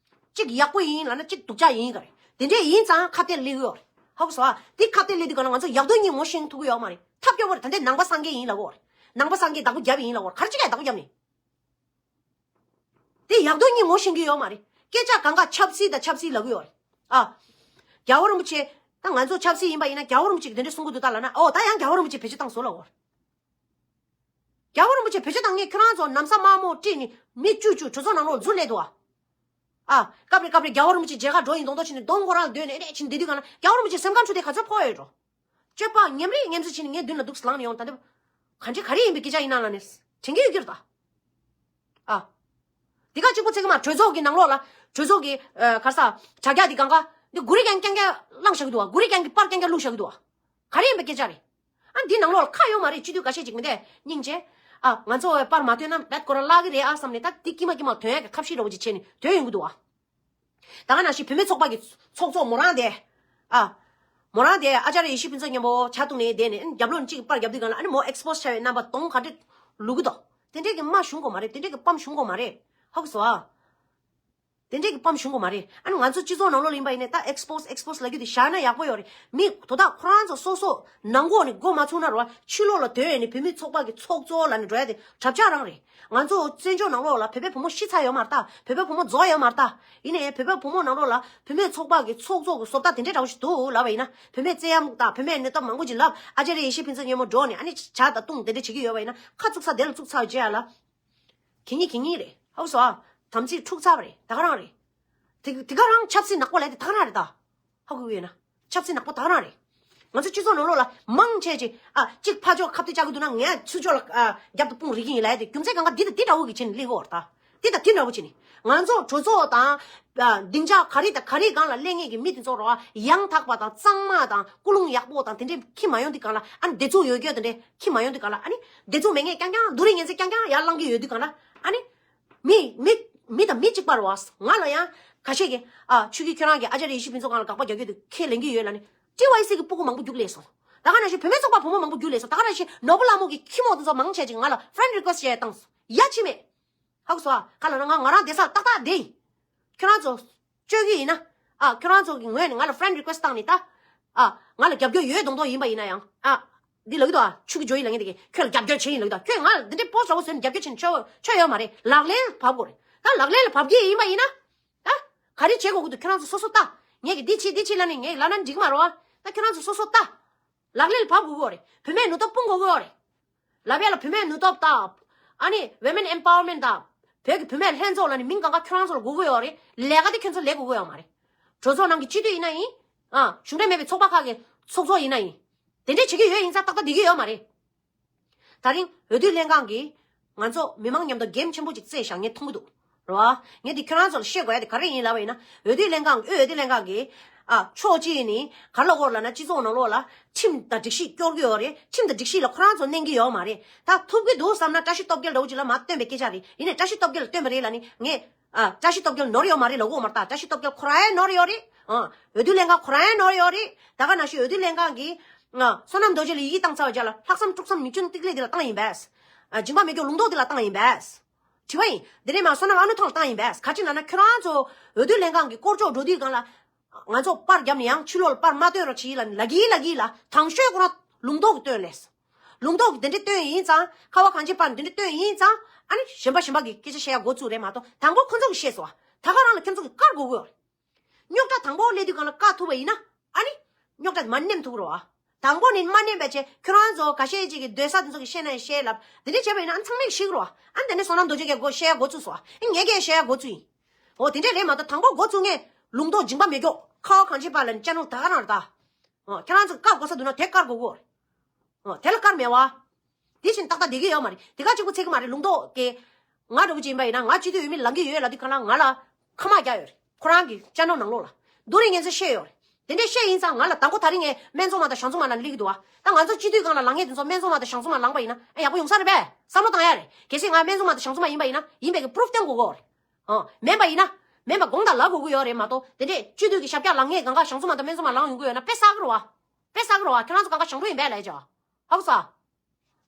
གཅིག་ཡག་པོ་ཡིན་ལབ་ན་གཅིག་སྡུག་ཅག་ཡིན་ག་རེད། དེ་འདྲས་ཡིན་ཙང་ཁ་གཏད་སླེབས་ཀྱི་ཡོད་རེད། ཧ་གོ་སོང་ཨ། དེ་ཁ་གཏད་སླེབས་དུས་ག་ལ་ང་ཚོ་ཡག་སྡུག་གཉིས་ངོ་ཤེས་ཐུབ་ཀྱི་ཡོད་མ་རེད། ཐབས་སྐྱོ་པོ་རེད། ད་ལྟའི་ནང་པ་སངས་རྒྱས་ཡིན་ལབ་ཀྱི་ཡོད་རེད། ནང་པ་སངས་རྒྱས་བདག་པོ་རྒྱབ་ཡིན་ལབ་ཀྱི་ཡོད་རེད། ག་རེ་བྱེད་ཀྱི་ཡིན་བདག་པོ་རྒྱབ་ནས། དེ་ཡག་སྡུག་གཉིས་ངོ་ཤེས་ཀྱི་ཡོད་མ་རེད། སྐད་ཆ་གང་ག་ཆབ་སྲིད་དང་ཆབ་སྲིད་ལབ་ཀྱི་ཡོད་རེད། ཨ། རྒྱལ་བ་རིན་པོ་ཆེ། ད་ང་ཚོ་ཆབ་སྲིད་ཡིན་པ་ཡིན་ན་རྒྱལ་བ་རིན་པོ་ཆེ་གིས་དེ་འདྲས་གསུང་གི་འདུག་ད་ལབ་ན་ཨོ་ད་ཡང་རྒྱལ་བ་རིན་པོ་ཆེ་བེད་སྤྱོད་བཏང་བཟོ་ལབ་ཀྱི་ཡོད་རེད། རྒྱལ་བ་རིན་པོ་ཆེ་བེད་སྤྱོད་བཏང་ངས་ཁྱོད་རང་ཚོ་ན་བཟའ་དམར་མོ་སྤྲད་ནས་མི་བཅུ་བཅུ་གྲོས་ཚོགས་ནང་ལོགས་འཛུལ་སླེབས་འདུག་ཨ། ཨ། སྐབས་རེ་སྐབས་རེ་རྒྱལ་བ་རིན་པོ་ཆེ་མཇལ་ཁ་འགྲོ་ཡིན་མདོག་མདོག་བྱས་ནས་གདོང་ཁོ་རང་སྡོད་ནས་ཨེ་རེད་ཕྱིན་བསྡད་དུས་གང་ན་རྒྱལ་བ་རིན་པོ་ཆེ་སེམས་ཁམས་འཁྲུག་དེ་ག་ཚོད་ཕོག་ཡོད་འགྲོ། སྤྱོད་པ་ཉམས་རེ་ཉམས་ཚོད་བྱས་ནས་ངའི་མདུན་ལ་འདུག་ལངས་ནས་ཡོང་ད་འདི། ག་འདྲ་ག་རེ་ཡིན་པའི་སྐད་ཆ་ཡིན་ན་ལབ་ནས་དྲན་གྱི་ཡོད་ཀྱི་རེད་ད། ཨ། འདི་ག་གཅིག་པོ་ཚིག་གི་མ་གྲོས་ཚོགས་ཀྱི་ནང་ལོགས་ལ་གྲོས་ཚོགས་ཀྱི་ཨ་ག་རེ་ཟ་དྲ་རྒྱ་འདི་གང་ག་འདི་གུ་རི་རྐྱང་རྐྱང་རྐྱང་བླངས་བཞག་གི་འདུག་བ། གུ་རི་རྐྱང་གི་པར་རྐྱང་རྐྱང་བླུགས་བཞག་གི་འདུག་བ། ག་རེ་ཡིན་པའི་སྐད་ཆ་རེད། ཨ་འདི་ནང་ལོགས་ལ་ཁ་ཡོད་མ་རེད། སྤྱི་འཐུས་འགའ་ཤས་ཅིག་མི་འདས་སྙིང་རྗེ། ཨ་ང་ཚོ་བས་པར་མ་ཐོན་ན་བད་ཁོ་ར་བརླག་གི་རེད་ཨ་བསམ་ནས་ད་འདི་ཀྱི་མ་ཀྱི་མ་ཐོན་ཡག་གི་ཐབས་ཤེས་འདྲ་བོ་ཅིག་བྱས་ནས་ཐོན་ཡོང་གི་འདུག་བ། ད་ག་ནང་བཞིན་བུད་མེད་ཚོགས་པ་གི་ཚོགས་གཙོ་མོ་རང་དེ། ཨ། མོ་རང་དེ་ཨ་ཅར་ཡེ་ཤེས་ཕུན་ཚོགས་མཉམ་པོ་ཇ་བཏུང་ནས་བསྡད་ནས་རྒྱབ་ལོགས་ནས་གཅིག་གིས་པར་རྒྱབ་དུས་གང་ལ་ཨ་ནི་མོ་ཨེགས་པོ་སི་བྱ་བའི་རྣམ་པ་གདོང་ག་འདྲ་ལུག་གི་འདུག། དེ་འདྲས་ཀྱི་མ་ཞུང་གོ་མ་རེད། དེ་འདྲས་ཀྱི་པམ་ཞུང་གོ་མ་རེད། ཧ་གོ་སོང་ཨ། དེ་འདྲས་ཀྱི་སྤམ་ཞུམ་གོ་མ་རེད། ཨ་ནི་ང་ཚོ་སྤྱི་ཚོགས་ནང་ལོགས་ལ་ཡིན་པ་ཡིན་ནའི་ད་ཨེགས་པོ་སི་ཨེགས་པོ་སི་ལབ་རྒྱུ་དེ་བཞག་ན་ཡག་པོ་ཡོད་རེད། མི་དོ་བདག་ཁོ་རང་ཚོ་སོ་སོ་ནང་ལོགས་ནས་མགོ་མ་ཚུགས་ན་རོ། ཕྱི་ལོགས་ལ་སྡོད་ནས་བུད་མེད་ཚོགས་པ་གི་ཚོགས་གཙོ་ལབ་ནས་འགྲོ་ཡ་དེ་གྲབས་ཆག་རང་རེད། ང་ཚོ་བཙན་བྱོལ་ནང་ལོགས་ལ་བོད་པའི་བུ་མོ་ཤི་ཚར་ཡོད་མ་རེད་ད། བོད་པའི་བུ་མོ་རྫོགས་ཡོད་མ་རེད་ད། ཡིན་ནའི་བོད་པའི་བུ་མོ་ནང་ལོགས་ལ་བུད་མེད་ཚོགས་པ་གི་ཚོགས་གཙོ་གི་བཟོ་ལྟ་དེ་འདྲས་འདྲ་བོ་ཞིག་འདུག་ལབ་པ་ཡིན་ན། བུད་མེད་བཙན་གཡེམ་དང་བུད་མེད་ནུས་སྟོབས་མང་པོ་ཅིག་ལབ། ཨ་ཅེ་རེ་ཡེ་ཤེས་ཕུན་ཚོགས་མཉམ་པོ་འགྲོ་ནས་ཨ་ནི་ཇ་དང་བཏུང་དེ་འདྲས་བྱེད་ཀྱི་ཡོད་པ་ཡིན་ན། ཁ་བཙུགས་ས་དེ་ལ་བཙུགས་ཚར་བྱས་ཡ་ལ། གད་སྙིགས་གད་སྙིགས་རེད། ཧ་གོ་སོང་ཨ། དམ་ཚིག་འཁྲུག་ཚར་བ་རེད། ད་ག་རང་རེད། དེ་དེ་ག་རང་ཆབ་སྲིད་ནག་པོ་ལབ་དེ་ད་ག་རང་རེད་ད། ཧ་གོ་གི་ཡོད་ན། ཆབ་སྲིད་ནག་པོ་ད་ག་རང་རེད། ང་ཚོ་སྤྱི་ཚོགས་ནང་ལོགས་ལ་མང་ཆེ་ཆེ་ཨ་གཅིག་ཕར་ཕྱོགས་ཁ་གཏད་བཅག་གི་འདུག་ན་ངས་ཚུར་ཕྱོགས་ལ་ཨ་རྒྱབ་ཏུ་དཔུང་རིག་གི་ཡིན་ལབ་དེ་རྒྱུ་མཚན་གང་ག་འདི་དང་འདི་འདྲ་བོ་གི་ཆེད་ནས་སླེབས་ཡོད་རེད་ད། འདི་དང་འདི་འདྲ་བོ་བྱས་ནས་ང་ཚོ་གྲོས་ཚོགས་དང་ཨ་སྡིངས་ཆ་ག་རེ་དང་ག་རེ་སྒང་ལ་སླེབས་མཁན་གྱི་མི་དེ་ཚོ་རོ། ཡང་དག་པ་དང་གཙང་མ་དང་ཀུན་སློང་ཡག་པོ་དང་དེ་འདྲས་ཁྱི་མ་ཡོང་དུས་སྒང་ལ། ཨ་ནི་བདེ་ཚུགས་ཡོད་རྒྱུ་དེ་འདྲས་ཁྱི་མ་ཡོང་དུས་སྒང་ལ། ཨ་ནི་བདེ་ཚུགས་མེད་མཁན་རྐྱང་རྐྱང་སྡུག་རུས་ངན་ཚད་རྐྱང་རྐྱང་ཡར་ལངས་ཀྱི་ཡོད་དུས་སྒང་ལ། ཨ་ནི་མི་མི་མི་དང་མི་གཅིག་པ་རེད་བ། ང་ལ་ཡང་ཁ་ཤས་ཀྱིས་ཨ་ཆོས་སྐྱིད་ཁྱོད་རང་གིས་ཨ་ཅར་ཡེ་ཤེས་ཕུན་ཚོགས་སྒང་ལ་དགག་པ་རྒྱག་རྒྱུ་དེ་ཁས་ལེན་གྱི་ཡོད་ལབ་ནས། ཊི་ཝའི་སི་གི་སྤུ་གུ་མང་པོ་རྒྱུགས་ལས་སོང་། ད་ག་ནང་བཞིན་བུད་མེད་ཚོགས་པ་བུ་མོ་མང་པོ་རྒྱུགས་ལས་སོང་། ད་ག་ནང་བཞིན་ནོར་བུ་ལྷ་མོ་གི་ཁྱི་མོ་དེ་ཚོ་མང་ཆེ་ཅིག་ང་ལ་ཕི་རེན་ཌི་རི་ཀུ་ཨེ་སི་ཊི་བྱས་བཏང་སོང་། ཡ་ཕྱི་མེད། ཧ་གོ་སོང་ཨ། ག་ལ་ན་ང་ང་རང་བསྡད་ས་ཏག་ཏག་བསྡད་ཡིན། ཁྱོད་རང་ཚོ་སྤྱོད་ཀྱི་ཡིན་ན། ཨ་ཁྱོད་རང་ཚོ་གི་ངོས་ནས་ང་ལ་ཕི་རེན་ཌི་རི་ཀུ་ཨེ་སི་ཊི་བཏང་ནས་ད། ཨ་ང་ལ་རྒྱབ་སྐྱོར་ཡོད་མདོག་མདོག་ཡིན་པ་ཡིན་ན་ཡང་། ཨ་འདི་ལབ་ཀྱི་འདུག་ཨ། ཆུ་གི་ཇོ་ཡི་ལབ་མཁན་དེ་གིས་ཁྱོད་ལ་རྒྱབ་སྐྱོར་བྱེད་ཡིན་ལབ་ཀྱི་འདུག་ཁྱོད་ང་ལ་འདི་འདྲའི་པོ་སི་ཊི་འདྲ་བོ་བཟོས་ནས་རྒྱབ་སྐྱོར་བྱེད་ནས་ཆོ་ཆོ་ཡོད་མ་རེད། ལག་ལེན་ལ་བབས་དགོས་རེད། ད་ལག་ལེན་ལ་བབས་ཀྱི་ཡིན་པ་ཡིན་ན། ད་ག་རེ་བྱེད་དགོས་ཀྱི་འདུག་ཁྱོད་རང་ཚོ་སོ་སོ་ལྟ། ངས་ཀྱི་འདི་བྱེད་འདི་བྱེད་ལབ་ནས་ངས་ལབ་ན་འགྲིག་གི་མ་རེད་བ། ད་ཁྱོད་རང་ཚོ་སོ་སོ་ལྟ། ལག་ལེན་ལ་བབས་དགོས་ཀྱི་ཡོད་རེད། བུད་མེད་ནུས་སྟོབས་སྤུངས་དགོས་ཀྱི་ཡོད་རེད། ལབ་ཡ་ལ་བུད་མེད་ནུས་སྟོབས་དང་། ཨ་ནི་ཝི་མེན་ཨེམ་པ་ཝར་མེན་ཊི་དང་། བོད་ཀྱི་བུད་མེད་ལྷན་ཚོགས་ལབ་ནི་མིང་གང་ག་ཁྱོད་རང་ཚོ་ལ་དགོས་ཀྱི་ཡོད་རེད། ལས་ཀ་དེ་ཁྱོད་ཚོ་ལས་དགོས་ཀྱི་ཡོད་མ་རེད། གྲོས་ཚོགས་ནང་གི་སྤྱི་འཐུས་ཡིན་ན་ཡིན། ཨ་གཞུང་འབྲེལ་མེད་པའི་ཚོགས་པ་ཁག་གི་ཚོགས་གཙོ་ཡིན་ན་ཡིན། དེ་འདྲས་བྱེད་ཀྱི་ཡོད་ཡིན་ཙང་ཏག་ཏག་བསྡད་ཀྱི་ཡོད་མ་རེད། ད་རིང་འོས་བསྡུ་ལྷན་ཁང་གིས་ང་ཚོ་མི་མང་མཉམ་དུ་གེམ་ཆེན་པོ་ཅིག་རྩེད་བཞག་ངས་མཐོང་གི་འདུག་རེད་བ། ངས་འདི་ཁྱོད་རང་ཚོ་ལ་བཤད་དགོས་ཡ་དེ་ག་རེ་ཡིན་ལབ་པ་ཡིན་ན། འོས་བསྡུ་ལྷན་ཁང་གི་དབུས་འོས་བསྡུ་ལྷན་ཁང་གིས་ཨ་ཕྱོགས་གཅིག་ནས་ག་རེ་ལབ་ཀྱི་ཡོད་རེད་ལབ་ན། སྤྱི་ཚོགས་ནང་ལོགས་ལ་ཁྲིམས་དང་སྒྲིག་གཞི་སྐྱོར་གྱི་ཡོད་རེད། ཁྲིམས་དང་སྒྲིག་གཞི་ལ་ཁོ་རང་ཚོ་གནོན་གྱི་ཡོད་མ་རེད། ད་ཐུབ་ཀྱི་འདུག་བསམ་ན་བཀྲ་ཤིས་སྟོབས་རྒྱལ་འདྲ་བོ་ཅིག་ལ་མར་བཏོན་པའི་སྐད་ཆ་རེད། ཡིན་ནའི་བཀྲ་ཤིས་སྟོབས་རྒྱལ་ལ་བཏོན་པ་རེད་ལབ་ནི་ངས་ཨ་བཀྲ་ཤིས་སྟོབས་རྒྱལ་ནོར་ཡོད་མ་རེད་ལབ་ཀྱི་ཡོད་མ་རེད། ད་བཀྲ་ཤིས་སྟོབས་རྒྱལ་ཁོ་རང་ཡང་ནོར་ཡོད་རེད། ཨ་འོས་བསྡུ་ལྷན་ཁང་ཁོ་རང་ཡང་ནོར་ཡོད་རེད། ད་ག་ནང་བཞིན་འོས་བསྡུ་ལྷན་ཁང་གིས་ཨ་བསོད་ནམས་རྡོ་རྗེ་ལ་ཡི་གེ་བཏང་ཚར་བའི་རྗེས་ལ་ལྷག་བསམ་དཀྲུག་བསམ་ཉེས་སྐྱོན་ཏིག་ལེ་འདི་ལ་བཏང་ཡིན་པས། ཨ་སྦྱིན་པ་མེད་སྐྱོ་ལུང་རྟོགས་འདི་ལ་བཏང་ཡིན་པས། དྲི་བ་ཡིན། འདི་ནས་མར་བསོད་ནམས་ཨ་ནུ་ཐང་ལ་བཏང་ཡིན་པས། ག་ཅི་ལབ་ན་ཁྱོད་རང་ཚོ་འོས་བསྡུ་ལྷན་ཁང་གི་སྐོར་ཕྱོགས་འགྲོ་དུས་སྒང་ལ། ང་ཚོ་པར་བརྒྱབ་ནས་ཡང་ཕྱི་ལོགས་ལ་པར་མ་སྟོན་རོགས་གྱིས་ལབ་ནས་ལབ་ཀྱི་ལབ་ཀྱི་ལ། དང་ཤོས་ཁོ་རང་ལུང་རྟོགས་ཀྱིས་སྟོན་ལས། ལུང་རྟོགས་ཀྱིས་དེ་འདྲས་སྟོན་ཡིན་ཙང་ཁ་བ་གངས་ཅན་པར་འདི་འདྲས་སྟོན་ཡིན་ཙང་། ཨ་ནི་གཞན་པ་གཞན་པ་གིས་སྐད་ཆ་བཤད་ཡ་འགོ་བཙུགས་རེད་མ་གཏོགས། དང་པོ་ཁོ་ཚོ་གིས་བཤད་སོང་བ། ད་ག་རང་ལ་ཁྱོད་ཚོ་གིས་བཀག་དགོས་ཀྱི་ཡོད་རེད། རྙོག་དྲ་དང་པོ་སླེབས་དུས་སྒང་ལ་བཀག་ཐུབ་པ་ཡིན་ན། ཨ་ནི་རྙོག་དྲ་མར་ནེམ་ཐུབ་ཀྱི་རེད་བ། དང་པོ་ནས་མ་ནེམ་པ་བྱས་ཁྱོད་རང་ཚོ་ཁ་ཤས་ཅིག་གིས་སྡོད་ས་དེ་ཚོ་གིས་བཤད་ན་ཡང་བཤད་ལབ། དེ་འདྲས་བྱས་པ་ཡིན་ན་ཨ་ནི་ཚང་མས་ཤེས་ཀྱི་རེད་བ། ཨ་ནི་དེ་ནས་བསོད་ནམས་རྡོ་རྗེ་གིས་སྒོ་བཤད་ཡ་འགོ་བཙུགས་སོང་བ། ཨ་ནི་ངས་ཀྱང་བཤད་ཡ་འགོ་བཙུགས་ཡིན། འོ་དེ་འདྲས་རེད་མ་གཏོགས་དང་པོ་འགོ་བཙུགས་མཁན་ལུང་རྟོགས་སྦྱིན་པ་མེད་སྐྱོ་ཁ་བ་གངས་ཅན་པར་ལབ་ནས་ཅ་ནོ་ད་ག་རང་རེད་ད། འོ་ཁྱེད་རང་ཚོ་བཀག་དགོས་ས་འདུག་ན་དེ་བཀག་དགོས་ཀྱི་ཡོད་རེད། འོ་དེ་ལ་བཀག་མེད་བ། དེ་བཞིན་ཏག་ཏག་བསྡད་ཀྱི་ཡོད་མ་རེད། དེ་ག་གཅིག་པོ་ཚད་ཀྱི་མ་རེད། ལུང་རྟོགས་ཀྱིས་ང་འདྲ་བོ་ཅིག་ཡིན་པ་ཡིན་ན། ང་སྤྱི་འཐུས་འོས་མི་ལངས་ཀྱི་ཡོད་ལབ་དུས་སྒང་ལ་ང་ལ་ཁ་མ་རྒྱག་ཡོད་རེད། ཁོ་རང་གི་ཅ་ནོ་ནང་ལོགས་ལ་རྡོ་རིང་ངན་ཚད་བཤད་ཡོད་རེད། དེ་འདྲས་བཤད་ཡིན་ཙང་ང་ལ་དང་པོ་ད་རིང་ངས་སྨན་བཙོང་མ་དང་ཞང་བཙོང་མ་ལབ་ནས་སླེབས་ཀྱི་འདུག་བ། ད་ང་ཚོ་སྤྱི་འཐུས་སྒང་ལ་ལངས་མཁན་དེ་ཚོ་སྨན་བཙོང་མ་དང་ཞང་བཙོང་མ་ལངས་པ་ཡིན་ན་ཨ་ཡག་པོ་ཡོང་ས་རེད་པས། བསམ་བློ་བཏང་ཡ་རེད། གལ་སྲིད་ང་སྨན་བཙོང་མ་དང་ཞང་བཙོང་མ་ཡིན་པ་ཡིན་ན་ཡིན་པའི་གི་པུ་རུབ་སྟོན་དགོས་ཀྱི་ཡོད་རེད། ཨ་མིན་པ་ཡིན་ན། མིན་པ་དགོངས་དག་ལབ་དགོས་ཀྱི་ཡོད་རེད་མ་གཏོགས། དེ་འདྲས་སྤྱི་འཐུས་ཀྱི་ཞབས་བཀྱག་ལངས་མཁན་སྒང་ག་ཞང་བཙོང་མ་དང་སྨན་བཙོང་མ་ལངས་ཡོང་གི་ཡོད་ན་དཔེ་བསགས་ཀྱི་རེད་བ། དཔེ་བསགས་ཀྱི་རེད་བ། ཁྱེད་རང་ཚོ་སྒང་ག་ཞང་ཕྲུག་ཡིན་པས་ལབ་ཡ་ཅིག་ཧ་གོ་སོང་ཨ།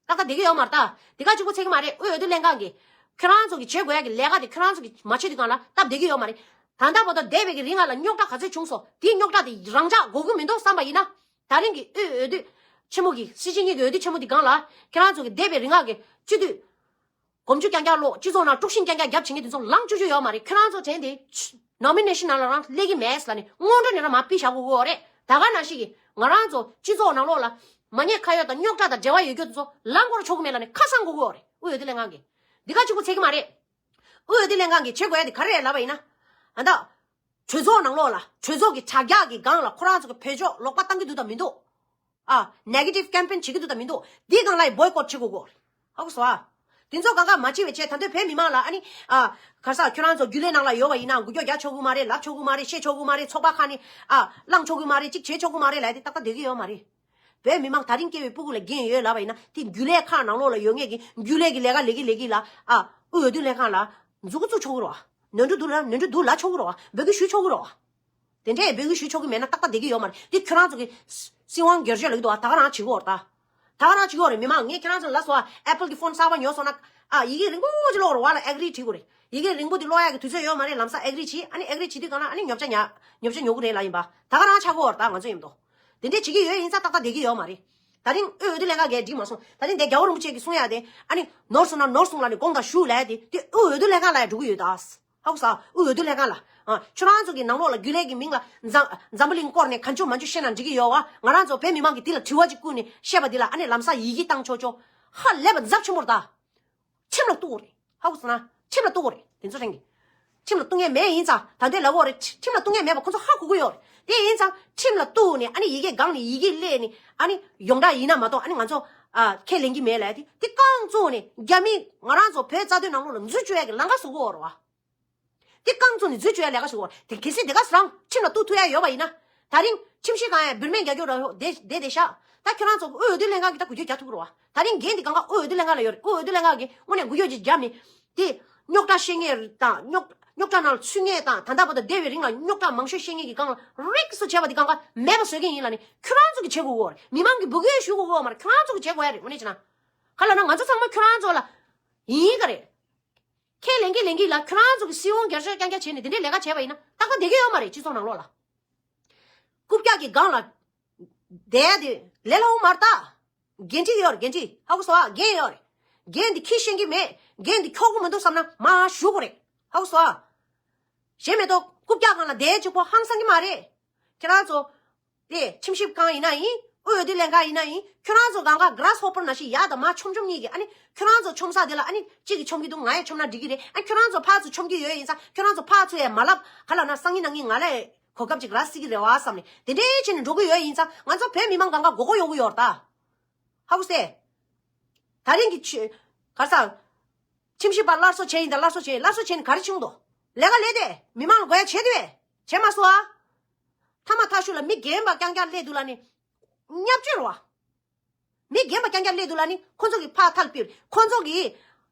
ཏག་ཏག་བསྡད་ཀྱི་ཡོད་མ་རེད་ད། དེ་ག་གཅིག་པོ་ཚད་ཀྱི་མ་རེད། དབུས་འོས་བསྡུ་ལྷན་ཁང་གིས་ཁྱེད་རང་ཚོ་གིས་བྱེད་དགོས་ཡ་གི་ལས་ཀ་དེ་ཁྱེད་རང་ཚོ་གིས་མ་བྱེད་དུས་སྒང་ལ་སྟབས་བདེ་གི་ཡོད་མ་རེད། ད་ལྟ་བར་དུ་འདས་པའི་གི་རིང་ལ་རྙོག་དྲ་ག་ཚོད་བྱུང་སོང་། དེའི་རྙོག་དྲ་དེ་རང་འཇགས་དགོས་ཀྱི་མི་འདུག་བསམ་པ་ཡིན་ན། ད་རིང་གི་དབུས་འོས་བསྡུ་ཆེན་མོ་གི་སྲིད་སྤྱི་གཉིས་ཀྱི་འོས་བསྡུ་ཆེན་མོ་དེ་སྒང་ལ་ཁྱེད་རང་ཚོ་གིས་འདས་པའི་རིང་ལ་གི་སྤྱི་འཐུས་གོམ་བཅུ་རྐྱང་རྐྱང་སློག་སྤྱི་ཚོགས་ནང་དཀྲུག་ཤིང་རྐྱང་རྐྱང་རྒྱབ་བྱེད་མཁན་དེ་ཚོ་ལངས་བཅུག་རྒྱུ་ཡོད་མ་རེད། ཁྱེད་རང་ཚོ་དྲན་ཏེ། ནོ་མི་ནེ་ཤན་ནང་ལ་རང་སླེབས་ཀྱི་མེད་ལབ་ནས་སྔོན་འགྲོ་ནས་རང་མར་ཕུད་བཞག་དགོས་ཀྱི་ཡོད་རེད། ད་ག་ནང་བཞིན་གྱི་ང་རང་ཚོ་སྤྱི་ཚོགས་ནང་ལོགས་ལ་མ་ཉེས་ཁ་གཡོག་དང་རྙོག་དྲ་དང་འབྲེལ་བ་ཡོད་རྒྱུ་དེ་ཚོ་ལངས་སྐོར་ཆོག་གི་མེད་ལབ་ནས་ཁ་གསང་དགོས་ཀྱི་ཡོད་རེད། དབུས་འོས་བསྡུ་ལྷན་ཁང་གིས་འདི་ག་གཅིག་པོ་ཚད་ཀྱི་མ་རེད། དབུས་འོས་བསྡུ་ལྷན་ཁང་གིས་བྱེད་དགོས་ཡ་དེ་ག་རེ་རེད་ལབ་པ་ཡིན་ན། ཨ་ད། གྲོས་ཚོགས་ནང་ལོགས་ལ་གྲོས་ཚོགས་ཀྱི་དྲ་རྒྱ་གི་སྒང་ལ་ཁོ་རང་ཚོ་གི་བེད་སྤྱོད་ལོག་པ་བཏང་གི་འདུག་དང་མི་འདུག་ཨ་ནེ་གེ་ཊིབ་ཀེམ་པེན་བྱེད་ཀྱི་འདུག་དང་མི་འདུག་འདིའི་སྒང་ལ་ཡི་བོའི་ཀོཊ་བྱེད་དགོས་གོ། ཧ་གོ་སོང་ཨ། དེ་ཚོ་གང་ག་མ་བྱེད་པའི་ཆེད་ད་ལྟ་བོད་མི་མང་ལ་ཨ་ནི་ཨ་ག་རེ་ཟེར། ཁྱོད་རང་ཚོ་རྒྱུན་ལས་ནང་ལ་ཡོད་པ་ཡིན་ན་འགུལ་སྐྱོད་རྒྱག་ཆོག་གི་མ་རེད། ལབ་ཆོག་གི་མ་རེད། བཤད་ཆོག་གི་མ་རེད། ཚོགས་པ་ཁག་ནས་ཨ་བླངས་ཆོག་གི་མ་རེད། གཅིག་བྱེད་ཆོག་གི་མ་རེད་ལབ་དེ་ཏག་ཏག་བསྡད་ཀྱི་ཡོད་མ་རེད། བོད་མི་མང་ད་རིང་སྐྱེ་བའི་སྤུ་གུ་ལ་འགན་ཡོད་ལབ་པ་ཡིན་ན། དེ་རྒྱུན་ལས་ཁག་ནང་ལོགས་ལ་ཡོད་མཁན་གྱི་རྒྱུན་ལས་ཀྱི་ལས་ཀ་ལས་ཀྱི་ལས་ཀྱི་ལ་ཨ་དབུས་འོས་བསྡུ་ལྷན་ཁང་ལ་མཛུབ་གུ་བཙུགས་ཆོག་གི་རེད་བ། ནོར་འཁྲུལ་འདུག་ལ་ནོར་འཁྲུལ་འདུག་ལབ་ཆོག་གི་རེད་བ། འབོད་སྐུལ་ཞུ་ཆོག་གི་རེད་བ། དེ་འདྲས་འབོད་སྐུལ་ཞུ་ཆོག་གི་མེད་ན་ཏག་ཏག་བསྡད་ཀྱི་ཡོད་མ་རེད། དེ་ཁྱོད་རང་ཚོ་གི་སྲིད་དབང་སྒེར་གཅོད་ལབ་ཀྱི་འདུག་བ། ད་ག་རང་བྱེད་ཀྱི་ཡོད་རེད་ད། ད་ག་རང་བྱེད་ཀྱི་ཡོད་རེད། མི་མང་ངས་ཁྱེད་རང་ཚོ་ལ་ལབ་སོང་ཨ། ཨེ་པལ་གྱི་ཕོན་གསར་པ་ཉོས་སོང་ན་ཨ་ཡི་གེ་རིང་པོ་ཅིག་ཀློག་རོགས། བ་ལ་ཨེག་རི་བྲིས་དགོས་རེད། ཡི་གེ་རིང་པོ་དེ་ཀློག་ཡག་གི་དུས་ཚོད་ཡོད་མ་རེད། ལམ་སང་ཨེག་རི་བྱེད། ཨ་ནི་ཨེག་རི་བྱེད་དུས་གང་ལ་ཨ་ནི་ཉོབ་ཆ་ཉ་ཉོབ་ཆ་ཉོ་གི་རེད་ལབ་ཡིན་པ། ད་ག་རང་ཆགས་ཀྱི་ཡོད་རེད། ད་ང་ཚོ་ཡིན་མདོག་དེ་འདྲས་བྱེད་ཀྱི་ཡོད་ཡིན་ཙང་ཏག་ཏག་བསྡད་ཀྱི་ཡོད་མ་རེད། ད་རིང་དབུས་འོས་བསྡུ་ལྷན་ཁང་གིས་འགྲིག་མ་སོང་། ད་རིང་དེ་རྒྱལ་བ་རིན་པོ་ཆེ་གིས་གསུང་ཡག་དེ་ཨ་ནི་ནོར་སོང་ན་ནོར་སོང་ལབ་ནས་དགོངས་དག་ཞུ་ལབ་ཡག་དེ་དེ་དབུས་འོས་བསྡུ་ལྷན་ཁང་ལ་ཡང་འགྲོ་གི་ཡོད་ད། ཧ་གོ་སོང་། དབུས་འོས་བསྡུ་ལྷན་ཁང་ལ། ཨ། ཁྱོད་རང་ཚོ་གི་ནང་ལོགས་ལ་རྒྱུན་ལས་ཀྱི་མིང་ལ་འཛམ་འཛམ་བུ་གླིང་སྐོར་ནས་གང་བྱུང་མང་བྱུང་བཤད་ན་འགྲིག་གི་ཡོད་བ། ང་རང་ཚོ་བོད་མི་མང་གིས་དེ་ལ་དྲི་བ་ཅིག་བསྐུར་ནས་བཤད་པ་འདི་ལ་ཨ་ནི་ལམ་སང་ཡི་གེ་བཏང་ཆོག་ཆོག་ཧ་ལས་པ་ཚབས་ཆེན་པོ་རེད་ད། ཁྲིམས་ལ་གཏུག་དགོས་རེད། ཧ་གོ་སོང་ན་ཁྲིམས་ལ་གཏུག་དགོས་རེད། དེ་ཚོ་རང་གི་ཁྲིམས་ལ་གཏུག་མཁན་མེད་ཡིན་ཙང་ད་ལྟའི་ལབ་དགོས་རེད། ཁྲིམས་ལ་གཏུག་མཁན་མེད་པ་ཁོ་ཚོ་ཧ་གོ་གི་ཡོད་རེད། དེ་ཡིན་ཙང་ཁྲིམས་ལ་གཏུག་ནས་ཨ་ནི་ཡི་གེ་སྒང་ནས་ཡི་གེ་སླེབས་ནས་ཨ་ནི་ཡོངས་གྲགས་ཡིན་ན་མ་གཏོགས་ཨ་ནི་ང་ཚོ་ཨ་ཁས་ལེན་གྱི་མེད་ལབ་དེ་དེ་རྐང་བཙུགས་ནས་རྒྱ་མི་ང་རང་ཚོ་བོད་རྩ་དོན་ནང་ལོགས་ལ་འཛུལ་བཅུག་ཡག་གི་ལམ་ཁ་བཟོ་གི་ཡོད་རེད་བ། དེ་རྐང་བཙུགས་ནས་འཛུལ་བཅུག་ཡ་ལས་ཀ་ཞིག་འོ། དེ་གལ་སྲིད་དེ་ག་སེ་རང་ཁྲིམས་ལ་གཏུག་ཐུབ་ཡ་ཡོད་པ་ཡིན་ན། ད་རིང་ཁྲིམས་ཞིབ་ཁང་ཡང་འབུལ་མེད་རྒྱག་རྒྱུ་ར་ཡོད་དེ་དེ་དེ་ཤག་ད་ཁྱོད་རང་ཚོ་དབུས་འོས་བསྡུ་ལྷན་ཁང་གིས་ད་འགུལ་སྐྱོད་རྒྱག་ཐུབ་ཀྱི་རེད་བ། ད་རིང་འགན་དེ་གང་ག་དབུས་འོས་བསྡུ་ལྷན་ཁང་ལ་ཡོད་རེད། དབུས་འོས་བསྡུ་ལྷན་ཁང་གིས་དངོས་གནས་འགུལ་སྐྱོད་ཅིག་རྒྱབ་ནས། དེ་རྙོག་དྲ་བཤད་མཁན་དང་རྙོག་རྙོག་དྲ་ནང་ལ་ཚུད་མཁན་དང་ད་ལྟ་བར་དུ་འདས་པའི་རིང་ལ་རྙོག་དྲ་མང་ཤོས་བཤད་མཁན་གྱི་སྒང་ལ་རིགས་སུ་བྱས་པ་དེ་གང་ག་མེད་པ་བཟོ་མཁན་ཡིན་ལབ་ནས་ཁྱོད་རང་ཚོ་གིས་བྱེད་དགོས་ཀྱི་ཡོད་རེད། མི་མང་གིས་འབོད་སྐུལ་ཞུ་དགོས་ཀྱི་ཡོད་མ་རེད། ཁྱོད་རང་ཚོ་གིས་བྱེད་དགོས་ཡ་རེད། དངོས་གནས་བྱས་ན། ག་ལབ་ན་ང་ཚོ་ཚང་མ་ཁྱོད་རང་ཚོ་ལ་ཡིན་ག་རེད། ཁས་ལེན་གྱི་ལེན་གྱི་ལ་ཁྱོད་རང་ཚོ་གི་སྲིད་དབང་བསྐྱར་བཅོས་རྐྱང་རྐྱང་བྱས་ནས་དེ་འདྲའི་ལས་ཀ་བྱས་པ་ཡིན་ན་ཏག་ཏག་བསྡད་ཀྱི་ཡོད་མ་རེད། སྤྱི་ཚོགས་ནང་ལོགས་ལ། རྐུབ་བཀྱག་གི་སྒང་ལ་བསྡད་དེ་ལས་སླ་བོ་མ་རེད་ད། འགན་འཁྲི་ཡོད་རེད། འགན་འཁྲི་ཧ་གོ་སོང་ཨ། འགན་ཡོད་རེད། འགན་འདི་འཁྱེར་ཤེས་ཀྱི་མེད། འགན་འདི་འཁྱོག་གི་མི་འདུག་བསམ་ན་མར་ཞུ་དགོས་རེད། ཧ་གོ་སོང་ཨ། གཞན་མེད་དོ་རྐུབ་བཀྱག་སྒང་ལ་བསྡད་གཅིག་པོ་ཧང་སང་གི་མ་རེད། ཁྱེད་རང་ཚོ། དེ་ཁྲིམས་ཞིབ་ཁང་ཡིན་ན་ཡིན། དབུས་འོས་བསྡུ་ལྷན་ཁང་ཡིན་ན་ཡིན། ཁྱོད་རང་ཚོ་གང་ག་གྷི་རཱས་ཧོ་པར་ནང་བཞིན་ཡར་དང་མར་མཆོང་མཆོང་གཉིས་ཀྱིས་ཨ་ནི་ཁྱོད་རང་ཚོ་མཆོང་ས་དེ་ལ་ཨ་ནི་གཅིག་གིས་མཆོང་གི་འདུག་ང་ཡང་མཆོང་ན་འགྲིག་གི་རེད། ཨ་ཁྱོད་རང་ཚོ་ཕར་ཚུར་མཆོང་གི་ཡོད་ཡིན་ཙང་ཁྱོད་རང་ཚོ་ཕར་ཚུར་ཡང་མ་ལབ་ག་ལབ་ན་སང་ཉིན་གནངས་ཉིན་ང་ལ་གོ་སྐབས་ཅིག་རག་སྲིད་ཀྱི་རེད་བ་བསམ་ནས་དེ་འདྲའི་བྱས་ནས་འགྲོ་གི་ཡོད་ཡིན་ཙང་ང་ཚོ་བོད་མི་མང་གང་ག་མགོ་སྐོར་ཡོང་གི་ཡོད་རེད་ད། ཧ་གོ་སོང་ཨ། ད་རིང་གི་ཆོས་ག་ས་ཁྲིམས་ཞིབ་པ་སླར་གསོ་བྱས་ཡིན་ད་སླར་གསོ་བྱས་སླར་གསོ་བྱས་ནས་ག་རེ་བྱུང་འདུག་ལས་ཀ་ལས་དེ་མི་མང་ལ་དགོས་ཡ་བྱས་དུས་བས་བྱས་མ་སོང་ཨ། མཐའ་མ་མཐའ་གཞུག་ལ་མི་རྒན་པ་རྐྱང་རྐྱང་སླེབས་འདུག་ལབ་ནས་བརྙས་བཅོས་རེད་བ། མི་རྒན་པ་རྐྱང་རྐྱང་སླེབས་འདུག་ལབ་ནས་ཁོ་ཚོ་གིས་ཕར་ཐལ་ཕིར་ཁོ་ཚོ་གིས་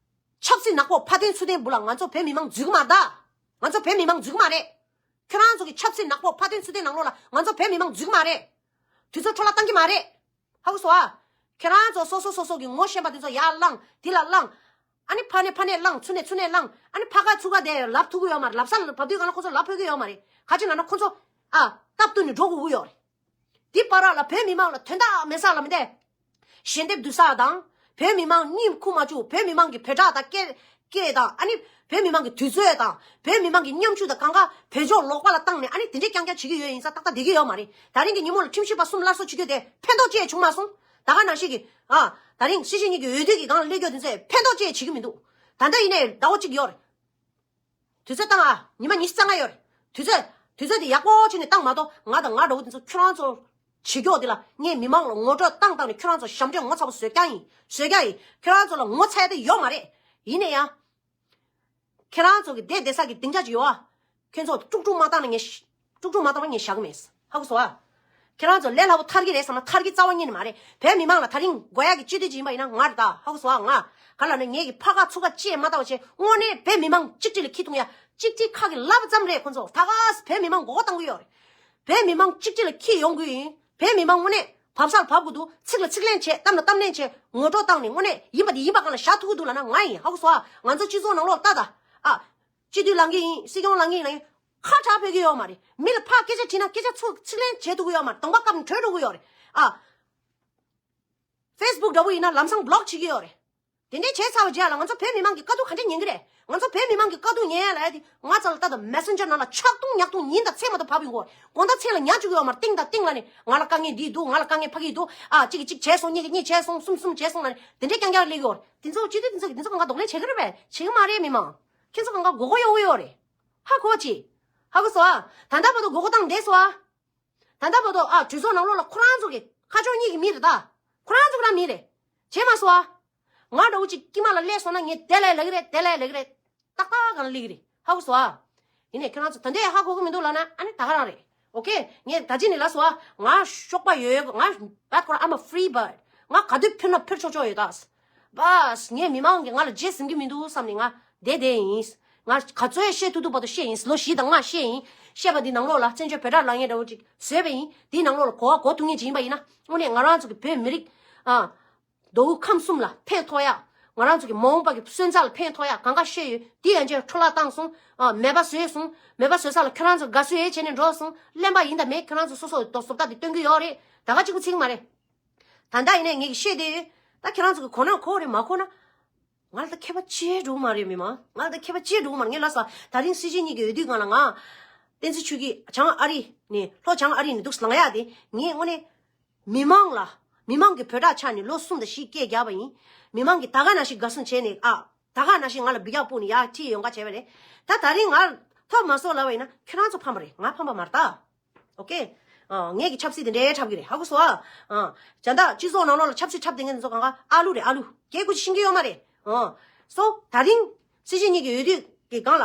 ཆབ་སྲིད་ནག་པོ་ཕ་དོན་ཚུར་སྟོན་འབུ་ལ་ང་ཚོ་བོད་མི་མང་འཛུལ་གི་མ་རེད་ད། ང་ཚོ་བོད་མི་མང་འཛུལ་གི་མ་རེད། ཁྱོད་རང་ཚོ་གིས་ཆབ་སྲིད་ནག་པོ་ཕ་དོན་ཚུར་སྟོན་ནང་ལོགས་ལ་ང་ཚོ་བོད་མི་མང་འཛུལ་གི་མ་རེད། དུས་ཚོད་འཕྲོ་བརླག་བཏང་གི་མ་རེད། ཧ་གོ་སོང་ཨ། ཁྱེད་རང་ཚོ་སོ་སོ་སོ་སོ་གི་ངོ་ཤེས་པ་དེ་ཚོ་ཡར་བླངས་དེ་ལ་བླངས། ཨ་ནི་ཕ་ནས་ཕ་ནས་བླངས་ཚུར་ནས་ཚུར་ནས་བླངས་ཨ་ནི་ཕ་ཁ་ཚུར་ཁ་དེ་ལབ་ཐུབ་ཀྱི་ཡོད་མ་རེད། ལབ་ས་ལ་བབས་དུས་གང་ལ་ཁོ་ཚོ་ལབ་ཕོད་ཀྱི་ཡོད་མ་རེད། ག་ཅི་ལབ་ན་ཁོ་ཚོ་ཨ་སྟབས་བསྟུན་ནས་འགྲོ་དགོས་ཀྱི་ཡོད་རེད། དེ་བར་ལ་བོད་མི་མང་ལ་དོན་དག་མེད་ས་ལ་མི་འདས། ཞལ་འདེབས་བསྡུ་ས་དང་། བོད་མི་མང་གཉིད་ཁུག་མ་བཅུག་བོད་མི་མང་གི་བོད་ཁྲག་དང་སྐད་སྐད་དང་ཨ་ནི་བོད་མི་མང་གི་དུས་ཚོད་དང་བོད་མི་མང་གི་ཉམ་ཆུང་དང་གང་ག་བོད་ཕྱོགས་ལོག་པ་ལ་བཏང་ནས་ཨ་ནི་དེ་འདྲས་རྐྱང་རྐྱང་བྱེད་ཀྱི་ཡོད་ཡིན་ཙང་ཏག་ཏག་བསྡད་ཀྱི་ཡོད་མ་རེད། ད་རིང་གི་ཉིན་མོ་ལ་ཁྲིམས་ཞིབ་པ་གསུམ་སླར་གསོ་བྱེད་རྒྱུ་དེ་ཕན་ཐོགས་ཅི་ཡང་བྱུང་མ་སོང་། ད་ག་ནང་བཞིན་གྱི་ཨ་ད་རིང་སྲིད་སྤྱི་གཉིས་ཀྱི་འོས་བསྡུ་གི་སྒང་ལ་སླེབས་རྒྱུ་དེ་ཚོས་ཕན་ཐོགས་ཅི་ཡང་བྱེད་ཀྱི་མི་འདུག་ད་ལྟ་ཡིན་ནའི་ཟླ་བ་གཅིག་ཡོད་རེད། དུས་ཚོད་བཏང་ཨ། ཉི་མ་ཉི་ཤུ་རྩ་ལྔ་ཡོད་རེད། དུས་ཚོད། དུས་ཚོད་དེ་ཡག་པོ་བྱས་ནས་བཏང་མ་གཏོགས་ང་དང་ང་འདྲ་བོ་དེ་ཚོ་ཁྱོད་རང་ཚོ་བྱེད་ཀྱོག་དེ་ལ་ངས་མི་མང་ལ་ངོ་སྤྲོད་བཏང་བཏང་ནས་ཁྱོད་རང་ཚོ་ཞབས་འདྲེན་ངོ་ཚ་པོ་བཟོས་རྐྱང་ཡིན། བཟོས་རྐྱང་ཡིན། ཁྱོད་རང་ཚོ་ལ་ངོ་ཚ་ཡ་དེ་ཡོད་མ་རེད། ཡིན་ནའི་ཡང་། ཁྱེད་རང་ཚོ་གི་བསྡད་བསྡད་ས་གི་སྡིངས་ཆ་ཅིག་ཡོད་ཨ། ཁྱོད་ཚོ་དཀྲུག་དཀྲུག་མ་བཏང་ན་ངས་ཤ་དཀྲུག་དཀྲུག་མ་བཏང་ན་ངས་བཞག་གི་མེད། ཧ་གོ་སོང་ཨ། ཁྱེད་རང་ཚོ་ལས་སླ་པོ་ཐར་གི་རེད་བསམ་ན་ཐར་གི་རྩ་བ་ཉིད་ནས་མ་རེད། བོད་མི་མང་ལ་ད་རིང་དགོས་ཡག་གི་སྤྱི་འཐུས་ཅིག་ཡིན་པ་ཡིན་ན་ང་རེད་ད། ཧ་གོ་སོང་ཨ། ང་ག་ལ་ནི་ངེད་ཀྱི་ཕ་ཁ་ཚུར་ཁ་བཅད་མ་བཏང་བ་བྱས་དངོས་གནས་བོད་མི་མང་གཅིག་སྒྲིལ་ལ་ཁྱི་འཐུང་ཡ་གཅིག་སྒྲིལ་ཁ་གི་ལབ་ཙམ་རེད། ཁོ་ཚོ་ད་ག་བོད་མི་མང་མགོ་སྐོར་བཏང་གི་ཡོད་རེད། བོད་མི་མང་གཅིག་སྒྲིལ་ལ་ཁྱི་ཡོང་གི་ཡིན། བོད་མི་མང་དངོས་གནས་བབས་སར་བབས་དགོས་འདུག་ཚིག་ལ་ཚིག་ལན་བྱས་གཏམ་ལ་གཏམ་ལན་བྱས་ངོ་སྤྲོད་བཏང་ནས་དངོས་གནས་ཡིན་པ་དེ་ཡིན་པ་གང་ལ་བཞག་ཐུབ་ཀྱི་འདུག་ལབ་ན་ང་ཡིན། ཧ་གོ་སོང་ཨ། ང་ཚོ་སྤྱི་ཚོགས་ནང་ལོགས་ལྟ་ད། ཨ། སྤྱི་འཐུས་ལངས་ཀྱི་ཡིན། སྲིད་སྐྱོང་ལངས་ཀྱི་ཡིན་ལབ་ཡིན། ཁ་གྲག་ཕོད་ཀྱི་ཡོད་མ་རེད། མི་ལ་ཕར་སྐད་ཆ་དྲིས་ན་སྐད་ཆ་ཚུར་ཚིག་ལན་བྱེད་ཐུབ་ཀྱི་ཡོད་མ་རེད། གདོང་པ་བཀབ་ནས་བྲོས་འགྲོ་གི་ཡོད་རེད། ཨ། ཕེ་སི་བུག་འདྲ་བོ་ཡིན་ན་ལམ་སང་བི་ལོག་བྱེད་ཀྱི་ཡོད་རེད། དེ་འདྲས་བྱས་ཚར་བའི་རྗེས་ལ་ང་ཚོ་བོད་མི་མང་གི་དཀའ་སྡུག་ག་འདྲས་ཉན་གི་རེད། ང་ཚོ་བོད་མི་མང་གི་དཀའ་སྡུག་ཉན་ཡ་ལ་ཡ་དེ་ང་ཚོ་ལ་ལྟ་དང་མེ་སེན་ཇར་ནང་ལ་ཆག་ཐུང་ཉག་ཐུང་ཉིན་དང་མཚན་མ་གཏོགས་བབས་ཡོང་གི་ཡོད་རེད། དགོང་དག་མཚན་ལ་ཉལ་བཅུག་གི་ཡོད་མ་རེད། ཏིང་དང་ཏིང་ལ་ནི་ང་ལ་དཀའ་ངལ་འདི་འདུག་ང་ལ་དཀའ་ངལ་ཕ་གི་འདུག་ཨ་གཅིག་གིས་གཅིག་བྱས་སོང་། གཉིས་ཀྱིས་གཉིས་བྱས་སོང་། གསུམ་གསུམ་བྱས་སོང་ལ་ནི་དེ་འདྲས་རྐྱང་རྐྱང་སླེབས་ཡོད་རེད། དེ་ཚོ་སྤྱི་འཐུས་དེ་ཚོ་གིས་དེ་ཚོ་གང་ག་གདོང་ལེན་བྱེད་ཀྱི་རེད་པས། བྱེད་ཀྱི་མ་རེད། མི་མང་ཁྱེད་ཚོ་གང་ག་མགོ་སྐོར་གཡོག་གི་ཡོད་རེད། ཧ་གོ་བ་ཅི། ཧ་གོ་སོང་ཨ། ད་ལྟ་བར་དུ་མགོ་སྐོར་བཏང་བསྡད་སོང་ཨ། ད་ལྟ་བར་དུ་ཨ་གྲོས་ཚོགས་ནང་ལོགས་ལ་ཁོ་རང་ཚོ་གི་ཁ་ཕྱོགས་གཉིས་ཀྱི་མི་རེད་ད། ཁོ་རང་ཚོ་གི་རང་མི་རེད། བྱས་མ་སོང་ཨ། ང་འདྲ་བོ་ཅིག་དཀྱིལ་མ་ལ་སླེབས་སོང་ན་ངས་དེ་ལས་ལབ་ཀྱི་རེད། དེ་ལས་ལབ་ཀྱི་རེད། ཏག་ཏག་གང་ལ་སླེབས་ཀྱི་རེད། ཧ་གོ་སོང་ཨ། ཡིན་ནའི་ཁྱེད་རང་ཚོ་ད་ལྟའི་ཧ་གོ་གི་མི་འདུག་ལབ་ན་ཨ་ནི་ད་ག་རང་རེད། ཨོ་ཁེ། ངས་ད་ཅི་ནས་ལབ་སོང་ཨ། ང་གཤོག་པ་ཡོད་ཡོད། ང་བད་ཁོ་ར་I'm a free bird. ང་ག་དུས་འཕུར་ན་འཕུར་ཆོག་ཆོག་ཡོད་ད། བས་ངས་མི་མང་གིས་ང་ལ་རྗེས་ཟིན་གྱི་མི་འདུག་བསམ་ནས་ང་བསྡད་བསྡད་ཡིན། ང་ག་ཚོད་བཤད་ཐུབ་ཐུབ་བར་དུ་བཤད་ཡིན། ལོ་བཞི་དང་ལྔ་བཤད་ཡིན། བཤད་པ་འདི་ནང་ལོགས་ལ་བཙན་བྱོལ་བོད་དྲ་ལབ་མཁན་འདྲ་བོ་ཅིག་བཟོས་པ་ཡིན། འདིའི་ནང་ལོགས་ལ་གོ་བ་གོ་ཐུབ་མཁན་ཅིག་ཡིན་པ་ཡིན་ན་དངོས་གནས་ང་རང་ཚོ་གི་བོད་མི་རིགས་ཨ། མདོ་དབུས་ཁམས་གསུམ་ལ་ཕན་ཐོགས་ཡ། ང་རང་ཚོ་གི་མ་འོངས་པ་གི་སོན་རྩ་ལ་ཕན་ཐོགས་ཡ་གང་ག་བཤད་ཡོད། དེ་ཡང་ཅིག་འཕྲོ་བརླག་བཏང་སོང་། ཨ། མེད་པ་བཟོས་སོང་། མེད་པ་བཟོས་ས་ལ་ཁྱོད་རང་ཚོ་དགའ་བསུ་ཡས་བྱས་ནས་འགྲོ་སོང་། གླེན་པ་ཡིན་དང་མེད། ཁྱོད་རང་ཚོ་སོ་སོ་བཟོ་ལྟ་དེ་སྟོན་གྱི་ཡོད་རེད། ད་ག་གཅིག་པུ་ཚིག་མ་རེད། ད་ལྟ་ཡིན་ནའི་ངས་ཀྱི་བཤད་དེ་ཡོད། ད་ཁྱེད་རང་ཚོ་གི་གོ་ན་གོ་རེད། མ་གོ་ན། ང་ལ་ད་ཁྱད་པར་ཅི་འགྲོ་གི་མ་རེད། མི་མང་ང་ལ་ད་ཁྱད་པར་ཅི་འགྲོ་གི་མ་རེད། ངས་ལབ་ས་ད་རིང་སྲིད་སྤྱི་གཉིས་ཀྱི་འོས་བསྡུ་སྒང་ལ་ང་བསྟན་འཛིན་ཆོས་སྐྱིད་བྱང་ཨ་རི་ནས་ལྷོ་བྱང་ཨ་རི་ནས་འདུག་ལངས་ཡ་དེ་ངས་དངོས་གནས་མི་མང་ལ་མི་མང་གི་བོད་ཁྲག་ཆགས་ནས་ལོ་གསུམ་དང་བཞི་སྐད་རྒྱབ་པ་ཡིན། མི་མང་གིས་ད་ག་ནང་བཞིན་དགའ་བསུ་བྱས་ནས། ཨ། ད་ག་ནང་བཞིན་ང་ལ་འབུད་རྒྱག་སྤུངས་ནས་ཡར་ཁྲིད་ཡོང་ག་བྱས་པ་རེད། ད་ད་རིང་ང་ཐོབ་མ་སོང་ལབ་པ་ཡིན་ན་ཁྱོད་རང་ཚོ་ཕམ་པ་རེད། ང་ཕམ་པ་མ་རེད་ད། ཨོ་ཀེ། ཨ། ངེད་ཀྱི་ཆབ་སྲིད་དེ་འདྲའི་འཁྲབ་ཀྱི་རེད། ཧ་གོ་སོང་ཨ། ཨ། ད་ལྟ་སྤྱི་ཚོགས་ནང་ལོགས་ལ་ཆབ་སྲིད་འཁྲབ་བསྡད་མཁན་ཚོ་གང་ག་ཨ་ལུ་རེད། ཨ་ལུ་སྐད་ཁུ་ཅི་ཤེས་ཀྱི་ཡོད་མ་རེད། ཨ། སོ་ད་རིང་སྲིད་སྤྱི་གཉིས་ཀྱི་འོས་བསྡུ་གི་སྒང་ལ།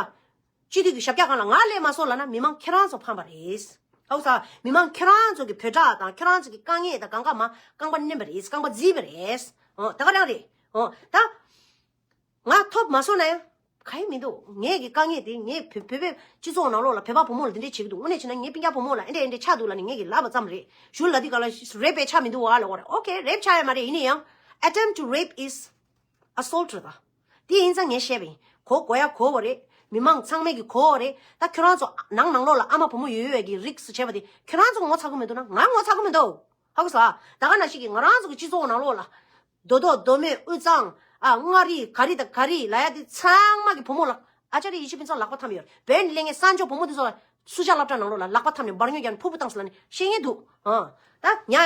སྤྱི་འཐུས་ཀྱི་ཞབས་བཀྱག་སྒང་ལ་ང་སླེབས་མ་སོང་ལབ་ན་མི་མང་ཁྱེད་རང་ཚོ་ཕམ་པ་རེད། ཧ་གོ་སོང་ཨ། མི་མང་ཁྱེད་རང་ཚོ་གི་བོད་ཁྲག་དང་ཁྱེད་རང་ཚོ་གི་དཀའ་ངལ་དང་གང་ག་མ་རྐང་པ་མནན་པ་རེད། རྐང་པ་བརྫིས་པ་རེད། ཨ། ད་ག་རང་རེད། ཨ། ད། ང་ཐོབ་མ་སོང་ན་ཡང་ག་ཡེ་མི་འདུག་ངེད་ཀྱི་དཀའ་ངལ་དེ་ངས་བོད་བོད་པའི་སྤྱི་ཚོགས་ནང་ལོགས་ལ་བོད་པ་བུ་མོ་ལ་འདི་འདྲས་བྱེད་ཀྱི་འདུག་དངོས་གནས་བྱས་ན་ངའི་སྤུན་ཀྱག་བུ་མོ་ལ་ཨེ་འདྲས་ཨེ་འདྲས་ཆགས་འདུག་ལབ་ནས་ངེད་ཀྱིས་ལབ་པ་ཙམ་རེད། གཞུག་ལ་འདི་ག་ལ་རེབ་པའི་ཆ་མི་འདུག་བ་ལབ་པ་རེད། ཨོ་ཀེ། རེབ་ཆ་ཡ་མ་རེད། ཡིན་ན་ཡང་attempt to rape is assault རེད་ད། དེ་ཡིན་ཙང་ངས་བཤད་པ་ཡིན། གོ་དགོས་ཡ་གོ་བ་རེད། མི་མང་ཚང་མས་ཀྱི་གོ་བ་རེད། ད་ཁྱོད་རང་ཚོ་ནང་ནང་ལོགས་ལ་ཨ་མ་བུ་མོ་ཡོད་ཡོད་ཀྱི་རིགས་སུ་བྱས་པ་དེ་ཁྱོད་རང་ཚོ་ངོ་ཚ་གི་མི་འདུག་ན་ང་ངོ་ཚ་གི་མི་འདུག་ཧ་གོ་སོང་ཨ། ད་ག་ནང་བཞིན་གྱི་ང་རང་ཚོ་གི་སྤྱི་ཚོགས་ནང་ལོགས་ལ། རྡོ་རྡོ་རྡོ་སྨད་དབུས་གཙང་། ཨ། མངའ་རིས་ག་རི་དང་ག་རི་ལབ་ཡ་དེ་ཚང་མ་གི་བུ་མོ་ལ་ཨ་ཅར་ཡེ་ཤེས་ཕུན་ཚོགས་ལག་པ་འཐམ་ཡོད་རེད། བོད་ནས་སླེབས་མཁན་གསར་འབྱོར་བུ་མོ་དེ་ཚོ་ལ་སུ་ཇཱ་སློབ་གྲྭ་ནང་ལོགས་ལ་ལག་པ་འཐམ་ནས་འབར་ཉོ་རྒྱག་ནས་ཕུར་བུ་བཏང་སོང་ལབ་ནས་བཤད་མཁན་འདུག་ཨ། ད་ཉ་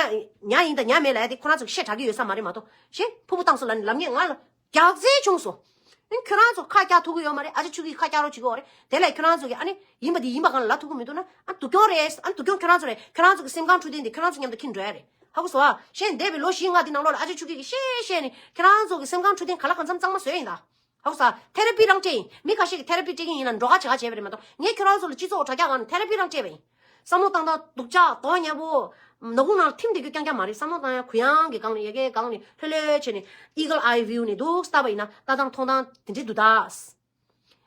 ཉ་ཡིན་དང་ཉ་མེད་ལབ་ཡ་དེ་ཁོ་རང་ཚོ་གི་བཤད་དྲག་གི་ཡོད་ས་མ་རེད་མ་གཏོགས། ཤེས། ཕུར་བུ་བཏང་སོང་ལབ་ནས་ལབ་མཁན་ང་ལ། རྒྱག་རྩིས་བྱུང་སོང་། ཨ་ནི་ཁྱོད་རང་ཚོ་ཁ་རྒྱག་ཐུབ་ཀྱི་ཡོད་མ་རེད། ཨ་ཅག་ཆོས་སྐྱིད་ཁ་རྒྱག་རོགས་བྱེད་ཀྱི་ཡོད་རེད། དེ་ལས་ཁྱོད་རང་ཚོ་གིས་ཨ་ནི་ཡིན་པ་འདི་ཡིན་པ་གང་ལ་ལབ་ཐུབ་ཀྱི་མི་འདུག་ན། ཨ། སྡུག་གྱོང་རེད། ཨ། སྡུག་གྱོང་ཁྱོད་རང་ཚོ་རེད། ཁྱོད་རང་ཚོ་གི་སེམས་ཁམས་འཕྲོད་བསྟེན་འདི་ཁྱོད་རང་ཚོ་མཉམ་དུ་འཁྱེར་འགྲོ་ཡ་རེད། ཧ་གོ་སོང་ཨ། གཞན་འདས་པའི་ལོ་བཞི་ལྔ་འདི་ནང་ལོགས་ལ་ཨ་ཅག་ཆོས་སྐྱིད་ཀྱིས་བཤད་བཤད་ནས་ཁྱོད་རང་ཚོ་གི་སེམས་ཁམས་འཕྲོད་བསྟེན་ག་ལ་གང་འཚམ་གཙང་མ་བཟོས་ཡིན་ད། ཧ་གོ་སོང་ཨ། ཐེ་ར་པི་རང་སྤྲད་ཡིན། མི་ཁ་ཤས་ཀྱིས་ཐེ་ར་པི་སྤྲད་ཀྱི་ཡིན་ལ་འགྲོ་ཁ་བྱེད་ཁ་བྱས་པ་རེད་མ་གཏོགས། ངས་ཁྱོད་རང་ཚོ་ལ་སྤྱི་ཚོགས་དྲ་རྒྱ་སྒང་ནས་ཐེ་ར་པི་རང་སྤྲད་པ་ཡིན། བསམ་བློ་བཏང་སྟངས་སྡུག་ཅག་དོ་མཉམ་པོ། ནག་ཁུང་ནང་ལ་ཐིམ་བསྡད་རྒྱུ་རྐྱང་རྐྱང་མ་རེད། བསམ་བློ་བཏང་ཡ་གུ་ཡངས་ཀྱི་སྒང་ནས་ཡ་གིའི་སྒང་ནས་ལྷོད་ལྷོད་བྱས་ནས་eagle eye view ནས་འདུག་ལྟ་བ་ཡིན་ན་ལྟ་སྟངས་མཐོང་སྟངས་དེ་འདྲའི་འདུག་ད།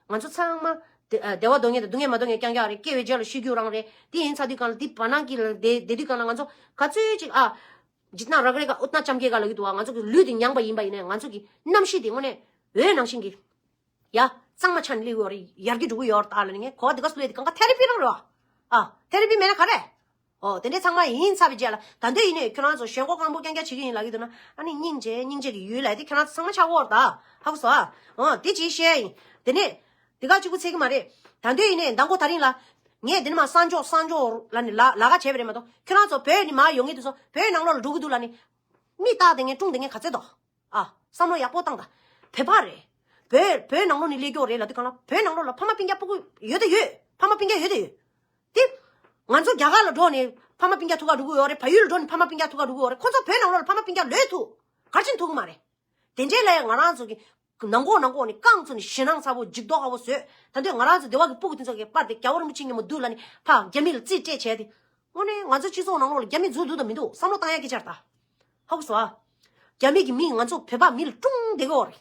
ང་ཚོ་ཚང་མ་བདེ་བ་འདོད་མཁན་དང་སྡུག་བསྔལ་མ་འདོད་མཁན་རྐྱང་རྐྱང་རེད། སྐྱེ་བའི་རྗེས་ལ་ཤི་རྒྱུ་རང་རེད། དེ་ཡིན་ཚ་དུས་སྒང་ལ་དེ་བར་སྣང་གི་ལ་བསྡད་བསྡད་དུས་སྒང་ལ་ང་ཚོ་ག་ཚོད་ཅིག་ཨ། जितना रगड़ेगा उतना चमकेगा ལབ་ཀྱི་འདུག་བ། ང་ཚོ་གི་ལུས་དེ་མྱངས་པ་ཡིན་པ་ཡིན་ནའི་ང་ཚོ་གི་རྣམ་ཤེས་དེ་དངོས་གནས་འོད་ནང་བཞིན་གྱི། ཡ། གཙང་མ་ཆགས་ནས་སླེབས་ཡོད་རེད། ཡར་རྒྱས་འགྲོ་གི་ཡོད་རེད་ད་ལབ་ནས་ངས་གོ་བ་འདི་ག་སུ་ལས་དེ་གང་ག་ཐེ་ར་པི་རང་རེད་བ། ཨ། ཐེ་ར་པི་མེད་ན་ག་རེ། ཨོ། དེ་འདྲའི་ཚང་མ་ཡིན་ཚར་བའི་རྗེས་ལ་ད་འདོད་ཡིན་ནའི་ཁྱོད་རང་ཚོ་ཞེན་ཁོག་སྐམ་པོ་རྐྱང་རྐྱང་བྱེད་ཀྱི་ཡིན་ལབ་ཀྱི་འདུག་ན། ཨ་ནི་སྙིང་རྗེ་སྙིང་རྗེ་གི་ཡུལ་ལ་དེ་ཁྱོད་རང་ཚོ་ཚང་མ་ཆགས་ཀྱི་ཡོད་རེད་ད། ཧ་གོ་སོང་ཨ། ཨོ། དེ་ཅིག་བཤད་ཡིན། དེ་ནས། དེ་ག་གཅིག་པུ་ཚད་ཀྱི་མ་རེད། ད་འདོད་ཡིན་ནའི་མདང་དགོང་ད་རིང་ལ། ངས་འདི་ནས་མར་གསར་འབྱོར་གསར་འབྱོར་ལབ་ནས་ལ་ལ་ཁ་བྱས་པ་རེད་མ་གཏོགས། ཁྱོད་རང་ཚོ་བོད་ནས་མར་ཡོང་མཁན་དེ་ཚོ་བོད་ནང་ལོགས་ལ་འགྲོ་གི་འདུག་ལབ་ནས། མིག་ལྟ་བསྡད་མཁན་སྲུང་བསྡད་མཁན་ག་ཚད་འདུག་ཨ། བསམ་བློ་ཡག་པོ་བཏང་དང་། བོད་པ་རེད། བོད་བོད་ནང་ལོགས་ནས་སླེབས་ཀྱི་ཡོད་རེད་ལབ་དུས་སྒང་ལ་བོད་ནང་ལོགས་ལ་ཕ་མ་སྤུན་ཀྱག་སྤུ་གུ་ཡོད་དང་ཡོད། ཕ་མ་སྤུན་ཀྱག་ཡོད་དང་ཡོད། དེ། ང་ཚོ་རྒྱ་གར་ལ་འགྲོ་ནས་ཕ་མ་སྤུན་ཀྱག་ཐུག་ག་འགྲོ་གི་ཡོད་རེད། བལ་ཡུལ་ལ་འགྲོ་ནས་ཕ་མ་སྤུན་ཀྱག་ཐུག་ག་འགྲོ་གི་ཡོད་རེད། ཁོ་ཚོ་བོད་ནང་ལོགས་ལ་ཕ་མ་སྤུན་ཀྱག་ལོས་ཐུག་ག་རེ་བྱས་ནས་ཐུག་གི་མ་རེད། དེ་འདྲའི་ལ་ཡང་ང་རང་ཚོ་གི་ནང་ཁོག་ནང་ཁོག་ནས་རྐང་བཙུགས་ནས་ཞེད་སྣང་ཚ་པོ་འཇིགས་ལྡོག་ཁ་པོ་བཟོས། ད་དུང་ང་རང་ཚོ་སྡེ་བ་གི་སྤུ་གུ་དེ་ཚོ་གི་པར་དེ་རྒྱལ་བ་རིན་པོ་ཆེ་མཉམ་པོ་འདུག་ལབ་ནས་ཕར་རྒྱ་མི་ལ་རྩིས་སྤྲད་བྱས་ཏེ། དངོས་གནས་ང་ཚོ་སྤྱི་ཚོགས་ནང་ལོགས་ལ་རྒྱ་མི་འཛུལ་འདུག་དང་མི་འདུག་བསམ་བློ་བཏང་ཡ་སྐད་ཆ་རེད་ད། ཧ་གོ་སོང་ཨ། རྒྱ་མི་གི་མིས་ང་ཚོ་བོད་པ་མི་ལ་ཀྲུང་བསྡད་ཀྱི་ཡོད་རེད།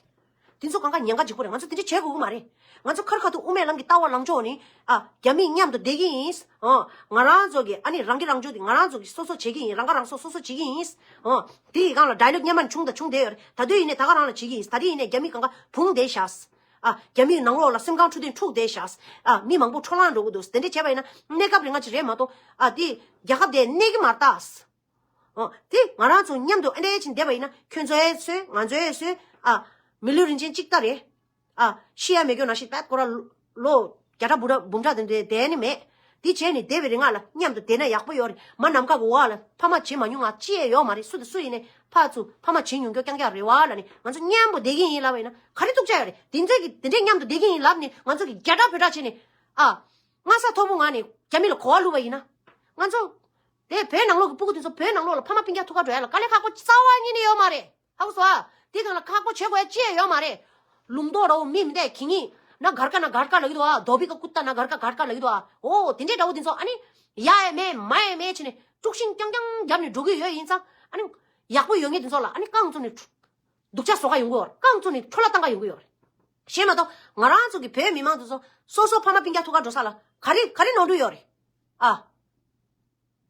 དེ་ཚོ་གང་ག་ཉེན་ཁ་ལྗིད་ཁོག་རེད། ང་ཚོ་དེ་འདྲ་བྱེད་དགོས་ཀྱི་མ་རེད། ང་ཚོ་ཁ་རི་ཁ་ཐུག་དབུ་མའི་ལམ་གྱི་ལྟ་བ་ལངས་ཕྱོགས་ནི། ཨ། རྒྱ་མི་མཉམ་དུ་བསྡད་ཀྱི་ཡིན། ཨ། ང་རང་ཚོ་གི་ཨ་ནི་རང་གི་རང་ཕྱོགས་དེ་ང་རང་ཚོ་གི་སོ་སོ་བྱེད་ཀྱི་ཡིན། རང་ཁ་རང་གསོ་སོ་སོ་བྱེད་ཀྱི་ཡིན། ཨ། དེ་ཡི་སྒང་ལ་ཌའི་ལོག་སྔོན་མ་ནས་བྱུང་དང་བྱུང་བསྡད་ཡོད་རེད། ད་དུང་ཡིན་ནའི་ད་ག་རང་ལ་བྱེད་ཀྱི་ཡིན། ད་དེ་ཡིན་ནའི་རྒྱ་མི་གང་ག་བུང་བསྡད་ཤག་ཨ། རྒྱ་མིའི་ནང་ལོགས་ལ་སེམས་ཁམས་འཕྲོད་བསྟེན་འཁྲུག་བསྡད་ཤག་ཨ། མི་མང་པོ་འཕྲོ་བརླག་འགྲོ་གི་འདུག་དེ་འདྲ་བྱས་པ་ཡིན་ན་གནས་སྐབས་རིང་ང་ཅིག་རེད་མ་གཏོགས། ཨ། དེ་རྒྱལ་ཁབ་དེ་གནས་ཀྱི་མ་རེད་ད། ཨོ། དེ་ང་རང་ཚོ་མཉམ་དུ་ཨེ་འདྲས་ཕྱིན་བསྡད་པ་ཡིན་ན་ཁྱོད་ཚོའི་སོས་ང་ཚོའི་སོས། ཨ། མི་ལུས་རིན་ཆེན་གཅིག་ལྟ་རེད། ཨ། ཤི་ཡ་མེད་རྒྱུ་ནང་བཞིན་པད་ཁོ་ར་ལོ་བརྒྱ་ཕྲག་འབུམ་ཕྲག་འབུམ་ཕྲག་དེ་འདྲས་བསྡད་ནི་མེད། དེ་བྱས་ནས་བསྡད་པའི་རིང་ལ་མཉམ་དུ་བསྡད་ན་ཡག་པོ་ཡོད་རེད། མ་ནམ་མཁའ་གི་འོག་ལ་ཕ་མ་བྱེད་མ་མྱོང་ང་ཅི་ཡང་ཡོད་མ་རེད། སུ་དང་སུ་ཡིན་ནའི་ཕར་ཚུར་ཕ་མ་བྱེད་མྱོང་རྒྱུ་རྐྱང་རྐྱང་རེད་བ་ལབ་ནས་ང་ཚོ་མཉམ་པོ་བསྡད་ཀྱི་ཡིན་ལབ་པ་ཡིན་ན་ག་རེ་ཐུགས་ཆགས་ཡོད་རེད། དེ་ཚོ་གི་དེ་འདྲས་མཉམ་དུ་བསྡད་ཀྱི་ཡིན་ལབ་ནས་ང་ཚོ་གི་བརྒྱ་ཕྲག་བོད་ཕྲག་བྱས་ནས། ཨ། སྔ་ས་མཐོ་པོ་ངང་ནས་རྒྱ་མི་ལ་གོ་བ་བླུགས་པ་ཡིན་ན། ང་ཚོ། དེ་བོད་ནང་ལོགས་ཀྱི་སྤུ་གུ་དེ་ཚོ་བོད་ནང་ལོགས་ལ་ཕ་མ་སྤུན་ཀྱག་ཐུག་ག་འགྲོ་ཡ་ལ་དཀའ་ལས་ཁག་པོ་རྩ་བ་ཉིད་ནས་ཡོད་མ་རེད། ཧ་གོ་སོང་ཨ། དེ་སྒང་ལ་ཁག་པོ་བྱེད་དགོས་ཡ་ཅི་ཡང་ཡོད་མ་རེད། ལུང་རྟོགས་འདྲ་བོ་མི་མི་འདྲ་ཁྱི་ངན་ན་གར་ཀ་ན་གར་ཀ་ལབ་ཀྱི་འདུག་ཨ། རྡོ་སྦིས་ཀ་ཀུ་ཏ་ན་གར་ཀ་གར་ཀ་ལབ་ཀྱི་འདུག་ཨ། འོ་དེ་འདྲའི་འདྲ་བོ་དེ་ཚོ་ཨ་ནི། ཡ་ཡ་མེད་མ་ཡ་མེད་བྱས་ནས་དཀྲུག་ཤིང་རྐྱང་རྐྱང་བརྒྱབ་ནས་འགྲོ་གི་ཡོད་ཡིན་ཙང་ཨ་ནི། ཡག་པོ་ཡོད་མཁན་དེ་ཚོ་ལ་ཨ་ནི་རྐང་བཙུགས་ནས། སྡུག་ཅག་བཟོ་ག་ཡོང་གི་ཡོད་རེད། རྐང་བཙུགས་ནས་འཕྲོ་བརླག་བཏང་ག་ཡོང་གི་ཡོད་རེད། གཞན་མ་གཏོགས་ང་རང་ཚོ་གི་བོད་མི་མང་དེ་ཚོ་སོ་སོ་ཕ་མ་སྤུན་ཀྱག་ཐུག་ག་འགྲོ་ས་ལ་ག་རེ་ག་རེ་ནོར་འཁྲུལ་ཡོད་རེད། ཨ།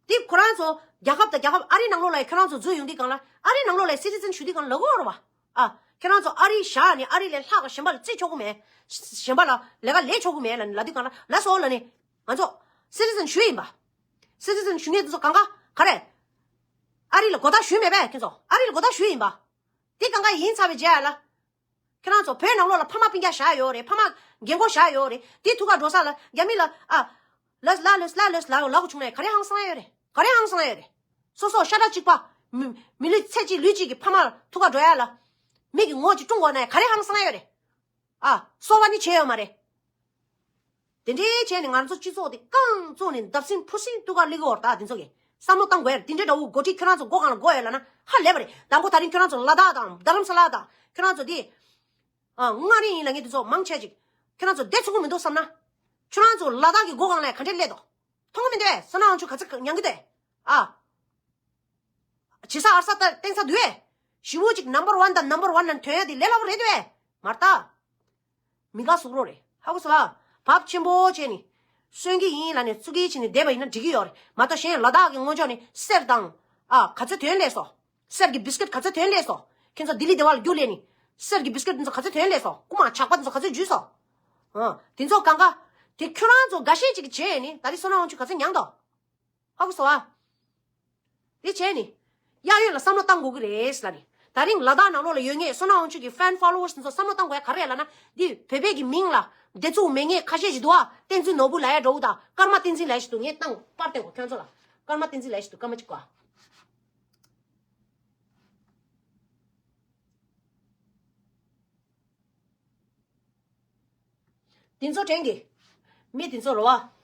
དེ་ཁོ་རང་ཚོ་རྒྱལ་ཁབ་དང་རྒྱལ་ཁབ་ཨ་རི་ནང་ལོགས་ལ་ཡ་ཁྱོད་རང་ཚོ་འཛུལ་ཡོང་དུས་སྒང་ལ་ཨ་རི་ནང་ལོགས་ལ་ཡ་སི་ཊི་ཛེན་ཞུ་དུས་སྒང་ལ་ལབ་ཀྱི་ཡོད་རེད་བ། ཨ། ཁྱེད་རང་ཚོ་ཨ་རི་བཞག་ནས་ཨ་རི་ལས་ལྷག་གཞན་པ་ལ་བརྩི་ཆོག་གི་མེད། གཞན་པ་ལ་ལས་ཀ་ལས་ཆོག་གི་མེད་ལ་ལབ་དུས་གང་ལ་ལ་སོ་ལ་ནི། ང་ཚོ་སི་ཊི་ཛན་ཞུ་ཡིན་པ། སི་ཊི་ཛན་ཞུ་མཁན་དེ་ཚོ་གང་ག་ག་རེ། ཨ་རི་ལ་གོ་བརྡ་ཞུས་མེད་པས་ཁྱེད་ཚོ། ཨ་རི་ལ་གོ་བརྡ་ཞུས་ཡིན་པ། དེ་གང་ག་ཡིན་ཚར་བའི་རྗེས་ལ། ཁྱེད་རང་ཚོ་བོད་ནང་ལོགས་ལ་ཕ་མ་སྤུན་ཀྱག་བཞག་ཡོད་རེད། ཕ་མ་རྒན་གོག་བཞག་ཡོད་རེད། དེ་ཐུག་ག་འགྲོ་ས་ལ་རྒྱ་མི་ལ་ཨ། ལོས་ལ་ལོས་ལ་ལོས་ལ་ལ་གོ་བྱུང་ནས་ག་རེ་ཧང་སང་ཡོད་རེད། ག་རེ་ཧང་སང་ཡོད་རེད། སོ་སོ་ཤ་ཁྲག་གཅིག་པ། མི་མི་ལུས་ཚེ་གཅིག་ལུས་གཅིག་གི་ཕ་མ་ཐུག་ག་འགྲོ་ཡ་ལ། མི་གི་ངོ་གཅིག་བཀྲུང་དགོས་ན་ག་རེ་ཧང་སང་ཡོད་རེད། ཨ། གསོ་བ་ནི་བྱས་ཡོད་མ་རེད། དེ་འདྲའི་བྱས་ནས་ང་ཚོ་སྤྱི་ཚོགས་དེ་རྐང་བཙུགས་ནས་འདབ་སིང་ཕུ་སིང་ཐུག་ག་སླེབས་ཀྱི་ཡོད་རེད། ད་དེ་ཚོ་གིས་བསམ་བློ་བཏང་དགོས་ཡ་རེད། དེ་འདྲའི་འདྲ་བོ་འགོ་ཁྲིད་ཁྱོད་རང་ཚོ་མགོ་སྒང་ལ་དགོས་ཡོད་ལབ་ན་ཧ་ལས་པ་རེད། དང་པོ་ད་རིང་ཁྱོད་རང་ཚོ་ལ་དྭགས་དང་རྡ་རམ་ས་ལ་དང་ཁྱོད་རང་ཚོ་དེ། ཨ། མངའ་རིས་ཡིན་ལབ་མཁན་དེ་ཚོ་མང་ཆེ་ཅིག་ཁྱོད་རང་ཚོ་བསྡད་ཚུགས་ཀྱི་མི་འདུག་བསམ་ན། ཁྱོད་རང་ཚོ་ལ་དྭགས་ཀྱི་མགོ་སྒང་ལ་ག་འདྲས་སླེབས་འདུག་མཐོང་གི་མི་འདུག་ཨེ། བསོད་ནམས་དབང་ཕྱུག་ག་ཚོད་མྱང་གི་འདུག་ཨེ། ཨ། བྱེད་ས་ཨར་ས་ལྟ་བསྟན་ས་འདུག་ཨེ། ཞི་བོ་ཅིག་ནམ་བར་ཝན་དང་ནམ་བར་ཝན་ལ་ཐོན་ཡ་དེ་ལས་སླ་པོ་རེད་འདུག་ཨེ། མ་རེད་ད། མི་དགའ་ཟུག་རོ་རེད། ཧ་གོ་སོང་ཨ། བབ་ཆེན་པོ་བྱས་ནས། གསོན་གྱི་ཡིན་ལབ་ནས་བཙུགས་ཀྱི་བྱས་ནས་བསྡད་པ་ཡིན་ན་འགྲིག་གི་ཡོད་རེད། མ་གཏོགས་གཞན་ལ་དྭགས་ཀྱི་སྔོན་ཕྱོགས་ནས་གསེར་དང་། ཨ། ག་ཚོད་ཐོན་སླེབས་སོང་། གསེར་གྱི་བིས་ཀིཊ་ག་ཚོད་ཐོན་སླེབས་སོང་། ཁྱེད་ཚོ་ལྡི་ལི་དེ་བ་ལ་རྒྱུགས་སླེབས་ནས། གསེར་གྱི་བིས་ཀིཊ་དེ་ཚོ་ག་ཚོད་ཐོན་སླེབས་སོང་། རྐུ་མ་ཇག་པ་དེ་ཚོ་ག་ཚོད་འཇུས་སོང་། ཨ། དེ་ཚོ་གང་ག། དེ་ཁྱོད་རང་ཚོ་འགའ་ཤས་ཅིག་གིས་བྱས་ནས་ད་རེས་བསོད་ནམས་དབང་ཕྱུག་ག་ཚོད་མྱངས་དོ། ཧ་གོ་སོང་ཨ། དེ་བྱས་ནས། གཡས་གཡོན་ལ་བསམ་བློ་བཏང་དགོས་ཀྱི་རེད་ལབ་ནས། ད་རིང་ལ་དྭགས་ནང་ལོགས་ལ་ཡོད་མཁན་བསོད་ནམས་དབང་ཕྱུག་གི་ཕེན་ཕོ་ལོ་ཝར་སི་དེ་ཚོ་བསམ་བློ་བཏང་དགོས་ཡ་ག་རེ་རེད་ལབ་ན། འདི་བོད་པའི་གི་མིང་ལ་བདེ་ཚུགས་མེད་མཁན་ཁ་ཤས་ཤིག་འདུག་ཨ། བསྟན་འཛིན་ནོར་བུ་ལབ་ཡ་འདྲ་བོ་དང་ཀརྨ་བསྟན་འཛིན་ལབ་ཡ་ཞིག་འདུག་ངས་བཏང་པར་བསྟན་གོ་ཁྱོད་ཚོ་ལ། ཀརྨ་བསྟན་འཛིན་ལབ་ཡ་ཞིག་འདུག་སྐར་མ་གཅིག་གོ། དེ་ཚོ་དྲན་གི། མི་དེ་ཚོ་རེད་བ།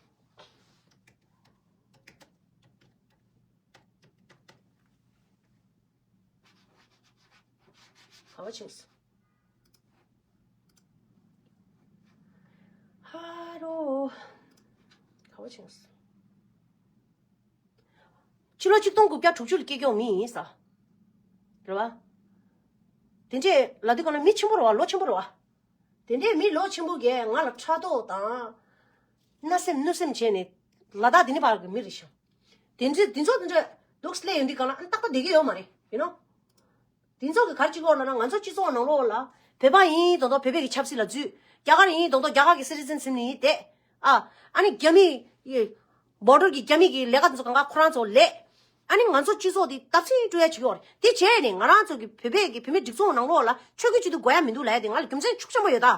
ག་བ་ཕྱིན་སོང་། ཧ་རོ། ག་བ་ཕྱིན་སོང་། ཕྱི་ལོ་ཆིག་སྟོང་དགུ་བརྒྱ་དྲུག་ཅུ་ལ་སྐྱེས་ཀྱོག་མི་ཡིན་ས། རེད་བ། དེ་འདྲས་ལབ་དུས་གང་ལ་མི་ཆེན་པོ་རེད་བ། ལོ་ཆེན་པོ་རེད་བ། དེ་འདྲས་མི་ལོ་ཆེན་པོ་གས་ང་ལ་ཕྲག་དོག་དང་། བརྣབ་སེམས་གནོད་སེམས་བྱས་ནས་ལ་དྭགས་དེ་ནི་བར་གི་མི་རེད་ཤག་དེ་འདྲས་དེ་ཚོ་དེ་འདྲས་འདུག་སླེབས་ཡོང་དུས་གང་ལ་ཨ་ཏག་ཏག་བསྡད་ཀྱི་ཡོད་མ་རེད་ཡིན་ནོ། དེ་ཚོ་གི་ག་རེ་བྱེད་ཀྱི་ཡོད་ལབ་ན་ང་ཚོ་སྤྱི་ཚོགས་ནང་ལོགས་ལ་བོད་པ་ཡིན་མདོག་མདོག་བོད་པའི་གི་ཆབ་སྲིད་ལ་འཛུལ། རྒྱ་གར་ཡིན་མདོག་མདོག་རྒྱ་གར་གི་སི་ཊི་ཛན་ཟིན་ནས་བསྡད། ཨ། ཨ་ནི་རྒྱ་མི་ཡི་བོར་ཌར་གི་རྒྱ་མི་གི་ལས་ཀ་དེ་ཚོ་གང་ག་ཁོ་རང་ཚོ་ལས། ཨ་ནི་ང་ཚོ་སྤྱི་ཚོགས་འདི་བརྡབ་གསིག་སྤྲོད་ཡ་བྱེད་ཀྱི་ཡོད་རེད། དེ་བྱས་ནས་ང་རང་ཚོ་གི་བོད་པའི་གི་བོད་མི་སྒྲིག་འཛུགས་ནང་ལོགས་ལ་ཆོས་བརྒྱུད་སྤྱི་འཐུས་དགོས་ཡ་མི་འདུག་ལབ་ཡ་དེ་ང་ལ་རྒྱུ་མཚན་ཤུགས་ཆེན་པོ་ཡོད་ད།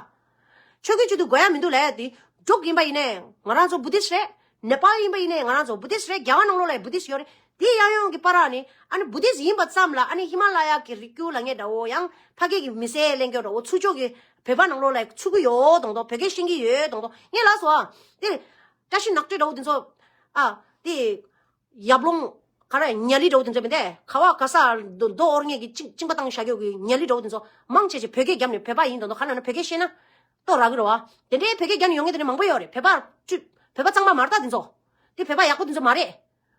ཆོས་བརྒྱུད་སྤྱི་འཐུས་དགོས་ཡ་མི་འདུག་ལབ་ཡ་དེ། འབྲུག་ཡིན་པ་ཡིན་ནའི་ང་རང་ཚོ་བུ་དིསྟ་རེད། ནེ་པཱལ་ཡིན་པ་ཡིན་ནའི་ང་རང་ཚོ་བུ་དིསྟ་རེད། རྒྱ་གར་ནང་ལོགས་ལ་ཡང་བུ་དིསྟ་ཡོད་རེད། དེ་གཡས་གཡོན་གྱི་བར་ནས་ཨ་ནི་བུ་དིསྟ་ཡིན་པ་ཙམ་ལ་ཨ་ནི་ཧི་མ་ལ་ཡ་གི་རི་རྒྱུད་ལ་ངས་འདྲ་བོ་ཡང་ཕ་སྐད་ཀྱི་མི་སེར་གླེང་སྐྱོ་འདྲ་བོ་ཚུར་ཕྱོགས་ཀྱི་བོད་པ་ནང་ལོགས་ལ་ཚུར་གི་ཡོད་དང་དང་བོད་སྐད་ཤེས་ཀྱི་ཡོད་དང་དང་ངས་ལབ་སོང་ཨ། དེ་བཀྲ་ཤིས་ནག་ཁྲེ་འདྲ་བོ་དེ་ཚོ་ཨ་དེ། ཡབ་ལོང་། ག་རེ་ཉ་ལི་འདྲ་བོ་དེ་ཚོ་མིན་ཏེ། ཁ་བ་ག་ས་རྡོ་རྡོ་འོར་ངེས་ཀྱི་གཅིན་གཅིན་པ་བཏང་བཞག་ཀྱོག་གི་ཉ་ལི་འདྲ་བོ་དེ་ཚོ་མང་ཆེ་ཆེ་བོད་སྐད་རྒྱབ་ནས་བོད་པ་ཡིན་མདོག་མདོག་ག་ན་ན་བོད་སྐད་ཤེས་ན་ལྟོ་རག་གི་རེད་བ། དེ་འདྲའི་བོད་སྐད་རྒྱབ་ནས་ཡོང་མཁན་དེ་འདྲ་མང་པོ་ཡོད་རེད། བོད་པ་བཅུ་བོད་པ་གཙང་མ་མ་རེད་ད་དེ་ཚོ། དེ་བོད་པ་ཡག་པོ་དེ་ཚོ་མ་རེད།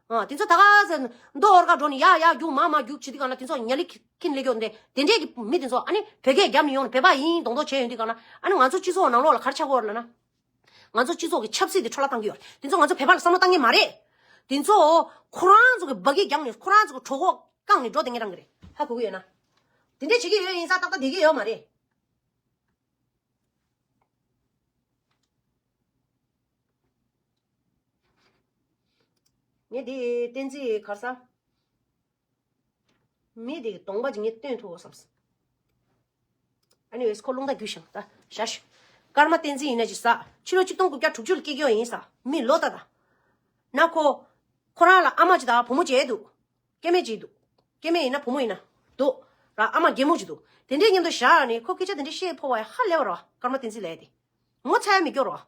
ཨ་དེ་ཚོ་ད་ག་ས་རྡོ་འོར་ག་འགྲོ་ནས་ཡ་ཡ་རྒྱུག་མ་མ་རྒྱུག་བྱེད་དུས་ག་ན་དེ་ཚོ་ཉ་ལི་ཁྱིན་ལེ་ཀྱོག་འདྲ་དེ་འདྲའི་གི་མི་དེ་ཚོ་ཨ་ནི་བོད་སྐད་རྒྱབ་ནས་ཡོང་ནས་བོད་པ་ཡིན་མདོག་མདོག་བྱས་ཡོང་དུས་ག་ན་ཨ་ནི་ང་ཚོ་སྤྱི་ཚོགས་ནང་ལོགས་ལ་ག་རེ་ཆགས་ཀྱི་ཡོད་རེད་ལབ་ན། ང་ཚོ་སྤྱི་ཚོགས་ཀྱི་ཆབ་སྲིད་དེ་འཕྲོ་བརླག་བཏང་གི་ཡོད་རེད། དེ་ཚོ་ང་ཚོ་བོད་པ་ལ་བསམ་བློ་བཏང་གི་མ་རེད། དེ་ཚོ་ཁོ་རང་ཚོ་གི་འབའ་གི་རྒྱབ་ནས་ཁོ་རང་ཚོ་གི་གྲོད་ཁོག་བཀང་ནས་འགྲོ་བསྡད་མཁན་རང་གི་རེད། ཧ་གོ་གི་ཡོད་ན། དེ་འདྲས་བྱེད་ཀྱི་ཡོད་ཡིན་ཙང་ཏག་ཏག་བསྡད་ཀྱི་ཡོད་མ་རེད། ངས་དེ་བསྟན་འཛིན་ག་རེ་ཟ། མི་དེ་གི་གདོང་པ་ཅིག་ངས་སྟོན་ཐུབ་བོ་བསམ་སོང་། Anyways ཁོ་རླུང་རྟ་རྒྱུག་ཤིང་ད་ཞར་ཞུ། ཀརྨ་བསྟན་འཛིན་ཡིན་ན་ཅིག་ཟ། ཕྱི་ལོ་ཆིག་སྟོང་དགུ་བརྒྱ་དྲུག་ཅུ་ལ་སྐྱེས་ཀྱི་ཡོད་ཡིན་ཟ། མི་ལོ་ད་ད། ན་ཁོ། ཁོ་རང་ལ་ཨ་མ་ཅིག་དང་བུ་མོ་ཅིག་འདུག་སྐྱེ་དམན་ཅིག་འདུག་སྐྱེ་དམན་ཡིན་ན་བུ་མོ་ཡིན་ན། འདུག་ར་ཨ་མ་རྒན་མོ་ཅིག་འདུག་དེ་འདྲའི་མཉམ་དུ་བཞག་ནས་ཁོ་སྐད་ཆ་དེ་འདྲ་བཤད་ཕོ་བ་ཡ་ཧ་ལས་པ་ར་བ་ཀརྨ་བསྟན་འཛིན་ལབ་ཡ་དེ། ངོ་ཚ་ཡ་མི་སྐྱོ་རོ།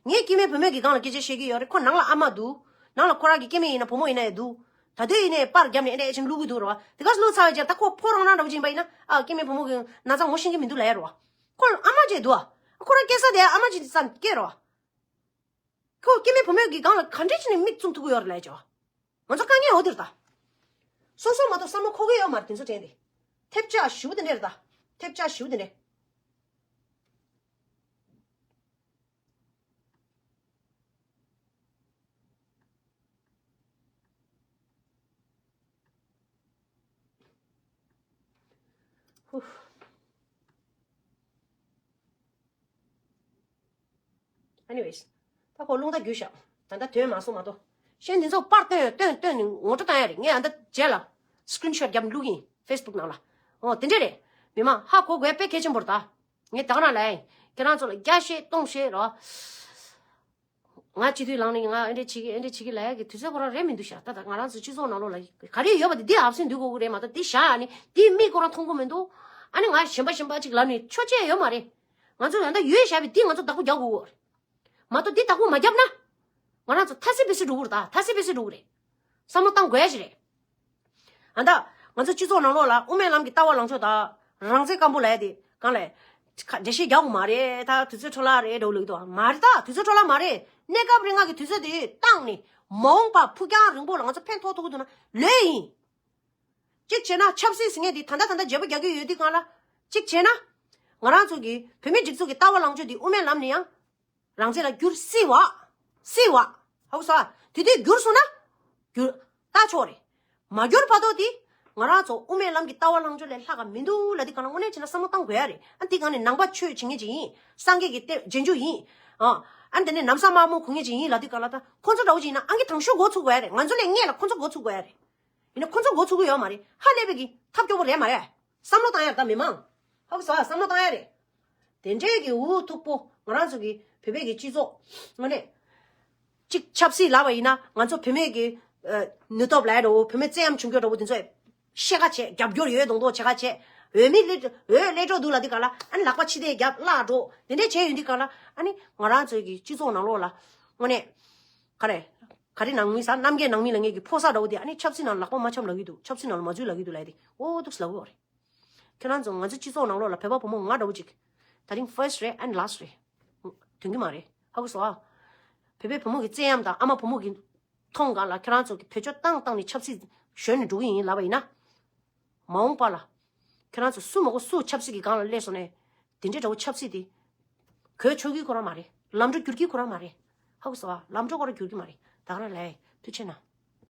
ངའི་སྐྱེ་དམན་བུ་མོ་གི་སྒང་ལ་སྐད་ཆ་བཤད་ཀྱི་ཡོད་རེད། ཁོ་ནང་ལ་ཨ་མ་འདུག་ནང་ལ་ཁོ་རང་གི་སྐྱེ་དམན་ཡིན་ན་བུ་མོ་ཡིན་ན་ཡང་འདུག་ད་དུང་ཡིན་ནའི་པར་བརྒྱབ་ནས་ཨེ་འདྲ་ཨེ་ཅིང་བླུག་གི་འདུག་རོ། དེ་ག་སུ་བླུག་ཚར་བའི་རྗེས་ད་ཁོ་ཕོ་རང་རང་འདྲ་བོ་ཅིག་ཡིན་པ་ཡིན་ན་ཨ་སྐྱེ་དམན་བུ་མོ་གི་ན་ཚ་ངོ་ཤེས་ཀྱི་མི་འདུག་ལབ་ཡ་རོ། ཁོ་ཨ་མ་ཅིག་འདུག་ཨ་ཁོ་རང་སྐྱེ་ས་དེ་ཨ་མ་ཅིག་ཙམ་སྐྱེ་རོ། ཁོ་སྐྱེ་དམན་བུ་མོ་གི་སྒང་ལ་ག་འདྲ་བྱས་ནས་མིག་བཙུམ་ཐུབ་ཀྱི་ཡོད་རེད་ལབ་ཡ་ཅོ། ང་ཚོ་དཀའ་ངལ་འོ་དེ་རེད་ད། སོ་སོ་མ་གཏོགས་བསམ་བློ་འཁོར་གི་ཡོད་མ་རེད་དེ་ཚོ་དྲན་ཏེ། ཐེབས་ཆག་ཞུ་དེ་འདྲ་རེད་ད། ཐེབས་ཆག་ཞུ་དེ་འདྲ། ཧུ། Anyways, ད་ཁོ་རླུང་རྟ་རྒྱུགས་ཤག་ད་ལྟ་དོན་མ་སོང་མ་གཏོགས། གཞན་འདི་ཚོ་པར་བཏོན་བཏོན་བཏོན་ནས་ངོ་སྤྲོད་བཏང་ཡ་རེད། ངས་ཨ་ད་རྗེས་ལ་screenshot་བརྒྱབ་བླུག་ཡིན། Facebook་ནང་ལ། འོ་དེ་འདྲས་རེད། མི་མང་ཧ་གོ་དགོས་དཔེ་གལ་ཆེན་པོ་རེད་ད། ངས་ད་ག་རང་ལ་ཡིན། ཁྱེད་རང་ཚོ་ལ་རྒྱ་བཤད་སྟོང་བཤད་རོ། ང་སྤྱི་འཐུས་ལངས་ནས་ང་ཨེ་འདྲས་བྱེད་ཀྱི་ཨེ་འདྲས་བྱེད་ཀྱི་ལབ་ཡ་གི་དུས་ཚོད་ཁོ་རང་རེད་མི་འདུག་ཤག་ད་ད་ང་རང་ཚོ་སྤྱི་ཚོགས་ནང་ལོགས་ལ་ག་རེ་ཡོད་པ་དེ་འདི་ཨབ་སེན་འདུག་དགོས་ཀྱི་རེད་མ་གཏོགས། འདི་བཞག་ནས་འདི་མིག་ཁོ་རང་མཐོང་གི་མི་འདུག་ཨ་ནི་ང་གཞན་པ་གཞན་པ་ཅིག་ལབ་ནས་ཆོ་ཆེ་ཡོད་མ་རེད། ང་ཚོ་ད་ལྟ་ཡོད་བཞག་པའི་འདི་ང་ཚོ་བདག་པོ་རྒྱག་དགོས་ཀྱི་རེད། མ་གཏོགས་འདི་བདག་པོ་མ་བརྒྱབ་ན། ང་རང་ཚོ་ཐ་སི་པེ་སི་འགྲོ་གི་རེད། ད་ཐ་སི་པེ་སི་འགྲོ་གི་རེད། བསམ་བློ་བཏང་དགོས་ཡ་ཞིག་རེད། ཨ་ད། ང་ཚོ་སྤྱི་ཚོགས་ནང་ལོགས་ལ་དབུ་མའི་ལམ་གྱི་ལྟ་བ་ལངས་ཕྱོགས་དང་། རང་བཙན་སྐམ་པོ་ལབ་ཡ་དེ་གང་ལས། ཁ་འགྲེལ་བཤད་རྒྱག་དགོས་མ་རེད། ད་དུས་ཚོད་འཕྲོ་བརླག་རེད་འགྲོ་ལུགས་དོ་མ་རེད། ད་དུས་ཚོད་འཕྲོ་བརླག་མ་རེད། གནས་སྐབས་རིང་ང་གི་དུས་ཚོད་དེ་བཏང་ནས་མ་འོངས་པ་ཕུགས་རྒྱང་རིང་པོ་ལ་ང་ཚོ་ཕན་ཐོགས་ཐུབ་ཀྱི་འདུག་ན་ལོས་ཡིན། གཅིག་བྱས་ན་ཆབ་སྲིད་ཟེར་མཁན་དེ་ད་ལྟ་ད་ལྟ་བརྗེ་པོ་རྒྱག་གི་ཡོད་དུས་གང་ལ། གཅིག་བྱས་ན། ང་རང་ཚོ་གི་བོད་མི་སྒྲིག་འཛུགས་ཀྱི་ལྟ་བ་ལངས་ཕྱོགས་དེ་དབུ་མའི་ལམ་ནས་ཡང་། རང་བཙན་ལ་འགྱུར་སྲིད་བ། སྲིད་བ། ཧ་གོ་སོང་ཨ། དེ་དུས་འགྱུར་སོང་ན། འགྱུར། ལྟ་ཆོག་རེད། མ་འགྱུར་བར་དུ་དེ། ང་རང་ཚོ་དབུ་མའི་ལམ་གྱི་ལྟ་བ་ལངས་ཕྱོགས་ལས་ལྷག་ག་མི་འདུག་ལབ་དུས་གང་ལ་དངོས་གནས་བྱས་ན་བསམ་བློ་བཏང་དགོས་ཡ་རེད། ཨ་འདི་གང་ནས་ནང་པ་ཆོས་བྱེད་མཁན་ཅིག་ཡིན། སངས་རྒྱས་ཀྱི་ལྟ་རྗེས་འཇུག་ཡིན། ཨ། ཨ་འདི་ནས་ནམ་བཟའ་དམར་མོ་གོན་མཁན་ཅིག་ཡིན་ལབ་དུས་གང་ལ་ད་ཁོང་ཚོ་འདྲ་བོ་ཅིག་ཡིན་ན་ཨང་ཀི་དང་ཤོས་འགོ་ཚུགས་དགོས་ཡ་རེད། ང་ཚོ་ལས་སྔས་ལ་ཁོང་ཚོ་འགོ་ཚུགས་དགོས་ཡ་རེད། ཡིན་ན་ཁོང་ཚོ་འགོ་ཚུགས་གི་ཡོད་མ་རེད། ཧ་ལས་པའི་གི་ཐབས་སྐྱོ་པོ་རེད་མ་རེད། བསམ་བློ་བཏང་ཡ་ད་མི་མང་། ཧ་གོ་སོང་ཨ། བསམ་བློ་བཏང་ཡ་རེད། དེ་འདྲའི་གི་འུ་ཐུག་པོ་ང་རང་ཚོ་གི་བོད་པའི་གི་སྤྱི་ཚོགས་དངོས་གནས་གཅིག་ཆབ་སྲིད་ལབ་པ་ཡིན་ན་ང་ཚོ་བུད་མེད་ཀྱི་ཨ་ནུས་སྟོབས་ལ་འགྲོ་བོད་མི་བཙན་གཡེམ་བྱུང་རྒྱུ་འགྲོ་བོ་དེ་ཚོ་ཤེས་ཁ་བྱས་རྒྱབ་སྐྱོར་ཡོད་མདོག་མདོག་བྱེད་ཁ་བྱས། འོས་མི་སླེབས་འོས་སླེབས་འགྲོ་འདུག་ལབ་དུས་གང་ལ་ཨ་ནི་ལག་པ་ཕྱི་བལྟས་རྒྱབ་བརླག་འགྲོ་དེ་འདྲས་བྱས་ཡོང་དུས་གང་ལ་ཨ་ནི་ང་རང་ཚོའི་གི་སྤྱི་ཚོགས་ནང་ལོགས་ལ་དངོས་གནས་ག་རེ་ག་རེ་ནང་མི་ཟ་གནམ་རྒྱལ་ནང་མི་ལ་ངེད་ཀྱི་ཕོ་གསར་འདྲ་བོ་དེ་ཨ་ནི་ཆབ་སྲིད་ནང་ལག་པ་མ་འཆམ་ལབ་ཀྱི་འདུག་ཆབ་སྲིད་ནང་ལ་མ་འཛུལ་ལབ་ཀྱི་འདུག་ལབ་དེ་ཨོ་འདུག་ལབ་ཀྱི་ཡོད་རེད། ཁྱེད་རང་ཚོ་ང་ཚོ་སྤྱི་ཚོགས་ནང་ལོགས་ལ་བོད་པ་བུ་མོ་ང་འདྲ་བོ་ཅིག་ད་རིང་first་རེད་and last་རེད། དོན་གྱི་མ་རེད་ཧ་གོ་སོང་ཨ། བོད་པའི་བུ་མོ་གི་བཙན་གཡེམ་དང་ཨ་མ་བུ་མོ་གི་མཐོང་གང་ལ་ཁྱེད་རང་ཚོ་གི་བེད་སྤྱོད་བཏང་བཏང་ནས་ཆབ་སྲིད་གཞོན་ནས་འགྲོ་གི་ཡིན་ལབ་པ་ཡིན་ན། མ་འོངས་པ་ལ། ཁྱེད་རང་ཚོ་སུ་མ་གོ་སུ་ཆབ་སྲིད་ཀྱི་སྒང་ལ་སླེབས་སོང་ནས། དེ་འདྲའི་འདྲ་བོ་ཆབ་སྲིད་དེ། གོད་ཆོད་ཀྱི་ཁོ་རང་མ་རེད། ལམ་འགྲོ་བསྒྱུར་གྱི་ཁོ་རང་མ་རེད། ཧ་གོ་སོང་ཨ། ལམ་འགྲོ་ཁོ་རང་བསྒྱུར་གྱི་མ་རེད། ད་ག་རང་ལས་ཐུགས་ཆེ་གནང་།